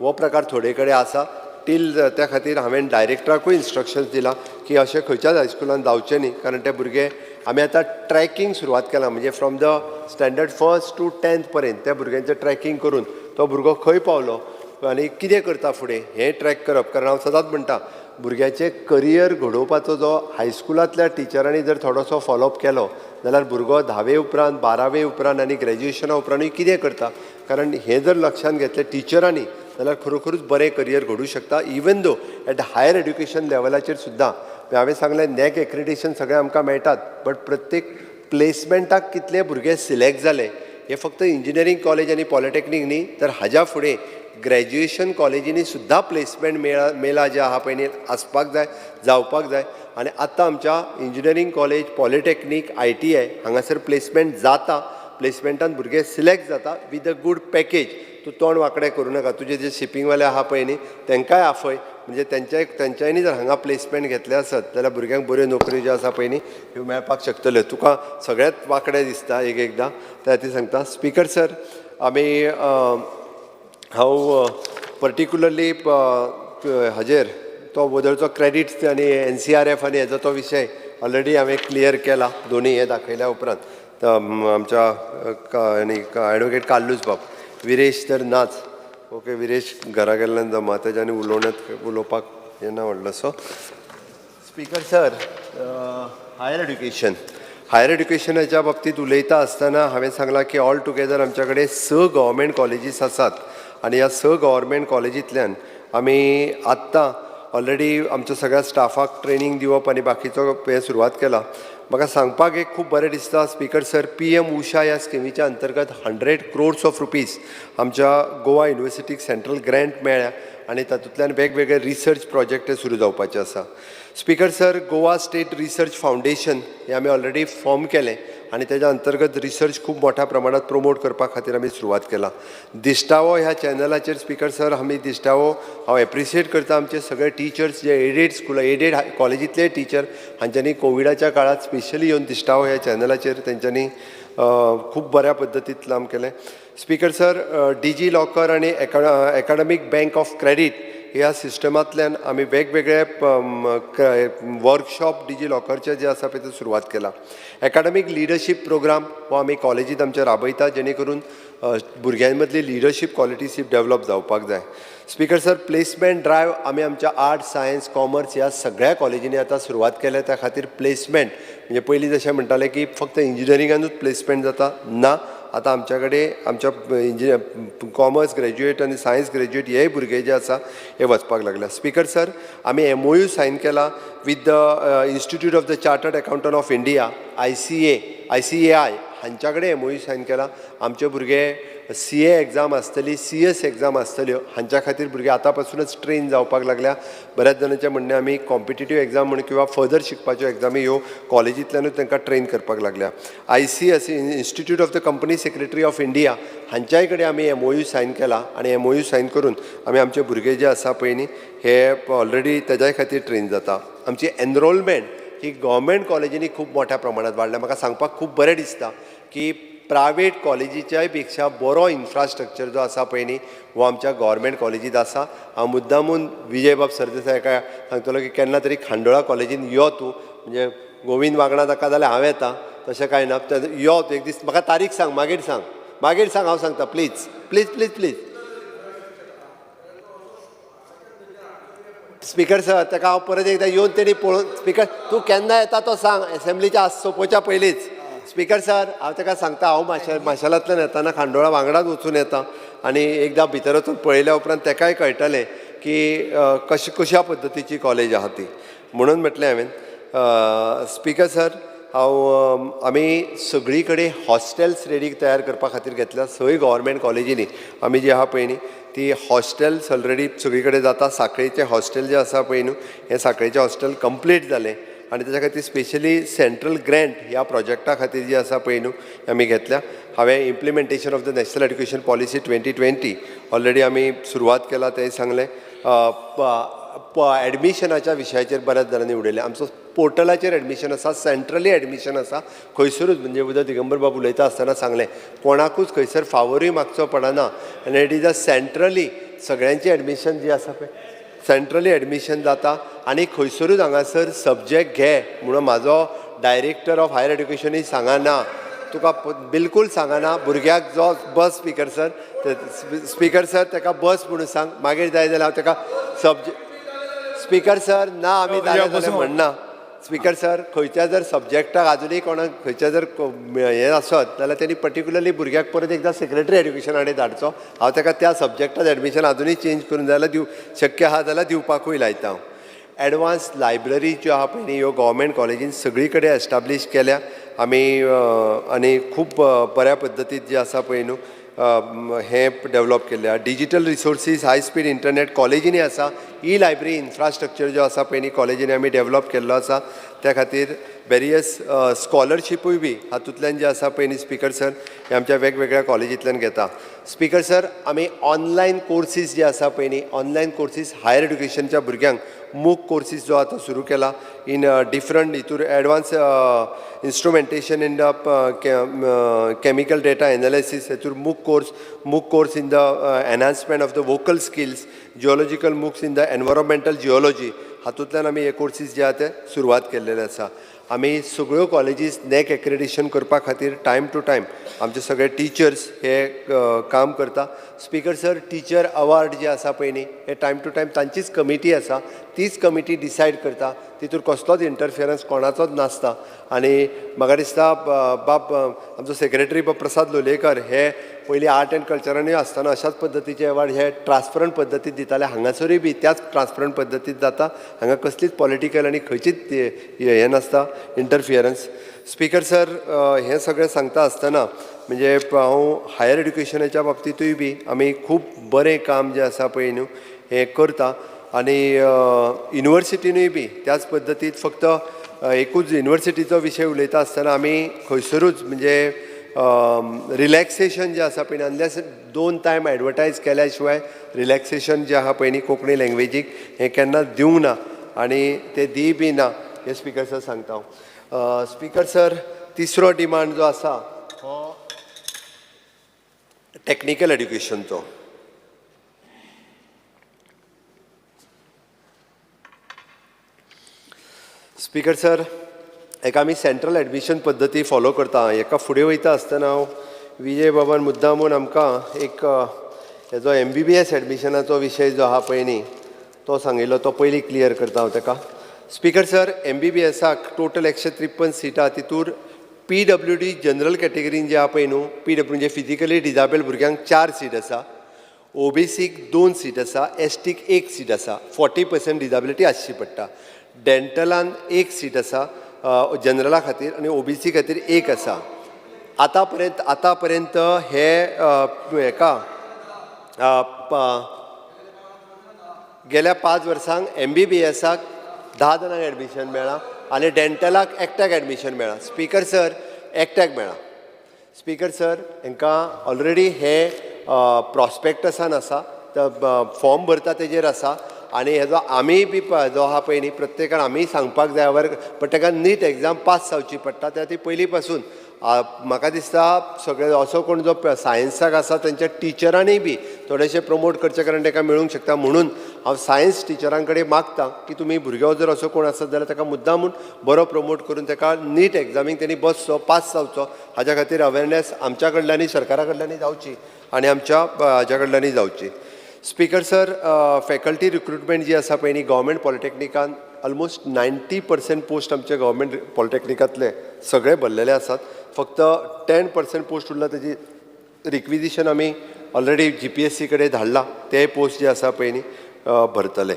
हो प्रकार थोडे कडेन आसा. टील त्या खातीर हांवें डायरेक्टराकूय इन्स्ट्रक्शन्स दिलां की अशें खंयच्याच हायस्कुलान जावचें न्ही, कारण ते भुरगे आमी आतां ट्रॅकींग सुरवात केलां, म्हणजे from the standard 1st to 10th पर्यंत त्या भुरग्यांचें ट्रॅकींग करून तो भुरगो खंय पावलो आनी कितें करता फुडें हें ट्रॅक करप. कारण हांव सदांच म्हणटा भुरग्याचें करियर घडोवपाचो जो हायस्कुलांतल्या टिचरांनी जर थोडोसो फॉलोअप केलो जाल्यार भुरगो 10वे उपरांत 12वे उपरांत आनी ग्रॅज्युएशना उपरांतूय कितें करता, कारण हें जर लक्षांत घेतलें टिचरांनी जाल्यार खरोखरूच बरें करियर घडूं शकता. Even though at higher education लेवलाचेर सुद्दां हांवें सांगलें नॅक एक्रेडिटेशन सगळें आमकां मेळटात, बट प्रत्येक प्लेसमेंटाक कितले भुरगे सिलेक्ट जाले हे फक्त इंजिनियरींग कॉलेज आनी पॉलिटेक्नीक न्ही, तर हाज्या फुडें ग्रॅज्युएशन कॉलेजींनी सुद्दां प्लेसमेंट मेला जे आहा पळय न्ही आसपाक जाय, जावपाक जाय. आनी आतां आमच्या इंजिनियरींग कॉलेज, पॉलिटेक्नीक, ITI हांगासर प्लेसमेंट जाता, प्लेसमेंटान भुरगे सिलेक्ट जाता विथ अ गूड पॅकेज. तूं तोंड वांकडें करूं नाका, तुजे जे शिपींगवाले आहा पळय न्ही तेंकांय आफय, म्हणजे तेंच्यांनी जर हांगा प्लेसमेंट घेतलें आसत जाल्यार भुरग्यांक बऱ्यो नोकऱ्यो ज्यो आसा पळय न्ही ह्यो मेळपाक शकतल्यो. तुका सगळ्यांत वांकडें दिसता एक एकदां, त्या खातीर सांगता. स्पीकर सर, आमी हांव पर्टिक्युलरली हाजेर तो वदळचो क्रेडिट्स आनी NCRF आनी हेजो तो विशय ऑलरेडी हांवें क्लियर केला दोनूय हे दाखयल्या उपरांत. आमच्या आनी एडवोकेट कार्लूस बाब, विरेश तर नाच, ओके विरेश घरा गेल्ल्यान जमा तेज्यानी उलोवपाक येना व्हडलोसो. Speaker sir, higher education, higher एड्युकेशनाच्या बाबतींत उलयता आसतना हांवें सांगलां की ऑल टुगेदर आमच्या कडेन 6 गव्हर्मेंट कॉलेजीस आसात आनी ह्या 6 गव्हर्मेंट कॉलेजींतल्यान आमी आत्तां ऑलरेडी आमच्या सगळ्या स्टाफाक ट्रेनींग दिवप आनी बाकीचो हें सुरवात केला. म्हाका सांगपाक एक खूब बरें दिसता स्पीकर सर, PM उषा ह्या स्किमीच्या अंतर्गत 100 crores of rupees आमच्या गोवा युनिवर्सिटीक सेंट्रल ग्रँट मेळ्ळ्या आनी तातूंतल्यान वेगवेगळे रिसर्च प्रोजेक्ट सुरू जावपाचे आसा. Speaker sir, Goa state research foundation हें आमी ऑलरेडी फॉर्म केलें आनी तेज्या अंतर्गत रिसर्च खूब मोठ्या प्रमाणात प्रमोट करपा खातीर आमी सुरवात केला. दिश्टावो ह्या चॅनलाचेर स्पीकर सर आमी दिश्टावो हांव एप्रिशिएट करता आमचे सगळे टिचर्स जे एडेड स्कुला एडेड कॉलेजींतले टिचर हांच्यांनी कोविडाच्या काळात स्पेशली येवन दिश्टावो ह्या चॅनलाचेर तेंच्यांनी खूब बऱ्या पद्दतीन काम केलें. स्पीकर सर, डिजी लॉकर आनी एकाडमीक बँक ऑफ क्रेडीट ह्या सिस्टमांतल्यान आमी वेगवेगळे वर्कशॉप डिजी लॉकरचे जे आसा पळय ते सुरवात केला. एकाडमीक लिडरशीप प्रोग्राम हो आमी कॉलेजींत आमच्या राबयता जेणे करून भुरग्यां मदली लिडरशीप क्वॉलिटीज ही डेवलप जावपाक जाय. स्पीकर सर, प्लेसमेंट ड्रायव आमी आमच्या आर्ट्स, सायन्स, कॉमर्स ह्या सगळ्या कॉलेजींनी आतां सुरवात केल्या. त्या खातीर प्लेसमेंट म्हणजे पयलीं जशें म्हणटाले की फक्त इंजिनियरिंगानूच प्लेसमेंट जाता, ना, आतां आमच्या कडेन आमच्या कॉमर्स ग्रॅज्युएट आनी सायन्स ग्रॅज्युएट हे भुरगे जे आसा हे वचपाक लागल्या. स्पीकर सर, आमी MOU sign केला with the institute of the chartered accountant of India, ICAI हांच्या कडेन MOU sign केला. आमचे भुरगे CA exam आसतली, CS exam आसतल्यो, हांच्या खातीर भुरगे आतां पासूनच ट्रेन जावपाक लागल्या. बऱ्याच जाणांचें म्हणणें आमी कॉम्पिटिटीव एग्जाम म्हण किंवा फर्दर शिकपाच्यो एग्जामी ह्यो कॉलेजींतल्यानूच तांकां ट्रेन करपाक लागल्या. ICS institute of the company secretary of India हांच्याय कडेन आमी MOU sign केला आनी MOU sign करून आमी आमचे भुरगे जे आसा पळय न्ही हे ऑलरेडी तेज्याय खातीर ट्रेन जाता. आमची एनरोलमेंट ही गव्हर्मेंट कॉलेजींनी खूब मोठ्या प्रमाणात वाडल्या. म्हाका सांगपाक खूब बरें दिसता की प्रायवेट कॉलेजीच्याय पेक्षा बरो इन्फ्रास्ट्रक्चर जो आसा पळय न्ही हो आमच्या गव्हर्मेंट कॉलेजींत आसा. हांव मुद्दामून विजयबाब सरदेसाय हाका सांगतलो की केन्ना तरी खांडोळा कॉलेजींत यो तूं, म्हणजे गोविंद वागणा ताका जाल्यार हांव येता, तशें कांय ना, यो तूं एक दीस, म्हाका तारीख सांग, मागीर सांग, मागीर सांग, हांव सांगता, please please please please. Speaker sir, ताका हांव परत एकदां येवन तेणी पळोवन, स्पीकर तूं केन्ना येता तो सांग, एसेंब्लीच्या आज सोंपोवच्या पयलींच. स्पीकर सर, हांव ताका सांगता, हांव माशेलांतल्यान येताना खांडोळा वांगडाच वचून येता आनी एकदां भितर वचून पळयल्या उपरांत ताकाय कळटलें की कशी कश्या पद्दतीची कॉलेज आहा ती, म्हणून म्हटलें हांवें. स्पीकर सर, हांव आमी सगळी कडेन हॉस्टेल्स रेडी तयार करपा खातीर घेतल्या. 6 गव्हर्मेंट कॉलेजींनी आमी जी आहा पळय न्ही ती हॉस्टेल्स ऑलरेडी सगळी कडेन जाता. साखळेचें हॉस्टेल जें आसा पळय न्हू हें साखळेचें हॉस्टेल कंप्लीट जालें आनी तेज्या खातीर स्पेशली सेंट्रल ग्रँट ह्या प्रोजेक्टा खातीर जी आसा पळय न्हू आमी घेतल्या. हांवें implementation of the national education policy 2020 already आमी सुरवात केला तें सांगलें. एडमिशनाच्या विशयाचेर बऱ्याच जाणांनी उलयलें. आमचो पोर्टलाचेर एडमिशन आसा, सेंट्रली एडमिशन आसा. खंयसरूच म्हणजे उदय दिगंबर बाब उलयता आसतना सांगलें, कोणाकूच खंयसर फावरूय मागचो पडना आनी it is a centrally सगळ्यांची एडमिशन जी आसा पळय, सेंट्रली एडमिशन जाता. आनी खंयसरूच हांगासर सब्जॅक्ट घे म्हणून म्हाजो डायरेक्टर ऑफ हायर एड्युकेशनूय सांगना, तुका बिलकूल सांगना. भुरग्याक जो बस स्पिकर सर, स्पिकर सर ताका बस म्हणून सांग, मागीर जाय जाल्यार हांव ताका सब्जेक्ट. स्पिकर सर ना, आमी जालें जाल्यार म्हणना. स्पिकर सर, खंयच्या जर सब्जॅक्टाक आजुनूय कोणाक खंयच्या जर हें आसत जाल्यार तेणी पर्टिक्युलरली भुरग्याक परत एकदां सेक्रेटरी एड्युकेशना कडेन धाडचो. हांव ताका त्या सब्जॅक्टाक एडमिशन आजुनूय चेंज करून जाल्यार दिवं शक्य आहा जाल्यार दिवपाकूय लायता हांव. एडवान्स लायब्ररी ज्यो आहा पळय न्ही, ह्यो गोवोरमेंट कॉलेजीन सगळी कडेन एस्टाब्लीश केल्या आमी आनी खूब बऱ्या पद्दतीन जे आसा पळय न्हू हें डेवलॉप केल्लें आहा. Digital resources, high speed internet कॉलेजींनी आसा. ई लायब्ररी इन्फ्रास्ट्रक्चर जो आसा पळय न्ही, कॉलेजींनी आमी डेवलॉप केल्लो आसा. त्या खातीर वेरियस स्कॉलरशिपूय बी हातूंतल्यान जे आसा पळय न्ही स्पिकर सर, हे आमच्या वेगवेगळ्या कॉलेजींतल्यान घेता. स्पिकर सर, आमी ऑनलायन कोर्सीस जे आसा पळय न्ही, ऑनलायन कोर्सीस हायर एड्युकेशनच्या भुरग्यांक मूक कोर्सीस जो आतां सुरू केला इन डिफरंट हितूर, advance instrumentation in the chemical data analysis हेतूर MOOC course, MOOC course in the enhancement of the vocal skills, geological MOOCs in the environmental geology, हातूंतल्यान आमी हे कोर्सीस जे आहा ते सुरवात केल्लेले आसा. आमी सगळ्यो कॉलेजीस नॅक एक्रेडिशन करपा खातीर टायम टू टायम आमचे सगळे टिचर्स हे काम करता. स्पिकर सर, टिचर अवॉर्ड जे आसा पळय न्ही, हे टायम टू टायम तांचीच कमिटी आसा, तीच कमिटी डिसायड करता. तितूर कसलोच इंटरफियरन्स कोणाचोच नासता. आनी म्हाका दिसता बाब आमचो सेक्रेटरी बाब प्रसाद लोलयेकर हे पयलीं आर्ट एंड कल्चरानूय आसतना अशाच पद्दतीचे अवॉर्ड हे ट्रान्सपरंट पद्दतीत दिताले. हांगासरूय बी त्याच ट्रान्सपरंट पद्दतीत जाता. हांगा कसलीच पॉलिटिकल आनी खंयचीच हें नासता इंटरफियरन्स. स्पिकर सर, हें सगळें सांगता आसतना म्हणजे हांव हायर एड्युकेशनाच्या बाबतींतूय बी आमी खूब बरें काम जें आसा पळय न्हू हें करता. आनी युनिवर्सिटीनूय बी त्याच पद्दतीत, फक्त एकूच युनिवर्सिटीचो विशय उलयता आसतना आमी खंयसरूच म्हणजे रिलॅक्सेशन जें आसा पळय, अनलेस दोन टायम एडवर्टायज केल्या शिवाय रिलॅक्सेशन जें आहा पळय न्ही कोंकणी लँग्वेजीक हें केन्ना दिवंक ना आनी ते दी बी ना, हें स्पिकर सर सांगता हांव. स्पिकर सर, तिसरो डिमांड जो आसा हो टॅक्निकल एड्युकेशनचो. स्पिकर सर, एक आमी सेंट्रल एडमिशन पद्दती फॉलो करता. हेका फुडें वयता आसतना हांव विजय बाबान मुद्दामून आमकां एक हेजो एमबीबीएस एडमिशनाचो विशय जो आहा पळय न्ही तो सांगिल्लो, तो पयलीं क्लियर करता हांव ताका. स्पिकर सर, एमबीबीएसाक टोटल 153 सिटां, तितूर पीडब्ल्यूडी जनरल कॅटेगरीन जे आहा पळय न्हू, पीडब्ल्यू म्हणजे फिजिकली डिजाबल भुरग्यांक 4 सीट आसा, ओबीसीक 2 सीट आसा, एसटीक 1 सीट आसा, 40% डिजाबिलिटी आसची पडटा. डेंटलान 1 सीट आसा जनरला खातीर आनी ओबीसी खातीर 1 आसा. आतां पर्यंत हे हेका गेल्या 5 वर्सांक एमबीबीएसाक 10 जाणांक एडमिशन मेळ्ळां आनी डेंटलाक एकट्याक एडमिशन मेळ्ळां. स्पिकर सर, एकट्याक मेळ्ळां. स्पिकर सर, हांकां ऑलरेडी हे प्रॉस्पेक्टसान आसा, फॉर्म भरता तेजेर आसा. आनी हेजो आमीय बी जो आहा पळय न्ही, प्रत्येकान आमीय सांगपाक जाय वर, बट ताका नीट एग्जाम पास जावची पडटा. त्या खातीर पयलीं पासून म्हाका दिसता सगळे असो कोण जो सायन्साक आसा तेंच्या टिचरांनीय बी थोडेशे प्रमोट करचे, कारण ताका मेळूंक शकता. म्हणून हांव सायन्स टिचरां कडेन मागता की तुमी भुरगो जर असो कोण आसत जाल्यार ताका मुद्दामून बरो प्रमोट करून ताका नीट एग्जामीक तेणी बसचो, पास जावचो, हाज्या खातीर अवेरनेस आमच्या कडल्यानूय, सरकारा कडल्यानूय जावची आनी आमच्या हाज्या कडल्यानूय जावची. स्पिकर सर, फॅकल्टी रिक्रुटमेंट जी आसा पळय न्ही, गव्हर्मेंट पॉलिटेक्निकान ऑलमोस्ट 90% पोस्ट आमचे गव्हर्मेंट पॉलिटेक्निकांतले सगळे भरलेले आसात. फक्त 10% पोस्ट उरला, तेजी रिक्विजिशन आमी ऑलरेडी जीपीएससी कडेन धाडला. ते पोस्ट जे आसा पळय न्ही भरतले.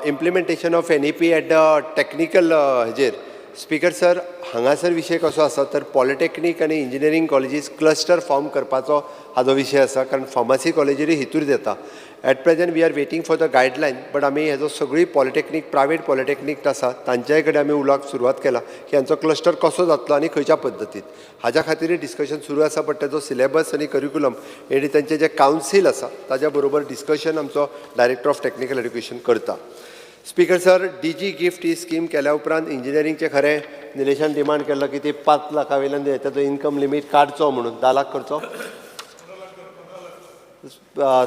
Implementation of NEP at the technical हेजेर, स्पिकर सर, हांगासर विशय कसो आसा तर पॉलिटेक्नीक आनी इंजिनियरींग कॉलेजीस क्लस्टर फॉर्म करपाचो हाजो विशय आसा, कारण फार्मासी कॉलेजीरूय हितूर येता. At present we are waiting for the guideline, but आमी हेजो सगळी पॉलिटेक्नीक, प्रायवेट पॉलिटेक्नीक आसा तांच्याय कडेन आमी उलोवपाक सुरवात केला की हांचो क्लस्टर कसो जातलो आनी खंयच्या पद्दतीन, हाज्या खातीरूय डिस्कशन सुरू आसा. बट तेजो सिलेबस आनी करिक्युलम आनी तेंचें जें कावन्सील आसा ताज्या बरोबर डिस्कशन आमचो डायरेक्टर ऑफ टॅक्निकल एड्युकेशन करता. स्पीकर सर, डीजी गिफ्ट ही स्कीम केल्या उपरांत इंजिनियरींगचें खरें निलेशान डिमांड केल्लो की ती 5 लाखा वयल्यान ताचो इन्कम लिमीट काडचो म्हणून, 10 लाख करचो.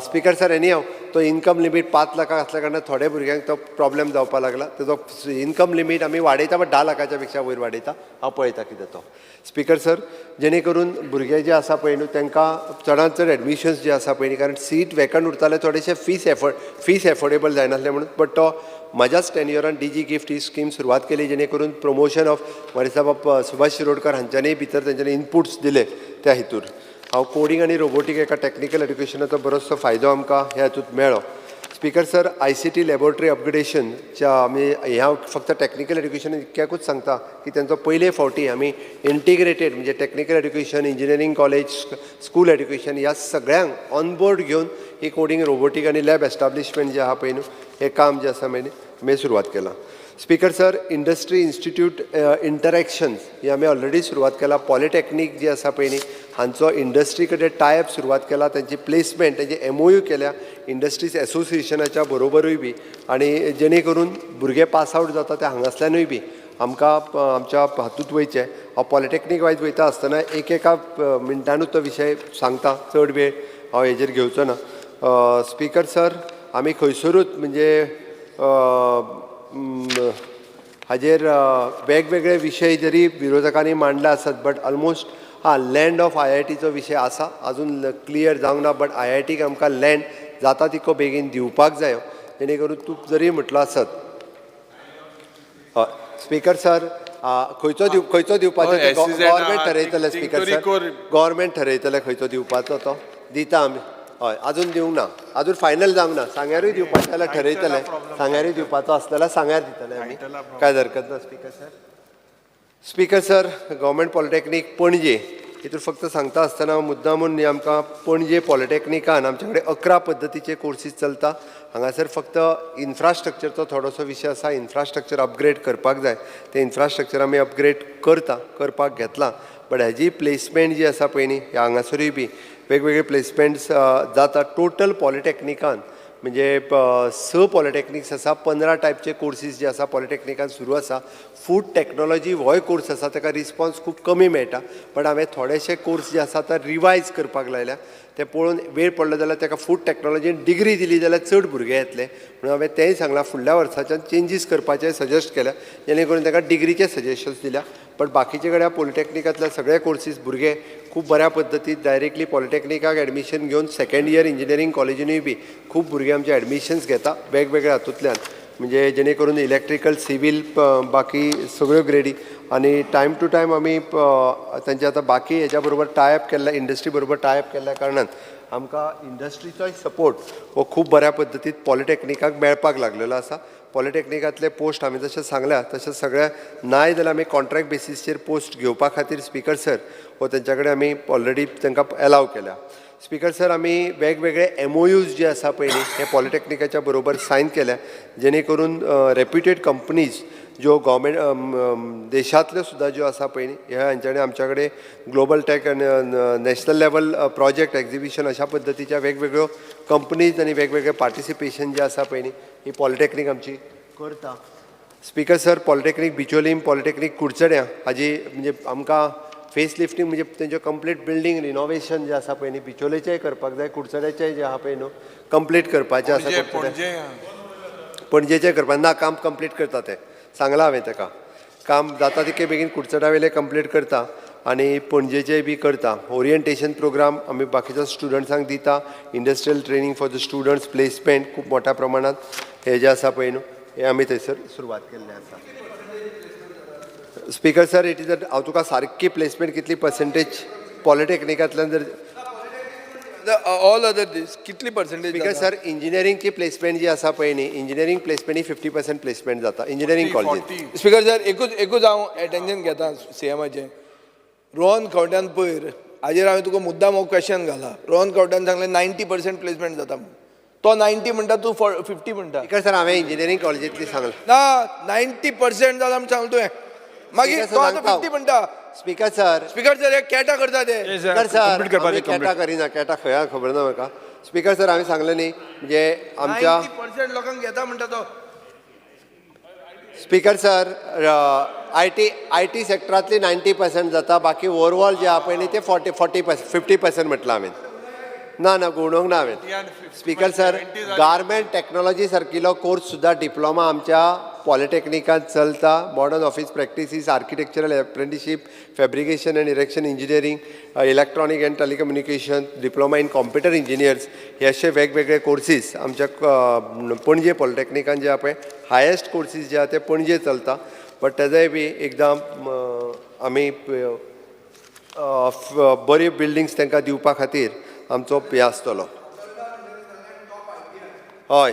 स्पीकर सर, एनी हाव, तो इन्कम लिमीट 5 लाखां आसल्या कारणान थोड्या भुरग्यांक तो प्रॉब्लेम जावपाक लागला. तेजो इन्कम लिमीट आमी वाडयता, बट 10 लाखाच्या पेक्षा वयर वाडयता. हांव पळयता कितें तो, स्पीकर सर, जेणे करून भुरगे जे आसा पळय न्हू, तांकां चडांत चड एडमिशन्स जे आसा पळय न्ही, कारण सीट वेकंट उरताले थोडेशे, फीस एफोर्डेबल जायनासले म्हणून. बट तो म्हज्याच टेन्युअरान डीजी गिफ्ट ही स्कीम सुरवात केली, जेणे करून प्रमोशन ऑफ बाब सुभाष शिरोडकर हांच्यांनी भितर तेंच्यांनी इनपुट्स दिले. त्या हितूर हांव कोडींग आनी रोबोटीक एका टॅक्निकल एड्युकेशनाचो बरोचसो फायदो आमकां ह्या हितूंत मेळ्ळो. स्पीकर सर, आयसीटी लॅबोरेटरी अपग्रेडेशनच्या आमी ह्या फक्त टॅक्निकल एड्युकेशन इतक्याकूच सांगता की तेंचो पयले फावटी आमी इंटिग्रेटेड, म्हणजे technical education, engineering college, school education ह्या सगळ्यांक ऑन बोर्ड घेवन ही कोडींग, रोबोटीक आनी लॅब एस्टाब्लिशमेंट जे आहा पळय न्हू, हें काम जें आसा आमी सुरवात केलां. Speaker sir, industry institute interactions ही आमी ऑलरेडी सुरवात केला. पॉलिटॅक्नीक जी आसा पळय न्ही, हांचो इंडस्ट्री कडेन टायअप सुरवात केला. तेंची प्लेसमेंट, तेंचे एमओयू केल्या इंडस्ट्रीज एसोसिएशनाच्या बरोबरूय बी, आनी जेणे करून भुरगे पास आवट जाता ते हांगासल्यानूय बी आमकां आमच्या हातूंत वयचें. हांव पॉलिटॅक्नीक वायज वयता आसतना एक एका मिनटानूच तो विशय सांगता, चड वेळ हांव हेजेर घेवचो ना. स्पीकर सर, आमी खंयसरूच म्हणजे हाजेर वेगवेगळे विशय जरी विरोधकांनी मांडले आसत, बट ऑलमोस्ट हां, लँड ऑफ आयआयटीचो विशय आसा, अजून क्लियर जावंक ना, बट आयआयटीक आमकां लँड जाता तितको बेगीन दिवपाक जायो, जेणे करून तूं जरी म्हटलो आसत. हय स्पीकर सर, खंयचो दिवपाचो हय, ते SEZ government आहा, ठरयतले. स्पीकर तरी सर, कर. गव्हर्मेंट ठरयतले खंयचो दिवपाचो तो. दिता आमी, हय, अजून दिवंक ना, अजून फायनल जावंक ना. सांग्यारूय दिवपाचें जाल्यार ठरयतले, सांग्यारूय दिवपाचो आसलो जाल्यार सांग्यार दितले आमी, कांय हरकत ना. Speaker sir, speaker sir, government polytechnic Panaji हितून फक्त सांगता आसतना मुद्दामून न्ही, आमकां पणजे पॉलिटॅक्निकान आमचे कडेन 11 पद्दतीचे कोर्सीस चलता. हांगासर फक्त इन्फ्रास्ट्रक्चरचो थोडोसो विशय आसा. इन्फ्रास्ट्रक्चर अपग्रेड करपाक जाय. तें इन्फ्रास्ट्रक्चर आमी अपग्रेड करता, करपाक घेतलां, बट हेजी प्लेसमेंट जी आसा पळय न्ही, ह्या हांगासरूय बी वेगवेगळे प्लेसमेंट्स जाता. टोटल पॉलिटॅक्निकान म्हणजे स पॉलिटॅक्निक्स आसा, 15 टायपचे कोर्सीस जे आसा पॉलिटॅक्निकान सुरू आसा. फूड टॅक्नोलॉजी होय कोर्स आसा, ताका रिस्पॉन्स खूब कमी मेळटा, बट हांवें थोडेशे कोर्स जे आसा ते रिवायज करपाक लायल्या. ते पळोवन वेळ पडलो जाल्यार ताका फूड टॅक्नोलॉजीन डिग्री दिली जाल्यार चड भुरगे येतले म्हणून हांवें तेंय सांगलां. फुडल्या वर्साच्यान चेंजीस करपाचे सजेस्ट केल्या, जेणे करून ताका डिग्रीचे सजेशन्स दिल्या. बट बाकीचे कडेन पॉलिटॅक्निकांतल्या सगळे कोर्सीस भुरगे खूब बऱ्या पद्दतीन डायरेक्टली पॉलिटॅक्निकाक एडमिशन घेवन सेकंड इयर इंजिनियरींग कॉलेजीनूय बी खूब भुरगे आमचे एडमिशन्स घेता वेगवेगळ्या हातूंतल्यान, म्हणजे जेणे करून इलेक्ट्रिकल, सिवील, बाकी सगळ्यो ग्रेडी. आनी टायम टू टायम आमी तांचे आतां बाकी हेज्या बरोबर टायअप केल्ल्या, इंडस्ट्री बरोबर टायअप केल्ल्या कारणान आमकां इंडस्ट्रीचोय सपोर्ट हो खूब बऱ्या पद्दतीन पॉलिटॅक्निकाक मेळपाक लागलेलो आसा. पॉलिटॅक्निकांतले पोस्ट हांवें जशें सांगल्या तशें सगळे नाय जाल्यार आमी कॉन्ट्रॅक्ट बेसीसचेर पोस्ट घेवपा खातीर, स्पीकर सर, हो तेंच्या कडेन आमी ऑलरेडी तांकां एलाव केल्या. स्पीकर सर, आमी वेगवेगळे एमओयूज जे आसा पळय न्ही, हे पॉलिटॅक्निकाच्या बरोबर सायन केल्या, जेणे करून रेप्युटेड कंपनीज ज्यो गव्हर्मेंट देशांतल्यो सुद्दां ज्यो आसा पळय न्ही, ह्या हांच्यानी आमच्या कडेन global tech आनी नॅशनल लेवल प्रोजेक्ट एक्झिबिशन अशा पद्दतीच्या वेगवेगळ्यो कंपनीज आनी वेगवेगळे पार्टिसिपेशन जे आसा पळय न्ही, ही पॉलिटॅक्नीक आमची करता. Speaker sir, polytechnic Bicholim, polytechnic कुडचड्यां हाजी म्हणजे आमकां फेस लिफ्टींग, म्हणजे तेंच्यो कंप्लीट बिल्डींग रिनोवेशन जें आसा पळय न्ही, बिचोलेचेंय करपाक जाय, कुडचड्याचेंय जें आहा पळय न्हू, कंप्लीट करपाचें आसा. पणजे. कुडचड्या. पणजे. पणजेचें करपाक ना. काम कंप्लीट करता तें सांगलां हांवें ताका. काम जाता तितके बेगीन कुडचड्या वयलें कंप्लीट करता आनी पणजेचेय बी करता. ओरिएंटेशन प्रोग्राम आमी बाकीच्या स्टुडंट्सांक दिता. Industrial training for the students, placement खूब मोठ्या प्रमाणात हे जे आसा पळय न्हू, हे आमी थंयसर सुरवात केल्लें आसा. Speaker sir, it is a हांव तुका सारकी प्लेसमेंट कितली पर्संटेज पॉलिटेक्निकांतल्यान जर ऑल अदर दीस कितली पर्सेंटेज? स्पीकर सर, इंजिनियरिंगची प्लेसमेंट जी आसा पळय न्ही, इंजिनियरींग प्लेसमेंट ही 50% प्लेसमेंट जाता इंजिनियरींग कॉलेजीन. स्पीकर सर, एकूच एकूच हांव एटेन्शन घेता सीएमाचें. रोहन खंवट्यान पयर हाजेर हांवें तुका मुद्दाम हो क्वेश्चन घाला. रोहन खंवट्यान सांगलें 90% प्लेसमेंट जाता म्हणून. तो 90 म्हणटा, तूं 50 म्हणटा. स्पीकर सर, हांवें इंजिनियरींग कॉलेजींतली सांगलां. ना, 90% जाला म्हूण सांगलें तुवें. मागीर स्पीकर तो सर, आतां सांगता. 50 म्हणटा. Speaker sir. स्पीकर सर, हे कॅटा करता ते. स्पीकर सर, कंप्लीट करपाचें. आमी कॅटा करिना. कॅटा खंय आहा खबर ना म्हाका. स्पीकर सर, हांवें सांगलें न्ही, म्हणजे आमच्या 90% लोकांक घेता म्हणटा तो. Speaker sir, IT सेक्टरांतली 90% जाता, बाकी ओवरऑल जे आहा पळय न्ही ते 40 40% 50% म्हटलां हांवें. ना ना, घुंवडोवंक ना हांवें. स्पीकर सर, गार्मेंट टॅक्नॉलॉजी सारकिलो कोर्स सुद्दां डिप्लोमा आमच्या पॉलिटॅक्निकांत चलता. Modern office practices, architectural apprenticeship, fabrication and erection engineering, electronic and telecommunication, diploma in computer engineers, हे असे वेगवेगळे कोर्सीस आमच्या पणजे पॉलिटॅक्निकान जे आहा पळय, हायेस्ट कोर्सीस जे आहा ते पणजे चलता. बट तेजोय बी एकदां आमी बऱ्यो बिल्डिंग्स तांकां दिवपा खातीर आमचो हें आसतलो. हय,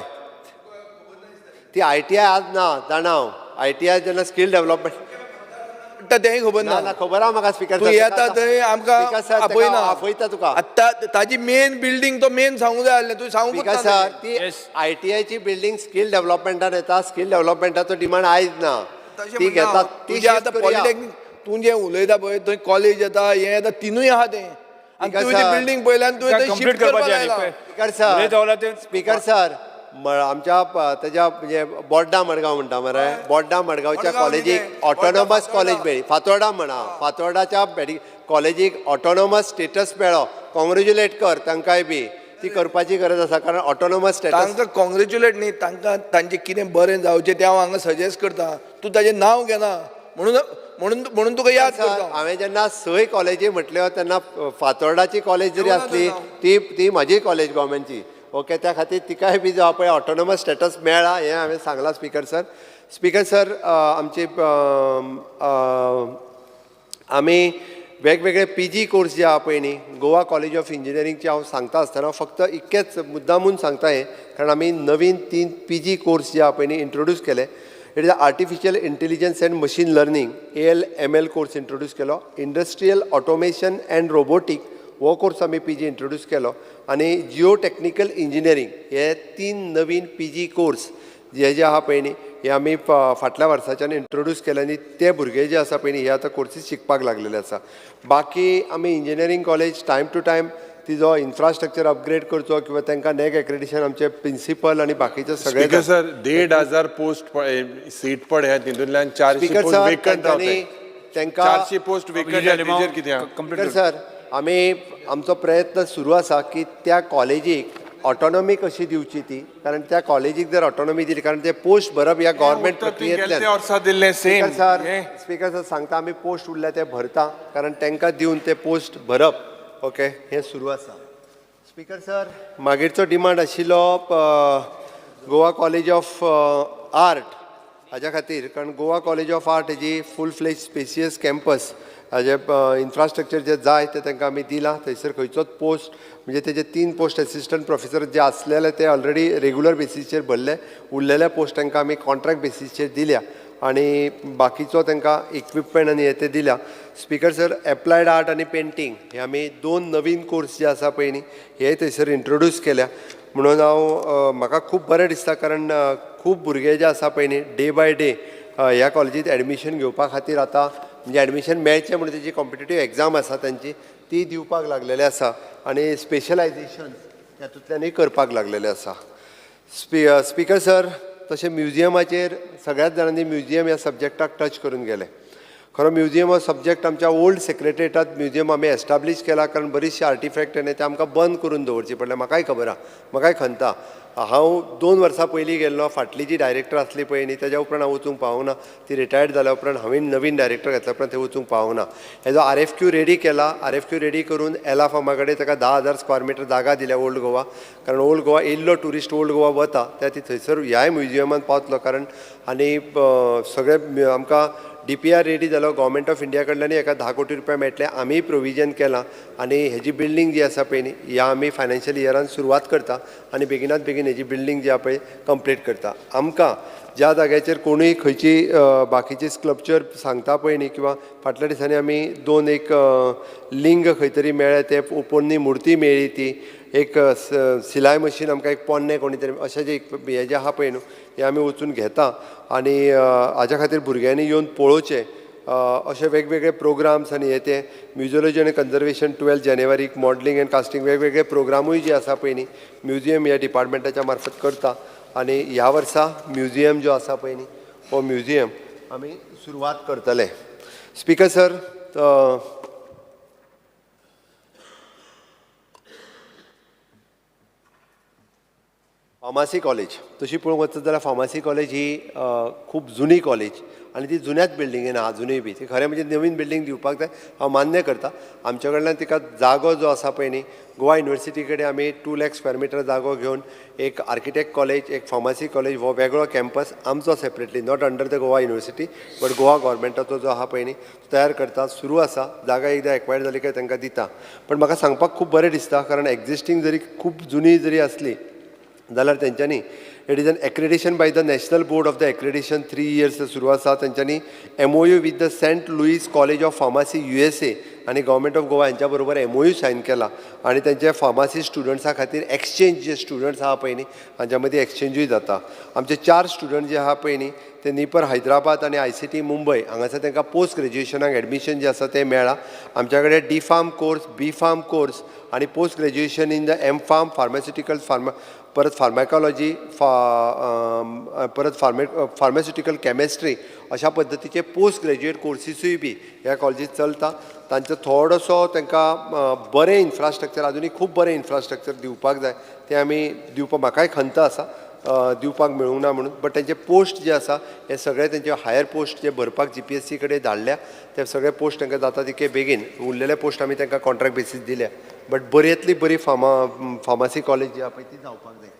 ती आयटीआय आज ना, जाणा हांव. आयटीआय जेन्ना स्कील डेवलपमेंट म्हणटा तेंय खबर ना. ना. ना, खबर आहा म्हाका स्पीकर. तूं येता थंय आमकां आपयना. आपयता तुका. आत्तां ताजी मेन बिल्डींग तो मेन सांगूंक जाय आसलें, तुवें सांगूंक स्पीकर ना. सर, ती आयटीआयची बिल्डींग स्कील डेवलपमेंटान येता. स्कील डेवलपमेंटाचो डिमांड आयज ना. तशें ती म्हणना. घेता ती तुजें आतां पॉलिटेक्नीक, तूं जें उलयता पळय, थंय कॉलेज येता, हें येता, तिनूय आहा तें आनी स्पीकर तुवें ती सर. बिल्डींग पळयल्या आनी तुवें थंय कंप्लीट शिफ्ट करपाक करपाचें आनी लायला. पळय. स्पीकर सर, उलयता जाल्यार ते स्पीकर सर, आमच्या तेज्या म्हणजे बोड्डा मडगांव म्हणटा मरे, बोड्डा मडगांवच्या मडगांव कॉलेजीक न्ही तें, ऑटोनॉमस बोड्डा. कॉलेज मेळ्ळी. फातोर्डा म्हणा, फातोर्डाच्या कॉलेजीक ऑटोनॉमस स्टेटस मेळ्ळो. कॉंग्रेच्युलेट कर तांकांय बी. ती करपाची गरज आसा, कारण ऑटोनॉमस स्टेटस तांकां कॉंग्रेच्युलेट न्ही, तांकां तांचें कितें बरें जावचें तें हांव हांगा सजेस्ट करता. तूं ताजें नांव घेना म्हणून म्हणून म्हणून तुका याद सर, करता. हांवें जेन्ना सय कॉलेजी म्हटल्यो तेन्ना फातोर्डाची कॉलेज जरी येवना आसली नांव. ती ती म्हजी कॉलेज गव्हर्मेंटची, ओके. त्या खातीर तिकाय बी जो आहा पळय ऑटोनॉमस स्टेटस मेळ्ळा हें हांवें सांगलां स्पीकर सर. स्पीकर सर, आमची आमी वेगवेगळे पीजी कोर्स जे आहा पळय न्ही, गोवा कॉलेज ऑफ इंजिनियरींगचे हांव सांगता आसतना फक्त इतकेंच मुद्दामून सांगता हें, कारण आमी नवीन तीन पीजी कोर्स जे आहा पळय न्ही इंट्रोड्यूस केले. It is artificial intelligence and machine learning, AL ML course introduce केलो, इंडस्ट्रियल ऑटोमेशन अँड रोबोटीक हो कोर्स आमी पीजी इंट्रोड्यूस केलो आनी जिओ टॅक्निकल इंजिनियरींग, हे तीन नवीन पीजी कोर्स जे जे आहा पळय न्ही हे आमी फाटल्या वर्साच्यान इंट्रोड्यूस केले आनी ते भुरगे जे आसा पळय न्ही हे आतां कोर्सीस शिकपाक लागलेले आसा. बाकी आमी engineering college time to time तिजो इन्फ्रास्ट्रक्चर अपग्रेड करचो किंवा तांकां नॅक एक्रेडिशन, आमचे प्रिंसिपल आनी बाकीचे सगळे. स्पीकर सर, 1500 पोस्ट सीट पडे, तितूंतल्यान 400 स्पीकर पोस्ट सर, वेकंट तांच्यांनी रावताय. तांकां 400 पोस्ट वेकंट, तेजेर कितें आहा? स्पीकर सर, आमी आमचो प्रयत्न सुरू आसा की त्या कॉलेजीक ऑटोनॉमी कशी दिवची ती, कारण त्या कॉलेजीक जर ऑटोनॉमी दिली, कारण ते पोस्ट भरप ह्या गव्हर्मेंट उत्तर तुवें गेल्या प्रक्रियेंतल्यान वर्सा दिल्लें same. Speaker sir, speaker sir, सांगता, आमी पोस्ट उरल्या ते भरता, कारण तांकां दिवन ते पोस्ट भरप, ओके, हें सुरू आसा. स्पीकर सर, मागीरचो डिमांड आशिल्लो गोवा कॉलेज ऑफ आर्ट हाज्या खातीर, कारण गोवा कॉलेज ऑफ आर्ट हेजी फूल फ्लेज स्पेसियस कॅम्पस, हाजे इन्फ्रास्ट्रक्चर जे जाय ते तांकां आमी दिलां. थंयसर खंयचोच पोस्ट म्हणजे तेजे तीन पोस्ट एसिस्टंट प्रोफेसर जे आसलेले ते ऑलरेडी रेगुलर बेसीसचेर भरले. उरलेले पोस्ट तांकां आमी कॉन्ट्रॅक्ट बेसीसचेर दिल्या आनी बाकीचो तांकां इक्विपमेंट आनी हे ते दिल्या. स्पीकर सर, एप्लायड आर्ट आनी पेंटींग हे आमी दोन नवीन कोर्स जे आसा पळय न्ही हे थंयसर इंट्रोड्यूस केल्या. म्हणून हांव म्हाका खूब बरें दिसता, कारण खूब भुरगे जे आसा पळय न्ही डे बाय डे ह्या कॉलेजींत एडमिशन घेवपा खातीर आतां म्हणजे एडमिशन मेळचें म्हणून तेजी कॉम्पिटेटीव एग्जाम आसा तांची, ती दिवपाक लागलेले आसा आनी स्पेशलायझेशन हातूंतल्यानूय करपाक लागलेले आसा. स्पीकर सर, तशें म्युजियमाचेर सगळ्याच जाणांनी म्युजियम ह्या सब्जॅक्टाक टच करून गेले. खरो म्युजियम हो सब्जॅक्ट आमच्या ओल्ड सेक्रेटरिएटात म्युजियम आमी एस्टाब्लीश केला, कारण बरीचशी आर्टिफॅक्ट आनी ते आमकां बंद करून दवरची पडले. म्हाकाय खबर आहा, म्हाकाय खंता. हांव 2 वर्सां पयलीं गेल्लो. फाटली जी डायरेक्टर आसली पळय न्ही, तेज्या उपरांत हांव वचूंक पावूंक ना. ती रिटायर्ड जाल्या उपरांत हांवें नवीन डायरेक्टर घेतल्या उपरांत थंय वचूंक पावूंक ना. हेजो आरएफक्यू रेडी केला. आरएफक्यू रेडी करून एला फार्मा कडेन ताका 10,000 स्क्वेअर मिटर जागा दिल्या ओल्ड गोवा, कारण ओल्ड गोवा येयल्लो ट्युरिस्ट ओल्ड गोवा वता त्या ती थंयसर ह्याय म्युजियमान पावतलो. कारण आनी सगळे आमकां डीपीआर रेडी जालो. गव्हर्मेंट ऑफ इंडिया कडल्यानूय एका 10 कोटी रुपया मेळटले. आमीय प्रोविजन केलां आनी हेजी बिल्डींग जी आसा पळय न्ही ह्या आमी फायनान्शियल इयरान सुरवात करता आनी बेगिनात बेगीन हेजी बिल्डींग जी आहा पळय कंप्लीट करता. आमकां ज्या जाग्याचेर कोणूय खंयची बाकीची स्कल्पचर सांगता पळय न्ही, किंवां फाटल्या दिसांनी आमी दोन एक लिंग खंय तरी मेळ्ळे, ते पोन्नी मुर्ती मेळ्ळी, ती एक सिलाय मशीन आमकां एक पोन्नें कोणी तरी, अशें जे हें जें आहा पळय न्हू हें आमी वचून घेता आनी हाज्या खातीर भुरग्यांनी येवन पळोवचें अशे वेगवेगळे प्रोग्राम्स. आनी हे ते म्युजियोलॉजी आनी कन्जर्वेशन 12 जानेवारीक, मॉडलिंग एंड कास्टिंग, वेगवेगळे प्रोग्रामूय जे आसा पळय न्ही म्युजियम ह्या डिपार्टमेंटाच्या मार्फत करता. आनी ह्या वर्सा म्युजियम जो आसा पळय न्ही हो म्युझियम आमी सुरवात करतले. स्पीकर सर, फार्मासी कॉलेज तशी पळोवंक वचत जाल्यार फार्मासी कॉलेज ही खूब जुनी कॉलेज आनी ती जुन्याच बिल्डिंगेन आहा अजुनूय बी. ती खरें म्हणजे नवीन बिल्डींग दिवपाक जाय, हांव मान्य करता. आमच्या कडल्यान तिका जागो जो आसा पळय न्ही, गोवा युनिवर्सिटी कडेन आमी 2 लाख स्क्वेअर मिटर जागो घेवन एक आर्किटेक्ट कॉलेज, एक फार्मासी कॉलेज हो वेगळो कॅम्पस आमचो separately, not under the Goa university but Goa गव्हर्मेंटाचो जो आहा पळय न्ही तयार करता, सुरू आसा. जागा एकदां एक्वायर जाली काय तांकां दिता. पण म्हाका सांगपाक खूब बरें दिसता, कारण एक्झिस्टींग जरी खूब जुनी जरी आसली जाल्यार तेंच्यांनी it is an accreditation by the national board of the accreditation 3 years सुरू आसा. तेंच्यांनी MOU with the Saint Louis college of pharmacy USA आनी गव्हर्मेंट ऑफ गोवा हांच्या बरोबर MOU sign केला आनी तेंचे फार्मासी स्टुडंट्सां खातीर एक्सचेंज जे स्टुडंट्स आहा पळय न्ही हांच्या मदीं एक्सचेंजूय जाता. आमचे 4 स्टुडंट जे आहा पळय न्ही ते निपर हैदराबाद आनी ICT Mumbai हांगासर तांकां पोस्ट ग्रेज्युएशनाक एडमिशन जें आसा तें मेळ्ळां. आमच्या कडेन D pharm course, B pharm course आनी post graduation in the M pharm, pharmaceutical pharma, परत फार्माकोलॉजी, परत फार्मास्युटिकल केमिस्ट्री अशा पद्दतीचे पोस्ट ग्रेज्युएट कोर्सीसूय बी ह्या कॉलेजीत चलता. तांचो थोडोसो तांकां बरें इन्फ्रास्ट्रक्चर, आजुनूय खूब बरें इन्फ्रास्ट्रक्चर दिवपाक जाय, तें आमी दिवपाक म्हाकाय खंत आसा दिवपाक मेळूंक ना म्हणून. बट तेंचे पोस्ट जे आसा हे सगळे तेंचे हायर पोस्ट जे भरपाक GPSC कडेन धाडल्या ते सगळे पोस्ट तांकां जाता तितके बेगीन, उरलेले पोस्ट आमी तांकां कॉन्ट्रॅक्ट बेसीस दिल्या. बट बऱ्यांतली बरी फार्मासी कॉलेज जी आहा पळय ती जावपाक जाय.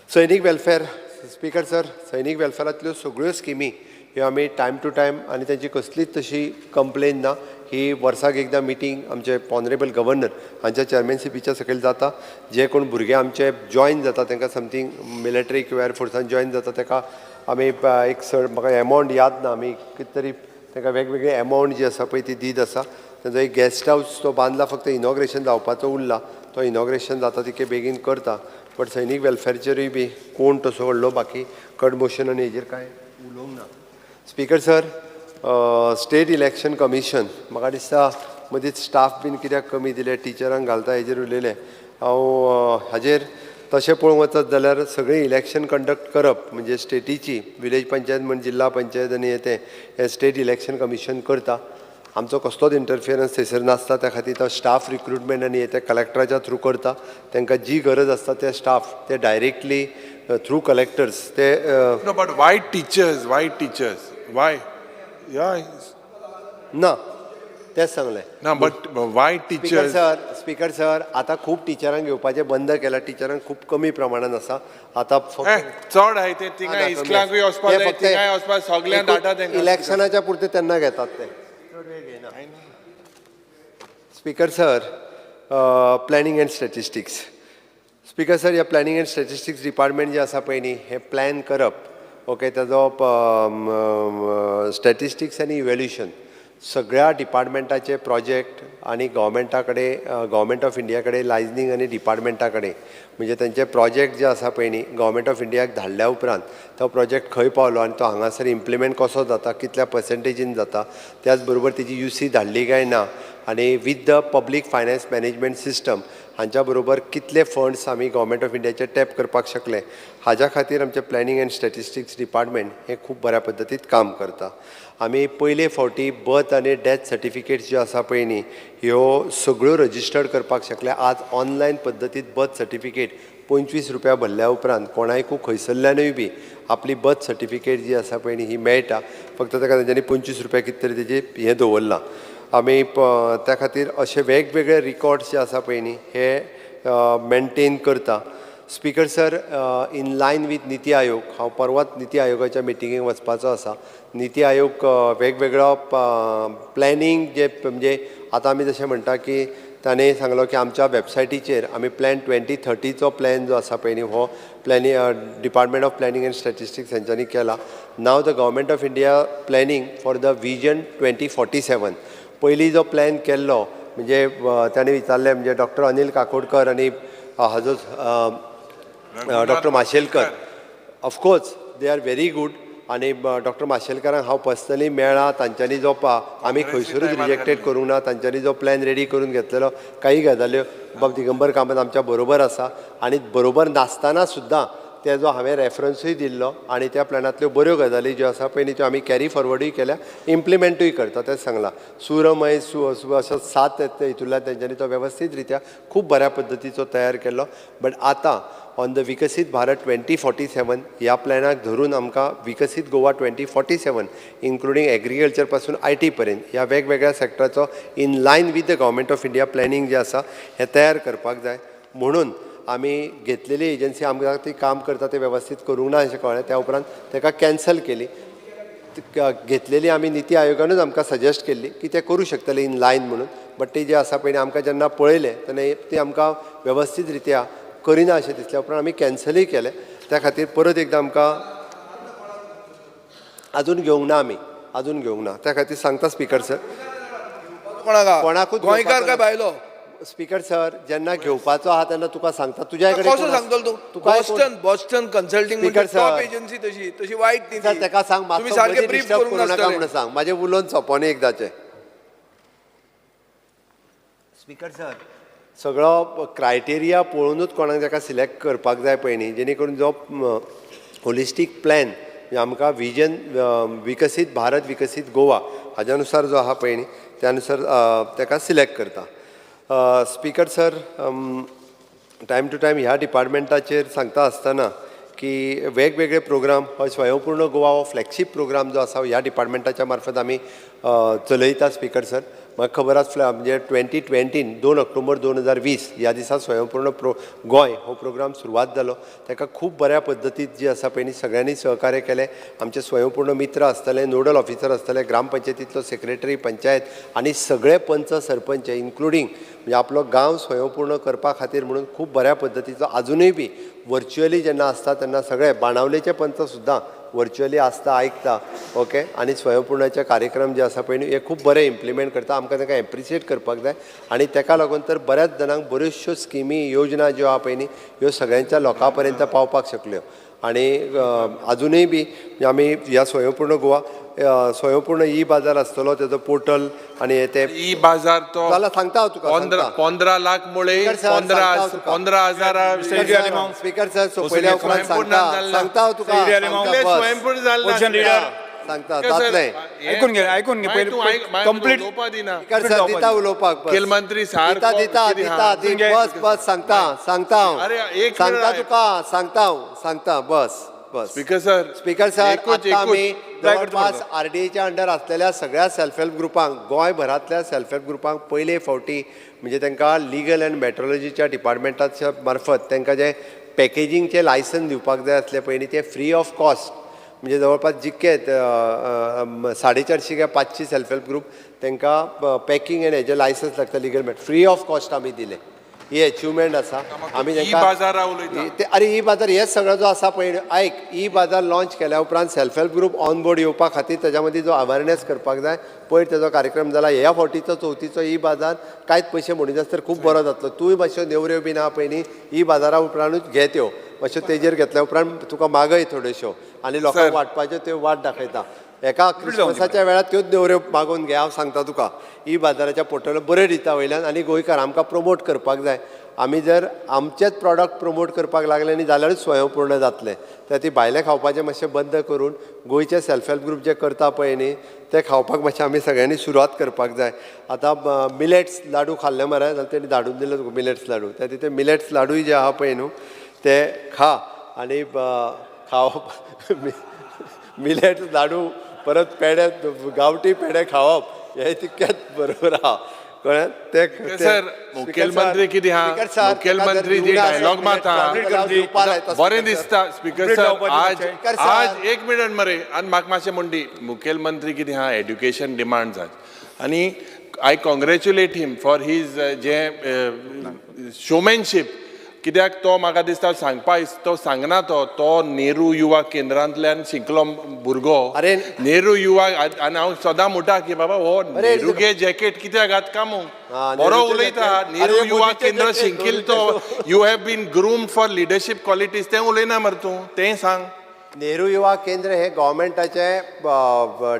सैनीक वेलफेअर, स्पीकर सर, सैनीक वेलफेअरांतल्यो सगळ्यो स्किमी ह्यो आमी टायम टू टायम आनी तेंची कसलीच तशी कंप्लेन ना. ही वर्साक एकदां मिटींग आमचे ऑनरेबल गव्हर्नर हांच्या चेअरमॅनशिपीच्या सकयल जाता. जे कोण भुरगे आमचे जॉयन जाता तांकां समथींग मिलिटरी किंवा एअरफोर्सान जॉयन जाता ताका आमी एक सर म्हाका एमावंट याद ना, आमी कितें तरी तांकां वेगवेगळे एमावंट जी आसा पळय ती दीत आसा. तांचो एक गेस्ट हावस तो बांदला, फक्त इनॉग्रेशन जावपाचो उरला, तो इनॉग्रेशन जाता तितके बेगीन करता. बट सैनीक वेलफेअरचेरूय बी कोण तसो व्हडलो बाकी कट मोशन आनी हेजेर कांय उलोवंक ना. Speaker sir, state election commission म्हाका दिसता मदींच स्टाफ बीन कित्याक कमी दिले, टिचरांक घालता हेजेर उलयलें हांव. हाजेर तशें पळोवंक वचत जाल्यार सगळें इलेक्शन कंडक्ट करप म्हणजे स्टेटीची विलेज पंचायत म्हण जिल्हा पंचायत आनी हे तें हें स्टेट इलेक्शन कमिशन करता. आमचो कसलोच इंटरफियरन्स थंयसर नासता. त्या खातीर तो स्टाफ रिक्रुटमेंट आनी हे ते कलेक्टराच्या थ्रू करता. तांकां जी गरज आसता ते स्टाफ ते डायरेक्टली थ्रू कलेक्टर्स ते No, but why teachers? Why teachers? Why? Yeah. ना तेंच सांगलें. No, but why speaker teachers? Sir, speaker sir, आतां खूब टिचरांक घेवपाचें बंद केलां. टिचरांक खूब कमी प्रमाणान आसा आतां. चड आहाय ते थिंगाय, इस्कुलांकूय वचपा जाय, थिंगाय वचपा, सगल्यांक धाडटा तेंकां. इलेक्शनाच्या पुरते तेन्ना घेतात ते. Speaker sir, planning and statistics. Speaker sir, ह्या प्लॅनिंग अँड स्टॅटिस्टिक्स डिपार्टमेंट जे आसा पळय न्ही, हें प्लॅन करप, ओके, ताजो स्टॅटिस्टिक्स आनी इव्हेल्युएशन सगळ्या डिपार्टमेंटाचे प्रोजेक्ट आनी गव्हर्मेंटा कडेन, गव्हर्मेंट ऑफ इंडिया कडेन लायजनींग आनी डिपार्टमेंटा कडेन म्हणजे तेंचे प्रोजेक्ट जे आसा पळय न्ही गव्हर्मेंट ऑफ इंडियाक धाडल्या उपरांत तो प्रोजेक्ट खंय पावलो आनी तो हांगासर इम्प्लिमेंट कसो जाता, कितल्या पर्संटेजीन जाता, त्याच बरोबर तेजी UC धाडली काय ना आनी with the public finance management system हांच्या बरोबर कितले फंड्स आमी गव्हर्मेंट ऑफ इंडियाचे टॅप करपाक शकले, हाज्या खातीर आमचें प्लॅनिंग अँड स्टॅटिस्टिक्स डिपार्टमेंट हें खूब बऱ्या पद्दतीन काम करता. आमी पयले फावटी बर्थ आनी डेथ सर्टिफिकेट्स ज्यो आसा पळय न्ही ह्यो सगळ्यो रजिस्टर्ड करपाक शकले. आज ऑनलायन पद्दतीन बर्थ सर्टिफिकेट 25 रुपया भरल्या उपरांत कोणायकूय खंयसरल्यानूय बी आपली बर्थ सर्टिफिकेट जी आसा पळय न्ही ही मेळटा. फक्त ताका तेंच्यांनी 25 रुपया कितें तरी तेजी हें दवरलां. आमी त्या खातीर अशे वेगवेगळे रिकॉर्ड्स जे आसा पळय न्ही हे मेनटेन करता. Speaker sir, in line with NITI Aayog, हांव परवाच निती आयोगाच्या मिटिंगेक वचपाचो आसा. निती आयोग वेगवेगळो प्लॅनिंग जे म्हणजे आतां आमी जशें म्हणटा की ताणें सांगलो की आमच्या वेबसायटीचेर आमी प्लॅन 2030चो प्लॅन जो आसा पळय न्ही हो planning department of planning and statistics हेंच्यांनी केला. Now the government of India planning for the vision 2047. पयलीं जो प्लॅन केल्लो म्हणजे ताणें विचारलें म्हणजे डॉक्टर अनिल काकोडकर आनी हाजो doctor Mashelkar, of course they are very good. आनी डॉक्टर माशेलकरांक हांव पर्सनली मेळ्ळा. तांच्यांनी जो आमी खंयसरूच रिजेक्टेड करूंक ना. तांच्यांनी जो प्लॅन रेडी करून घेतलेलो काही गजाल्यो बाब दिगंबर कामत आमच्या बरोबर आसा आनी बरोबर नासतना सुद्दां तेजो हांवें रेफरन्सूय दिल्लो आनी त्या प्लॅनांतल्यो बऱ्यो गजाली ज्यो आसा पळय न्ही त्यो आमी कॅरी फॉरवर्डूय केल्या, इम्प्लिमेंटूय करता तें सांगलां. सुरमय सु सु असो सात हितूंतल्यान तेंच्यांनी तो वेवस्थीत रित्या खूब बऱ्या पद्दतीचो तयार केल्लो. बट आतां ऑन the विकसीत भारत 2047 ह्या प्लॅनाक धरून आमकां विकसीत गोवा 2047 इन्क्लुडींग एग्रीकल्चर पासून IT पर्यंत ह्या वेगवेगळ्या सॅक्टराचो in line with the Government of India planning जें आसा हें तयार करपाक जाय. म्हणून आमी घेतलेली एजन्सी आमकां ती काम करता ते वेवस्थीत करूंक ना अशें कळ्ळें. त्या उपरांत ताका कॅन्सल केली. घेतलेली आमी निती आयोगानूच आमकां सजेस्ट केल्ली की ते करूं शकतले इन लायन म्हणून. बट ती जी आसा पळय आमकां जेन्ना पळयलें तेन्ना ती आमकां वेवस्थीत रित्या करिना अशें दिसल्या उपरांत आमी कॅन्सलूय केलें. त्या खातीर परत एकदां आमकां आजून घेवंक ना, आमी आजून घेवंक ना. त्या खातीर सांगता स्पीकर सर, कोणाकूच गोंयकार काय भायलो स्पीकर सर जेन्ना घेवपाचो आहा तेन्ना तुका सांगता. तुज्या कडेन कसो सांगतलो तूं? Boston Boston consulting speaker top agency, तशी तशी वायट न्ही. तेका सांग तुमी सारके ब्रीफ करूं नाका म्हणून सांग. म्हाजें उलोवन सोंपोनी एकदाचें. स्पीकर सर सगळो क्रायटेरिया पळोवनूच कोणाक ताका सिलेक्ट करपाक जाय पळय न्ही, जेणे करून जो होलिस्टीक प्लॅन आमकां विजन विकसीत भारत विकसीत गोवा हाज्या नुसार जो आहा पळय न्ही त्या नुसार ताका सिलेक्ट करता. Speaker sir, time to time ह्या डिपार्टमेंटाचेर सांगता आसतना की वेगवेगळे प्रोग्राम हो स्वयंपूर्ण गोवा हो फ्लॅगशीप प्रोग्राम जो आसा ह्या डिपार्टमेंटाच्या मार्फत आमी चलयता. स्पीकर सर म्हाका खबर आसा म्हणजे 2020 2 ऑक्टोबर 2020 ह्या दिसा स्वयंपूर्ण गोंय हो प्रोग्राम सुरवात जालो. ताका खूब बऱ्या पद्दतीत जी आसा पळय न्ही सगळ्यांनी सहकार्य केलें. आमचे स्वयंपूर्ण मित्र आसतले, नोडल ऑफिसर आसतले, ग्रामपंचायतींतलो सेक्रेटरी, पंचायत आनी सगळे पंच सरपंच इन्क्लुडींग म्हणजे आपलो गांव स्वयंपूर्ण करपा खातीर म्हणून खूब बऱ्या पद्दतीचो आजुनूय बी वर्च्युअली जेन्ना आसता तेन्ना सगळे बाणावलेचे पंच सुद्दां वर्च्युअली आसता, आयकता. ओके, आनी स्वयंपूर्णाचे कार्यक्रम जे आसा पळय न्ही हे खूब बरे इम्प्लिमेंट करता. आमकां तांकां एप्रिशिएट करपाक जाय आनी ताका लागून तर बऱ्याच जाणांक बऱ्योचश्यो स्किमी योजना ज्यो आहा पळय न्ही ह्यो सगळ्यांच्या लोकां पर्यंत पावपाक शकल्यो. आनी आजुनूय बी आमी ह्या स्वयंपूर्ण गोवा स्वयंपूर्ण ई बाजार आसतलो तेजो पोर्टल आनी ते ई बाजार तो जाल्यार सांगता हांव तुका 15 लाख मुळे 15,000. स्पीकर सर सोंपयल्या उपरांत सांगता सांगता हांव तुका स्वयंपूर्ण जालें सांगता जातलें. आयकून घे, आयकून घे कंप्लीट. स्पीकर सर दिता उलोवपाक मुखेलमंत्री दिता दिता दिता बस बस सांगता सांगता हांव सांगता तुका सांगता हांव सांगता बस बस. स्पीकर सर, स्पीकर सर आतां आमी जवळपास आरडीएच्या अंडर आसलेल्या सगळ्या सेल्फ हेल्प ग्रुपांक गोंयभरांतल्या सेल्फ हेल्प ग्रुपांक पयले फावटी म्हणजे तांकां लिगल अँड मेट्रोलॉजीच्या डिपार्टमेंटाच्या मार्फत तांकां जें पॅकेजींगचें लायसन दिवपाक जाय आसलें पळय न्ही तें फ्री ऑफ कॉस्ट म्हणजे जवळपास जितके 450 काय 500 सेल्फ हेल्प ग्रूप तांकां पॅकींग आनी हेजें लायसन्स लागता legal free of cost आमी दिलें. ही अचिवमेंट आसा. आमी तांकां अरे ई बाजार हेच सगळो जो आसा पळय आयक, ई बाजार लॉन्च केल्या उपरांत self help group on board येवपा खातीर ताच्या मदीं जो अवेरनेस करपाक जाय पयर तेजो कार्यक्रम जाला. ह्या फावटीचो चवथीचो ई बाजार कांयच पयशे म्हणिनासतर तर खूब बरो जातलो. तूंय मातश्यो नेवऱ्यो बीन आहा पळय न्ही ई बाजारा उपरांतूच घे त्यो मातश्यो तेजेर घेतल्या उपरांत तुका मागय थोड्योश्यो आनी लोकांक वांटपाच्यो त्यो वाट दाखयता. एका क्रिसमसाच्या वेळार त्योच नेवऱ्यो मागोवन घे. हांव सांगता तुका ई बाजाराच्या पोर्टलार बरें दिता वयल्यान आनी गोंयकार आमकां प्रमोट करपाक जाय. आमी जर आमचेच प्रॉडक्ट प्रमोट करपाक लागले न्ही जाल्यारूच स्वयंपूर्ण जातलें. त्या ती भायलें खावपाचें मातशें बंद करून गोंयचे सेल्फ हेल्प ग्रूप जे करता पळय न्ही ते खावपाक मातशें आमी सगळ्यांनी सुरवात करपाक जाय. आतां मिलेट्स लाडू खाल्ले मरे जाल्यार तेणी धाडून दिले तुका मिलेट्स लाडू. त्या खातीर ते मिलेट्स लाडूय जे आहा पळय न्हू ते खा आनी खावप मिलेट्स लाडू परत पेडे गांवठी पेडे खावप हे तितकेच बरोबर आहा. कळ्ळें? ते सर मुखेलमंत्री कितें आहा, मुखेलमंत्री जी डायलॉग मारता बरें दिसता. स्पीकर सर आज आज एक मिनट मरे आनी म्हाका मातशें म्हणटी मुखेलमंत्री कितें आहा एड्युकेशन डिमांड जात आनी I congratulate him for his J showmanship. कित्याक तो म्हाका दिसता सांगपा तो सांगना तो तो नेहरू युवा केंद्रांतल्यान शिकलो भुरगो. अरे नेहरू युवा आनी हांव सदां म्हणटा की बाबा हो नेहरू जॅकेट कित्याक घात कामू बरो उलयता. नेहरू युवा केंद्र शिकिल्लो तो you have been groomed for leadership qualities तें उलयना मरे तूं, तें सांग. नेहरू युवा केंद्र हे गव्हर्मेंटाचे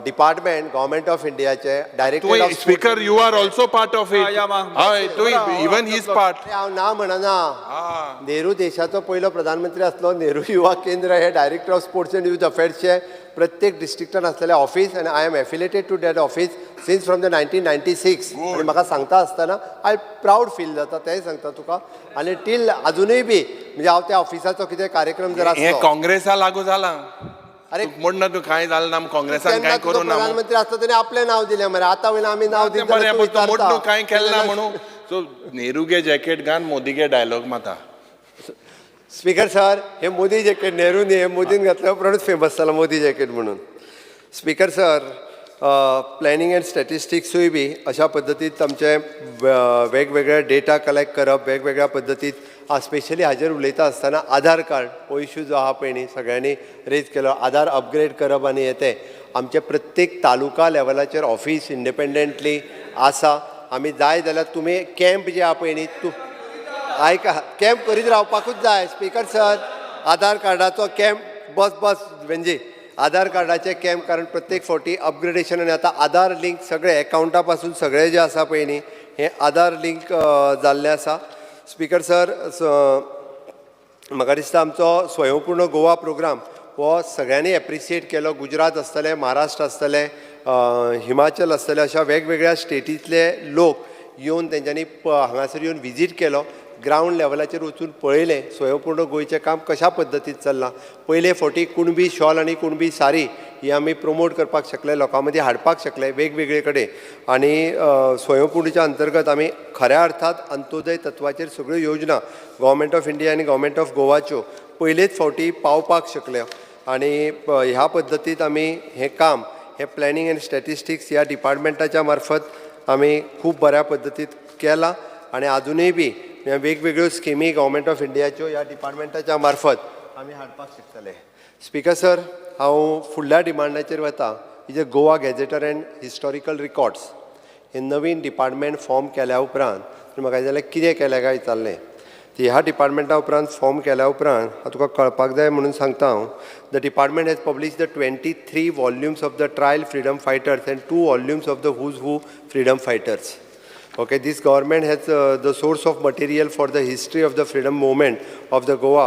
डिपार्टमेंट, गव्हर्मेंट ऑफ इंडियाचे डायरेक्टर तूं speaker, you are also part of it. हय, तूं इवन his part. हांव ना म्हणना. नेहरू देशाचो पयलो प्रधानमंत्री आसलो. नेहरू युवा केंद्र हे director of sports and youth अफेर्सचे प्रत्येक डिस्ट्रिक्टान आसलेले ऑफिस आनी I am affiliated to that office since from the 1996. आनी म्हाका सांगता आसतना I proud feel जाता, तेंय सांगता तुका. आनी टील अजुनूय बी म्हणजे हांव त्या ऑफिसाचो कितें कार्यक्रम जर हे आसलो, काँग्रेसा लागू जाला. अरे म्हण ना तूं कांय जालें ना, काँग्रेसान तेन्ना कांय तुजो करूं ना. प्रधानमंत्री आसलो, तेणे आपलें नांव दिलें मरे. आतां वयल्यान आमी नांव तें दित बरें, जाल्यार पूण तूं तूं म्हण न्हू विचारता. कांय केलें ना म्हणून. सो नेहरू गे जॅकेट घाल, मोदी गे डायलॉग माता. स्पीकर सर, हे मोदी जॅकेट नेहरू न्ही, हे मोदीन घातल्या उपरांतूच फेमस जाला मोदी जॅकेट म्हणून. स्पीकर सर, प्लॅनिंग अँड स्टॅटिस्टिक्सूय बी अशा पद्दतीत आमचे वेगवेगळे डेटा कलेक्ट करप वेगवेगळ्या पद्दतीत. स्पेशली हाजेर उलयता आसतना आधार कार्ड हो इशू जो आहा पळय न्ही, सगळ्यांनी रेज केलो. आधार अपग्रेड करप आनी हे ते आमचे प्रत्येक तालुका लेवलाचेर ऑफिस इंडिपेंडंटली आसा. आमी जाय जाल्यार तुमी कॅम्प जे आहा पळय न्ही, तूं आयका, कॅम्प करीत रावपाकूच जाय. स्पीकर सर, आधार कार्डाचो कॅम्प, बस बस वेंजी, आधार कार्डाचे कॅम्प, कारण प्रत्येक फावटी अपग्रेडेशन आनी आतां आधार लिंक सगळे एकावंटा पासून सगळे जे आसा पळय न्ही, हें आधार लिंक जाल्लें आसा. स्पीकर सर, म्हाका दिसता आमचो स्वयंपूर्ण गोवा प्रोग्राम हो सगळ्यांनी एप्रिशिएट केलो. गुजरात आसतलें, महाराष्ट्र आसतलें, हिमाचल आसतलें, अशा वेगवेगळ्या स्टेटींतले लोक येवन तेंच्यांनी हांगासर येवन विजीट केलो, ग्रावंड लेवलाचेर वचून पळयलें स्वयंपूर्ण गोंयचें काम कशा पद्दतीन चल्लां. पयले फावटी कुणबी शॉल आनी कुणबी सारी ही आमी प्रमोट करपाक शकले, लोकां मदीं हाडपाक शकले वेगवेगळे कडेन. आनी स्वयंपूर्णच्या अंतर्गत आमी खऱ्या अर्थात अंत्योदय तत्वाचेर सगळ्यो योजना गव्हर्मेंट ऑफ इंडिया आनी गव्हर्मेंट ऑफ गोवाच्यो पयलेच फावटी पावपाक शकले. आनी ह्या पद्दतीत आमी हें काम हें प्लॅनिंग एंड स्टॅटिस्टिक्स ह्या डिपार्टमेंटाच्या मार्फत आमी खूब बऱ्या पद्दतीत केलां. आनी आजुनूय बी वेगवेगळ्यो स्किमी गव्हर्मेंट ऑफ इंडियाच्यो ह्या डिपार्टमेंटाच्या मार्फत आमी हाडपाक शकतले. स्पीकर सर, हांव फुडल्या डिमांडाचेर वता. जे Goa gazetteer and historical records हे नवीन डिपार्टमेंट फॉर्म केल्या उपरांत म्हाका जाल्यार कितें केलें काय विचारलें. ती ह्या डिपार्टमेंटा उपरांत फॉर्म केल्या उपरांत हांव तुका कळपाक जाय म्हणून सांगता हांव. The department has publish the 23 volumes of the trial freedom fighters and 2 volumes of the who's who freedom fighters. Okay, this government has the source of material for the history of the freedom movement of the Goa,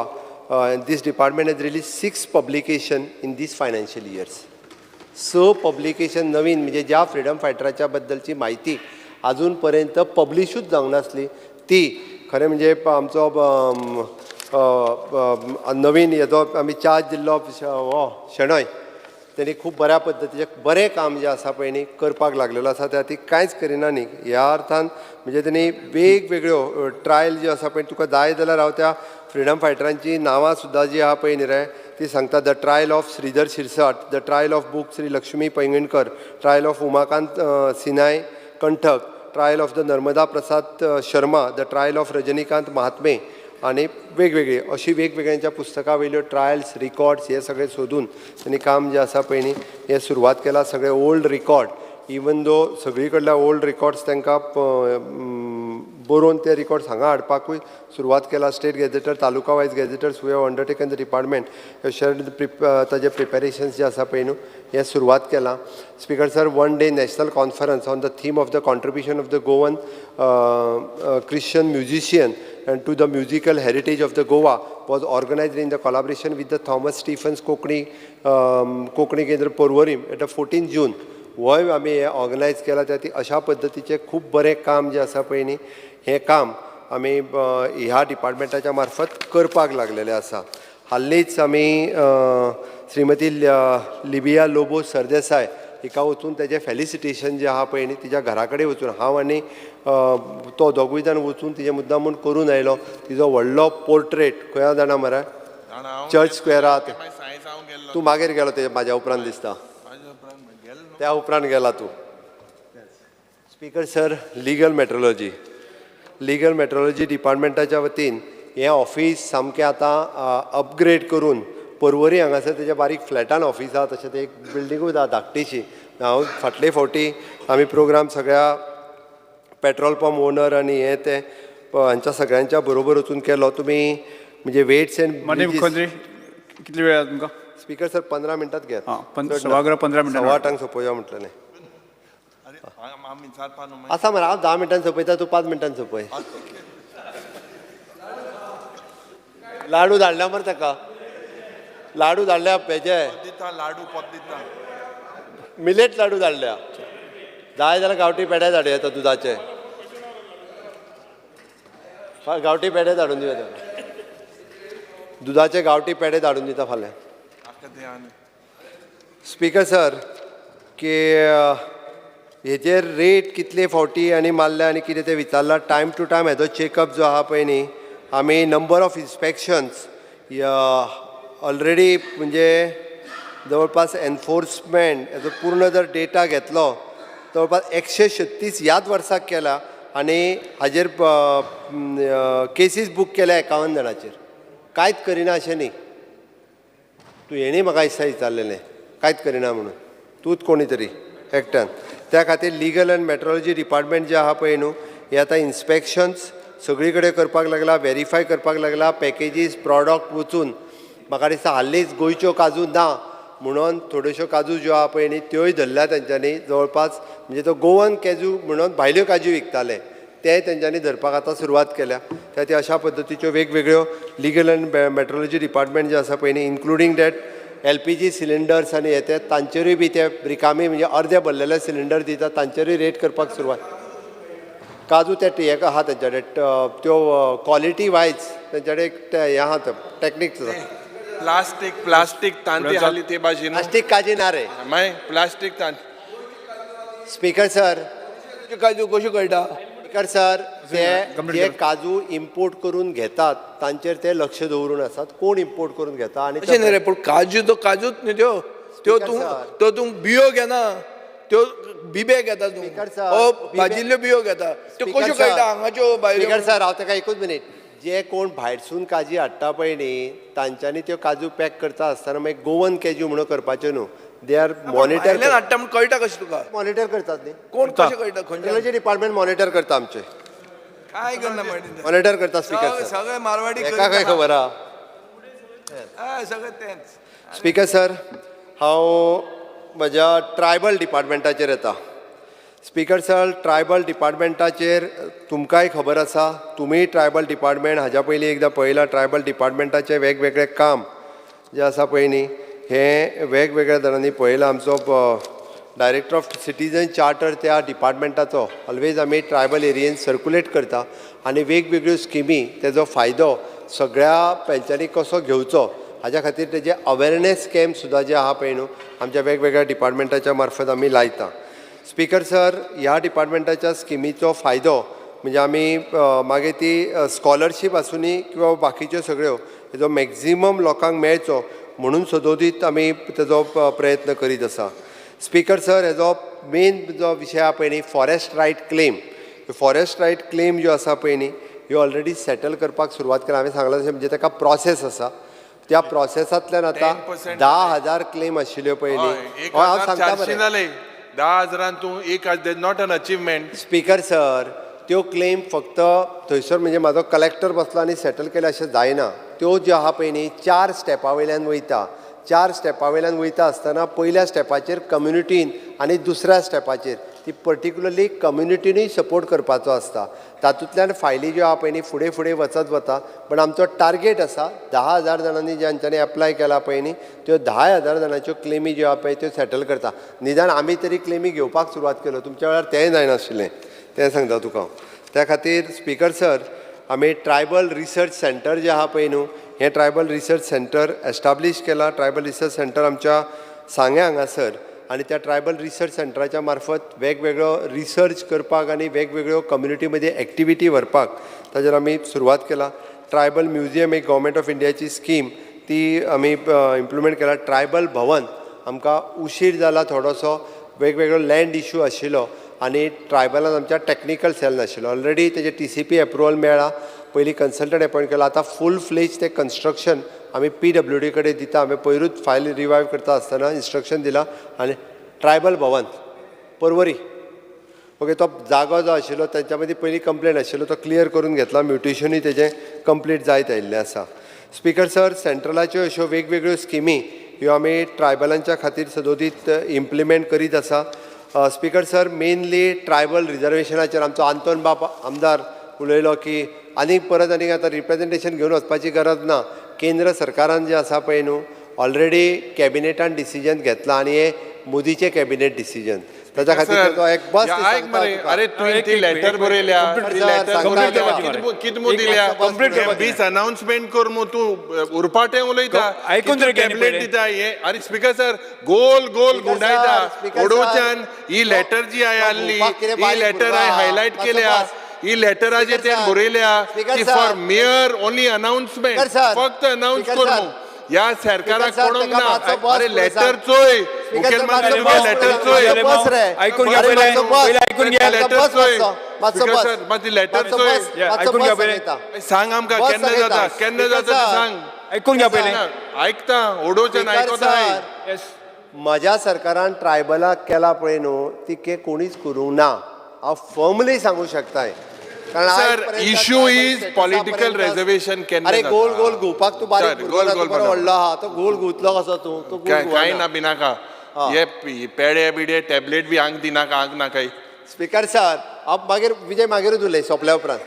and this department has released 6 publication in these financial years. 6 publication नवीन, म्हणजे ज्या freedom फायटराच्या बद्दलची म्हायती अजून पर्यंत पब्लिशूच जावंक नासली, ती खरें म्हणजे आमचो नवीन हेजो आमी चार्ज दिल्लो हो शेणोय, तेणी खूब बऱ्या पद्दतीचें बरें काम जें आसा पळय न्ही करपाक लागलेलो आसा. त्या खातीर कांयच करिना न्ही ह्या अर्थान, म्हणजे तेणी वेगवेगळ्यो ट्रायल ज्यो आसा पळय, तुका जाय जाल्यार हांव त्या फ्रिडम फायटरांची नांवां सुद्दां जी आहा पळय न्ही रे ती सांगता. The trial of Shridhar Shirsat, the trial of book Shri Lakshmi Paingankar, trial of Umakant Sinai Kanthak, trial of the Narmada Prasad Sharma, the trial of Rajnikant Mahatme, आनी वेगवेगळी अशी वेगवेगळ्यांच्या पुस्तकां वयल्यो ट्रायल्स रिकॉर्ड्स हे सगळे सोदून तेणी काम जें आसा पळय न्ही हें सुरवात केलां. सगळे ओल्ड रिकॉर्ड, इवन दो सगळी कडल्या ओल्ड रिकॉर्ड्स तांकां बरोवन ते रिकॉर्ड्स हांगा हाडपाकूय सुरवात केला. State gazetteer, taluka wise gazetteers we have undertaken the department share ताजे प्रिपेरेशन्स जे आसा पळय न्हू हें सुरवात केलां. Speaker sir, 1 day national conference on the theme of the contribution of the Goan Christian musician and to the musical heritage of the Goa was organized in the collaboration with the Thomas Stephens Konkani Konkani Kendra Porvorim at the 14 June. होय आमी हें organise केलां. त्या खातीर अशा पद्दतीचें खूब बरें काम जें आसा पळय न्ही हें काम आमी ह्या डिपार्टमेंटाच्या मार्फत करपाक लागलेलें आसा. हालींच आमी श्रीमती लिबिया लोबो सरदेसाय हिका वचून तेजें फेलिसिटेशन जें आहा पळय न्ही तिच्या घरा कडेन वचून हांव आनी तो दोगूय जाण वचून तिजें मुद्दाम म्हूण करून आयलो. तिजो व्हडलो पोर्ट्रेट खंय जाणा मरे, चर्च स्क्वेरात. तूं मागीर गेलो तेजे म्हाज्या उपरांत दिसता, त्या उपरांत गेला तूं. Speaker sir, legal metrology, legal metrology डिपार्टमेंटाच्या वतीन हें ऑफीस सामकें आतां अपग्रेड करून पर्वरी हांगासर तेज्या बारीक फ्लॅटान ऑफीस आहा, तशें तें एक बिल्डिंगूच आहा धाकटीशी. हांव फाटले फावटी आमी प्रोग्राम सगळ्या पेट्रोल पंप ओनर आनी हें तें हांच्या सगळ्यांच्या बरोबर वचून केलो. तुमी म्हणजे वेट्स एंड माननीय मुख्यमंत्री, कितली वेळ आसा तुमकां? स्पीकर सर, 15 मिनटात घेयात. आं, चड ना. सभागृह 15 मिनटां. 8:15 सोंपोवया म्हटलेलें. आसा मरे, हांव 10 मिनटान सोंपयता, तूं 5 मिनटान सोंपय. लाडू धाडल्या मरे ताका, लाडू धाडल्या हेजे. दिता लाडू पोत दिता. मिलेट लाडू धाडल्या. जाय जाल्यार गांवठी पेडे धाडूं येता दुदाचे. गांवठी पेडे धाडून दिवया ताका. दुदाचे गांवठी पेडे धाडून दिता फाल्यां. स्पीकर सर, की हेजेर रेट कितले फावटी आनी मारल्या आनी कितें तें विचारलां. टायम टू टायम हेजो चॅकअप जो आहा पळय न्ही, आमी नंबर ऑफ इन्स्पेक्शन्स ऑलरेडी म्हणजे जवळपास एनफोर्समेंट हेजो पूर्ण जर डेटा घेतलो, जवळपास 136 ह्याच वर्साक केला आनी हाजेर केसीस बूक केल्या 51 जाणाचेर. कांयच करिना अशें न्ही. तूं हेणी म्हाका दिसता विचारलेलें, कांयच करिना म्हणून, तूंच कोणी तरी एकट्यान. त्या खातीर लिगल अँड मेट्रोलॉजी डिपार्टमेंट जे आहा पळय न्हू, हे आतां इन्स्पेक्शन्स सगळी कडेन करपाक लागला, वेरीफाय करपाक लागला पॅकेजीस, प्रॉडक्ट वचून. म्हाका दिसता हालींच गोंयच्यो काजू ना म्हणून थोड्योश्यो काजू ज्यो आहा पळय न्ही, त्योय धरल्या तेंच्यांनी. जवळपास म्हणजे तो गोवन काजू म्हणून भायल्यो काजू विकताले, ते तेंच्यांनी धरपाक आतां सुरवात केल्या. त्या खातीर अशा पद्दतीच्यो वेगवेगळ्यो लिगल अँड मेट्रोलॉजी डिपार्टमेंट जे आसा पळय न्ही, including that LPG cylinders आनी हे ते, तांचेरूय बी ते रिकामी म्हणजे अर्दे भरलेले सिलिंडर दिता, तांचेरूय रेट करपाक सुरवात. काजू ते हे आहा तेंच्या कडेन, त्यो क्वॉलिटी वायज तेंच्या कडेन एक ते हें आहा, टॅक्निक्स आसा. प्लास्टीक प्लास्टीक तांती हाली ते भाशेन. प्लास्टीक काजी ना रे. मागीर प्लास्टीक तांती. Speaker sir. काजू कश्यो कळटा? स्पीकर सर, ते जे काजू इम्पोर्ट करून घेतात तांचेर ते लक्ष दवरून आसात, कोण इम्पोर्ट करून घेता आनी अशें न्ही रे, पूण काजू तो काजूच न्ही. त्यो त्यो तूं त्यो तूं बियो घेना, त्यो बिबे घेता तूं. ओ भाजिल्ल्यो बियो घेता, त्यो कश्यो कळटा हांगाच्यो भायल्यो? स्पीकर सर, हांव ताका एकूच मिनीट. जे कोण भायरसून काजी हाडटा पळय न्ही, तांच्यांनी त्यो काजू पॅक करता आसतना मागीर गोवन कॅज्यू म्हणून करपाच्यो न्हू. They are monitor. हाडटा म्हूण कळटा कशें तुका? मॉनिटर करतात न्ही. कोण, कशें कळटा? खंयचे डिपार्टमेंट मॉनिटर करता आमचे? काय करना? मॉनिटर करता स्पीकर. सगळे मारवाडी. एका काय खबर आहा, सगळे तेंच. स्पीकर सर, हांव म्हज्या ट्रायबल डिपार्टमेंटाचेर येता. स्पीकर सर, ट्रायबल डिपार्टमेंटाचेर तुमकांय खबर आसा, तुमीय ट्रायबल डिपार्टमेंट हाज्या पयलीं एकदां पळयलां. ट्रायबल डिपार्टमेंटाचें वेगवेगळें काम जें आसा पळय न्ही, हें वेगवेगळ्या जाणांनी पळयलां. आमचो डायरेक्टर ऑफ सिटीजन चार्टर त्या डिपार्टमेंटाचो ऑलवेज आमी ट्रायबल एरियेन सर्कुलेट करता आनी वेगवेगळ्यो स्किमी, तेजो फायदो सगळ्या पेंच्यांनी कसो घेवचो हाज्या खातीर तेजे अवेरनेस कॅम्प सुद्दां जे आहा पळय न्हू, आमच्या वेगवेगळ्या डिपार्टमेंटाच्या मार्फत आमी लायता. स्पीकर सर, ह्या डिपार्टमेंटाच्या स्किमीचो फायदो म्हणजे आमी मागीर ती स्कॉलरशीप आसुनी किंवा बाकीच्यो सगळ्यो, हेजो मॅक्झिमम लोकांक मेळचो म्हणून सदोदीत आमी तेजो प्रयत्न करीत आसा. स्पीकर सर, हेजो मेन जो विशय आहा पळय न्ही, forest right claim. Forest right claim ज्यो आसा पळय न्ही, ह्यो ऑलरेडी सेटल करपाक सुरवात केल्या. हांवें सांगलां तशें, म्हणजे ताका प्रोसेस आसा. त्या प्रोसेसांतल्यान आतां 10,000 क्लेम आशिल्ल्यो पळय न्ही, हांव सांगता जालें 10,000 तूं 1,000, not an achievement. Speaker sir, त्यो क्लेम फक्त थंयसर म्हणजे म्हाजो कलेक्टर बसलो आनी सेटल केलें अशें जायना. त्यो ज्यो आहा पळय न्ही, 4 स्टेपा वयल्यान वयता. 4 स्टेपा वयल्यान वयता आसतना पयल्या स्टेपाचेर कम्युनिटीन आनी दुसऱ्या स्टेपाचेर ती पर्टिक्युलरली कम्युनिटीनूय सपोर्ट करपाचो आसता. तातूंतल्यान फायली ज्यो आहा पळय न्ही, फुडें फुडें वचत वता. पण आमचो टार्गेट आसा, 10,000 जाणांनी ज्यांच्यांनी एप्लाय केला पळय न्ही, त्यो 10,000 जाणांच्यो क्लेमी ज्यो आहा पळय त्यो सेटल करता. निदान आमी तरी क्लेमी घेवपाक सुरवात केलो. तुमच्या वेळार तेंय जायनाशिल्लें, तें सांगता तुका हांव. त्या खातीर स्पीकर सर, आमी ट्रायबल रिसर्च सेंटर जे आहा पळय न्हू, हें ट्रायबल रिसर्च सेंटर एस्टाब्लीश केलां. ट्रायबल रिसर्च सेंटर आमच्या सांग्या हांगासर आनी त्या ट्रायबल रिसर्च सेंटराच्या मार्फत वेगवेगळो रिसर्च करपाक आनी वेगवेगळ्यो कम्युनिटी मदीं एक्टिविटी व्हरपाक ताजेर आमी सुरवात केला. ट्रायबल म्युझियम एक गव्हर्मेंट ऑफ इंडियाची स्कीम, ती आमी इम्प्लिमेंट केला. ट्रायबल भवन आमकां उशीर जाला थोडोसो, वेगवेगळो लँड इशू आशिल्लो आनी ट्रायबलान आमच्या टॅक्निकल सेल नाशिल्लो. ऑलरेडी तेजे TCP approval मेळ्ळा, पयलीं कन्सल्टंट एपॉयंट केला. आतां फूल फ्लेज ते कन्स्ट्रक्शन आमी PWD कडेन दिता. आमी पयरूच फायल रिवायव करता आसतना इन्स्ट्रक्शन दिलां. आनी ट्रायबल भवन परवरी, ओके, तो जागो जो आशिल्लो तेंच्या मदीं पयलीं कंप्लेन आशिल्लो, तो क्लियर करून घेतला. म्युटेशनूय तेजें कंप्लीट जायत आयिल्लें आसा. स्पीकर सर, सेंट्रलाच्यो अश्यो वेगवेगळ्यो स्किमी ह्यो आमी ट्रायबलांच्या खातीर सदोदीत इम्प्लिमेंट करीत आसा. स्पीकर सर, मेनली ट्रायबल रिजर्वेशनाचेर आमचो आंतोन बाब आमदार उलयलो की आनीक परत आनीक आतां रिप्रेजेंटेशन घेवन वचपाची गरज ना. केंद्र सरकारान जें आसा पळय न्हू, ऑलरेडी कॅबिनेटान डिसिजन घेतलां आनी हें मोदीचें कॅबिनेट डिसिजन, ताच्या खातीर तो एक बस. आयक मरे, अरे तुवें ती लेटर बरयल्या, ती लेटर कित मु दिल्या? बीस अनाउन्समेंट कर मु, तूं उरपाटें उलयता, आयकून तरी घेया न्ही टॅबलेट पयलें. दिता हे. अरे स्पीकर सर, गोल गोल गुंडायता ओडोवच्यान. ही लेटर जी हांवें हाडली, ही लेटर हांवें हायलायट केल्या. ही लेटराचेर तें बरयल्या की फॉर मेयर ओनली अनाउन्समेंट, फक्त अनाउन्स कर मु. ह्या सरकाराक पडोंक ना. अरे लेटर चोय, मुखेलमंत्री, लेटर चोय. आयकून घ्या पयलें, पयलें आयकून घ्या. लेटर चोय स्पीकर सर, मातशी लेटर चोय. आयकून घ्या पयलें. सांग आमकां केन्ना जाता, केन्ना जाता तें सांग. आयकून घ्या पयलें. आयकता ओडोवच्यान आयकता. म्हज्या सरकारान ट्रायबलाक केला पळय न्हू, ती कोणीच करूंक ना, हांव फर्मली सांगू शकताय. कारण sir, issue is political reservation केन्ना? अरे गोल गोल घुंवपाक तूं बारीक भुरगो ना, तूं बरो व्हडलो आहा. तो गोल घुंवतलो कसो तूं? तूं गोल कांय ना बिनाका, हे पेडे बिडे टॅबलेट बी आंग दिनाका, आंग नाकाय. स्पीकर सर, हांव मागीर विजय मागीरूच उलय सोंपल्या उपरांत.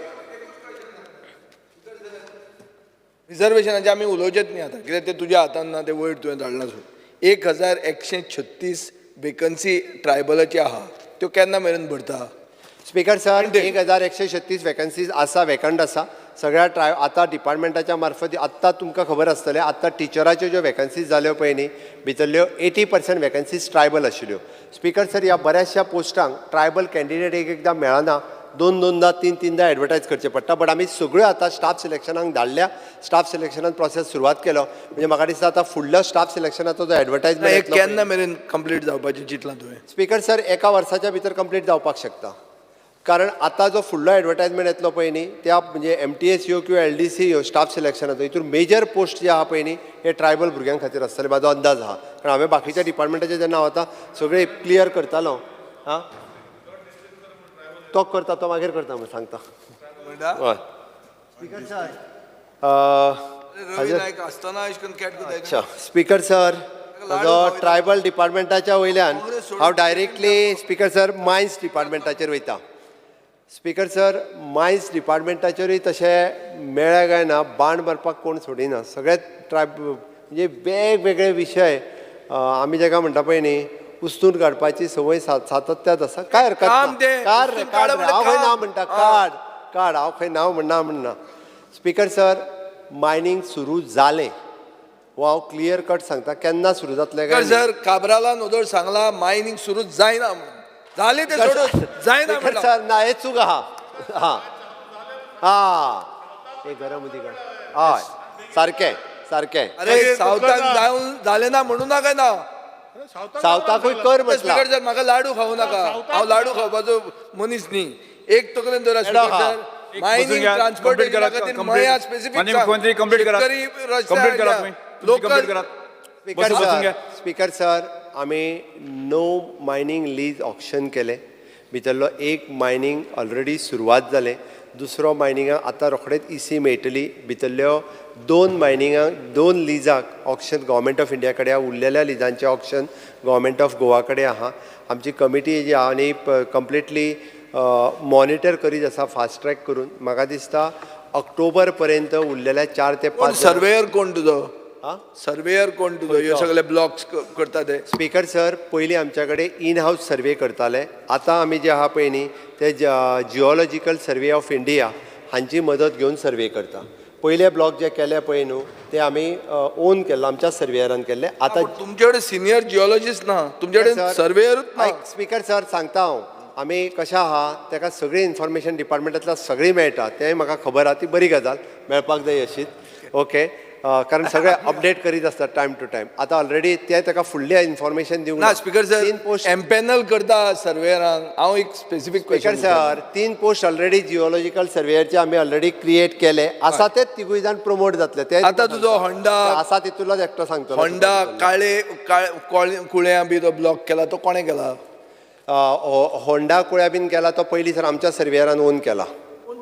रिजर्वेशनाचें आमी उलोवचेच न्ही आतां, कित्याक तें तुज्या हातान ना, तें वयर तुवें धाडलां. सोड, 1136 वेकन्सी ट्रायबलाची आहा, त्यो केन्ना मेरेन भरता? स्पीकर सर, 1136 वेकन्सीज आसा, वेकंट आसा सगळ्या ट्राय आतां डिपार्टमेंटाच्या मार्फत. आत्तां तुमकां खबर आसतलें, आत्तां टिचराच्यो ज्यो वेकन्सीज जाल्यो पळय न्ही, भितरल्यो 80% वेकन्सीज ट्रायबल आशिल्ल्यो. स्पीकर सर, ह्या बऱ्याचशा पोस्टांक ट्रायबल कॅन्डिडेट एक एकदां मेळना, दोन दोनदा, तीन तीनदा एडवर्टायज करचें पडटा. बट आमी सगळ्यो आतां स्टाफ सिलेक्शनाक धाडल्या. स्टाफ सिलेक्शनान प्रोसेस सुरवात केलो, म्हणजे म्हाका दिसता आतां फुडल्या स्टाफ सिलेक्शनाचो जो एडवर्टायजमेंट केन्ना मेरेन कंप्लीट जावपाचें चिंतलां तुवें? स्पीकर सर, एका वर्साच्या भितर कंप्लीट जावपाक शकता, कारण आतां जो फुडलो एडवर्टायजमेंट येतलो पळय न्ही, त्या म्हणजे एमटीएस यो किंवा एलडीसी यो स्टाफ सिलेक्शनाचो, हितून मेजर पोस्ट जे आहा पळय न्ही, हे ट्रायबल भुरग्यां खातीर आसतले, म्हाजो अंदाज आहा. कारण हांवें बाकीच्या डिपार्टमेंटाचे जेन्ना हांव आतां सगळे क्लियर करतालो. आं, तो करता, तो मागीर करता म्हण सांगता. हय स्पीकर सर. अच्छा स्पीकर सर, म्हजो ट्रायबल डिपार्टमेंटाच्या वयल्यान हांव डायरेक्टली स्पीकर सर मायन्स डिपार्टमेंटाचेर वयता. स्पीकर सर, मायन्स डिपार्टमेंटाचेरूय तशें मेळ्ळें काय ना, बाण मारपाक कोण सोडिना. सगळे ट्रायब म्हणजे वेगवेगळे विशय आमी जाका म्हणटा पळय न्ही, उस्तून काडपाची संवय सातत्यात आसा. काय हरकत ना, काड रे, काड रे, हांव खंय ना म्हणटा, काड काड, हांव खंय नांव म्हणना म्हणना. स्पीकर सर, मायनींग सुरू जालें हो हांव क्लियर कट सांगता. केन्ना सुरू जातलें काय सर, काब्रालान ओदोळ सांगला मायनींग सुरू जायना म्हणून, जालें तें सोडून जायना. सर ना, हें चूक आहा. हां हां, हे गरम उदीक. हय, सारकें सारकें. अरे सावथाक जावन जालें ना म्हणू नाका ना, सावथाकूय कर म्हटलां. स्पीकर सर, म्हाका लाडू खावं नाका, हांव लाडू खावपाचो मनीस न्ही. एक तकलेन दवरा स्पीकर सर, मायनींग ट्रान्सपोर्टेशना खातीर मया स्पेसिफीक लोकल. स्पीकर सर, आमी 9 मायनींग लीज ऑक्शन केले, भितरलो एक मायनींग ऑलरेडी सुरवात जालें, दुसरो मायनिंगाक आतां रोखडेच इसी मेळटली. भितरल्यो 2 मायनिंगाक 2 लिजाक ऑक्शन गव्हर्मेंट ऑफ इंडिया कडेन आहा, उरलेल्या लिजांचें ऑक्शन गव्हर्मेंट ऑफ गोवा कडेन आहा. आमची कमिटी जी आहा आनी कंप्लिटली मॉनिटर करीत आसा फास्ट ट्रॅक करून. म्हाका दिसता ऑक्टोबर पर्यंत उरलेल्या 4 ते 5. सर्वेयर कोण तुजो? सर्वेयर कोण तुजो? ह्यो सगळे ब्लॉक्स करता ते? स्पीकर सर, पयलीं आमच्या कडेन इन हावस सर्वे करताले, आतां आमी जे आहा पळय न्ही ते जिओलॉजिकल सर्वे ऑफ इंडिया हांची मदत घेवन सर्वे करता. पयले ब्लॉक जे केले पळय न्हू, ते आमी ओन केल्लो, आमच्या सर्वेयरान केल्ले. आतां तुमचे कडेन सिनियर जिओलॉजिस्ट ना, तुमचे कडेन सर्वेयरूच ना. स्पीकर सर सांगता हांव, आमी कशें आहा तेका सगळी इन्फॉर्मेशन डिपार्टमेंटांतल्यान सगळी मेळटा, तेंय म्हाका खबर आहा, ती बरी गजाल मेळपाक जाय अशीच. ओके, कारण सगळे अपडेट करीत आसतात टायम टू टायम. आतां ऑलरेडी ते ताका फुडलें इन्फॉर्मेशन दिवंक ना. स्पीकर सर, पोस्ट एम्पॅनल करता सर्वेयरांक. हांव एक specific speaker sir, 3 post already geological सर्वेयरचे आमी ऑलरेडी क्रिएट केले आसा, ते तिगूय जाण प्रमोट जातले. ते आतां तुजो होंडा आसा तितूंतलोच एकटो सांगतलो. होंडा काळे कुळ्यां बी तो ब्लॉक केला, तो कोणें केला? होंडा कुळ्या बीन केला तो पयलीं सर आमच्या सर्वेयरान ओन केला.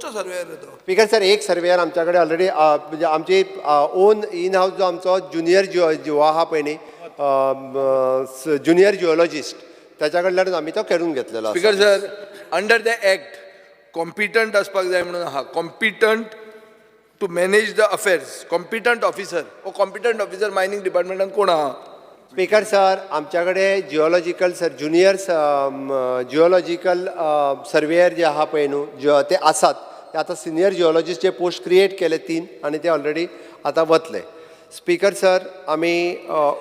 स्पीकर सर, एक सर्वेयर आमच्या कडेन ऑलरेडी म्हणजे आमची ओन इन हावस जो आमचो ज्युनियर जिओ आहा पळय न्ही, ज्युनियर जिओलॉजिस्ट त्याच्या कडल्यानूच आमी तो करून घेतलेलो आसा. Speaker sir, under the act competent आसपाक जाय म्हणून आहा, competent to manage the affairs, competent officer. हो कॉम्पिटंट ऑफिसर मायनींग डिपार्टमेंटान कोण आहा? स्पीकर सर, आमच्या कडेन geological sir junior geological surveyor जे आहा पळय न्हू ते आसात. ते आतां सिनियर जिओलॉजिस्ट जे पोस्ट क्रिएट केले 3 आनी ते ऑलरेडी आतां वतले. स्पीकर सर, आमी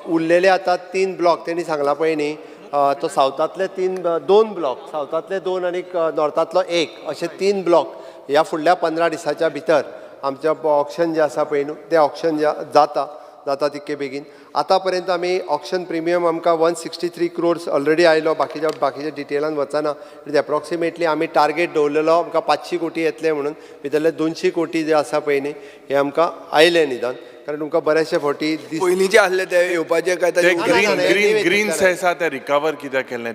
उरलेले आतां 3 ब्लॉक तेणी सांगला पळय न्ही, तो सावथांतले 2 ब्लॉक, सावथांतले 2 आनी नॉर्थांतलो 1, अशे 3 ब्लॉक ह्या फुडल्या 15 दिसाच्या भितर आमचें ऑक्शन जें आसा पळय न्हू तें ऑक्शन जाता जाता तितके बेगीन. आतां पर्यंत आमी ऑक्शन प्रिमियम आमकां 163 क्रोर्स ऑलरेडी आयलो. बाकीच्या डिटेलान वचना. It is approximately आमी टार्गेट दवरलेलो आमकां 500 कोटी येतले म्हणून, भितरले 200 कोटी जे आसा पळय न्ही हे आमकां आयले निदान, कारण तुमकां बरेचशे फावटी पयलींचे आसले ते येवपाचे काय ते ताजे? ग्रीन ग्रीन सेस आहा ते रिकवर कित्याक केले?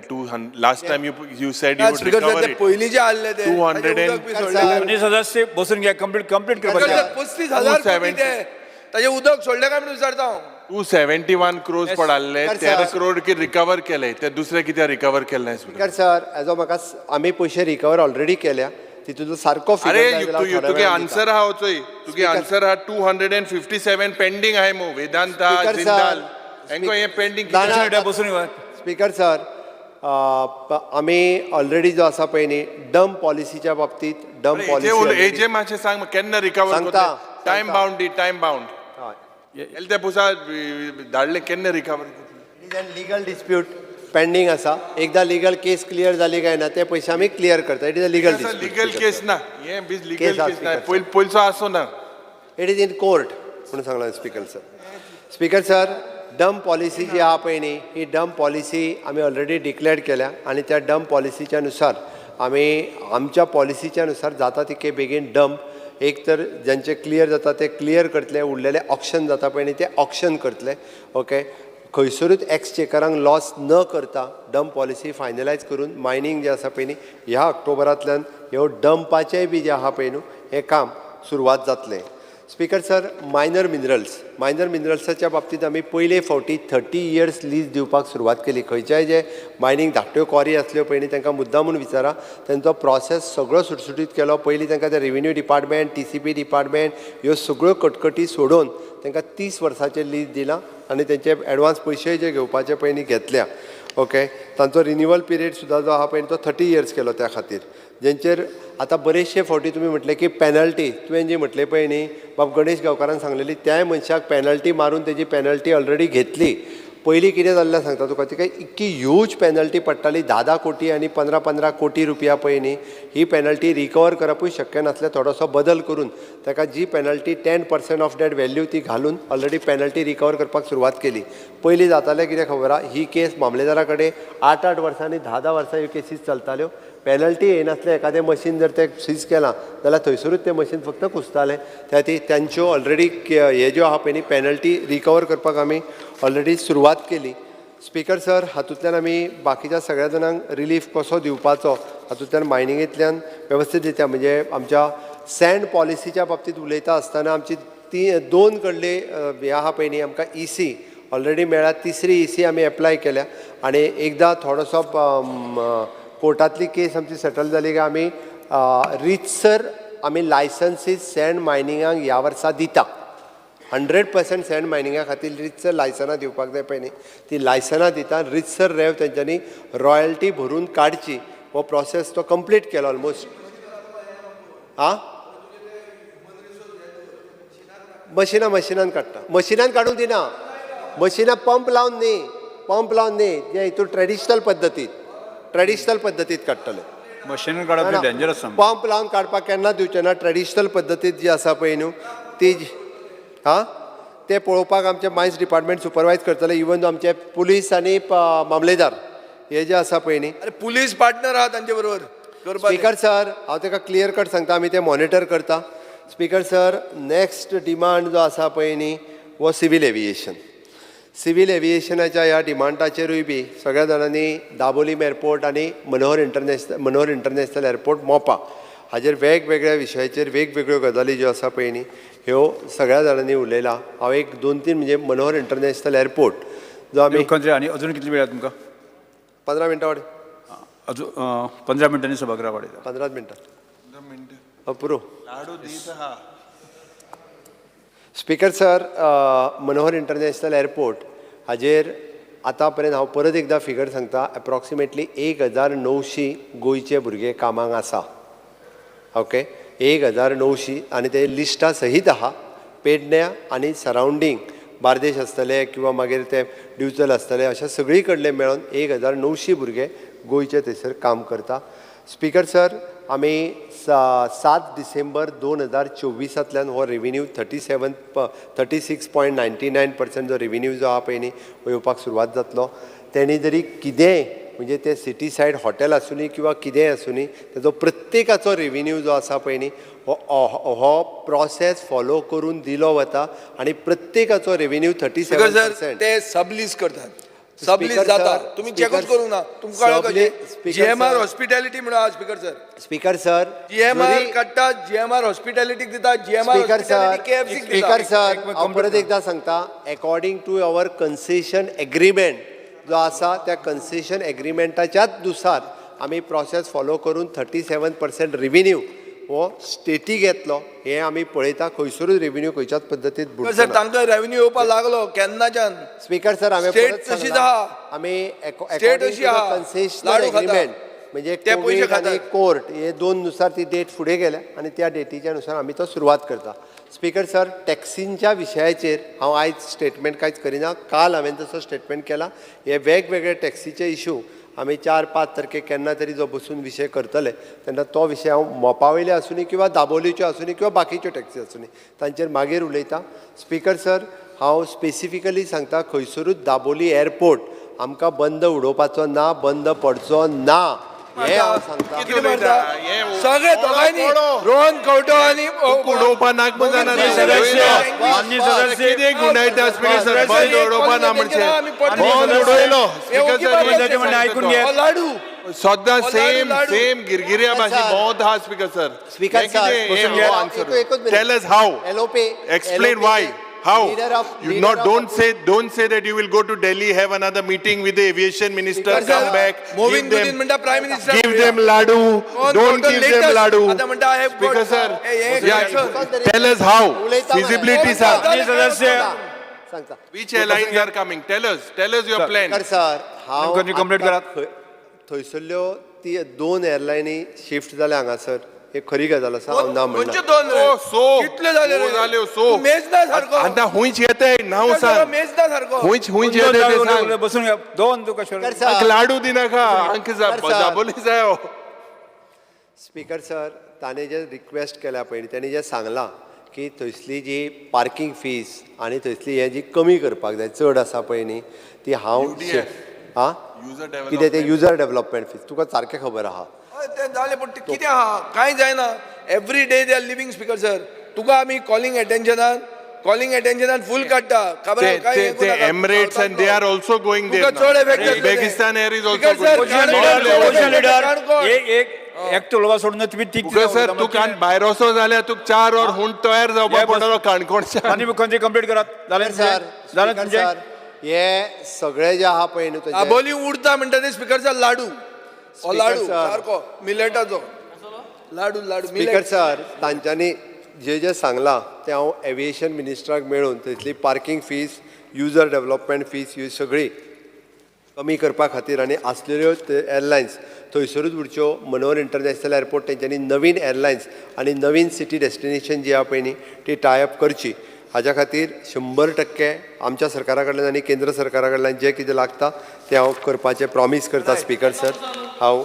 Last time you said you would recover it. पयलींचे आसले ते 200 सदस्य बसून घ्या, कंप्लीट कंप्लीट करपाचें. 35,000 कोटी ते ताजे उदक सोडले काय म्हणून विचारता हांव. 271 क्रोर्स पडाल्ले, 13 करोड की रिकवर केले, ते दुसरे कित्याक रिकवर केले नाही? स्पीकर सर, एजो म्हाका आमी पयशे रिकवर ऑलरेडी केल्या, तितूंतलो सारको अरे तुगे आन्सर आहा चोय, तुगे आन्सर आहा 257 पेंडींग आहे मो वेदांता जिंदाल हेंको हे पेंडींग. स्पीकर सर, आमी ऑलरेडी जो आसा पळय न्ही डंप पॉलिसीच्या बाबतीत, डंप पॉलिसी हेजे मातशें सांग केन्ना रिकवर करता? टायम बाउंड दी, टायम बाउंड ते पुसा धाडले केन्ना रिकवर? लिगल डिस्प्यूट पेंडींग आसा, एकदा लिगल केस क्लियर जाली काय ना ते पयशे आमी क्लियर करता. It is a legal dispute. Legal case ना हे, लिगल केस ना, पयलचो आसो ना, it is in court म्हणून सांगला speaker sir. Speaker sir, dump policy जी आहा पळय न्ही ही डंप पॉलिसी आमी ऑलरेडी डिक्लेअर केल्या आनी त्या डंप पॉलिसीच्या नुसार आमी आमच्या पॉलिसीच्या नुसार जाता तितके बेगीन डंप एक तर ज्यांचे क्लियर जाता ते क्लियर करतले, उरलेले ऑक्शन जाता पळय न्ही ते ऑक्शन करतले. ओके, खंयसरूच एक्सचेकरांक लॉस न करता डंप पॉलिसी फायनलायज करून मायनींग जें आसा पळय न्ही ह्या ऑक्टोबरांतल्यान ह्यो डंपाचेंय बी जें आहा पळय न्हू हें काम सुरवात जातलें. Speaker sir, minor minerals, minor मिनरल्साच्या बाबतींत आमी पयले फावटी 30 इयर्स लीज दिवपाक सुरवात केली. खंयच्याय जे मायनींग धाकट्यो क्वॉरी आसल्यो पळय न्ही तांकां मुद्दामून विचारा, तांचो प्रोसेस सगळो सुटसुटीत केलो. पयलीं तांकां ते रेवेन्यू डिपार्टमेंट, TCP department ह्यो सगळ्यो कटकटी सोडोवन तांकां 30 वर्साचें लीज दिलां आनी तेंचे एडवान्स पयशे जे घेवपाचे पळय न्ही घेतल्या. ओके, तांचो रिन्युअल पिरियड सुद्दां जो आहा पळय तो 30 इयर्स केलो. त्या खातीर जेंचेर आतां बरेचशे फावटी तुमी म्हटलें की पॅनल्टी, तुवें जी म्हटलें पळय न्ही बाब गणेश गांवकारान सांगलेली, त्याय मनशाक पॅनल्टी मारून तेजी पॅनल्टी ऑलरेडी घेतली. पयलीं कितें जाल्लें सांगता तुका, तिका इतकी ह्यूज पॅनल्टी पडटाली, 10-10 कोटी आनी 15-15 कोटी रुपया पळय न्ही, ही पॅनल्टी रिकवर करपूय शक्य नासलें. थोडोसो बदल करून ताका जी penalty 10% of that value ती घालून ऑलरेडी पॅनल्टी रिकवर करपाक सुरवात केली. पयलीं जातालें कितें खबर आहा, ही केस मामलेदारा कडेन 8-8 वर्सांनी 10-10 वर्सां ह्यो केसीस चलताल्यो. पॅनल्टी येनासलें, एखादें मशीन जर तें सीज केलां जाल्यार थंयसरूच तें मशीन फक्त कुसतालें. त्या खातीर तांच्यो ऑलरेडी हे ज्यो आहा पळय न्ही पॅनल्टी रिकवर करपाक आमी ऑलरेडी सुरवात केली. स्पीकर सर, हातूंतल्यान आमी बाकीच्या सगळ्या जाणांक रिलीफ कसो दिवपाचो हातूंतल्यान मायनिंगेंतल्यान वेवस्थीत रित्या, म्हणजे आमच्या सँड पॉलिसीच्या बाबतींत उलयता आसतना आमची ती 2 कडले हे आहा पळय न्ही आमकां EC already मेळ्ळ्या, तिसरी EC आमी एप्लाय केल्या आनी एकदां थोडोसो कोर्टांतली केस आमची सेटल जाली काय आमी रितसर आमी लायसन्सीस सँड मायनिंगाक ह्या वर्सा दिता. 100% सँड मायनिंगा खातीर रितसर लायसनां दिवपाक जाय पळय न्ही, ती लायसनां दिता, रितसर रेव तेंच्यांनी रॉयल्टी भरून काडची, हो प्रोसेस तो कंप्लीट केलो ऑलमोस्ट. आं, मशिनां मशिनान काडटा, मशिनान काडूंक दिना, मशिनां पंप लावन न्ही, पंप लावन न्ही, जे हितून ट्रेडिशनल पद्दतीत, ट्रेडिशनल पद्दतीत काडटले. मशीन काडप डेंजरस, पंप लावन काडपाक केन्ना दिवचे ना. ट्रेडिशनल पद्दतीत जी आसा पळय न्हू ती हां ते पळोवपाक आमचे मायन्स डिपार्टमेंट सुपरवायज करतले, इवन दो आमचे पुलीस आनी मामलेदार हे जे आसा पळय न्ही. अरे पुलीस पार्टनर आहा तांचे बरोबर. स्पीकर सर, हांव ताका क्लियर कट सांगता, आमी ते मॉनिटर करता. स्पीकर सर, नेक्स्ट डिमांड जो आसा पळय न्ही हो सिवील एविएशन. सिवील एविएशनाच्या ह्या डिमांडाचेरूय बी सगळ्या जाणांनी दाबोलीम एअरपोर्ट आनी मनोहर इंटरनॅशनल एअरपोर्ट मोपा हाजेर वेगवेगळ्या विशयाचेर वेगवेगळ्यो गजाली ज्यो आसा पळय न्ही ह्यो सगळ्या जाणांनी उलयला. हांव एक 2-3 म्हणजे मनोहर इंटरनॅशनल एअरपोर्ट जो आमी मुख्यमंत्री आनी अजून कितली वेळ आहा तुमकां? 15 मिनटां वाड. अजून 15 मिनटांनी सभागृह वाडयता. 15 मिनटां पुरो. Speaker sir, Manohar international airport हाजेर आतां पर्यंत हांव परत एकदां फिगर सांगता, एप्रॉक्सिमेटली 1900 गोंयचे भुरगे कामाक आसा. ओके, 1900 आनी ते लिस्टा सहीत आहा. पेडण्या आनी सरावंडींग बार्देश आसतले किंवा मागीर ते दिवचल आसतले, अशा सगळी कडले मेळोन 1900 भुरगे गोंयचे थंयसर काम करता. स्पीकर सर, आमी 7 डिसेंबर 2024 हो रेविन्यू 36.99% जो रेविन्यू जो आहा पळय न्ही हो येवपाक सुरवात जातलो. तेणी जरी कितेंय म्हणजे ते सिटी सायड हॉटेल आसुनी किंवा कितेंय आसुनी तेजो प्रत्येकाचो रेविन्यू जो आसा पळय न्ही हो प्रोसेस फॉलो करून दिलो वता आनी प्रत्येकाचो रेविन्यू 37%. ते सबलीज करतात, सबलीज जाता, तुमी चॅकूच करूंक ना. तुमकां कळ्ळें जीएमआर हॉस्पिटॅलिटी म्हणून आहा. Speaker sir, speaker sir, GMR काडटा, जीएमआर हॉस्पिटॅलिटीक दिता, जीएमआर केएफसीक दिता. स्पीकर सर, हांव परत एकदां सांगता, according to our concession agreement जो आसा त्या कन्सेशन एग्रीमेंटाच्याच नुसार आमी प्रोसेस फॉलो करून 37% रेविन्यू हो स्टेटीक येतलो हें आमी पळयता. खंयसरूच रेविन्यू खंयच्याच पद्दतीन बुडचो सर, तांकां रेविन्यू येवपाक लागलो केन्नाच्यान. स्पीकर सर, हांवें स्टेट तशीच आहा, आमी अकॉर्डिंग टू कन्सेशनल एग्रीमेंट म्हणजे कोवीड आनी कोर्ट हे दोन नुसार ती डेट फुडें गेल्या आनी त्या डेटीच्या नुसार आमी तो सुरवात करता. स्पीकर सर, टॅक्सींच्या विशयाचेर हांव आयज स्टेटमेंट कांयच करिना. काल हांवें तसो स्टेटमेंट केला. हे वेगवेगळे टॅक्सीचे इशू आमी 4-5 तारखेक केन्ना तरी जो बसून विशय करतले तेन्ना तो विशय हांव मोपा वयले आसुनी किंवा दाबोलीच्यो आसुनी किंवा बाकीच्यो टॅक्सी आसुनी तांचेर मागीर उलयता. स्पीकर सर, हांव स्पेसिफिकली सांगता, खंयसरूच दाबोली एअरपोर्ट आमकां बंद उडोवपाचो ना, बंद पडचो ना हें हांव सांगता. सगळे दोगांयनी रोहन खंवटो आनी उडोवपा नाक जाणा कितें गुंडायता. स्पीकर सर, बंद उडोवपा ना म्हणजे बंद उडयलो. स्पीकर सर, लाडू सद्दां सेम सेम गिरगिरिया भाशेन भोंवत आहा. Speaker sir, speaker sir, tell us how, explain why. How? You not don't say that you will go to Delhi, have another meeting with the aviation minister, come back, Moving give them, Prime Minister, give them ladu, don't give them ladu. Speaker sir, yeah, tell us how feasibility sir. Which airlines are coming? Tell us your plan. Speaker sir, हांव थंयसरल्यो ती 2 एअरलायनी shift जाल्या हांगासर, हे खरी गजाल आसा. हांव ना म्हणना. कितले जाले रे? मेजना सारको आतां हुंयच येताय नांव सांग, मेजना सारको हुंयच हुंयच येताय ते सांग. बसून दोन तुका लाडू दिनाका अंक दाबोली जायो. स्पीकर सर, ताणें जे रिक्वेस्ट केल्या पळय, ताणें जें सांगलां की थंयसली जी पार्कींग फीस आनी थंयसली हें जी कमी करपाक जाय, चड आसा पळय न्ही ती, हांव आं कितें तें युजर डेव्हलपमेंट फीस तुका सारकें खबर आहा. तें जालें, पूण कितें आहा कांय जायना. Every day they are living. Speaker sir, तुका आमी कॉलिंग एटेन्शनान फूल काडटा. खबर Emirates and they are also going there. चड effect. Uzbekistan air is also going. एक एकटो उलोवपा सोडून तुमी तीग सर, तूं भायर वचो जाल्यार तुका 4 वर हूंड तयार जावपा पडटलो काणकोणच्यान. आनी मुख्यमंत्री कंप्लीट करात. जालें सर, जालें तुमचें? हे सगळे जे आहा पळय न्हू, दाबोली उरता म्हणटा ते स्पीकर सर लाडू, लाडू सारको मिलेटाचो लाडू लाडू. स्पीकर सर, तांच्यांनी जे जे सांगलां तें हांव एविएशन मिनिस्टराक मेळून थंयसली parking fees, user development fees ही सगळी कमी करपा खातीर आनी आसलेल्यो एअरलायन्स थंयसरूच उरच्यो. मनोहर इंटरनॅशनल एअरपोर्ट तेंच्यांनी नवीन एअरलायन्स आनी नवीन सिटी डेस्टिनेशन जी आहा पळय न्ही ती टायअप करची. हाज्या खातीर 100% आमच्या सरकारा कडल्यान आनी केंद्र सरकारा कडल्यान जें कितें लागता तें हांव करपाचें प्रॉमीस करता. स्पीकर सर, हांव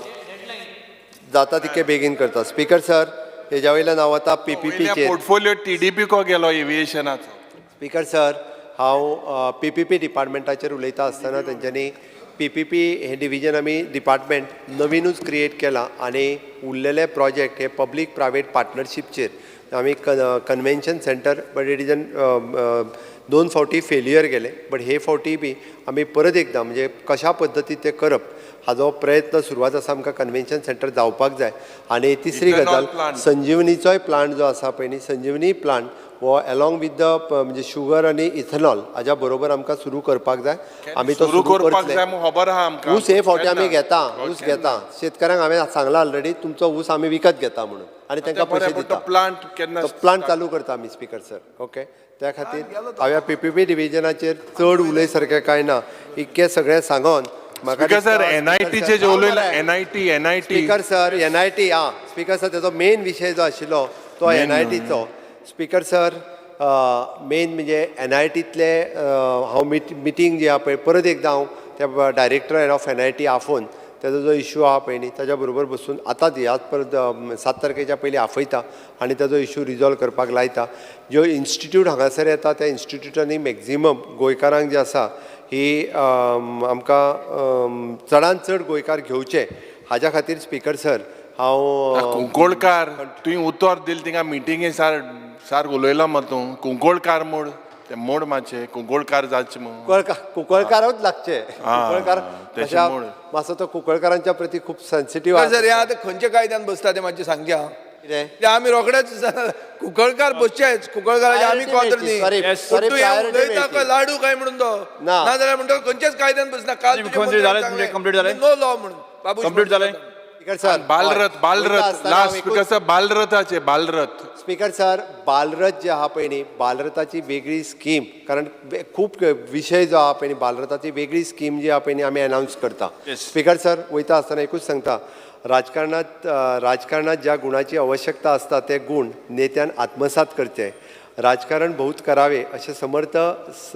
जाता तितके बेगीन करता. स्पीकर सर, हेज्या वयल्यान हांव आतां पीपीपीचेर पोर्टफोलियो टीडीपी को गेलो एविएशनाचो. स्पीकर सर, हांव पीपीपी डिपार्टमेंटाचेर उलयता आसतना तेंच्यांनी पीपीपी हें डिविजन आमी डिपार्टमेंट नवीनूच क्रिएट केलां आनी उरलेले प्रोजेक्ट हे पब्लीक प्रायवेट पार्टनरशीपचेर आमी convention centre, but it is an 2 फावटी फेलियर गेले, बट हे फावटी बी आमी परत एकदां म्हणजे कशा पद्दतीन तें करप हाजो प्रयत्न सुरवात आसा. आमकां कन्व्हेन्शन सेंटर जावपाक जाय. आनी तिसरी इथेनॉल गजाल, प्लांट. संजिवनीचोय प्लांट जो आसा पळय न्ही, संजिवनी प्लांट हो एलॉंग विथ the म्हणजे शुगर आनी इथेनॉल हाज्या बरोबर आमकां सुरू करपाक जाय. आमी तो सुरू करपाक करतले. जाय म्हूण खबर आहा आमकां. ऊस हे फावटी आमी केन्ना? घेता, ऊस घेता. शेतकऱ्यांक हांवें सांगलां ऑलरेडी, तुमचो ऊस आमी विकत घेता म्हणून आनी तांकां बरें, पयशे पूण तो दिता. प्लांट केन्ना तो प्लांट चालू करता आमी स्पीकर सर. ओके, त्या खातीर हांवें पीपीपी डिविजनाचेर चड उलय सारकें कांय ना. इतकें सगळें सांगोन म्हाका स्पीकर सर, दिसता- एनआयटी चे जे उलयला, NIT NIT speaker sir, NIT. आं, स्पीकर सर, तेजो मेन विशय जो आशिल्लो तो एनआयटीचो. स्पीकर सर, मेन म्हणजे एनआयटींतले हांव मिटींग जी आहा पळय, परत एकदां हांव त्या डायरेक्टर ऑफ एनआयटी आफोवन तेजो जो इशू आहा पळय न्ही, ताज्या बरोबर बसून आतांच ह्याच परत 7 तारखेच्या पयलीं आफयता आनी ताजो इशू रिजॉल्व करपाक लायता. ज्यो इन्स्टिट्यूट हांगासर येता त्या इन्स्टिट्यूटांनी मॅक्झिमम गोंयकारांक जे आसा ही आमकां चडान चड गोंयकार घेवचे हाज्या खातीर स्पीकर सर हांव कुंकोळकार तुवें उतर दिलें थिंगा मिटिंगे सार सार उलयला मरे तूं. कुंकोळकार मोड ते मोड मातशें, कुंकोळकार जावचें म्हूण. कुंकळकारूच लागचे, कुंकळकार तेचें अशा मोड. मातसो तो कुंकळकारांच्या प्रती खूब सेन्सिटीव. सर, हे आतां खंयच्या कायद्यान बसता तें मातशें सांगचें आं. कितें? ते आमी रोखडेच कुंकळकार बसचेच, कुंकळकाराचे आमी Priority कॉन्त्र मेळची. न्ही. Sorry, पूण sorry, तूं हें priority उलयता मेळची. काय लाडू काय म्हणून तो ना. नाजाल्यार म्हणटा खंयच्याच कायद्यान बसना. काल नाही, तुजे मुख्यमंत्री मंत्र्यान झाले, तुमचे सांगलें, complete झाले? नो लॉ म्हणून बाबूश कंप्लीट झाले? स्पीकर सर, बालरथ हय. बालरथ वयता आसतना हांव लास्ट एकूच- स्पीकर सर, बालरथाचे बालरथ. स्पीकर सर, बालरथ जे आहा पळय न्ही, बालरथाची वेगळी स्कीम, कारण खूब विशय जो आहा पळय न्ही, बालरथाची वेगळी स्कीम जी आहा पळय न्ही आमी अनावन्स करता. स्पीकर सर, वयता आसतना एकूच सांगता, राजकारणात ज्या गुणाची आवश्यकता आसता ते गुण नेत्यान आत्मसात करचे. राजकारण बहुत करावे अशें समर्थ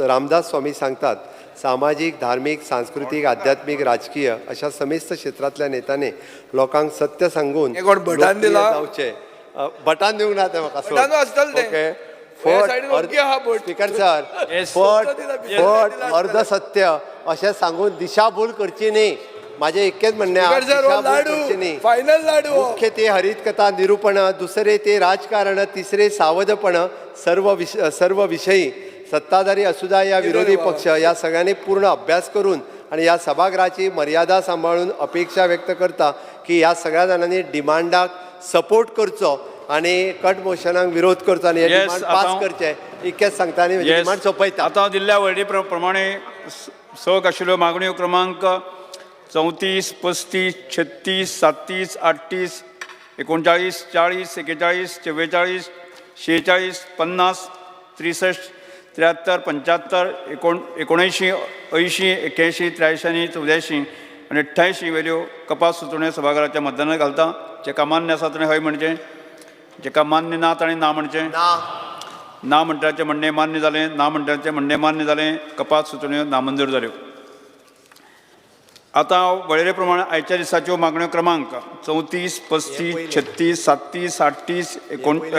रामदास स्वामी सांगतात. सामाजीक, धार्मीक, सांस्कृतीक, आध्यात्मीक, राजकीय अशा समेस्त क्षेत्रांतल्या नेत्यांनी लोकांक सत्य सांगून हे कोण भटान लोकप्रिय दिला? जावचे. भटान दिवंक ना तें म्हाका, सोड. भटान आसतलें तें. ओके. हे फट सायडीन ओग्गी आहा भट. स्पीकर सर, फट दिला, फट दिला. अर्धसत्य अशें सांगून दिशाभूल करची न्ही. म्हाजें इतकेंच म्हणणें आहा, स्पीकर सर, हो दिशाभूल लाडू करची न्ही. फायनल लाडू हो. मुख्य ते हरितकथा निरूपण, दुसरे ते राजकारण, तिसरे सावधपण, सर्व विषयी सत्ताधारी असुदा या विरोधी पक्ष या सगळ्यांनी पूर्ण अभ्यास करून आणि ह्या सभागृहाची मर्यादा सांबाळून अपेक्षा व्यक्त करता की ह्या सगळ्या जाणांनी डिमांडाक सपोर्ट करचो आणि कट मोशनाक विरोध करचो आनी हे डिमांड पास करचे इतकेंच सांगता आनी Yes. Demand सोंपयता. आतां दिल्ल्या वळेरी प्रमाणे सक आशिल्ल्यो मागण्यो क्रमांक 34, 35, 36, 37, 38, 39, 40, 41, 44, 46, 50, 63, 73, 75, 79, 80, 81, 83 आनी 84 आनी 88 वेल्यो कपास सुचोवण्यो सभाघराच्या मतदानाक घालता. जेका मान्य आसा ताणें हय म्हणचें, जेका मान्य ना ताणें ना म्हणचें. ना. ना म्हणटाचें म्हणणें मान्य जालें. ना म्हणटाचें म्हणणें मान्य जालें. कपात सुचोवण्यो नामंजूर जाल्यो. आतां वळेरे प्रमाण आयच्या दिसाच्यो मागण्यो क्रमांक 34, 35, 36, 37, 38,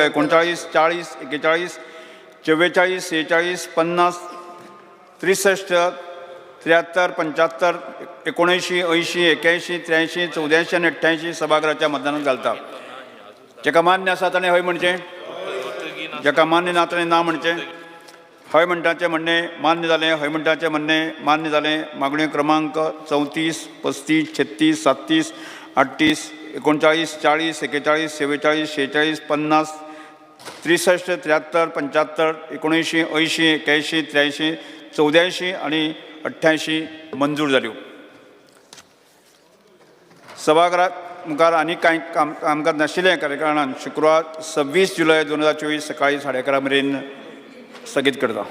39, 40, 41, 44, 46, 50, 63, 73, 75, 79, 80, 81, 83, 84 आनी 88 सभाघराच्या मतदानात घालता. जेका मान्य आसा ताणें हय म्हणचें, जेका मान्य ना ताणें ना म्हणचें. हय म्हणटाचें म्हणणें मान्य जालें. हय म्हणटाचें म्हणणें मान्य जालें. मागण्यो क्रमांक 34, 35, 36, 37, 38, 39, 40, 41, 44, 46, 50, 63, 73, 75, 79, 80, 81, 83, 84 आनी 88 मंजूर जाल्यो. सभाघरात मुखार आनी कांय कामकाज नाशिल्लें कारणान शुक्रार 26 जुलय 2024 सकाळी 11:30 मेरेन स्थगीत करता.